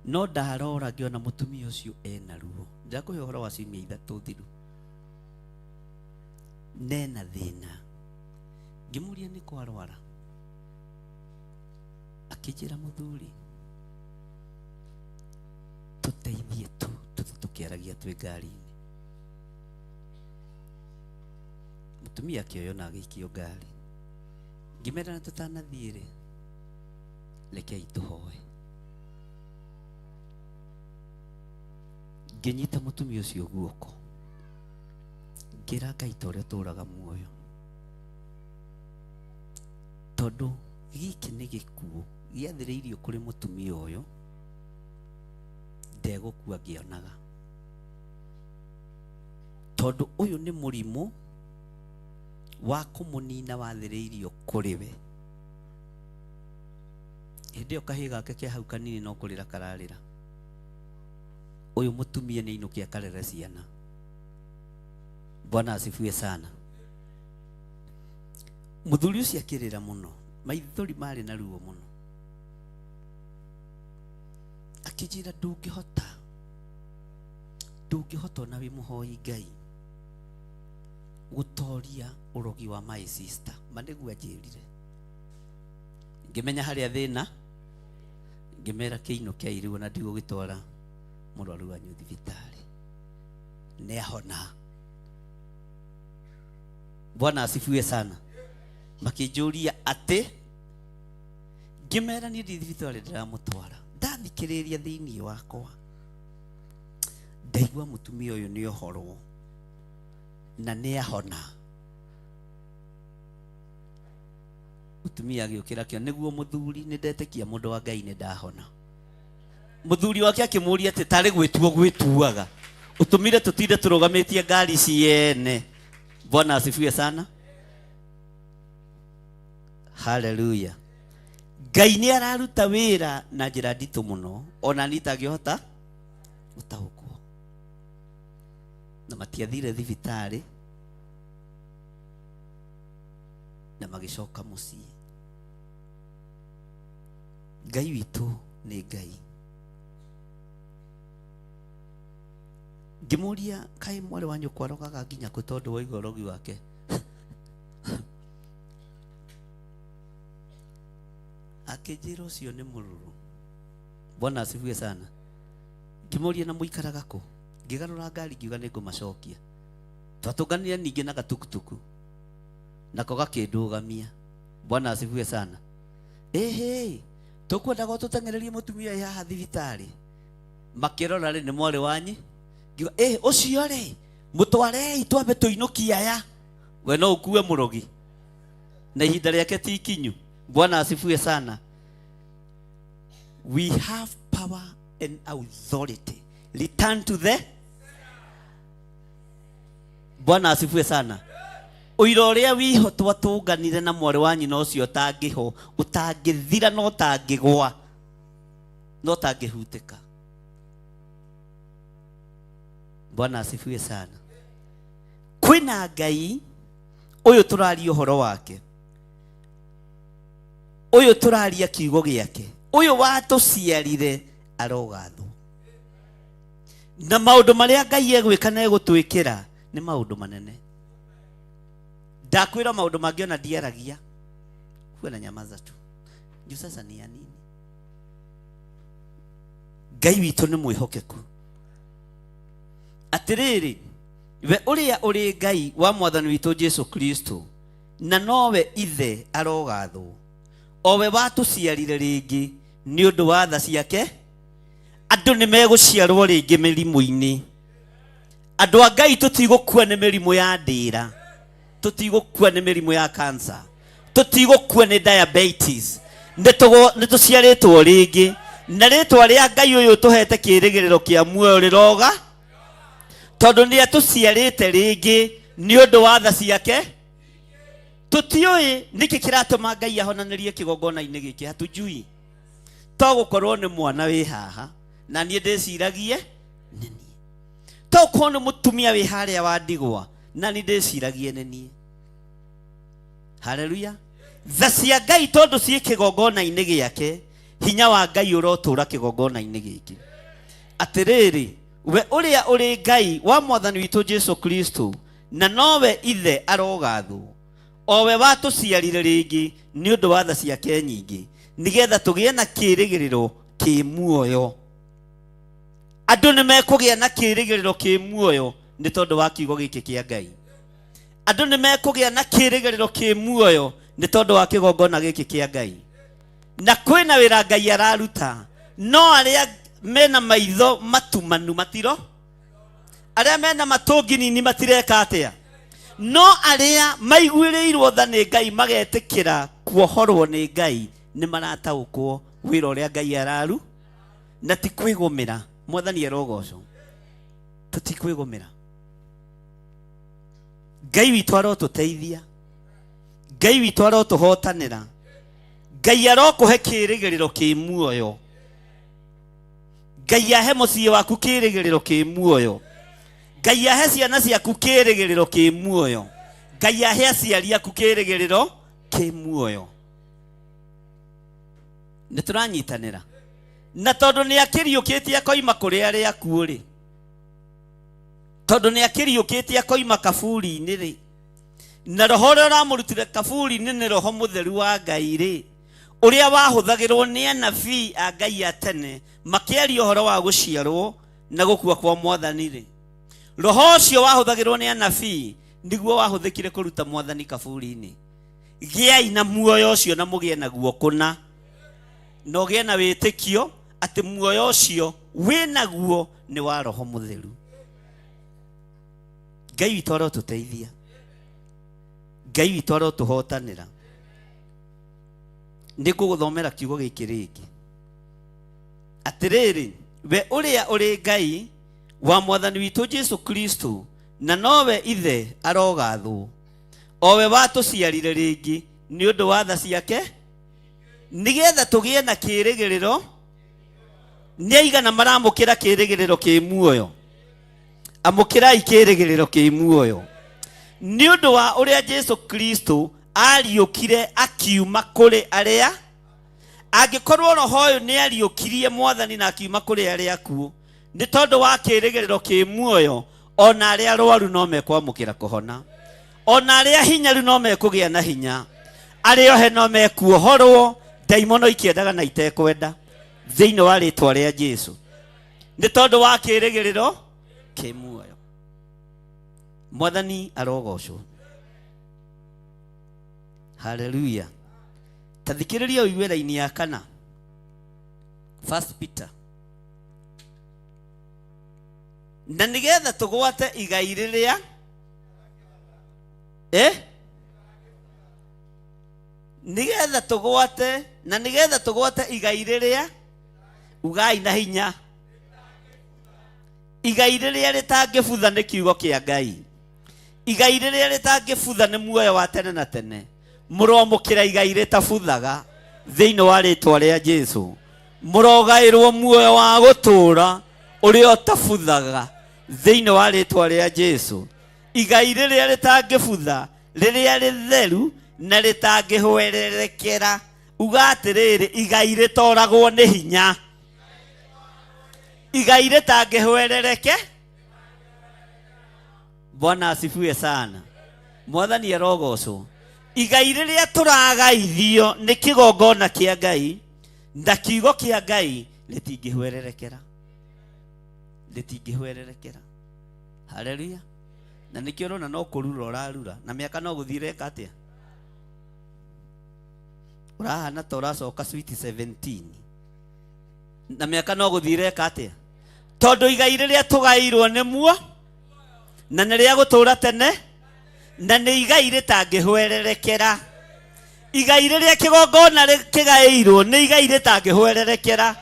no ndarora ngĩona mũtumia ũcio ena ruo. Ndĩrakũhe ũhoro wa ciumia ithatũ thiru, nena thĩna. Ngĩmũria nĩ kwarwara, akĩnjĩra, mũthuri, tũteithie tu tũthiĩ tũkĩaragia twĩ ngari-inĩ. Mũtumia akĩoywo na agĩikio ngari. Ngĩmera na tũtanathiĩ rĩ, rekei tũhoe. Ngĩnyita mũtumia ũcio guoko, ngĩra Ngai ta ũrĩa ũtũraga muoyo, tondũ gĩkĩ nĩ gĩkuũ gĩathĩrĩirio kũrĩ mũtumia ũyũ, ndegũkua ngĩonaga, tondũ ũyũ nĩ mũrimũ wa kũmũnina wathĩrĩirio kũrĩ we. Hĩndĩ ĩyo kahĩĩ gake ke hau kanini no kũrĩra kararĩra. Ũyũ mũtumia nĩ ainũke akarere ciana. Bwana asifiwe sana. Mũthuri ũcio akĩrĩra mũno, maithori marĩ na ruo mũno. Akĩnjĩra ndũngĩhota, ndũngĩhota ona wĩ mũhoi Ngai gũtoria ũrogi wa my sister. Ma nĩguo anjĩrire. Ngĩmenya harĩa thĩna, ngĩmera kĩinũkei rĩu ona ndigũgĩtwara mũrwaru wanyu thibitarĩ. Nĩ ahona. Bwana asifiwe sana. Makĩnjũria atĩ ngĩmera niĩ ndi thibitarĩ ndĩramũtwara. Ndathikĩrĩria thĩinĩ wakwa ndaigua mũtumia ũyũ nĩ ohorwo na nĩ ahona. Mũtumia agĩũkĩra akĩona nĩguo mũthuri, nĩ ndetĩkia mũndũ wa Ngai nĩ ndahona. Mũthuri wake akĩmũria atĩ tarĩ gwĩtuo gwĩtuaga, ũtũmire tũtinde tũrũgamĩtie ngari ciene. Bwana asifiwe sana. Haleluya. Ngai nĩ araruta wĩra na njĩra nditũ mũno, ona niĩ itangĩhota gũtaũkwo. Na matiathire thibitarĩ na magĩcoka mũciĩ. Ngai witũ nĩ Ngai. Ngĩmũria kaĩ mwarĩ wa nyũkwa arogaga nginya kũ tondũ waigua ũrogi wake. Akĩnjĩra ũcio nĩ mũrũrũ. Bwana asifiwe sana. Ngĩmũria na mũikaraga kũ? Ngĩgarũra ngari ngiuga nĩ ngũmacokia. Twatũnganire ningĩ na gatukutuku nako gakĩndũgamia. Bwana asifiwe sana. Ĩhĩ, tũkwendaga ũtũteng'ererie mũtumia wĩ haha thibitarĩ. Makĩrora rĩ nĩ mwarĩ wanyi. Ngiuga ĩ ũcio rĩ mũtwarei twambe tũinũkie aya. We no ũkue mũrogi na ihinda rĩake ti ikinyu. Bwana asifiwe sana. We have power and authority. Return to the Bwana asifiwe sana. Ũira ũrĩa wiho twatũnganire na mwarĩ wa nyina ũcio ũtangĩho, ũtangĩthira na ũtangĩgwa, na ũtangĩhutĩka. Bwana asifiwe sana. Kwĩna Ngai ũyũ tũraria ũhoro wake, ũyũ tũraria kiugo gĩake, ũyũ watũciarire arogathwo. Na maũndũ marĩa Ngai egwĩka na egũtwĩkĩra nĩ maũndũ manene. Ndakwĩra maũndũ mangĩ ona ndiaragia, huwa na nyamaza tu juu sasa ni ya nini? Ngai witũ nĩ mwĩhokeku. Atĩrĩrĩ, we ũrĩa ũrĩ Ngai wa mwathani witũ Jesu Kristo na nowe ithe arogathwo, o we watũciarire rĩngĩ nĩ ũndũ wa tha ciake. Andũ nĩ megũciarwo rĩngĩ mĩrimũ-inĩ. Andũ a Ngai tũtigũkua nĩ mĩrimũ ya ndĩra, tũtigũkua nĩ mĩrimũ ya cancer, tũtigũkua nĩ diabetes. Nĩ tũciarĩtwo rĩngĩ na rĩtwa rĩa Ngai ũyũ ũtũhete kĩrĩgĩrĩro kĩa muoyo rĩroga, tondũ nĩ atũciarĩte rĩngĩ nĩ ũndũ wa tha ciake. Tũtiũĩ nĩkĩ kĩratũma Ngai ahonanĩrie kĩgongona-inĩ gĩkĩ, hatujui. To gũkorwo nĩ mwana wĩ haha na niĩ ndĩciragie nĩ niĩ, to gũkorwo nĩ mũtumia wĩ harĩa wa ndigwa na niĩ ndĩciragie nĩ niĩ. Haleluya. Tha cia Ngai tondũ ciĩ kĩgongona-inĩ gĩake, hinya wa Ngai ũrotũra kĩgongona-inĩ gĩkĩ. Atĩrĩrĩ, we ũrĩa ũrĩ Ngai wa mwathani witũ Jesu Kristo na nowe ithe arogathwo, o we watũciarire rĩngĩ nĩ ũndũ wa tha ciake nyingĩ, nĩgetha tũgĩe na kĩĩrĩgĩrĩro kĩ muoyo. Andũ nĩ mekũgĩa na kĩĩrĩgĩrĩro kĩ muoyo nĩ tondũ wa kiugo gĩkĩ kĩa Ngai. Andũ nĩ mekũgĩa na kĩĩrĩgĩrĩro kĩ muoyo nĩ tondũ wa kĩgongona gĩkĩ kĩa Ngai. Na kwĩna wĩra Ngai araruta, no arĩa mena maitho matumanu matiro, arĩa mena matũ nginini matireka atĩa, no arĩa maiguĩrĩirwo tha nĩ Ngai magetĩkĩra kuohorwo nĩ Ngai nĩ marataũkwo wĩra ũrĩa Ngai araru, na ti kwĩgũmĩra. Mwathani arogocwo. Tũtikwĩgũmĩra. Ngai witũ arotũteithia, Ngai witũ arotũhotanĩra, Ngai Ngai arokũhe kĩĩrĩgĩrĩro kĩ muoyo. Ngai ahe mũciĩ waku kĩĩrĩgĩrĩro kĩ muoyo. Ngai ahe ciana ciaku kĩĩrĩgĩrĩro kĩ muoyo. Ngai ahe aciari aku kĩĩrĩgĩrĩro kĩ muoyo. Nĩ tũranyitanĩra. Na tondũ nĩ akĩriũkĩtie akoima kũrĩ arĩa akuũ rĩ, tondũ nĩ akĩriũkĩtie akoima kaburi-inĩ rĩ, na roho ũrĩa ũramũrutire kaburi-inĩ nĩ roho mũtheru wa Ngai rĩ, ũrĩa wahũthagĩrwo nĩ anabii a Ngai a tene makĩaria ũhoro wa gũciarwo na gũkua kwa mwathani rĩ, roho ũcio wahũthagĩrwo nĩ anabii nĩguo wahũthĩkire kũruta mwathani kaburi-inĩ. Gĩai na muoyo ũcio na mũgĩe naguo kũna, na ũgĩe na wĩtĩkio atĩ muoyo ũcio wĩ naguo nĩ wa roho mũtheru. Ngai witũ arotũteithia, Ngai witũ arotũhotanĩra. Nĩ ngũgũthomera kiugo gĩkĩ rĩngĩ. Atĩrĩrĩ, we ũrĩa ũrĩ Ngai wa mwathani witũ Jesu Kristo na nowe ithe arogathwo, o we watũciarire rĩngĩ nĩ ũndũ wa tha ciake, nĩgetha tũgĩe na kĩĩrĩgĩrĩro. Nĩ aigana maramũkĩra kĩĩrĩgĩrĩro kĩ muoyo? Amũkĩrai kĩĩrĩgĩrĩro kĩ muoyo nĩ ũndũ wa ũrĩa Jesu Kristo ariũkire akiuma kũrĩ arĩa. Angĩkorwo roho ũyũ nĩ ariũkirie mwathani na akiuma kũrĩ arĩa akuũ, nĩ tondũ wa kĩĩrĩgĩrĩro kĩ muoyo, ona arĩa arwaru no mekwamũkĩra kũhona, ona arĩa hinyaru no mekũgĩa na hinya, arĩa ohe no mekuohorwo, ndaimono ikĩendaga na itekwenda, thĩinĩ wa rĩtwa rĩa Jesu, nĩ tondũ wa kĩĩrĩgĩrĩro kĩ muoyo. Mwathani arogocwo. Haleluya. Ta thikĩrĩria ũigue raini ya kana, First Peter. Na nĩgetha tũgwate igai rĩrĩa nĩgetha tũgwate, na nĩgetha tũgwate igai rĩrĩa, ugai na hinya, igai rĩrĩa rĩtangĩbutha nĩ kiugo kĩa Ngai, igai rĩrĩa rĩtangĩbutha nĩ muoyo wa tene na tene. Mũroamũkĩra igai rĩtabuthaga thĩinĩ wa rĩtwa rĩa Jesu. Mũrogaĩrwo muoyo wa gũtũũra ũrĩa ũtabuthaga thĩinĩ wa rĩtwa rĩa Jesu. Igai rĩrĩa rĩtangĩbutha, rĩrĩa rĩtheru na rĩtangĩhwererekera. Uga atĩrĩrĩ, igai rĩtoragwo nĩ hinya, igai rĩtangĩhwerereke. Bwana asifiwe sana. Mwathani arogocwo. Igai rĩrĩa tũragaithio nĩ kĩgongona kĩa Ngai na kiugo kĩa Ngai rĩtingĩhwererekera, rĩtingĩhwererekera. Haleluya. Na nĩkĩo ũrona no kũrura ũrarura, na mĩaka no gũthiĩ ĩreka atĩa? Ũrahana ta ũracoka sweet 17, na mĩaka no gũthiĩ ĩreka atĩa? Tondũ igai rĩrĩa tũgaĩirwo nĩ muo, na nĩ rĩa gũtũũra tene, na nĩ igai rĩtangĩhwererekera. Igai rĩrĩa kĩgongona kĩgaĩirwo nĩ igai rĩtangĩhwererekera.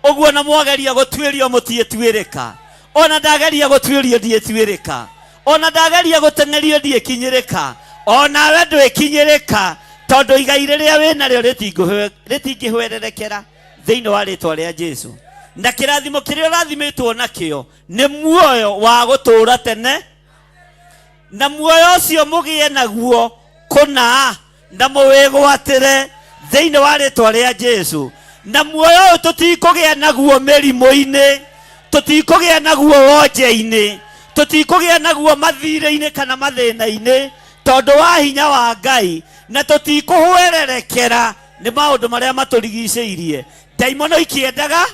Ũguo na mwageria gũtuĩrio mũtiĩtuĩrĩka, ona ndageria gũtuĩrio ndiĩtuĩrĩka, ona ndageria gũteng'erio ndiĩkinyĩrĩka, onawe ndwĩkinyĩrĩka, tondũ igai rĩrĩa wĩnarĩo rĩtingĩhwererekera thĩinĩ wa rĩtwa rĩa Jesu. Na kĩrathimo kĩrĩa ũrathimĩtwo nakĩo nĩ muoyo wa gũtũũra tene, na muoyo ũcio mũgĩe naguo kũna na mũwĩgwatĩre thĩinĩ wa rĩtwa rĩa Jesu. Na muoyo ũyũ tũtikũgĩa naguo mĩrimũ-inĩ, tũtikũgĩa naguo wonje-inĩ, tũtikũgĩa naguo mathirĩ-inĩ kana mathĩna-inĩ, tondũ wa hinya wa Ngai, na tũtikũhwererekera nĩ maũndũ marĩa matũrigicĩirie. Ndaimono ikĩendaga.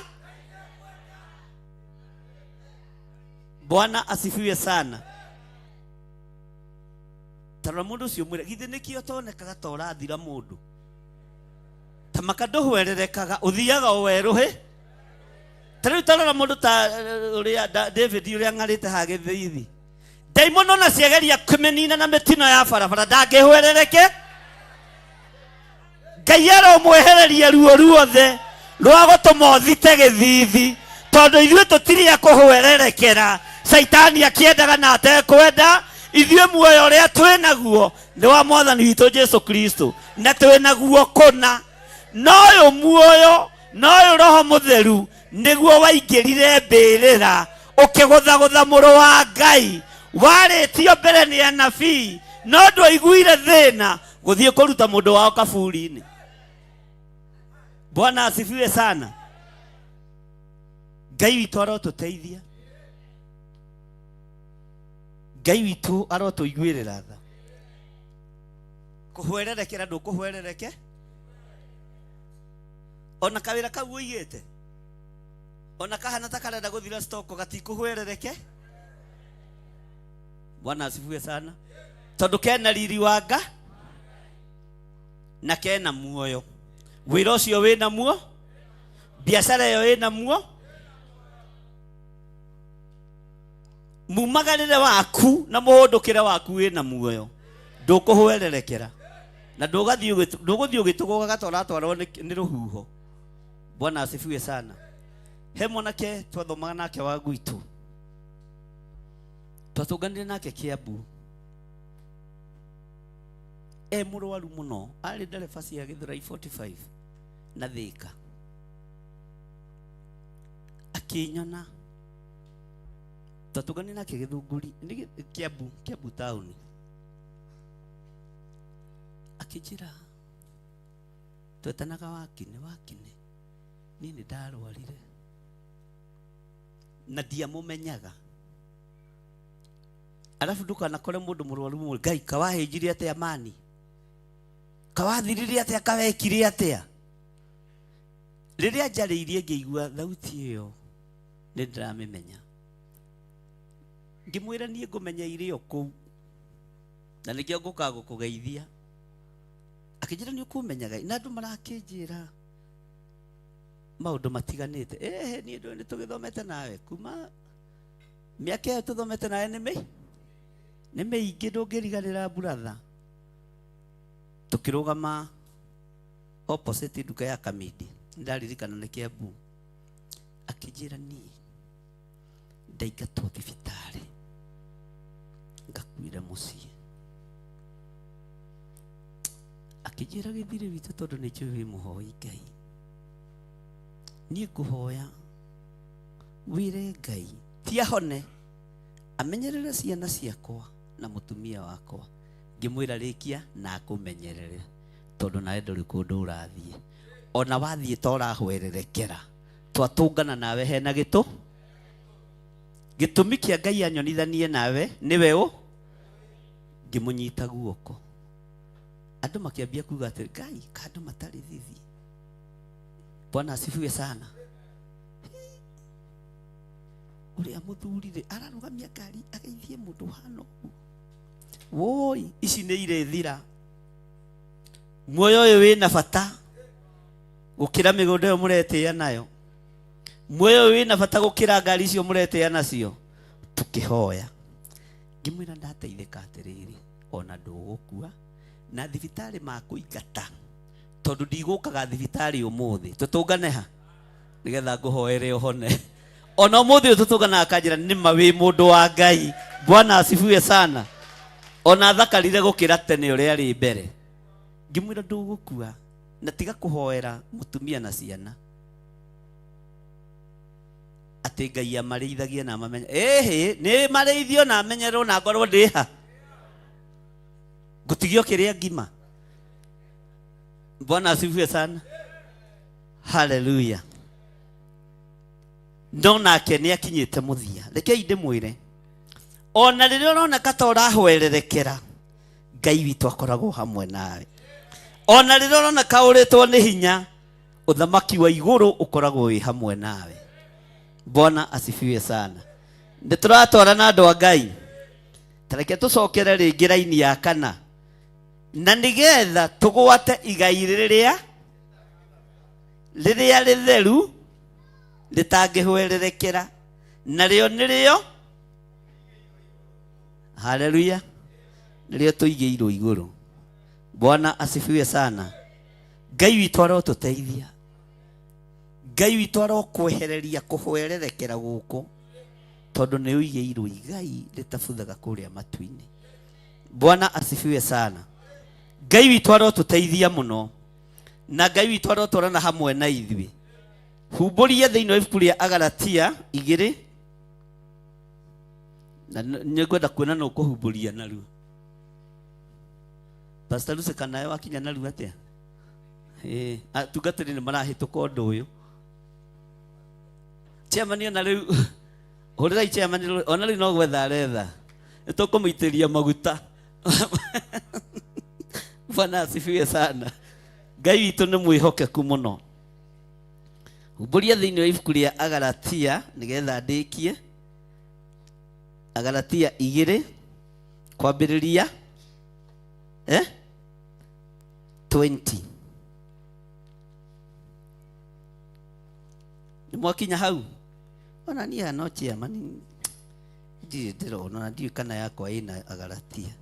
Bwana asifiwe sana. Tarora mũndũ ũcio mwĩre, githĩ nĩkĩo tonekaga ta ũrathira mũndũ, ta maka ndũhwererekaga, ũthiaga o werũhĩ. Ta rĩu tarora mũndũ ta ũrĩa David ũrĩa ng'arĩte haha gĩthiithi. Ndaimono na ciageria kũmĩnina na mĩtino ya barabara, ndangĩhwerereke. Ngai aromwehereria ruo ruothe rwa gũtũma ũthite gĩthiithi, tondũ ithuĩ tũtirĩ a kũhwererekera. Caitani akĩendaga na atekwenda, ithuĩ muoyo ũrĩa twĩ naguo nĩ wa mwathani witũ Jesu Kristo, na twĩ naguo kũna. No ũyũ muoyo na ũyũ Roho Mũtheru nĩguo waingĩrire mbĩrĩra ũkĩgũthagũtha mũrũ wa Ngai warĩtio mbere nĩ anabii, no ndwaiguire thĩna gũthiĩ kũruta mũndũ wao kaburi-inĩ. Bwana asifiwe sana. Ngai witũ arotũteithia, Ngai witũ arotũiguĩrĩra tha. Kũhwererekera ndũkũhwerereke ona kawĩra kau ũigĩte ona kahana ta karenda gũthira stoko gatikũhwerereke. Bwana asifiwe sana. Tondũ kena riri wa nga na kena muoyo, wĩra ũcio wĩna muo, biacara ĩyo ĩna muo, mumagarĩre waku na mũhũndũkĩre waku wĩna muoyo, ndũkũhwererekera na ndũgũthiĩ ũgĩtũgũgaga ta ũratwarwo nĩ rũhuho. Bwana asifiwe sana. He mwanake twathomaga nake wa gwitũ, twatũnganire nake Kiambu, e mũrwaru mũno, arĩ ndereba cia Gĩthũrai 45 na Thĩka. Akĩnyona, twatũnganire nake Gĩthũngũri, nĩ Kiambu, Kiambu taũni. Akĩnjĩra twetanaga Wakine, Wakine, niĩ nĩ ndarwarire na ndiamũmenyaga. Alafu ndukanakore mũndũ mũrwaru mũno, Ngai kawahĩnjire atĩa mani, kawathirire atĩa, kawekire atĩa. Rĩrĩa njarĩirie ngĩigua thauti ĩyo nĩ ndĩramĩmenya, ngĩmwĩra niĩ ngũmenya irĩ o kũu na nĩkĩo ngũkaga gũkũgeithia. Akĩnjĩra nĩ ũkũmenyaga, na andũ marakĩnjĩra maũndũ matiganĩte. Ehe, niĩ ndũĩ nĩ tũgĩthomete nawe kuma mĩaka ĩyo tũthomete nawe nĩ mĩingĩ, ndũngĩriganĩra buratha. Tũkĩrũgama opposite nduka ya Kamindi, ndaririkana nĩ Kiambu. Akĩnjĩra niĩ ndaingatwo thibitarĩ ngakuire mũciĩ. Akĩnjĩra gĩthirĩ witũ tondũ nĩ njũĩ wĩ mũhoi Ngai, niĩ ngũhoya wĩre Ngai ti ahone, amenyerere ciana ciakwa na mũtumia wakwa. Ngĩmwĩra rĩkia na akũmenyerere tondũ nawe ndũrĩ kũndũ ũrathiĩ, ona wathiĩ ta ũrahwererekera, twatũngana nawe hena gĩtũ gĩtũmi kĩa Ngai anyonithanie nawe nĩwe ũ. Ngĩmũnyita guoko, andũ makĩambia kuga atĩ Ngai kandũ matarĩ thithi. Bwana asifiwe sana. Ũrĩa mũthuri rĩ ararũgamia ngari ageithie mũndũ hana ũguo. Woi, ici nĩ irĩthira. Muoyo ũyũ wĩna bata gũkĩra mĩgũnda ĩyo mũretĩĩa nayo, muoyo ũyũ wĩna bata gũkĩra ngari icio mũretĩĩa nacio. Tũkĩhoya, ngĩmwĩra ndateithĩka atĩrĩrĩ, ona ndũgũkua na thibitarĩ makũingata tondũ ndigũkaga thibitarĩ ũmũthĩ, tũtũngane ha nĩgetha ngũhoere ũhone. Ona ũmũthĩ ũyũ tũtũnganaga akanjĩra nĩma wĩ mũndũ wa Ngai. Bwana asifiwe sana. Ona thakarire gũkĩra tene ũrĩa arĩ mbere. Ngĩmwĩra ndũgũkua na tiga kũhoera mũtumia na ciana atĩ Ngai amarĩithagie na amamenye. Ĩhĩ, nĩ marĩithio na amenyerwo na ngorwo ndĩ ha, ngũtigio kĩrĩa ngima. Bwana asifiwe sana. Haleluya. No nake nĩ akinyĩte mũthia. Rekei ndĩmwĩre, ona rĩrĩa ũroneka ta ũrahwererekera, Ngai witũ akoragwo hamwe nawe. Ona rĩrĩa ũroneka ũrĩtwo nĩ hinya, ũthamaki wa igũrũ ũkoragwo wĩ hamwe nawe. Bwana asifiwe sana. Nĩ tũratwarana andũ a Ngai. Tareke tũcokere rĩngĩ raini ya kana, na nĩgetha tũgwate igai rĩrĩa rĩrĩa rĩtheru rĩtangĩhwererekera, narĩo nĩrĩo, haleluya, nĩrĩo tũigĩirwo igũrũ. Bwana asifiwe sana. Ngai witũ arotũteithia, Ngai witũ arokwehereria kũhwererekera gũkũ, tondũ nĩ ũigĩirwo igai rĩtabuthaga kũrĩa matu-inĩ. Bwana asifiwe sana. Ngai witũ arotũteithia mũno. Na Ngai witũ arotwarana hamwe na ithuĩ. Humbũria thĩinĩ wa ibuku rĩa Agalatia 2, na nĩ ngwenda kuona no kũhumbũria narua. Pastor Lucy, kana wakinya narua atĩa? Ĩĩ, atungatĩri nĩ marahĩtũka ũndũ ũyũ. Chairman ona rĩu hũrĩrai chairman rũĩ, ona rĩu no gwetha aretha. Nĩ tũkũmũitĩrĩria maguta. Bwana asifiwe sana. Ngai witũ nĩ mwĩhokeku mũno. Humbũria thĩinĩ wa ibuku rĩa Agalatia nĩgetha ndĩkie. Agalatia 2 kwambĩrĩria 20. Nĩ mwakinya hau? Ona niĩ no chairman ndirĩ ndĩrona, na ndiũĩ kana yakwa ĩna Agalatia.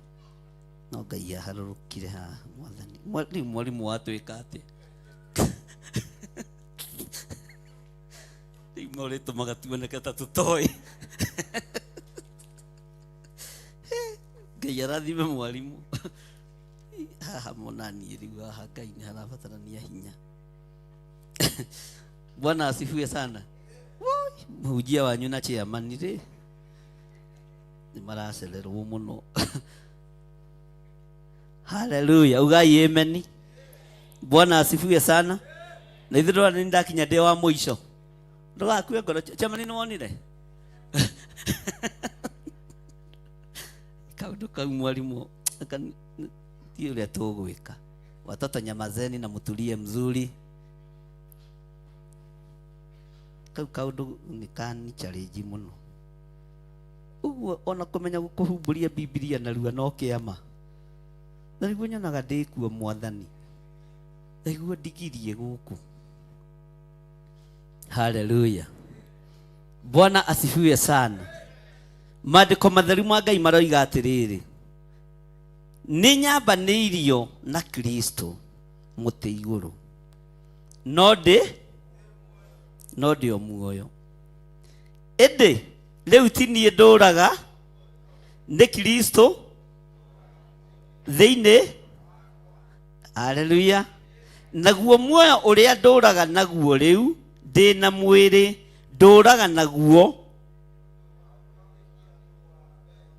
No Ngai aharũrũkire haha mwathani. Rĩu mwarimũ watwĩka atĩa? Rĩu no rĩtũmaga tuoneke ta tũtoĩ. Ngai arathime mwarimũ. Haha monanie rĩu haha Ngai nĩ harabatarania hinya. Bwana asifiwe sana. Woi, mũhunjia wanyu na chairman rĩ nĩ maracererwo mũno. Haleluya, ugai amen. Bwana asifiwe sana. Na ithuĩ ndũrona nĩ ndakinya ndĩ wa mũico. Ndũgakue ngoro, chairman nĩ wonire? Kaũndũ kau mwarimũ, ti ũrĩa tũgwĩka. Watoto nyamazeni na mũtulie mzuri. Kau kaũndũ nĩ kani challenge mũno. Ũguo ona kũmenya gũkũhumbũria Bibilia narua no kĩama. Na nĩguo nyonaga ndĩkuo mwathani. Nĩguo ndigirie gũkũ. Haleluya. Bwana asifiwe sana. Maandĩko matheru ma Ngai maroiga atĩrĩrĩ, nĩ nyambanĩirio na Kristo mũtĩ igũrũ, no ndĩ o muoyo. Ĩndĩ rĩu ti niĩ ndũraga, nĩ Kristo thĩinĩ. Haleluya. Naguo muoyo ũrĩa ndũraga naguo rĩu ndĩ na mwĩrĩ, ndũraga naguo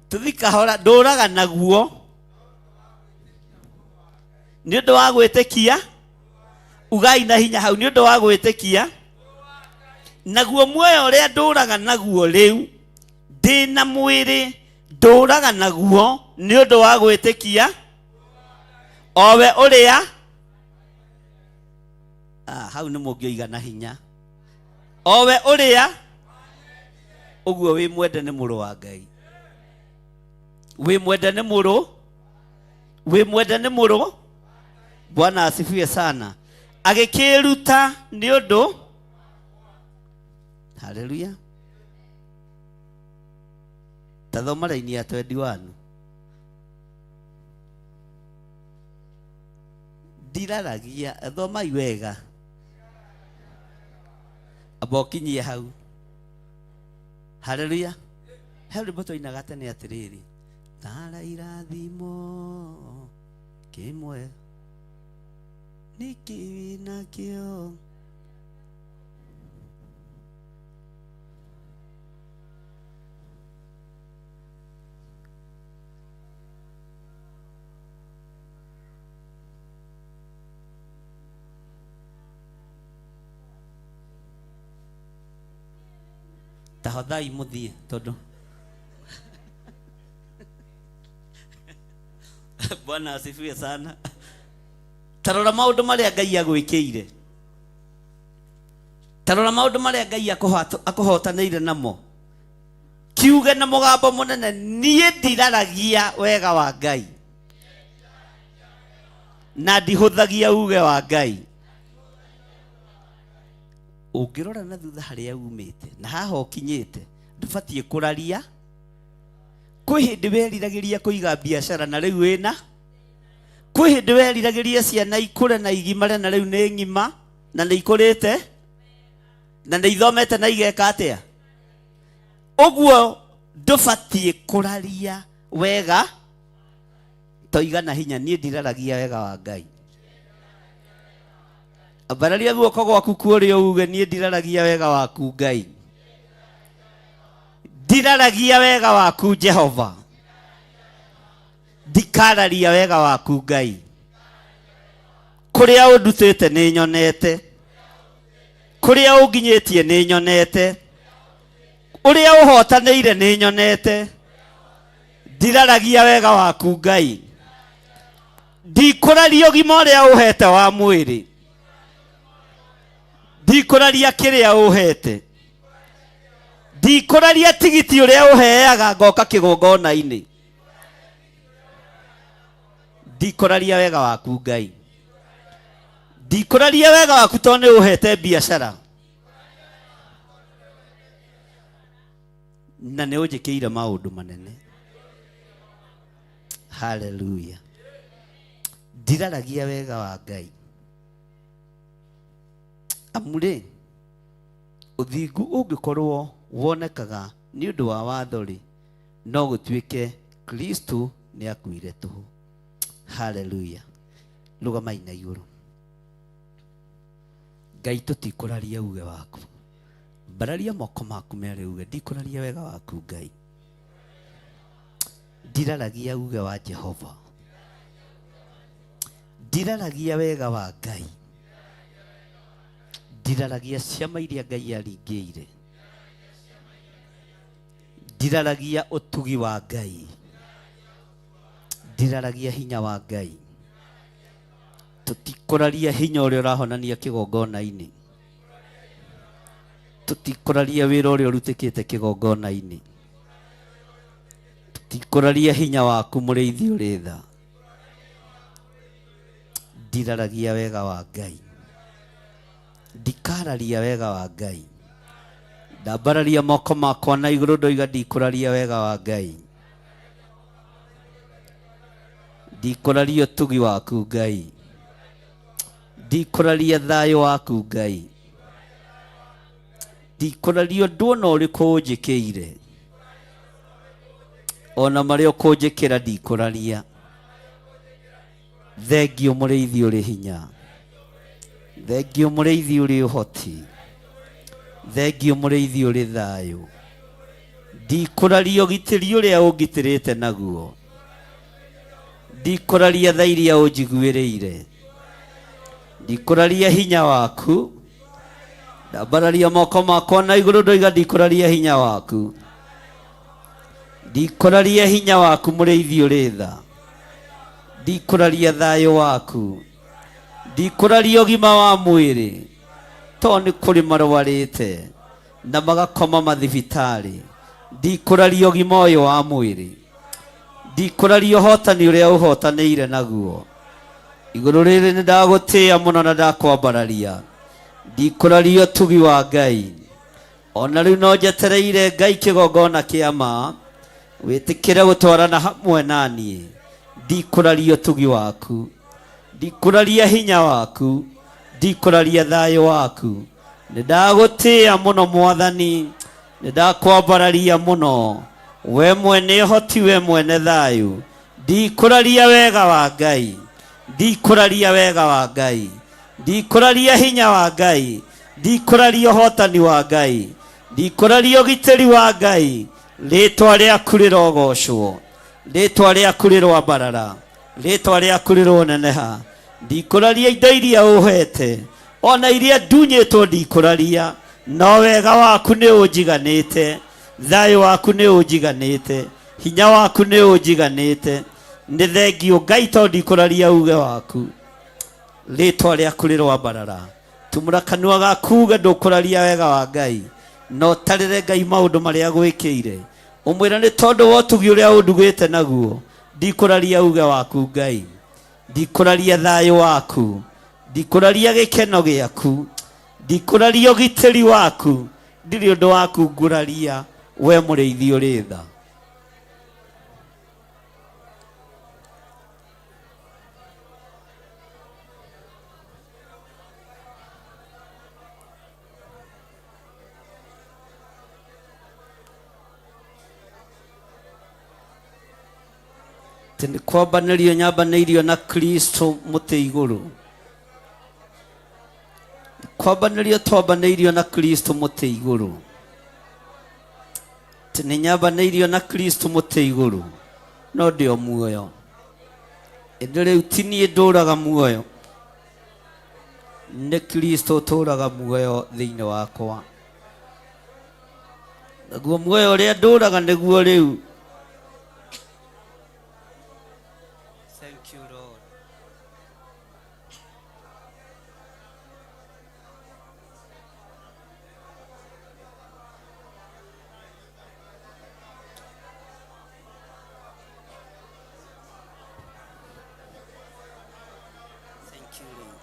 tũthi kahora, ndũraga naguo nĩ ũndũ wa gwĩtĩkia. Ugai na hinya hau, nĩ ũndũ wa gwĩtĩkia. Naguo muoyo ũrĩa ndũraga naguo rĩu ndĩ na mwĩrĩ, ndũraga naguo nĩ ũndũ wa gwĩtĩkia owe ũrĩa. Hau nĩ mũngĩoiga na hinya, owe ũrĩa. Ũguo wĩ mwende nĩ mũrũ wa Ngai, wĩ mwende nĩ mũrũ, wĩ mwende nĩ mũrũ. Bwana asifiwe sana. Agĩkĩĩruta nĩ ũndũ. Haleluya. Ta thoma raini ya 21. Ndiraragia, thomai wega. Amba ũkinyie hau. Haleluya. He rwĩmbo twainaga tene atĩrĩrĩ, tara irathimo kĩmwe nĩkĩ wĩnakĩo. Tahothai mũthiĩ tondũ Bwana asifiwe sana. Tarora maũndũ marĩa Ngai agwĩkĩire. Tarora maũndũ marĩa Ngai akũhotanĩire namo. Kiuge na mũgambo mũnene, niĩ ndiraragia wega wa Ngai na ndihũthagia uge wa Ngai. Ũngĩrora na thutha harĩa umĩte na haha ũkinyĩte, ndũbatiĩ kũraria. Kwĩ hĩndĩ weriragĩria kũiga biacara na rĩu wĩna. Kwĩ hĩndĩ weriragĩria ciana ikũre na igimare na rĩu nĩ ng'ima na nĩ ikũrĩte na nĩ ithomete na igeka atĩa. Ũguo ndũbatiĩ kũraria wega toiga na hinya, niĩ ndiraragia wega wa Ngai. Ambararia guoko gwaku kuũrĩa uge niĩ ndiraragia wega waku Ngai. Ndiraragia wega waku Jehova. Ndikararia wega waku Ngai. Kũrĩa ũndutĩte nĩ nyonete. Kũrĩa ũnginyĩtie nĩ nyonete. Ũrĩa ũhotanĩire nĩ nyonete. Ndiraragia wega waku Ngai. Ndikũraria ũgima ũrĩa ũhete wa mwĩrĩ. Ndikũraria kĩrĩa ũhete. Ndikũraria tigiti ũrĩa ũheaga ngoka kĩgongona-inĩ. Ndikũraria wega waku Ngai. Ndikũraria wega waku tondũ nĩ ũhete biacara. Na nĩ ũnjĩkĩire maũndũ manene. Haleluya. Ndiraragia wega wa Ngai. Amu rĩ, ũthingu ũngĩkorwo wonekaga nĩ ũndũ wa watho rĩ, no gũtuĩke Kristo nĩ akuire tũhũ. Haleluya. Rũgamai na igũrũ. Ngai tũtikũraria uge waku. Mbararia moko maku merĩ uge ndikũraria wega waku Ngai. Ndiraragia uge wa Jehova. Ndiraragia wega wa Ngai. Ndiraragia ciama iria Ngai aringĩire. Ndiraragia ũtugi wa Ngai. Ndiraragia hinya wa Ngai. Tũtikũraria hinya ũrĩa ũrahonania kĩgongona-inĩ. Tũtikũraria wĩra ũrĩa ũrutĩkĩte kĩgongona-inĩ. Tũtikũraria hinya waku mũrĩithi ũrĩ tha. Ndiraragia wega wa Ngai. Ndikararia wega wa Ngai. Ndambararia moko makwa na igũrũ ndoiga ndikũraria wega wa Ngai. Ndikũraria ũtugi waku Ngai. Ndikũraria thayũ waku Ngai. Ndikũraria ũndũ ona ũrĩkũ ũnjĩkĩire. Ona marĩa ũkũnjĩkĩra ndikũraria. Thengiũ mũrĩithi ũrĩ hinya. Thengiũ mũrĩithi ũrĩ ũhoti. Thengiũ mũrĩithi ũrĩ thayũ. Ndikũraria ũgitĩri ũrĩa ũngitĩrĩte naguo. Ndikũraria tha iria ũnjiguĩrĩire. Ndikũraria hinya waku. Ndambararia moko makwa na igũrũ ndoiga ndikũraria hinya waku. Ndikũraria hinya waku mũrĩithi ũrĩ tha. Ndikũraria thayũ waku. Ndikũraria ũgima wa mwĩrĩ. Tondũ nĩ kũrĩ marwarĩte na magakoma mathibitarĩ. Ndikũraria ũgima ũyũ wa mwĩrĩ. Ndikũraria ũhotani ũrĩa ũhotanĩire naguo. Igũrũ rĩrĩ nĩ ndagũtĩĩa mũno na ndakwambararia. Ndikũraria ũtugi wa Ngai. Ona rĩu no njetereire Ngai kĩgongona kĩa ma. Wĩtĩkĩre gũtwarana hamwe na niĩ. Ndikũraria ũtugi waku. Ndikũraria hinya waku. Ndikũraria thayũ waku. Nĩ ndagũtĩĩa mũno Mwathani. Nĩ ndakwambararia mũno. We mwene ũhoti, we mwene thayũ. Ndikũraria wega wa Ngai. Ndikũraria wega wa Ngai. Ndikũraria hinya wa Ngai. Ndikũraria ũhotani wa Ngai. Ndikũraria ũgitĩri wa Ngai. Rĩtwa rĩaku rĩrogocwo. Rĩtwa rĩaku rĩroambarara. Rĩtwa rĩaku rĩroneneha. Ndikũraria indo iria ũhete. Ona iria ndunyĩtwo ndikũraria. No wega waku nĩ ũnjiganĩte. Thayũ waku nĩ ũnjiganĩte. Hinya waku nĩ ũnjiganĩte. Nĩ thengiũ Ngai tondũ ndikũraria uge waku. Rĩtwa rĩaku rĩroambarara. Tumũra kanua gaku uge ndũkũraria wega wa Ngai. Na ũtarĩre Ngai maũndũ marĩa agwĩkĩire. Ũmwĩre nĩ tondũ wa ũtugi ũrĩa ũndugĩte naguo. Ndikũraria uge waku Ngai. Ndikũraria thayũ waku. Ndikũraria gĩkeno gĩaku. Ndikũraria ũgitĩri waku. Ndirĩ ũndũ waku ngũraria we mũrĩithi ũrĩ tha. Atĩ nĩ kwambanĩrio nyambanĩirio na Kristo mũtĩ igũrũ. Kwambanĩrio twambanĩirio na Kristo mũtĩ igũrũ. Atĩ nĩ nyambanĩirio na Kristo mũtĩ igũrũ, no ndĩ o muoyo. Ĩndĩ rĩu ti niĩ ndũraga muoyo, nĩ Kristo ũtũraga muoyo thĩinĩ wakwa. Naguo muoyo ũrĩa ndũraga nĩguo rĩu. Thank you, Lord. Thank you, Lord.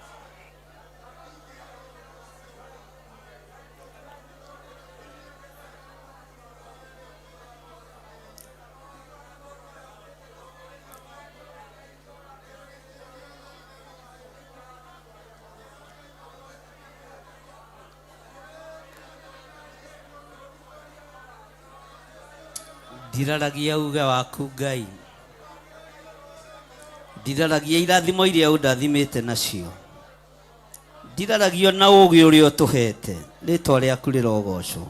Ndiraragia uge waku Ngai, ndiraragia irathimo iria ũndathimĩte nacio, ndiraragia na ũgĩ ũrĩa ũtũhete, rĩtwa rĩaku rĩrogocwo.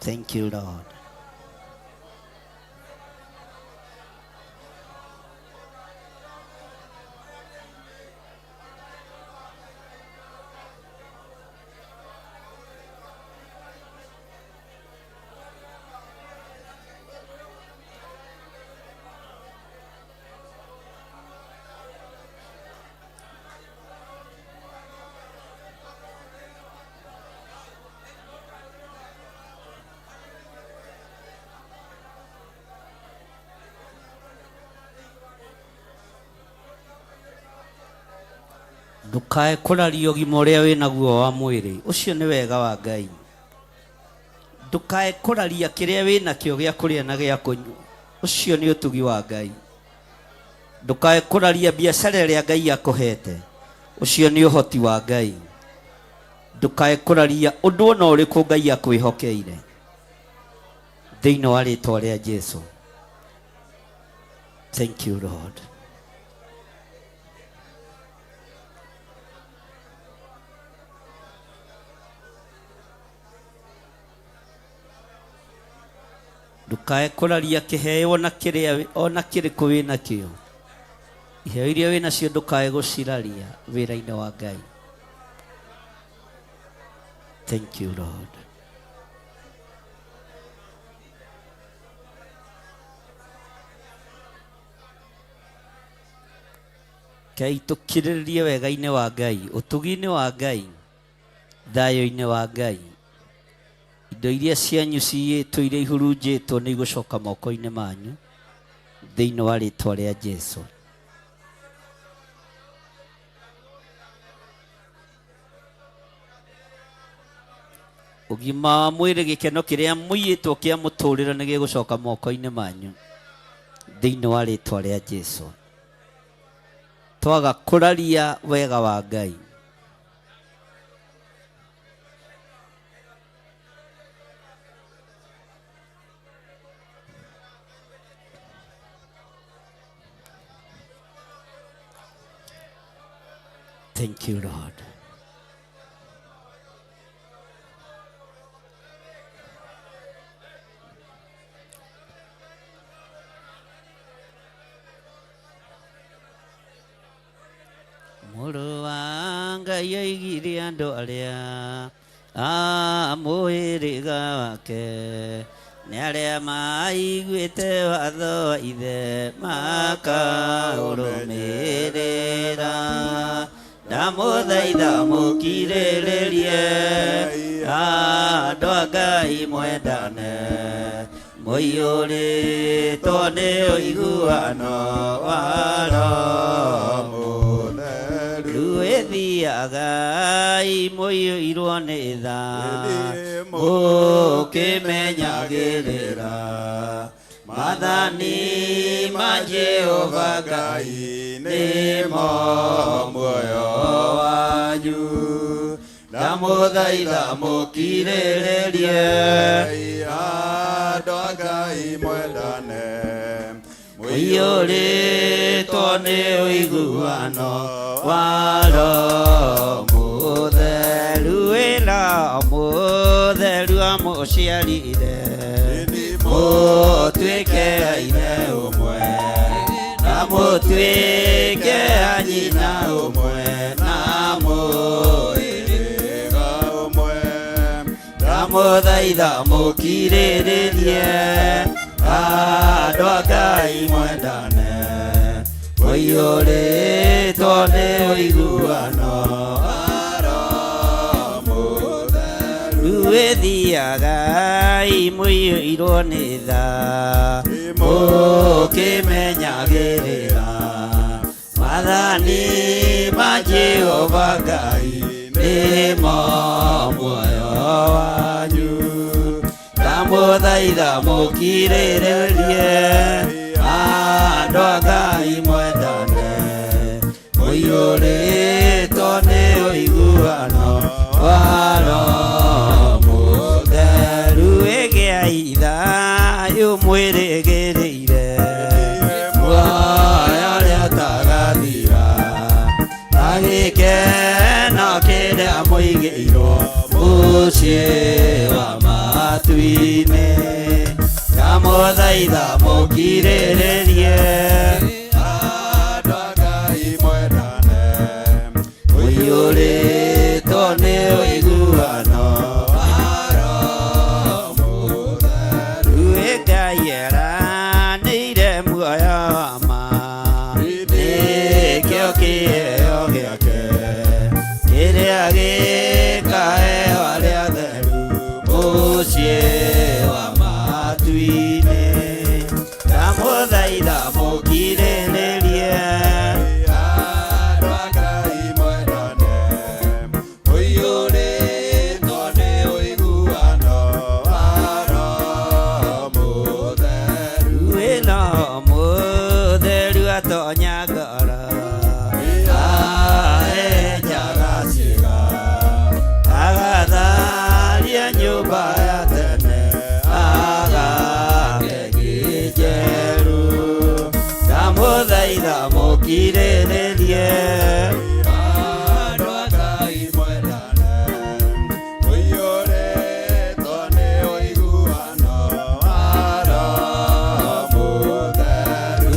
Thank you, Lord. Ndukae kũraria ũgima ũrĩa wĩ naguo wa mwĩrĩ, ũcio nĩ wega wa Ngai. Ndukae kũraria kĩrĩa wĩ nakĩo gĩa kũrĩa na gĩa kũnyua, ũcio nĩ ũtugi wa Ngai. Ndukae kũraria biacara ĩrĩa Ngai akũhete, ũcio nĩ ũhoti wa Ngai. Ndukae kũraria ũndũ ona ũrĩkũ Ngai akwĩhokeire, thĩinĩ wa rĩtwa rĩa Jesu. Thank you, Lord. Ndukae kũraria kĩheo ona kĩrĩa ona kĩrĩkũ wĩ nakĩo, iheo iria wĩ nacio ndukae gũciraria wĩra-inĩ wa Ngai. Thank you, Lord. Ngai tũkirĩrĩrie wega-inĩ wa Ngai, ũtugi-inĩ wa Ngai, thayũ-inĩ wa Ngai. Indo iria cianyu ciyĩtwo, iria ihurunjĩtwo nĩ igũcoka moko-inĩ manyu thĩinĩ wa rĩtwa rĩa Jesu. Ũgima wa mwĩrĩ, gĩkeno kĩrĩa mũiyĩtwo kĩa mũtũrĩre nĩ gĩgũcoka moko-inĩ manyu thĩinĩ wa rĩtwa rĩa Jesu. Twaga kũraria wega wa Ngai, Thank you, Lord. Mũrũ wa Ngai oigire andũ arĩa a mũhĩrĩga wake nĩ arĩa maiguĩte watho wa ithe makaũrũmĩrĩra. Ndamũthaitha mũkirĩrĩrie andũ a Ngai mwendane, mũiyũrĩtwo nĩ ũiguano wa Roho Mũtheru. Ĩthiagai mũiyũirwo nĩ tha, mũkĩmenyagĩrĩra maathani ma Jehova Ngai nĩmo muoyo wanyu. Ndamũthaitha mũkirĩrĩrie andũ a Ngai mwendane, mũiyũrĩtwo nĩ ũiguano wa Roho Mũtheru. amũciarire mũtuĩke ithe ũmwe na mũtuĩke a nyina ũmwe na mũhĩrĩga ũmwe ndamũthaitha mũkirĩrĩrie andũ a Ngai mwendane mũiyũrĩtwo nĩ ũiguano wĩthiaga mũiyũirwo nĩ tha mũkĩmenyagĩrĩra maathani ma Jehova Ngai nĩmo muoyo wanyu ndamũthaitha mũkirĩrĩrie andũ a Ngai mwendane mũiyũrĩtwo nĩ ũiguano wa Roho Mũtheru ĩgĩai thayũ mwĩrĩgĩrĩire muoyo ũrĩa ũtagathira na gĩkeno kĩrĩa mũigĩirwo mũciĩ wa matu-inĩ ndamũthaitha mũkirĩrĩrie andũ a Ngai mwendane mũiyũrĩtwo nĩ ũiguano wa Roho Mũtheru Ngai eranĩire muoyo wa ma nĩkĩo kĩheo gĩake kĩrĩa gĩkaheo arĩa atheru mũciĩ wa matu-inĩ ndamũthaitha mũkirĩrĩrie andũ a Ngai mwendane mũiyũrĩtwo nĩ ũiguano wa Roho Mũtheru ĩno Mũtheru atonya ngoro ahenjaga ciĩga agatharia nyũmba ya tene agake njeru ndamũthaitha mũkirĩrĩrie andũ a Ngai mwendane mũiyũrĩtwo nĩ ũiguano wa Roho Mũtheru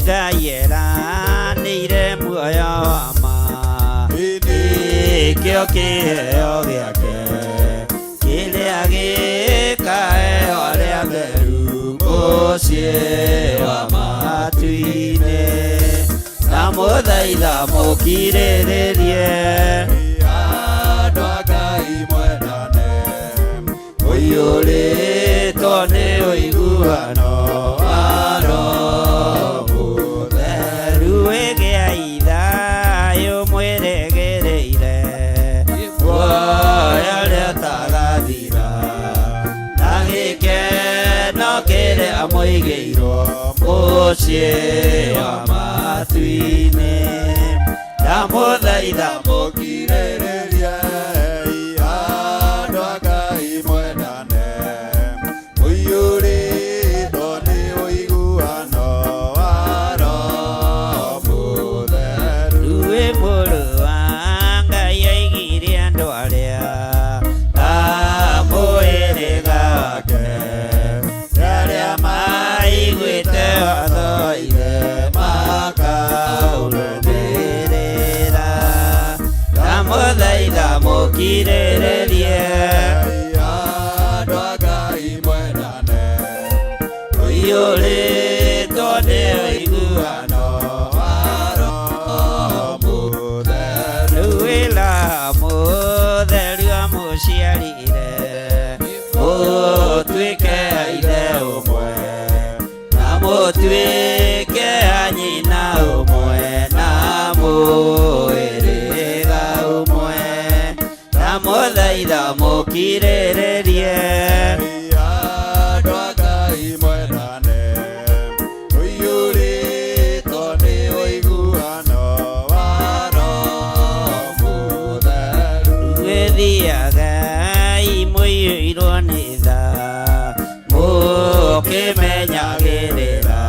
Ngai eranĩire muoyo wa ma nĩkĩo kĩheo gĩake kĩrĩa gĩkaheo arĩa atheru mũciĩ wa matu-inĩ ndamũthaitha mũkirĩrĩrie andũ a Ngai mwendane mũiyũrĩtwo nĩ ũiguano wa Roho Mũtheru ĩgĩai thayũ mwĩrĩgĩrĩire muoyo ũrĩa ũtagathira na gĩkeno kĩrĩa mũigĩirwo mũciĩ wa matu-inĩ ndamũthaitha mũkirĩrĩrie andũ a Ngai mwendane mũiyũrĩtwo nĩ ũiguano wa Roho Mũtheru ĩ mũrũ wa Ngai oigire andũ arĩa a mũhĩrĩga wake arĩa maiguĩte watho wa ithe makaũrũmĩrĩra ndamũthaitha mũkirĩrĩrie andũ a Ngai mwendane mũiyũrĩtwo nĩ ũiguano wa Roho Mũtheru ĩla Mũtheru amũciarire mũtuĩke ithe ũmwe na mũtuĩke a nyina ũmwe na mũhĩrĩga ũmwe ndamũthaitha mũkirĩrĩrie andũ a Ngai mwendane mũiyũrĩtwo nĩ ũiguano wa Roho Mũtheru wĩthiaga mũiyũirwo nĩ tha mũkĩmenyagĩrĩra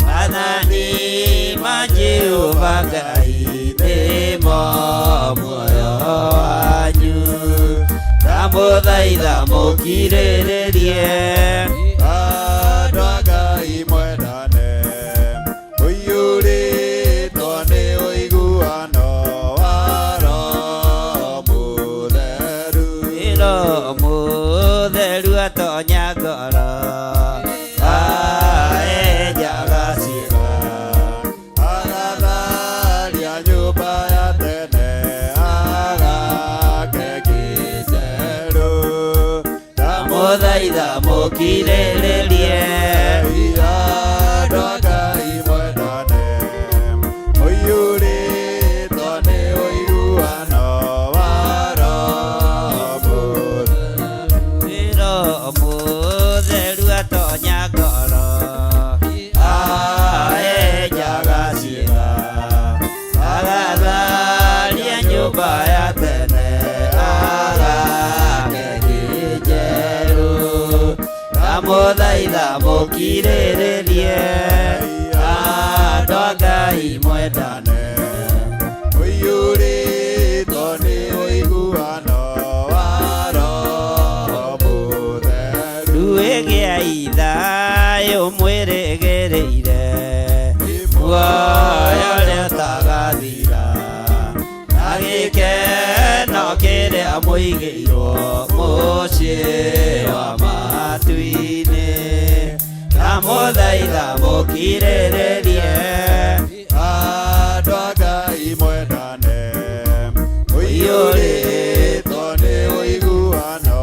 maathani ma Jehova Ngai nĩmo muoyo wanyu. Ndamũthaitha mũkirĩrĩrie. Andũ a Ngai mwendane, ũiyũrĩtwo nĩ ũiguano wa Roho Mũtheru. Roho Mũtheru atonya ngoro, aenjaga ciĩga. Agatharia nyũmba ya tene, agake kĩnjerũ. Ndamũthaitha mũkirĩrĩrie. Andũ a Ngai mwendane, ũiyũrĩtwo nĩ ũiguano wa Roho Mũtheru. Roho Mũtheru atonya ngoro, aenjaga ciĩga. Agatharia nyũmba ya tene, agake kĩnjerũ. Ndamũthaitha mũkirĩrĩrie. Andũ a Ngai mwendane, ũiyũrĩtwo nĩ ũiguano wa Roho Mũtheru. Rũĩgĩai thayũ mwĩrĩgĩrĩire, muoyo ũrĩa ũtagathira, na gĩkeno kĩrĩa mũigĩirwo mũciĩ wa matu-inĩ. Ndamũthaitha mũkirĩrĩrie. Andũ a Ngai mwendane, ũiyũrĩtwo nĩ ũiguano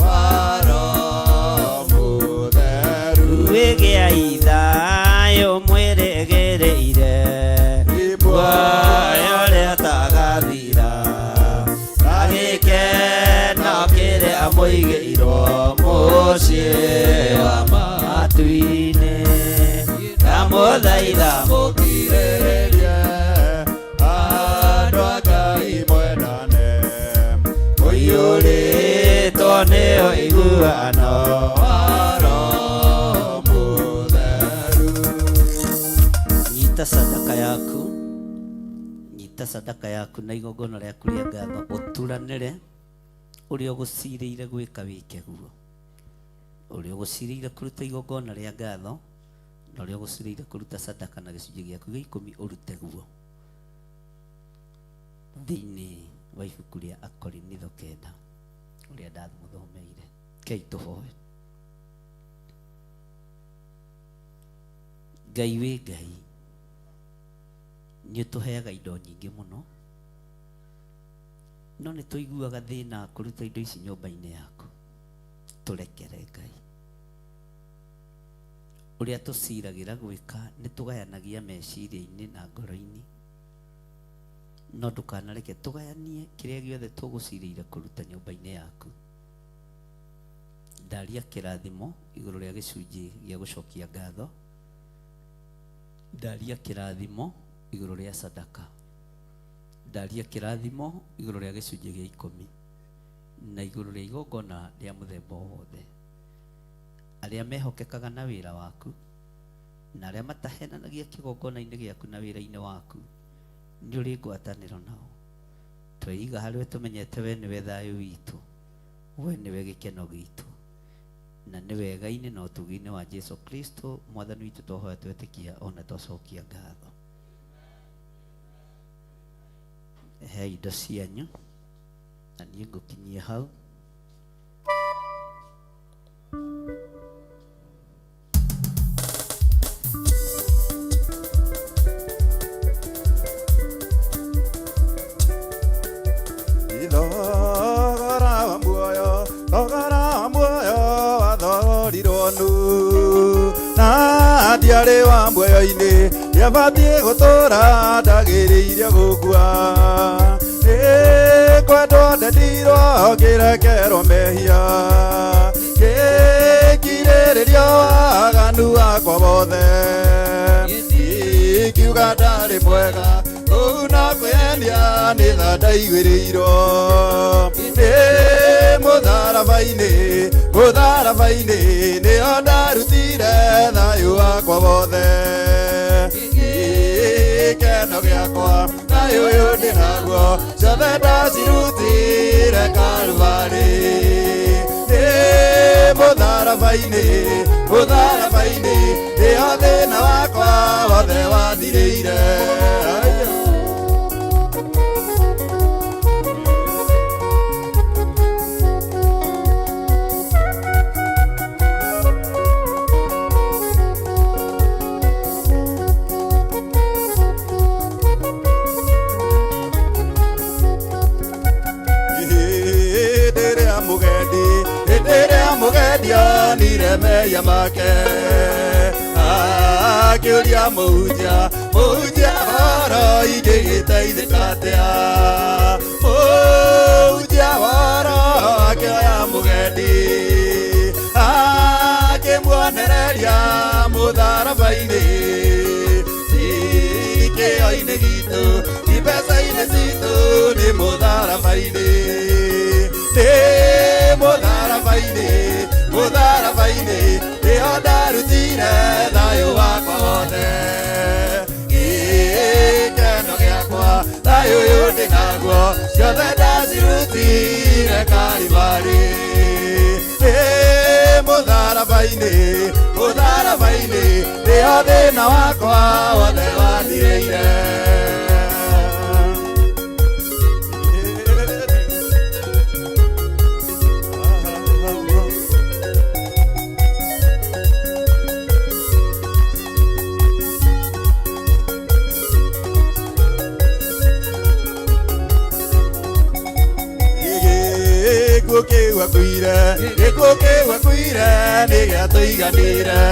wa Roho Mũtheru. Rũĩgĩai thayũ mwĩrĩgĩrĩire, muoyo ũrĩa ũtagathira, na gĩkeno kĩrĩa mũigĩirwo mũciĩ wa matu-inĩ. Ndamũthaitha mũkirĩrĩrie. Andũ a Ngai mwendane, ũiyũrĩtwo nĩ ũiguano wa Roho Mũtheru. Nyita sadaka yaku, nyita sadaka yaku na igongona rĩaku rĩa ngatho, ũturanĩre ũrĩa ũgũcirĩire gwĩka wĩke guo, ũrĩa ũgũcirĩire kũruta igongona rĩa ngatho na ũrĩa ũgũcirĩire kũruta sadaka na gĩcunjĩ gĩaku gĩa ikũmi ũrute guo. Thĩinĩ wa ibuku rĩa Akorinitho 9 ũrĩa ndamũthomeire, kei tũhoe. Ngai wĩ Ngai, nĩ ũtũheaga indo nyingĩ mũno, no nĩ tũiguaga thĩna kũruta indo ici nyũmba-inĩ yaku. Tũrekere Ngai. Ũrĩa tũciragĩra gwĩka nĩ tũgayanagia meciria-inĩ na ngoro-inĩ, no ndũkanareke tũgayanie kĩrĩa gĩothe tũgũcirĩire kũruta nyũmba-inĩ yaku. Ndaria kĩrathimo igũrũ rĩa gĩcunjĩ gĩa gũcokia ngatho, ndaria kĩrathimo igũrũ rĩa sadaka, ndaria kĩrathimo igũrũ rĩa gĩcunjĩ gĩa ikũmi na igũrũ rĩa igongona rĩa mũthemba o wothe. Arĩa mehokekaga na wĩra waku na arĩa matahenanagia kĩgongona-inĩ gĩaku na wĩra-inĩ waku, nĩ ũrĩ ngwatanĩro nao. Tweiga harĩ we tũmenyete we nĩwe thayũ witũ, we nĩwe gĩkeno gitũ, na nĩ wega-inĩ na ũtugi-inĩ wa Jesu Kristo mwathani witũ twahoya twetĩkia ona twacokia ngatho. He indo cianyu na niĩ ngũkinyia hau. Thogora wa muoyo, thogora wa muoyo wathogorirwo nũ, na ndiarĩ wa muoyo-inĩ, ndiabatiĩ gũtũũra ndagĩrĩire gũkua. Nĩ kwendwo ndendirwo ngĩrekerwo mehia, ngĩkirĩrĩria waganu wakwa wothe. Ingiuga ndarĩ mwega, kũu no kwĩenia nĩ tha ndaiguĩrĩirwo. Nĩ mũtharaba-inĩ, mũtharaba-inĩ nĩho ndarutire thayũ wakwa wothe. Gĩkeno gĩakwa thayũ ũyũ ndĩnaguo, ciothe ndacirutire Kalvarĩ. Mũtharaba-inĩ, mũtharaba-inĩ, nĩho thĩna wakwa wothe wathirĩire. Aya. Hĩndĩ ĩrĩa mũgendi, hĩndĩ ĩrĩa mũgendi onire mehia make, akĩũria mũhunjia, mũhunjia horo ingĩgĩteithĩka atĩa? Mũhunjia horo akĩoya mũgendi, akĩmuonereria mũtharaba-inĩ. Ti kĩo-inĩ gitũ, ti mbeca-inĩ citũ, nĩ mũtharaba-inĩ, nĩ mũtharaba-inĩ, mũtharaba-inĩ, nĩho ndarutire thayũ wakwa wothe. Gĩkeno gĩakwa, thayũ ũyũ ndĩ naguo, ciothe ndacirutire Kalivari. Nĩ mũtharaba-inĩ, mũtharaba-inĩ, nĩho thĩna wakwa wothe wathirĩire. Gĩkuũ kĩu akuire, gĩkuũ kĩu akuire, nĩ gĩatũiganĩire.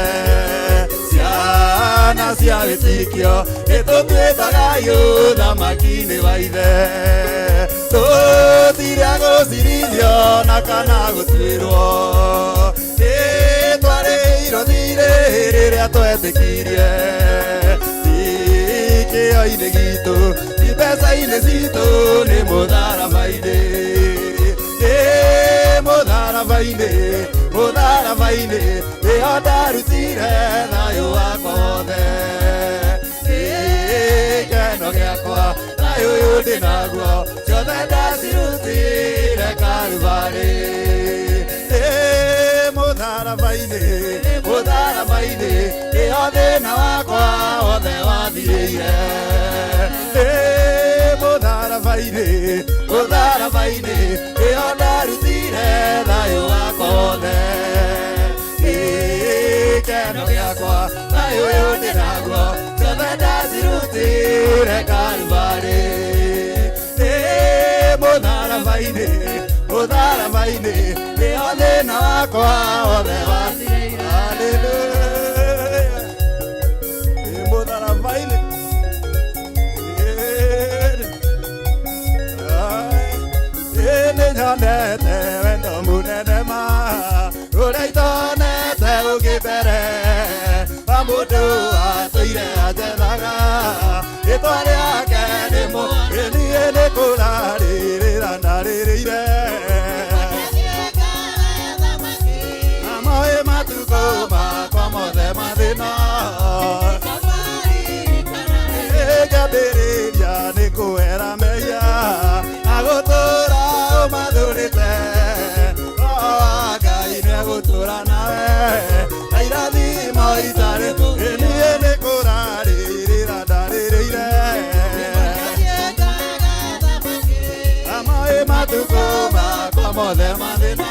Ciana cia wĩtĩkio, nĩtũtuĩkaga ũthamaki-inĩ wa Ithe. Tũtirĩa gũcirithio na kana gũtuĩrwo. Nĩtwarĩirwo thirĩ rĩrĩa twetĩkirie. Ti kĩo-inĩ gitũ, ti mbeca-inĩ citũ, nĩ mũtharaba-inĩ. Nĩ mũtharaba-inĩ, mũtharaba-inĩ, nĩho ndarutire thayũ wakwa wothe. Gĩkeno gĩakwa, thayũ ũyũ ndĩ naguo, ciothe ndacirutire Kalubarĩ. Nĩ mũtharaba-inĩ, mũtharaba-inĩ, nĩho thĩna wakwa wothe wathirĩire. Nĩ mũtharaba-inĩ, mũtharaba-inĩ, nĩho ndarutire thayũ wakwa wothe. Gĩkeno gĩakwa, thayũ ũyũ ndĩ naguo, ciothe ndacirutire Kalubarĩ. Nĩ mũtharaba-inĩ, mũtharaba-inĩ, nĩho thĩna wakwa wothe wathirĩire. Hallelujah. Nĩ mũtharaba-inĩ. Nĩnyonete wendo mũnene ma ũrĩa itonete ũngĩ mbere wa mũndũ atũire anjethaga rĩtwa rĩake nĩ niĩ nĩ kũrarĩrĩra ndarĩrĩire na moĩ matukũ makwa mothe mathĩna ngĩambĩrĩria nĩ kũhera mehia na gũtũũra ũmathũrĩte. Roho wa Ngai nĩegũtũũra nawe na irathimo itarĩ. Niĩ nĩ kũrarĩrĩra ndarĩrĩire na moĩ matukũ makwa mothe mathĩna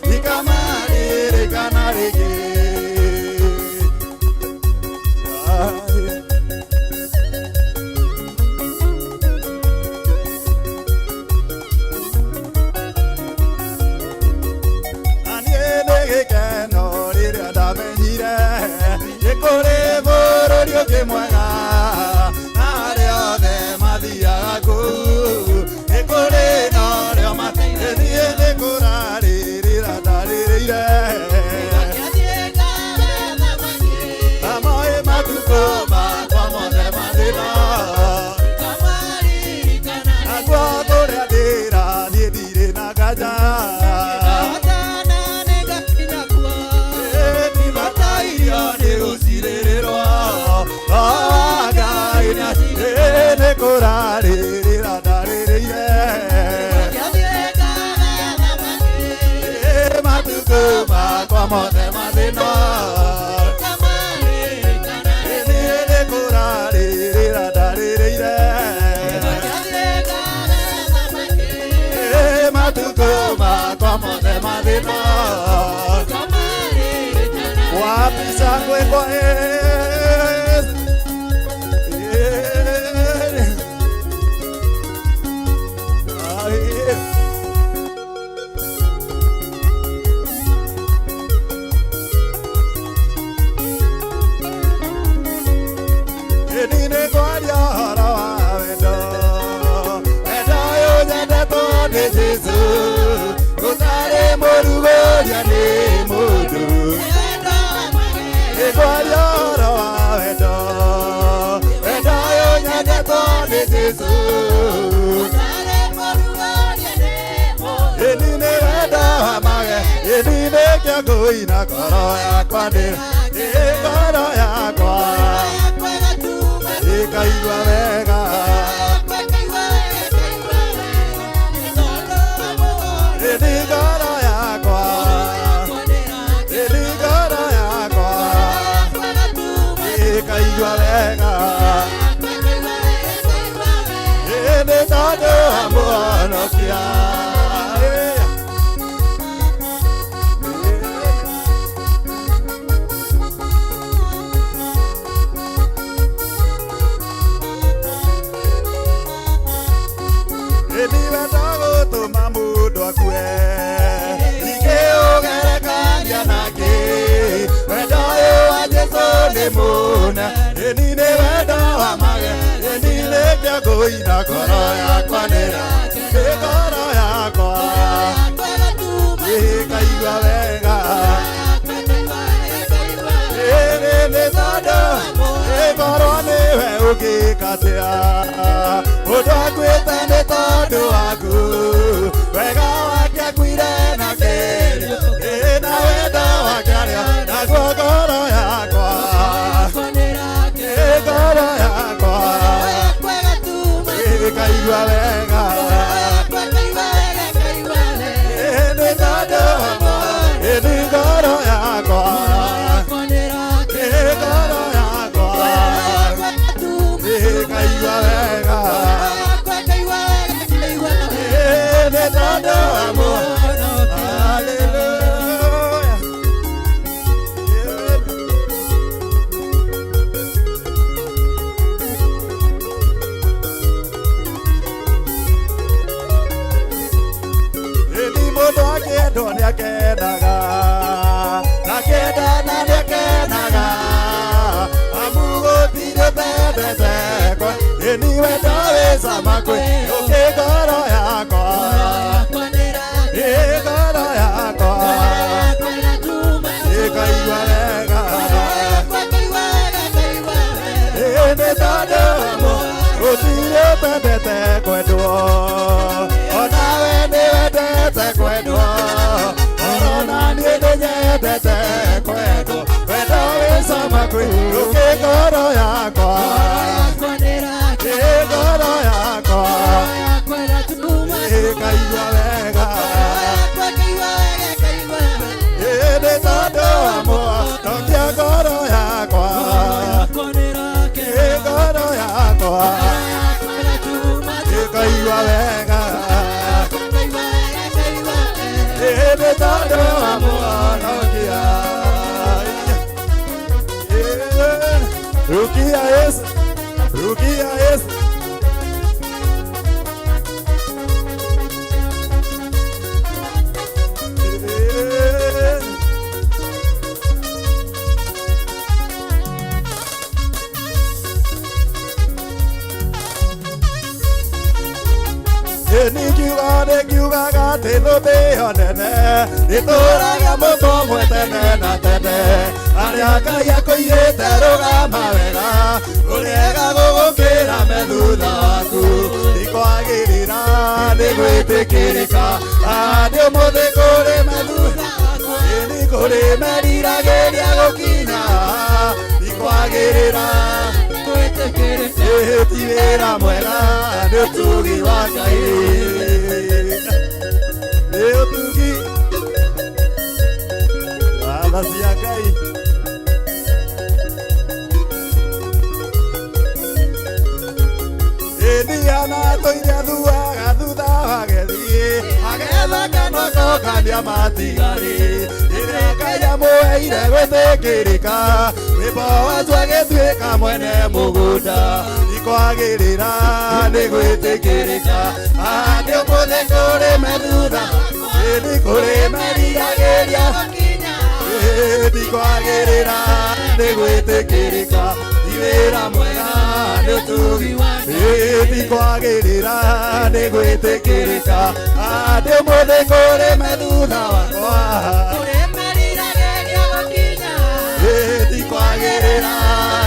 ndikamarĩrĩkana rĩngĩ. Na niĩ nĩ gĩkeno rĩrĩa ndamenyire nĩ kũrĩ bũrũri ũngĩ mwega na arĩa othe mathiaga kũu nĩ kũrĩ na ũrĩa niĩ nĩ kũrarĩrĩra ndarĩrĩire na moĩ matukũ makwa mothe mathĩna naguo kũrĩa ndĩrathiĩ ndirĩ na nganja. Ndibatairio nĩ gũcirĩrĩrwo, Roho wa Ngai nĩ kũrarĩrĩra ndarĩrĩire matukũ makwa makwa mothe mathĩna. Niĩ nĩ kũrarĩrĩra ndarĩrĩire. Matukũ makwa mothe mathĩna. Wapi shangwe kwa Yesu? Ĩni nĩ kwaria ũhoro wa wendo, wendo ũyũ nyendetwo nĩ Jesũ, ũtarĩ mũrugũria nĩ mũndũ. Nĩ kwaria ũhoro wa wendo, wendo ũyũ nyendetwo nĩ Jesũ. Ĩni nĩ wendo wa mage, ĩni nĩkĩo ngũina ngoro yakwa nĩ ngoro yakwa ĩkaigua wega. Ĩni ngoro yakwa, ĩni ngoro yakwa ĩkaigua wega. Ĩni tondũ wa Mũhonokia. Ĩni wendo gũtũma mũndũ akue, ingĩũgerekania nakĩ? Wendo ũyũ wa Jesũ nĩ mũna, ĩni nĩ wendo wa mage, ĩni nĩkĩo ngũina ngoro yakwa nĩ ngoro yakwa ĩkaigua wega. Ĩni nĩ tondũ ĩkorwo nĩwe ũngĩka atĩa, mũndũ akuĩte nĩ tondũ waku, wega wake akuire na kĩrĩo, ĩ na wendo wake arĩa, naguo ngoro yakwa, ĩ ngoro yakwa ĩkaigua wega. Ĩ nĩ tondũ ĩ nĩ ngoro yakwa, ĩ ngoro yakwa ĩkaigua wega. Ĩ nĩ tondũ wa Hallelujah. Ĩni mũndũ akĩendwo nĩakenaga, akĩendana nĩakenaga, amu gũtirĩ ũtendete kwe. Ĩni wendo wĩ cama kwĩ ũkĩ ngoro yakwa, ĩ ngoro yakwa ĩkaigua wega. Ĩ nĩ tondũ gũtirĩ ũtendete kwendwo, onawe nĩ wendete kwendwo, orona niĩ nĩ nyendete kwendwo. Wendo wĩ cama kwĩ ũkĩ ngoro yakwa, ĩ ngoro yakwa ĩkaigua wega. Ĩ nĩ tondũ wa Mũhonokia ngoro yakwa, ĩ ngoro yakwa ĩkaigua wega. Ĩ nĩ tondũ wa Mũhonokia. Rukia Yesu, rukia Yesu. Ĩni ngiuga nĩ ngiugaga atĩ thũmbĩ ĩyo nene ĩtũũraga mũndũ ũmwe tene na tene, arĩa Ngai akũigĩte rũgama wega, ũrĩega gũgũkĩra me thutha waku, ikwagĩrĩra nĩ gwĩtĩkĩrĩka, nĩ ũmũthĩ kũrĩ me thutha waku, ĩni kũrĩ meriragĩria gũkinya, ikwagĩrĩra ti wĩra mwega nĩ ũtugi wa Ngai, nĩ ũtugi. nĩamatigari rĩrĩa Ngai amũheire gwĩtĩkĩrĩka nĩ Boazu agĩtuĩka mwene mũgũnda ikwagĩrĩra nĩ gwĩtĩkĩrĩka nĩ ũmũthĩ kũrĩ methutha nĩ kũrĩ meriragĩria ndikwagĩrĩra nĩ gwĩtĩkĩrĩka ti wĩra mwega nĩ ũtugi ndikwagĩrĩra nĩ gwĩtĩkĩrĩka nĩ ũmũthĩ kũrĩ methutha wakwa ndikwagĩrĩra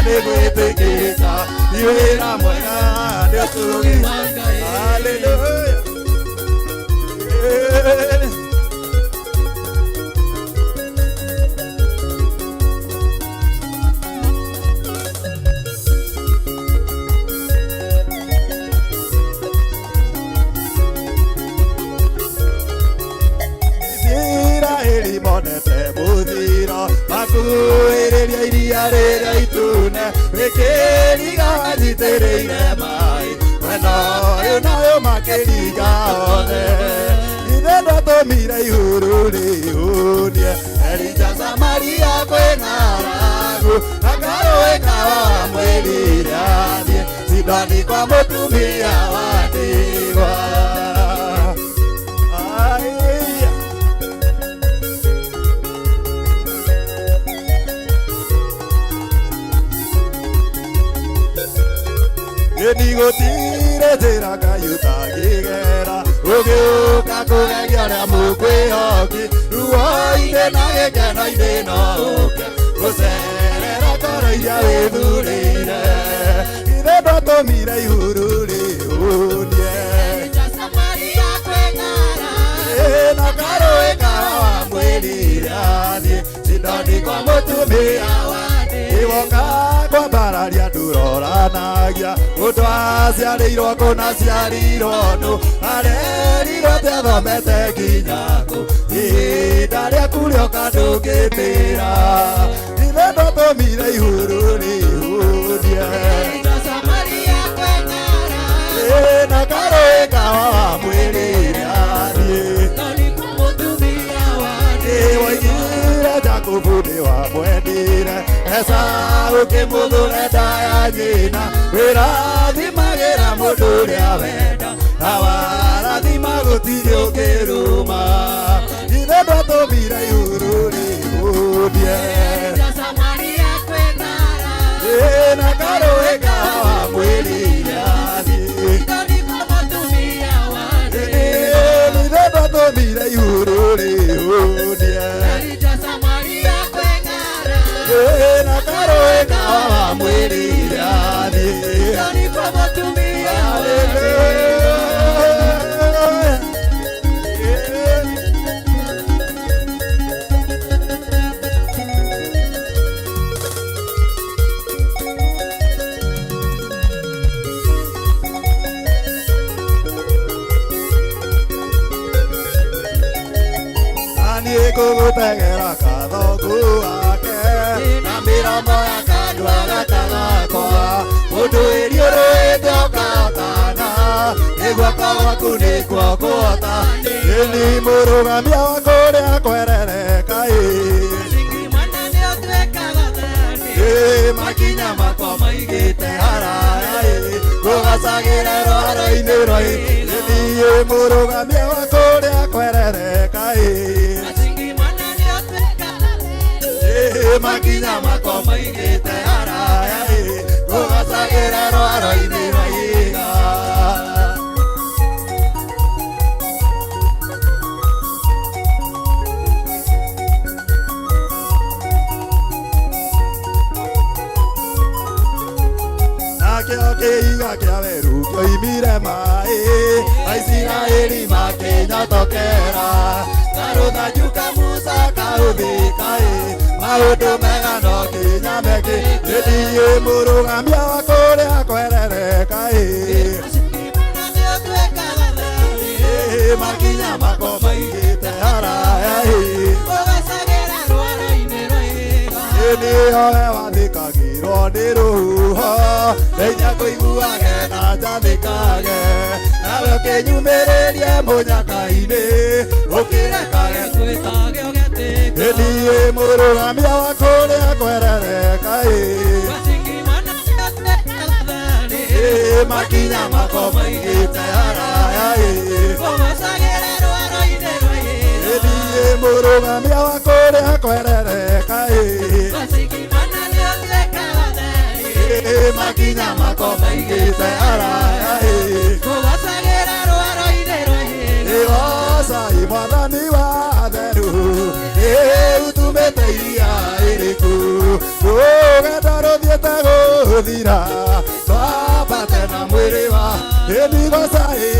nĩ gwĩtĩkĩrĩka ti wĩra mwega nĩ ũtugi wa Ngai. Hallelujah. Isiraeli monete mũthiro makuhĩrĩria iria rĩrĩa itune rĩkĩriga manyitĩrĩire maĩ mwena ũyũ nayo makĩringa othe ithe ndatũmire ihuru rĩhũnie Elija Samaria kwĩ ng'aragu na karũĩ kawa mwĩrire athiĩ Sidoni kwa mũtumia wa ndigwa. Aiya. Nĩgũtirĩ njĩra Ngai ũtangĩgera ũgĩũka kũgegia ũrĩa mũkwĩhoki ruo-inĩ na gĩkeno-inĩ no ũke gũcerera ngoro iria wĩthurĩire ithe ndatũmire ihuru rĩhũnie na karũĩ kawa mwĩrire athiĩ Sidoni kwa mũtumia iwoka kwambararia nduroranagia mũndũ aciarĩirwo kũna aciarirwo nũ arerirwo atĩ athomete nginya kũ ihinda rĩaku rĩoka ndũngĩtĩra ithe ndatũmire ihuru rĩhũnie na karũĩ kawa wamwĩrire athiĩ woigire Jakubu nĩwamwendire Esau kĩmũthũre nda ya nyina wĩrathimagĩra mũndũ ũrĩa wenda na warathima gũtirĩ ũngĩruma ithe ndatũmire ihuru rĩhũnie na karũĩ kawa mwĩrire athiĩ ithe ndatũmire ihuru rĩhũnie na karũĩ kawa mwĩrire athiĩ. Hallelujah. Niĩ ngũgũtegera kathongo wake na mĩromo ya kanua gaka gakwa mũndũ wĩriũrũĩte ũkahotana nĩ guoko gwaku nĩkuo kũhota ĩni mũrũgamia wa kũrĩa kwerereka ĩ makinya makwa maigĩte haraya ĩ ngũgacagĩra rwaro-inĩ rwa ĩ niĩ mũrũgamia wa kũrĩa kwerereka ĩ makinya makwa maigĩte haraya ĩ ngũgacagĩra rwaro-inĩ rwa ihiga. Nakĩo kĩhiga kĩa werũ kĩoimire maĩ Aisiraeli makĩnyotokera karũthanju ka Musa kaũthĩka ĩ maũndũ mega no nginya mekĩ niĩ mũrũgamia wa kũrĩa kwerereka ĩ makinya makwa maigĩte haraya ĩ nĩoe wathĩkagĩrwo nĩ rũhuho ndeithia kũiguage na njathĩkage nawe ũkĩnyumĩrĩrie mũnyaka-inĩ Ũkĩrekage Ĩthiĩ mũrũgamia wa kũrĩa kwerereka ĩ Makinya makwa maigĩte haraya ĩ Ĩthiĩ mũrũgamia wa kũrĩa kwerereka ĩ Makinya makwa maigĩte haraya ĩ Igocai mwathani wa theru utumĩte iria ĩrĩku rũgendo rũthiĩte gũthira twambate na mwĩrĩ wa igocai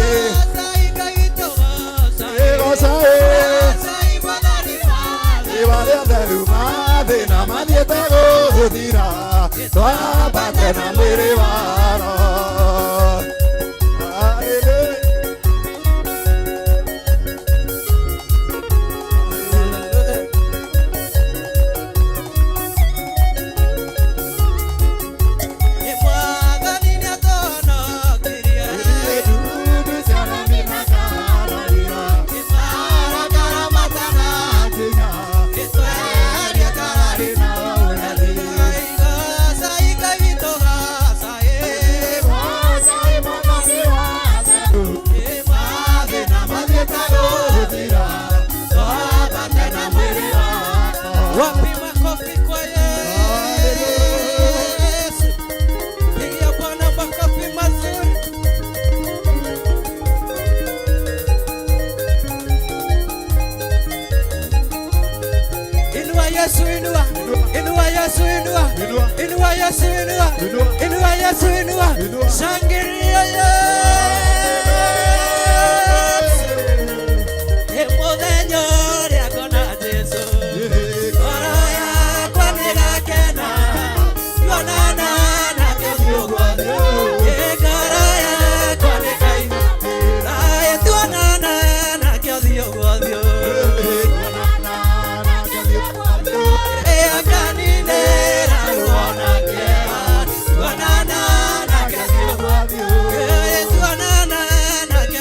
igocai arĩa theru mathĩna mathiĩte gũthira twambate na mwĩrĩ wa Roho. Hallelujah. Wapi makofi kwa Yesu? Pigia Bwana makofi mazuri. Inua Yesu, inua. Inua Yesu, inua. Inua Yesu, inua. Inua Yesu, inua. Shangilia Yesu. Mũthenya ũrĩa ngona Jesũ. Ngoro yakwa nĩĩgakena, tuonana nake ũthiũ kwa ũthiũ. Ngoro yakwa nĩĩkaina, naĩ tuonana nake ũthiũ kwa ũthiũ. Akaninĩra ruo na kĩeha, tuonana nake ũthiũ kwa ũthiũ. Tuonana nake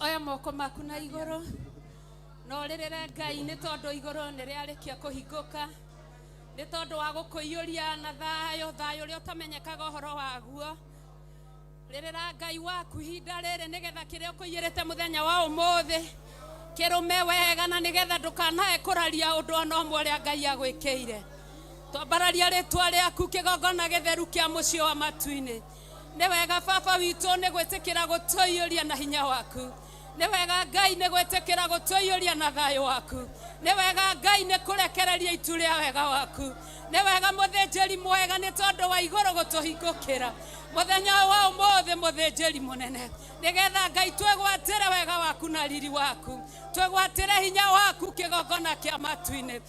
Oya moko maku na igũrũ na ũrĩrĩre Ngai nĩ tondũ igũrũ nĩ rĩarĩkia kũhingũka nĩ tondũ wa gũkũiyũria na thayũ, thayũ ũrĩa ũtamenyekaga ũhoro waguo. Rĩrĩra Ngai waku ihinda rĩrĩ nĩgetha kĩrĩa ũkũiyĩrĩte mũthenya wa ũmũthĩ kĩrũme wega na nĩgetha ndũkanae kũraria ũndũ ona ũmwe ũrĩa Ngai agwĩkĩire. Twambararia rĩtwa rĩaku kĩgongona gĩtheru kĩa mũciĩ wa matu-inĩ. Nĩ wega baba witũ nĩ gwĩtĩkĩra gũtũiyũria na hinya waku. Nĩ wega Ngai nĩ gwĩtĩkĩra gũtũiyũria na thayũ waku. Nĩ wega Ngai nĩ kũrekereria itu rĩa wega waku. Nĩ wega mũthĩnjĩri mwega nĩ tondũ wa igũrũ gũtũhingũkĩra mũthenya wa ũmũthĩ, mũthĩnjĩri mũnene, nĩgetha Ngai twĩgwatĩre wega waku na riri waku, twĩgwatĩre hinya waku kĩgongona kĩa matu-inĩ.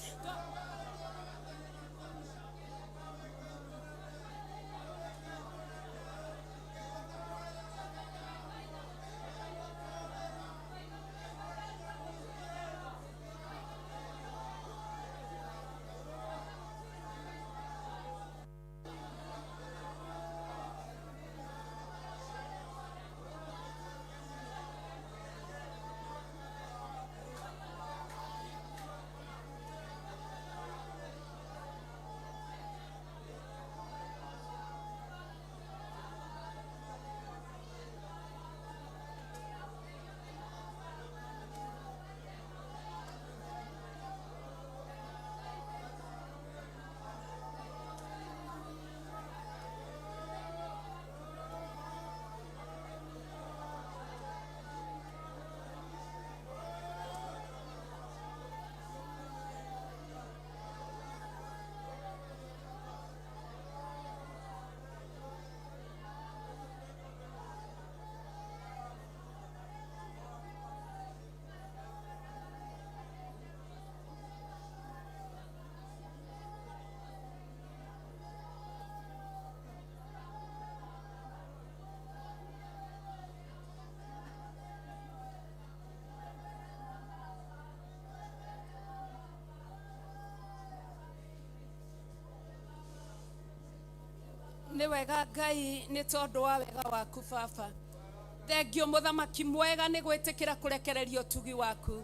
Nĩ wega Ngai nĩ tondũ wa wega waku baba. Thengio mũthamaki mwega nĩ gwĩtĩkĩra kũrekereria ũtugi waku.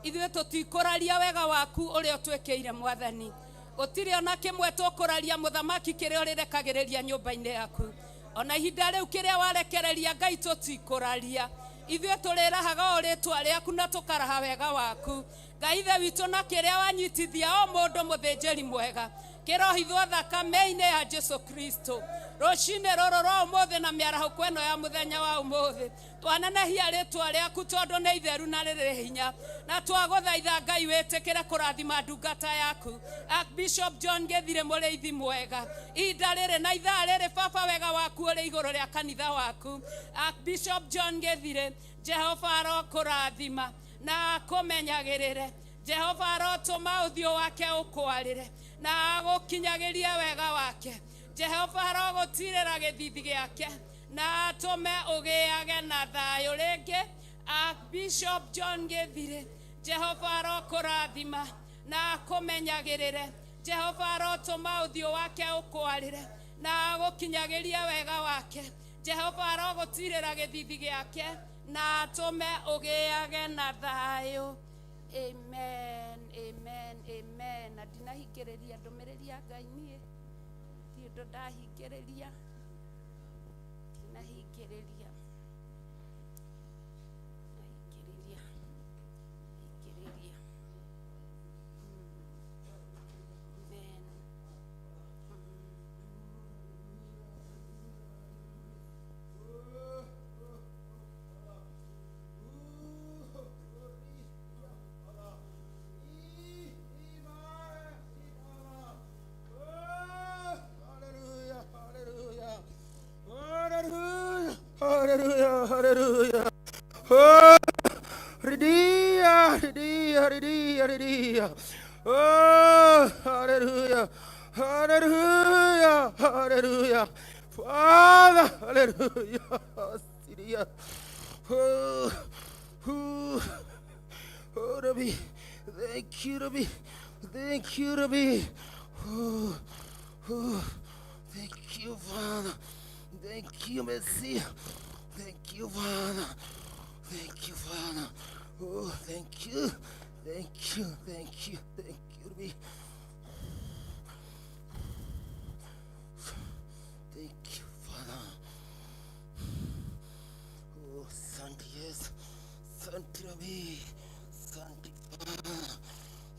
Ithuĩ tũtikũraria wega waku ũrĩa ũtwĩkĩire mwathani. Gũtirĩ ona kĩmwe tũkũraria mũthamaki kĩrĩa ũrĩrekagĩrĩria nyũmba-inĩ yaku. Ona ihinda rĩu kĩrĩa warekereria Ngai tũtikũraria. Ithuĩ tũrĩrahaga o rĩtwa rĩaku na tũkaraha wega waku. Ngai ithe witũ na kĩrĩa wanyitithia o mũndũ mũthĩnjĩri mwega kĩrohithwo thakame-inĩ ya Jesu Kristo. Rũcinĩ rũrũ rwa ũmũthĩ na mĩarahũko ĩno ya mũthenya wa ũmũthĩ twanenehia rĩtwa rĩaku tondũ nĩ itheru na rĩrĩ hinya, na twagũthaitha Ngai wĩtĩkĩre kũrathima ndungata yaku Archbishop John Gĩthire mũrĩithi mwega. Ihinda rĩrĩ na ithaa rĩrĩ baba wega waku ũrĩ igũrũ rĩa kanitha waku. Archbishop John Gĩthire, Jehova arokũrathima na akũmenyagĩrĩre. Jehova arotũma ũthiũ wake ũkwarĩre na agũkinyagĩrie wega wake. Jehova arogũtirĩra gĩthithi gĩake na atũme ũgĩage na thayũ rĩngĩ. Archbishop John Gĩthire, Jehova arokũrathima Na akũmenyagĩrĩre. Jehova arotũma ũthiũ wake ũkwarĩre na agũkinyagĩrie wega wake. Jehova arogũtirĩra gĩthithi gĩake na atũme ũgĩage na thayũ. Amen, amen, amen. Na ndinahingĩrĩria ndũmĩrĩri ya Ngai niĩ ndirĩ ũndũ ndahingĩrĩria, ndinahingĩrĩria, ndinahingĩrĩria, hingĩrĩria. Amen. Hallelujah, hallelujah, hallelujah, hallelujah, hallelujah. Oh, Ridia, Ridia, Ridia, Ridia. Oh, hallelujah, hallelujah, hallelujah. Father, hallelujah. Siria. Oh, oh, oh, Rabbi. Thank you, Rabbi. Thank you, Rabbi. Oh, oh, thank you, Father. Thank you, Messiah. Thank you, Father. Thank you, Father. Oh, thank you. Thank you. Thank you. Thank you, Rabbi. Thank you, Father. Oh, Santi, yes. Santi, Rabbi. Santi, Father.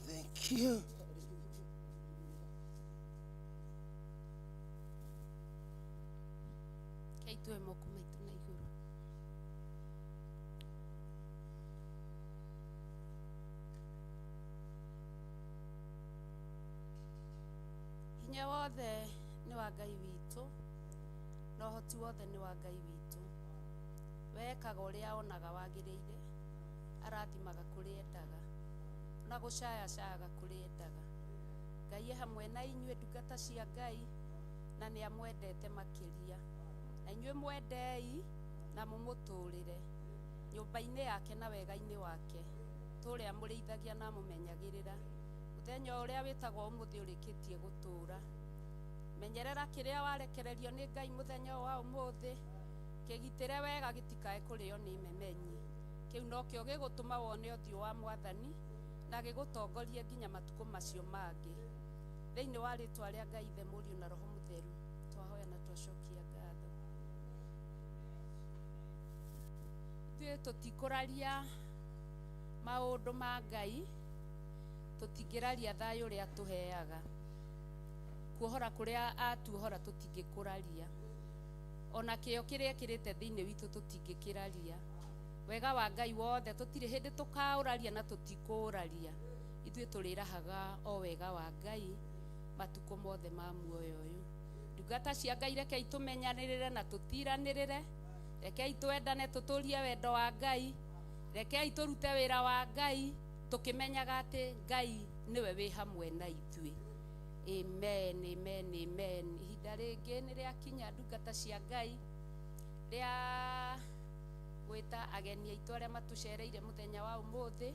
Thank you. Rekei tuoe moko maitũ na igũrũ. Hinya wothe nĩ wa Ngai witũ, na ũhoti wothe nĩ wa Ngai witũ. Wekaga ũrĩa onaga wagĩrĩire, arathimaga kũrĩa endaga, na gũcayacayaga kũrĩa endaga. Ngai e hamwe na inyuĩ ndungata cia Ngai, na nĩ amwendete makĩria. Na inyuĩ mwendei na mũmũtũrĩre nyũmba-inĩ yake na wega-inĩ wake, tũrĩa mũrĩithagia na mũmenyagĩrĩra. Mũthenya ũrĩa wĩtagwo ũmũthĩ ũrĩkĩtie gũtũra. Menyerera kĩrĩa warekererio nĩ Ngai mũthenya ũyũ wa ũmũthĩ, kĩgitĩre wega gĩtikae kũrĩo nĩ memenyi. Kĩu nokĩo gĩgũtũma wone ũthiũ wa Mwathani na gĩgũtongorie nginya matukũ macio mangĩ. Thĩinĩ wa rĩtwa rĩa Ngai Ithe, Mũriũ na Roho Mũtheru, twahoya na twacokia ngatho. Ithuĩ tũtikũraria maũndũ ma Ngai, tũtingĩraria thayũ ũrĩa atũheaga. Kuohora kũrĩa atuohora tũtingĩkũraria. Ona kĩo kĩrĩa ekĩrĩte thĩinĩ witũ tũtingĩkĩraria. Wega wa Ngai wothe tũtirĩ hĩndĩ tũkaũraria na tũtikũũraria. Ithuĩ tũrĩrahaga o wega wa Ngai matukũ mothe ma muoyo ũyũ. Ndungata cia Ngai, rekei tũmenyanĩrĩre na tũtiranĩrĩre. Rekei twendane tũtũrie wendo wa Ngai. Rekei tũrute wĩra wa Ngai tũkĩmenyaga atĩ Ngai nĩwe wĩ hamwe na ithuĩ. Amen, amen, amen. Ihinda rĩngĩ nĩ rĩakinya ndungata cia Ngai rĩa gwĩta ageni aitũ arĩa matũcereire mũthenya wa ũmũthĩ,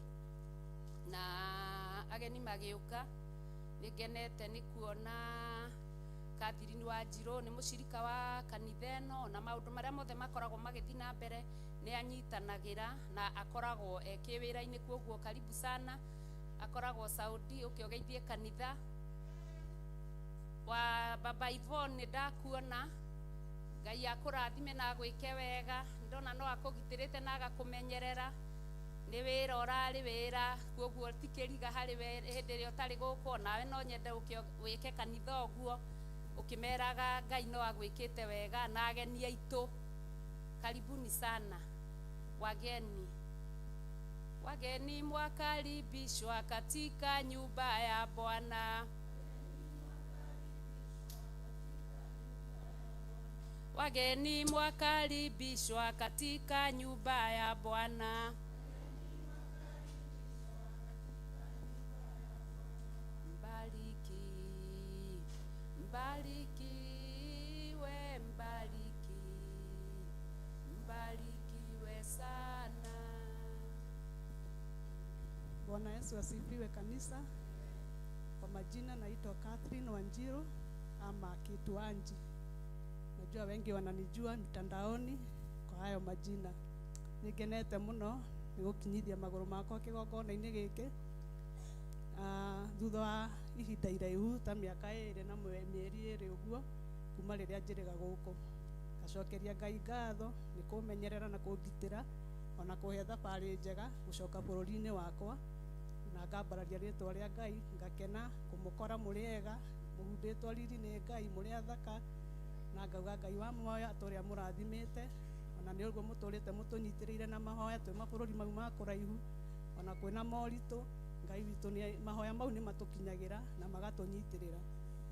na ageni magĩũka. Nĩ ngenete nĩ kuona Catherine Wanjirũ nĩ mũcirika wa kanitha ĩno, na maũndũ marĩa mothe makoragwo magĩthiĩ na mbere nĩ anyitanagĩra na akoragwo e kĩwĩra-inĩ, koguo karibu sana. Akoragwo Saudi, ũke ũgeithie kanitha. Wa Baba Yvonne nĩ ndakuona, Ngai akũrathime na agwĩke wega. Ndona no akũgitĩrĩte na agakũmenyerera. Nĩ wĩra ũrarĩ wĩra, koguo ti kĩriga harĩ we hĩndĩ ĩrĩa ũtarĩ gũkũ. Nawe no nyende ũke wĩke kanitha ũguo ũkĩmeraga Ngai no agwĩkĩte wega. Na ageni aitũ, karibuni sana wageni. Wageni mwakaribishwa katika nyumba ya Bwana. Wageni mwakaribishwa katika nyumba ya Bwana. Mbariki, mbarikiwe, mbariki, mbarikiwe sana. Bwana Yesu asifiwe kanisa. Majina naitwa Catherine Wanjiru ama Kituanji. Najua wengi wananijua mtandaoni kwa hayo majina. Nĩngenete mũno nĩ gũkinyithia magũrũ makwa kĩgongona-inĩ gĩkĩ. Thutha wa ihinda iraihu ta mĩaka 2 na mĩeri 2 ũguo kuma rĩrĩa njĩrĩga gũkũ. Ngacokeria Ngai ngatho nĩ kũmenyerera na kũngitĩra ona kũhe thabarĩ njega gũcoka bũrũri-inĩ wakwa, na ngambararia rĩtwa rĩa Ngai, ngakena kũmũkora mũrĩ ega, mũhumbĩtwo riri nĩ Ngai, mũrĩ athaka, na ngauga Ngai wa muoyo atũrĩa mũrathimĩte, ona nĩ ũguo mũtũrĩte mũtũnyitĩrĩire na mahoya twĩ mabũrũri mau ma kũraihu, ona kwĩna moritũ, Ngai witũ nĩ mahoya mau nĩ matũkinyagĩra na magatũnyitĩrĩra.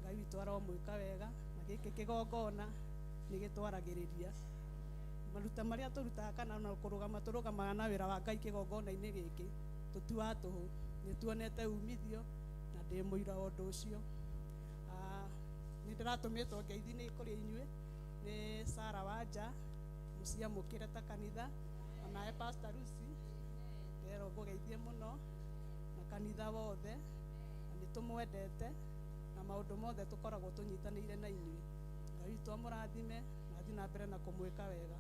Ngai witũ aromwĩka wega, na gĩkĩ kĩgongona nĩ gĩtwaragĩrĩria maruta marĩa tũrutaga kana ona kũrũgama tũrũgamaga na wĩra wa Ngai kĩgongona-inĩ gĩkĩ tũti wa tũhũ, nĩ tuonete umithio na ndĩ mũira wa ũndũ ũcio. Nĩ ndĩratũmĩtwo ngeithi-inĩ kũrĩ inyuĩ nĩ Sarah Wanja, mũciamũkĩre ta kanitha, onawe Pastor Lucy nderwo ngũgeithie mũno na kanitha wothe, na nĩ tũmwendete na maũndũ mothe tũkoragwo tũnyitanĩire na inyuĩ. Ngai witũ amũrathime na athiĩ na mbere na kũmwĩka wega,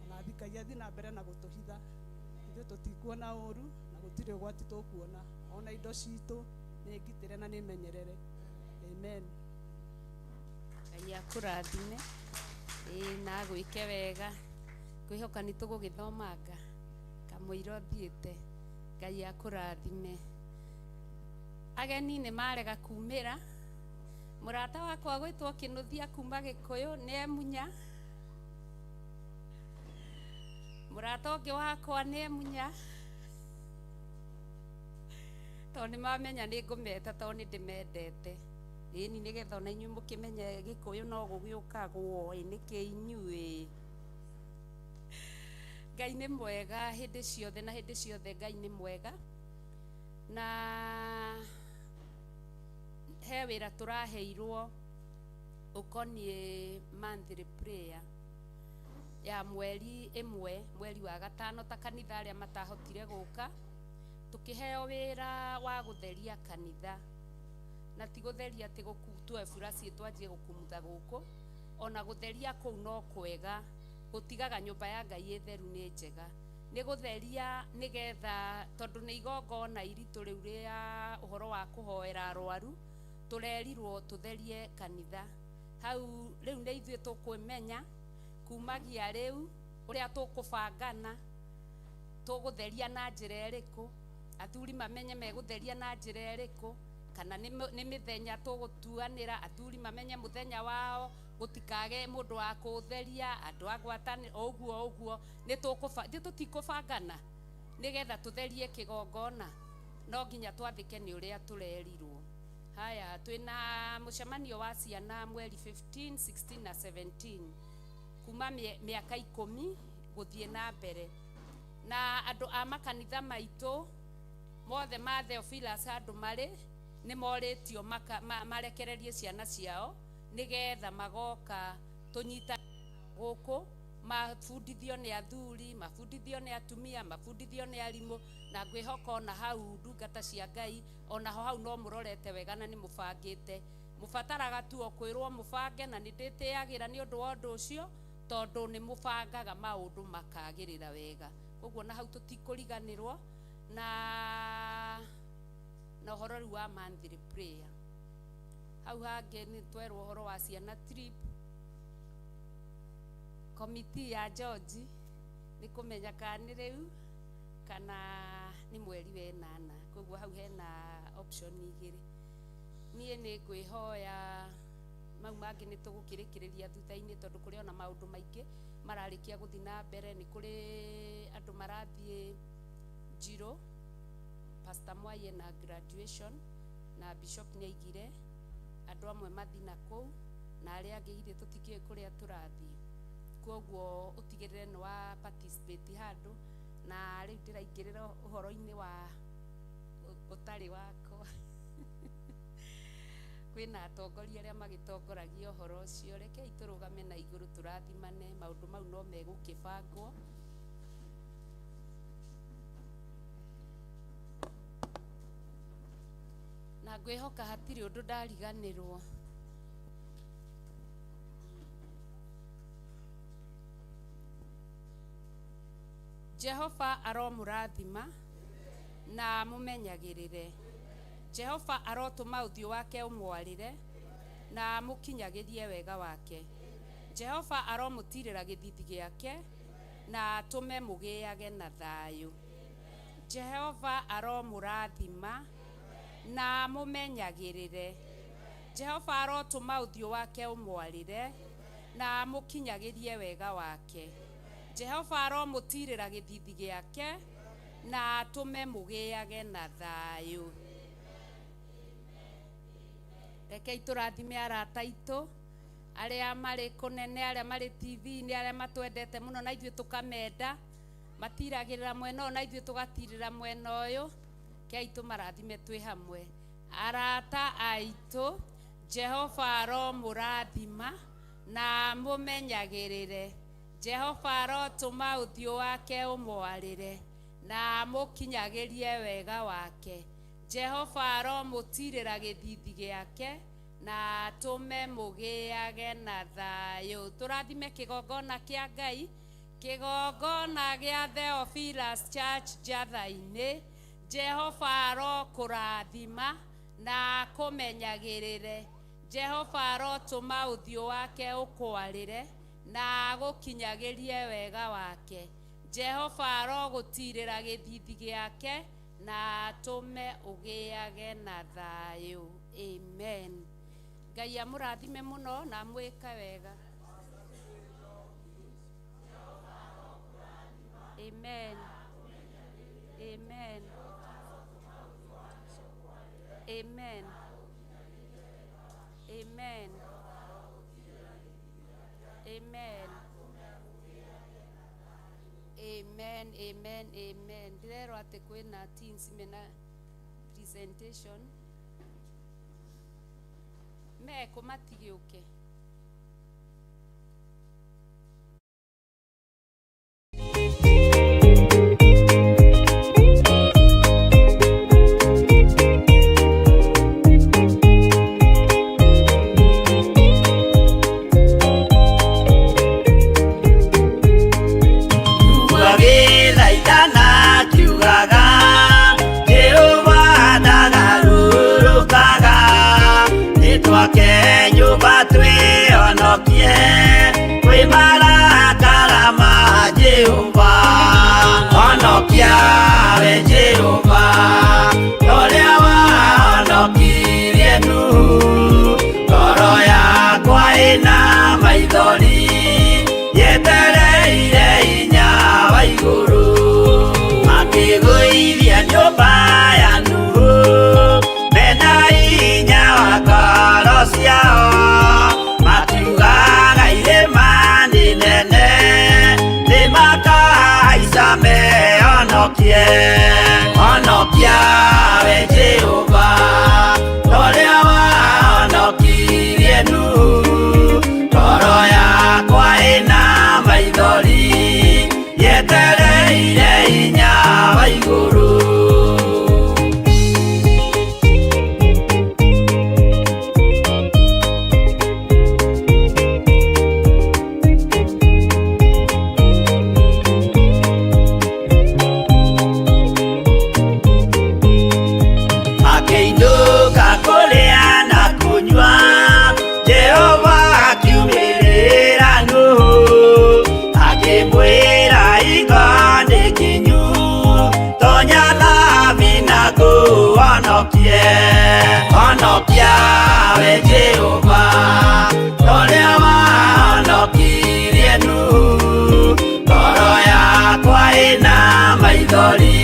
ona Ngai athiĩ na mbere na gũtũhitha. Ithuĩ tũtikuona ũru na gũtirĩ ũgwati tũkuona, ona indo citũ nĩ ngitĩre na nĩ menyerere. Amen. Ngai akũrathime na agwĩke wega. Ngwĩhoka nĩ tũgũgĩthomanga kamũira ũthiĩte. Ngai akũrathime. Ageni nĩ marega kumĩra. Mũrata wakwa gwĩtwo Kĩnũthia kuma Gĩkũyũ nĩ emunya. Mũrata ũngĩ wakwa nĩ emunya, tondũ nĩ mamenya nĩ ngũmeta, tondũ nĩ ndĩmendete. Ĩni nĩgetha ona inyuĩ mũkĩmenye Gĩkũyũ no gũgĩũkagwo, ĩ nĩkĩ inyuĩ. Ngai nĩ mwega hĩndĩ ciothe na hĩndĩ ciothe Ngai nĩ mwega. Na he wĩra tũraheirwo ũkoniĩ monthly prayer ya mweri 1, mweri wa 5 ta kanitha arĩa matahotire gũka, tũkĩheo wĩra wa gũtheria kanitha. Na ti gũtheria atĩ tuoe buraci twanjie gũkumutha gũkũ, ona gũtheria kũu no kwega, gũtigaga nyũmba ya Ngai ĩtheru nĩ njega. Nĩ gũtheria nĩgetha tondũ nĩ igongona iritũ rĩu rĩa ũhoro wa kũhoera arwaru, tũrerirwo tũtherie kanitha. Hau rĩu nĩ ithuĩ tũkwĩmenya kumagia rĩu ũrĩa tũkũbangana, tũgũtheria na njĩra ĩrĩkũ, athuri mamenye megũtheria na njĩra ĩrĩkũ, kana nĩ mĩthenya tũgũtuanĩra, athuri mamenye mũthenya wao, gũtikage mũndũ wa kũtheria, andũ a ngwatanĩro, ũguo ũguo nĩ tũtikũbangana nĩgetha tũtherie kĩgongona, no nginya twathĩke nĩ ũrĩa tũrerirwo. Haya, twĩna mũcemanio wa ciana mweri 15, 16 na 17 kuma mĩaka 10 gũthiĩ na mbere. Na andũ a makanitha maitũ mothe ma Theophilus andũ marĩ nĩ morĩtio marekererie ciana ciao nĩgetha magoka tũnyita gũkũ, mabundithio nĩ athuri, mabundithio nĩ atumia, mabundithio nĩ arimũ, na ngwĩhoka ona hau ndungata cia Ngai onaho hau no mũrorete wega na nĩ mũbangĩte. Mũbataraga tu o kwĩrwo mũbange, na nĩ ndĩtĩagĩra nĩ ũndũ wa ũndũ ũcio tondũ nĩ mũbangaga maũndũ makagĩrĩra wega. Koguo na hau tũtikũriganĩrwo na ũhoro rĩu wa monthly prayer. Hau hangĩ nĩ twerwo ũhoro wa ciana trip. Komiti ya George nĩ kũmenya kana nĩ rĩu kana nĩ mweri wa 8. Koguo hau hena option 2. Niĩ nĩ ngwĩhoya mau mangĩ nĩ tũgũkĩrĩkĩrĩria thutha-inĩ tondũ kũrĩ ona maũndũ maingĩ mararĩkia gũthiĩ na mbere. Nĩ kũrĩ andũ marathiĩ Njirũ, Pastor Mwai na graduation, na Bishop nĩ aigire andũ amwe mathiĩ na kũu na arĩa angĩ ithuĩ tũtikĩũĩ kũrĩa tũrathiĩ. Koguo ũtigĩrĩre nĩ wa participate handũ. Na rĩu ndĩraingĩrĩra ũhoro-inĩ wa ũtarĩ wakwa. Kwĩna atongoria arĩa magĩtongoragia ũhoro ũcio, rekei tũrũgame na igũrũ tũrathimane, maũndũ mau no megũkĩbangwo. Na Na ngwĩhoka hatirĩ ũndũ ndariganĩrwo. Jehova aromũrathima na amũmenyagĩrĩre. Jehova arotũma ũthiũ wake ũmwarĩre na amũkinyagĩrie wega wake. Jehova aromũtirĩra gĩthithi gĩake na atũme mũgĩage na thayũ. Jehova aromũrathima na amũmenyagĩrĩre. Jehova arotũma ũthiũ wake ũmwarĩre na amũkinyagĩrie wega wake. Jehova aromũtirĩra gĩthithi gĩake na atũme mũgĩage na thayũ. Rekei tũrathime arata aitũ arĩa marĩ kũnene, arĩa marĩ TV-inĩ, arĩa matwendete mũno na ithuĩ tũkamenda, matiragĩrĩra mwena ũyũ na ithuĩ tũgatirĩra mwena ũyũ. Rekei tũmarathime twĩ hamwe. Arata aitũ, Jehova aromũrathima na amũmenyagĩrĩre. Jehova arotũma ũthiũ wake ũmwarĩre na amũkinyagĩrie wega wake. Jehova aromũtirĩra gĩthithi gĩake na atũme mũgĩage na thayũ. Tũrathime kĩgongona kĩa Ngai, kĩgongona gĩa Theophilus Church Njatha-inĩ. Jehova arokũrathima na akũmenyagĩrĩre. Jehova arotũma ũthiũ wake ũkwarĩre na agũkinyagĩrie wega wake. Jehova arogũtirĩra gĩthithi gĩake na atũme ũgĩage na thayũ. Amen. Ngai amũrathime mũno na amwĩke wega. Amen. Amen. Amen. Amen. Amen. Amen. Amen. Amen. Ndĩrerwo atĩ kwĩna teens mena presentation. Mekũ matigĩũke. Agĩthaithana akiugaga, Jehova ndagarũrũkaga, nĩtwake nyũmba twĩhonokie kwĩ marakara ma Jehova. Honokia we Jehova, ũrĩa wahonokirie Nuhu, ngoro yakwa ĩna maithori yetereire hinya wa igũrũ. Makĩgũithia nyũmba ya Nuhu mena hinya wa ngoro ciao, makiugaga irĩma nĩ nene nĩmakahaica mehonokie. Honokia we Jehova, ũrĩa wahonokirie Nuhu, ngoro yakwa ĩna maithori yetereire hinya wa igũrũ. Makĩinũka kũrĩa na kũnyua, Jehova akiumĩrĩra Nuhu, akĩmwĩra hingo nĩ kinyu, tonya thabina ngũhonokie. Honokia we Jehova, ũrĩa wahonokirie Nuhu, ngoro yakwa ĩna maithori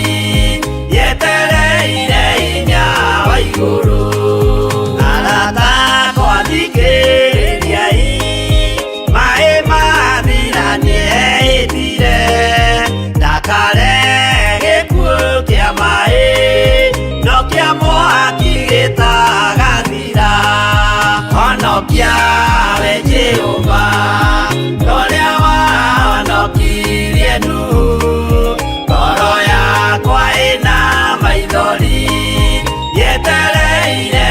yetereire hinya wa igũrũ. Arata akwa thikĩrĩriai, maĩ mathira nĩehĩtire, ndakare gĩkuũ kĩa maĩ no kĩa mwaki gĩtagathira. Honokia we Jehova, ũrĩa wahonokirie Nuhu, ngoro yakwa ĩna maithori yetereire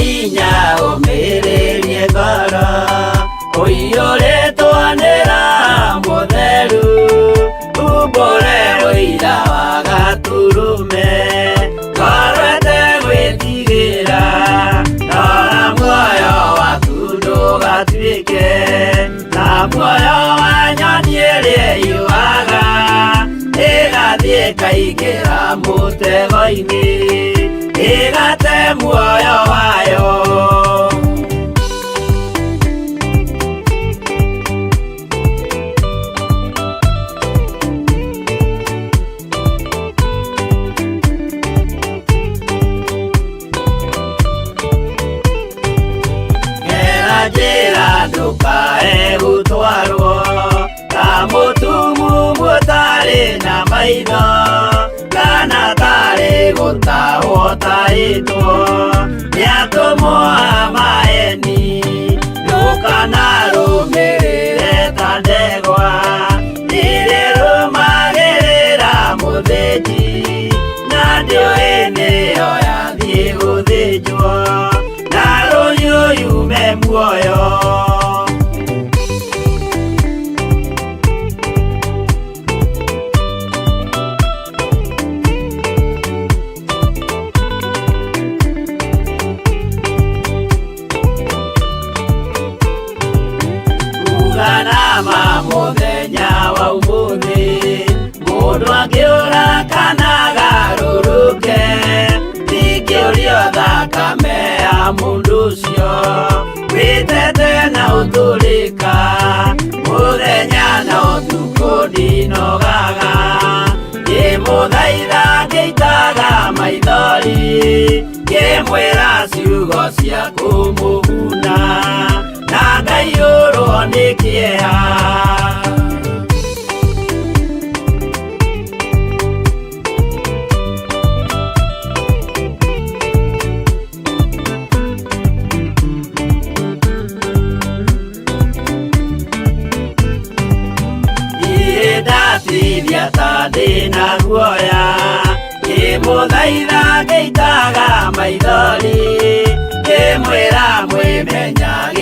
hinya ũmĩrĩrie ngoro ũiyũrĩtwo nĩ Roho Mũtheru umbũre ũira wa Gatũrũme ngoro ĩtegwĩtigĩra rora muoyo waku ndũgatuĩke ta muoyo wa nyoni ĩrĩa ĩũaga ĩgathiĩ ĩkaingĩra mũtego-inĩ ĩgate muoyo wayo. Gera njĩra ndũkae gũtwarwo ta mũtumumu ũtarĩ na maitho kana tarĩ gũtahwo tahĩtwo nĩ atũmwo a maeni ndũkanarũmĩrĩre ta ndegwa ĩrĩrũmagĩrĩra mũthĩnji na ndĩũĩ nĩyo yathiĩ gũthĩnjwo na rũhiũ yume muoyo. Uganama mũthenya wa ũmũthĩ mũndũ angĩũra kana agarũrũke ndingĩũrio thakame ya mũndũ ũcio wĩtete na ũtũrĩka mũthenya na ũtukũ ndinogaga ngĩmũthaitha ngĩitaga maithori ngĩmwĩra ciugo cia kũmũguna na ngaiyũrwo nĩ kĩeha. Niĩ ndatithia ta ndĩna guoya ngĩmũthaitha ngĩitaga maithori ngĩmwĩra mwĩmenyagĩrĩre.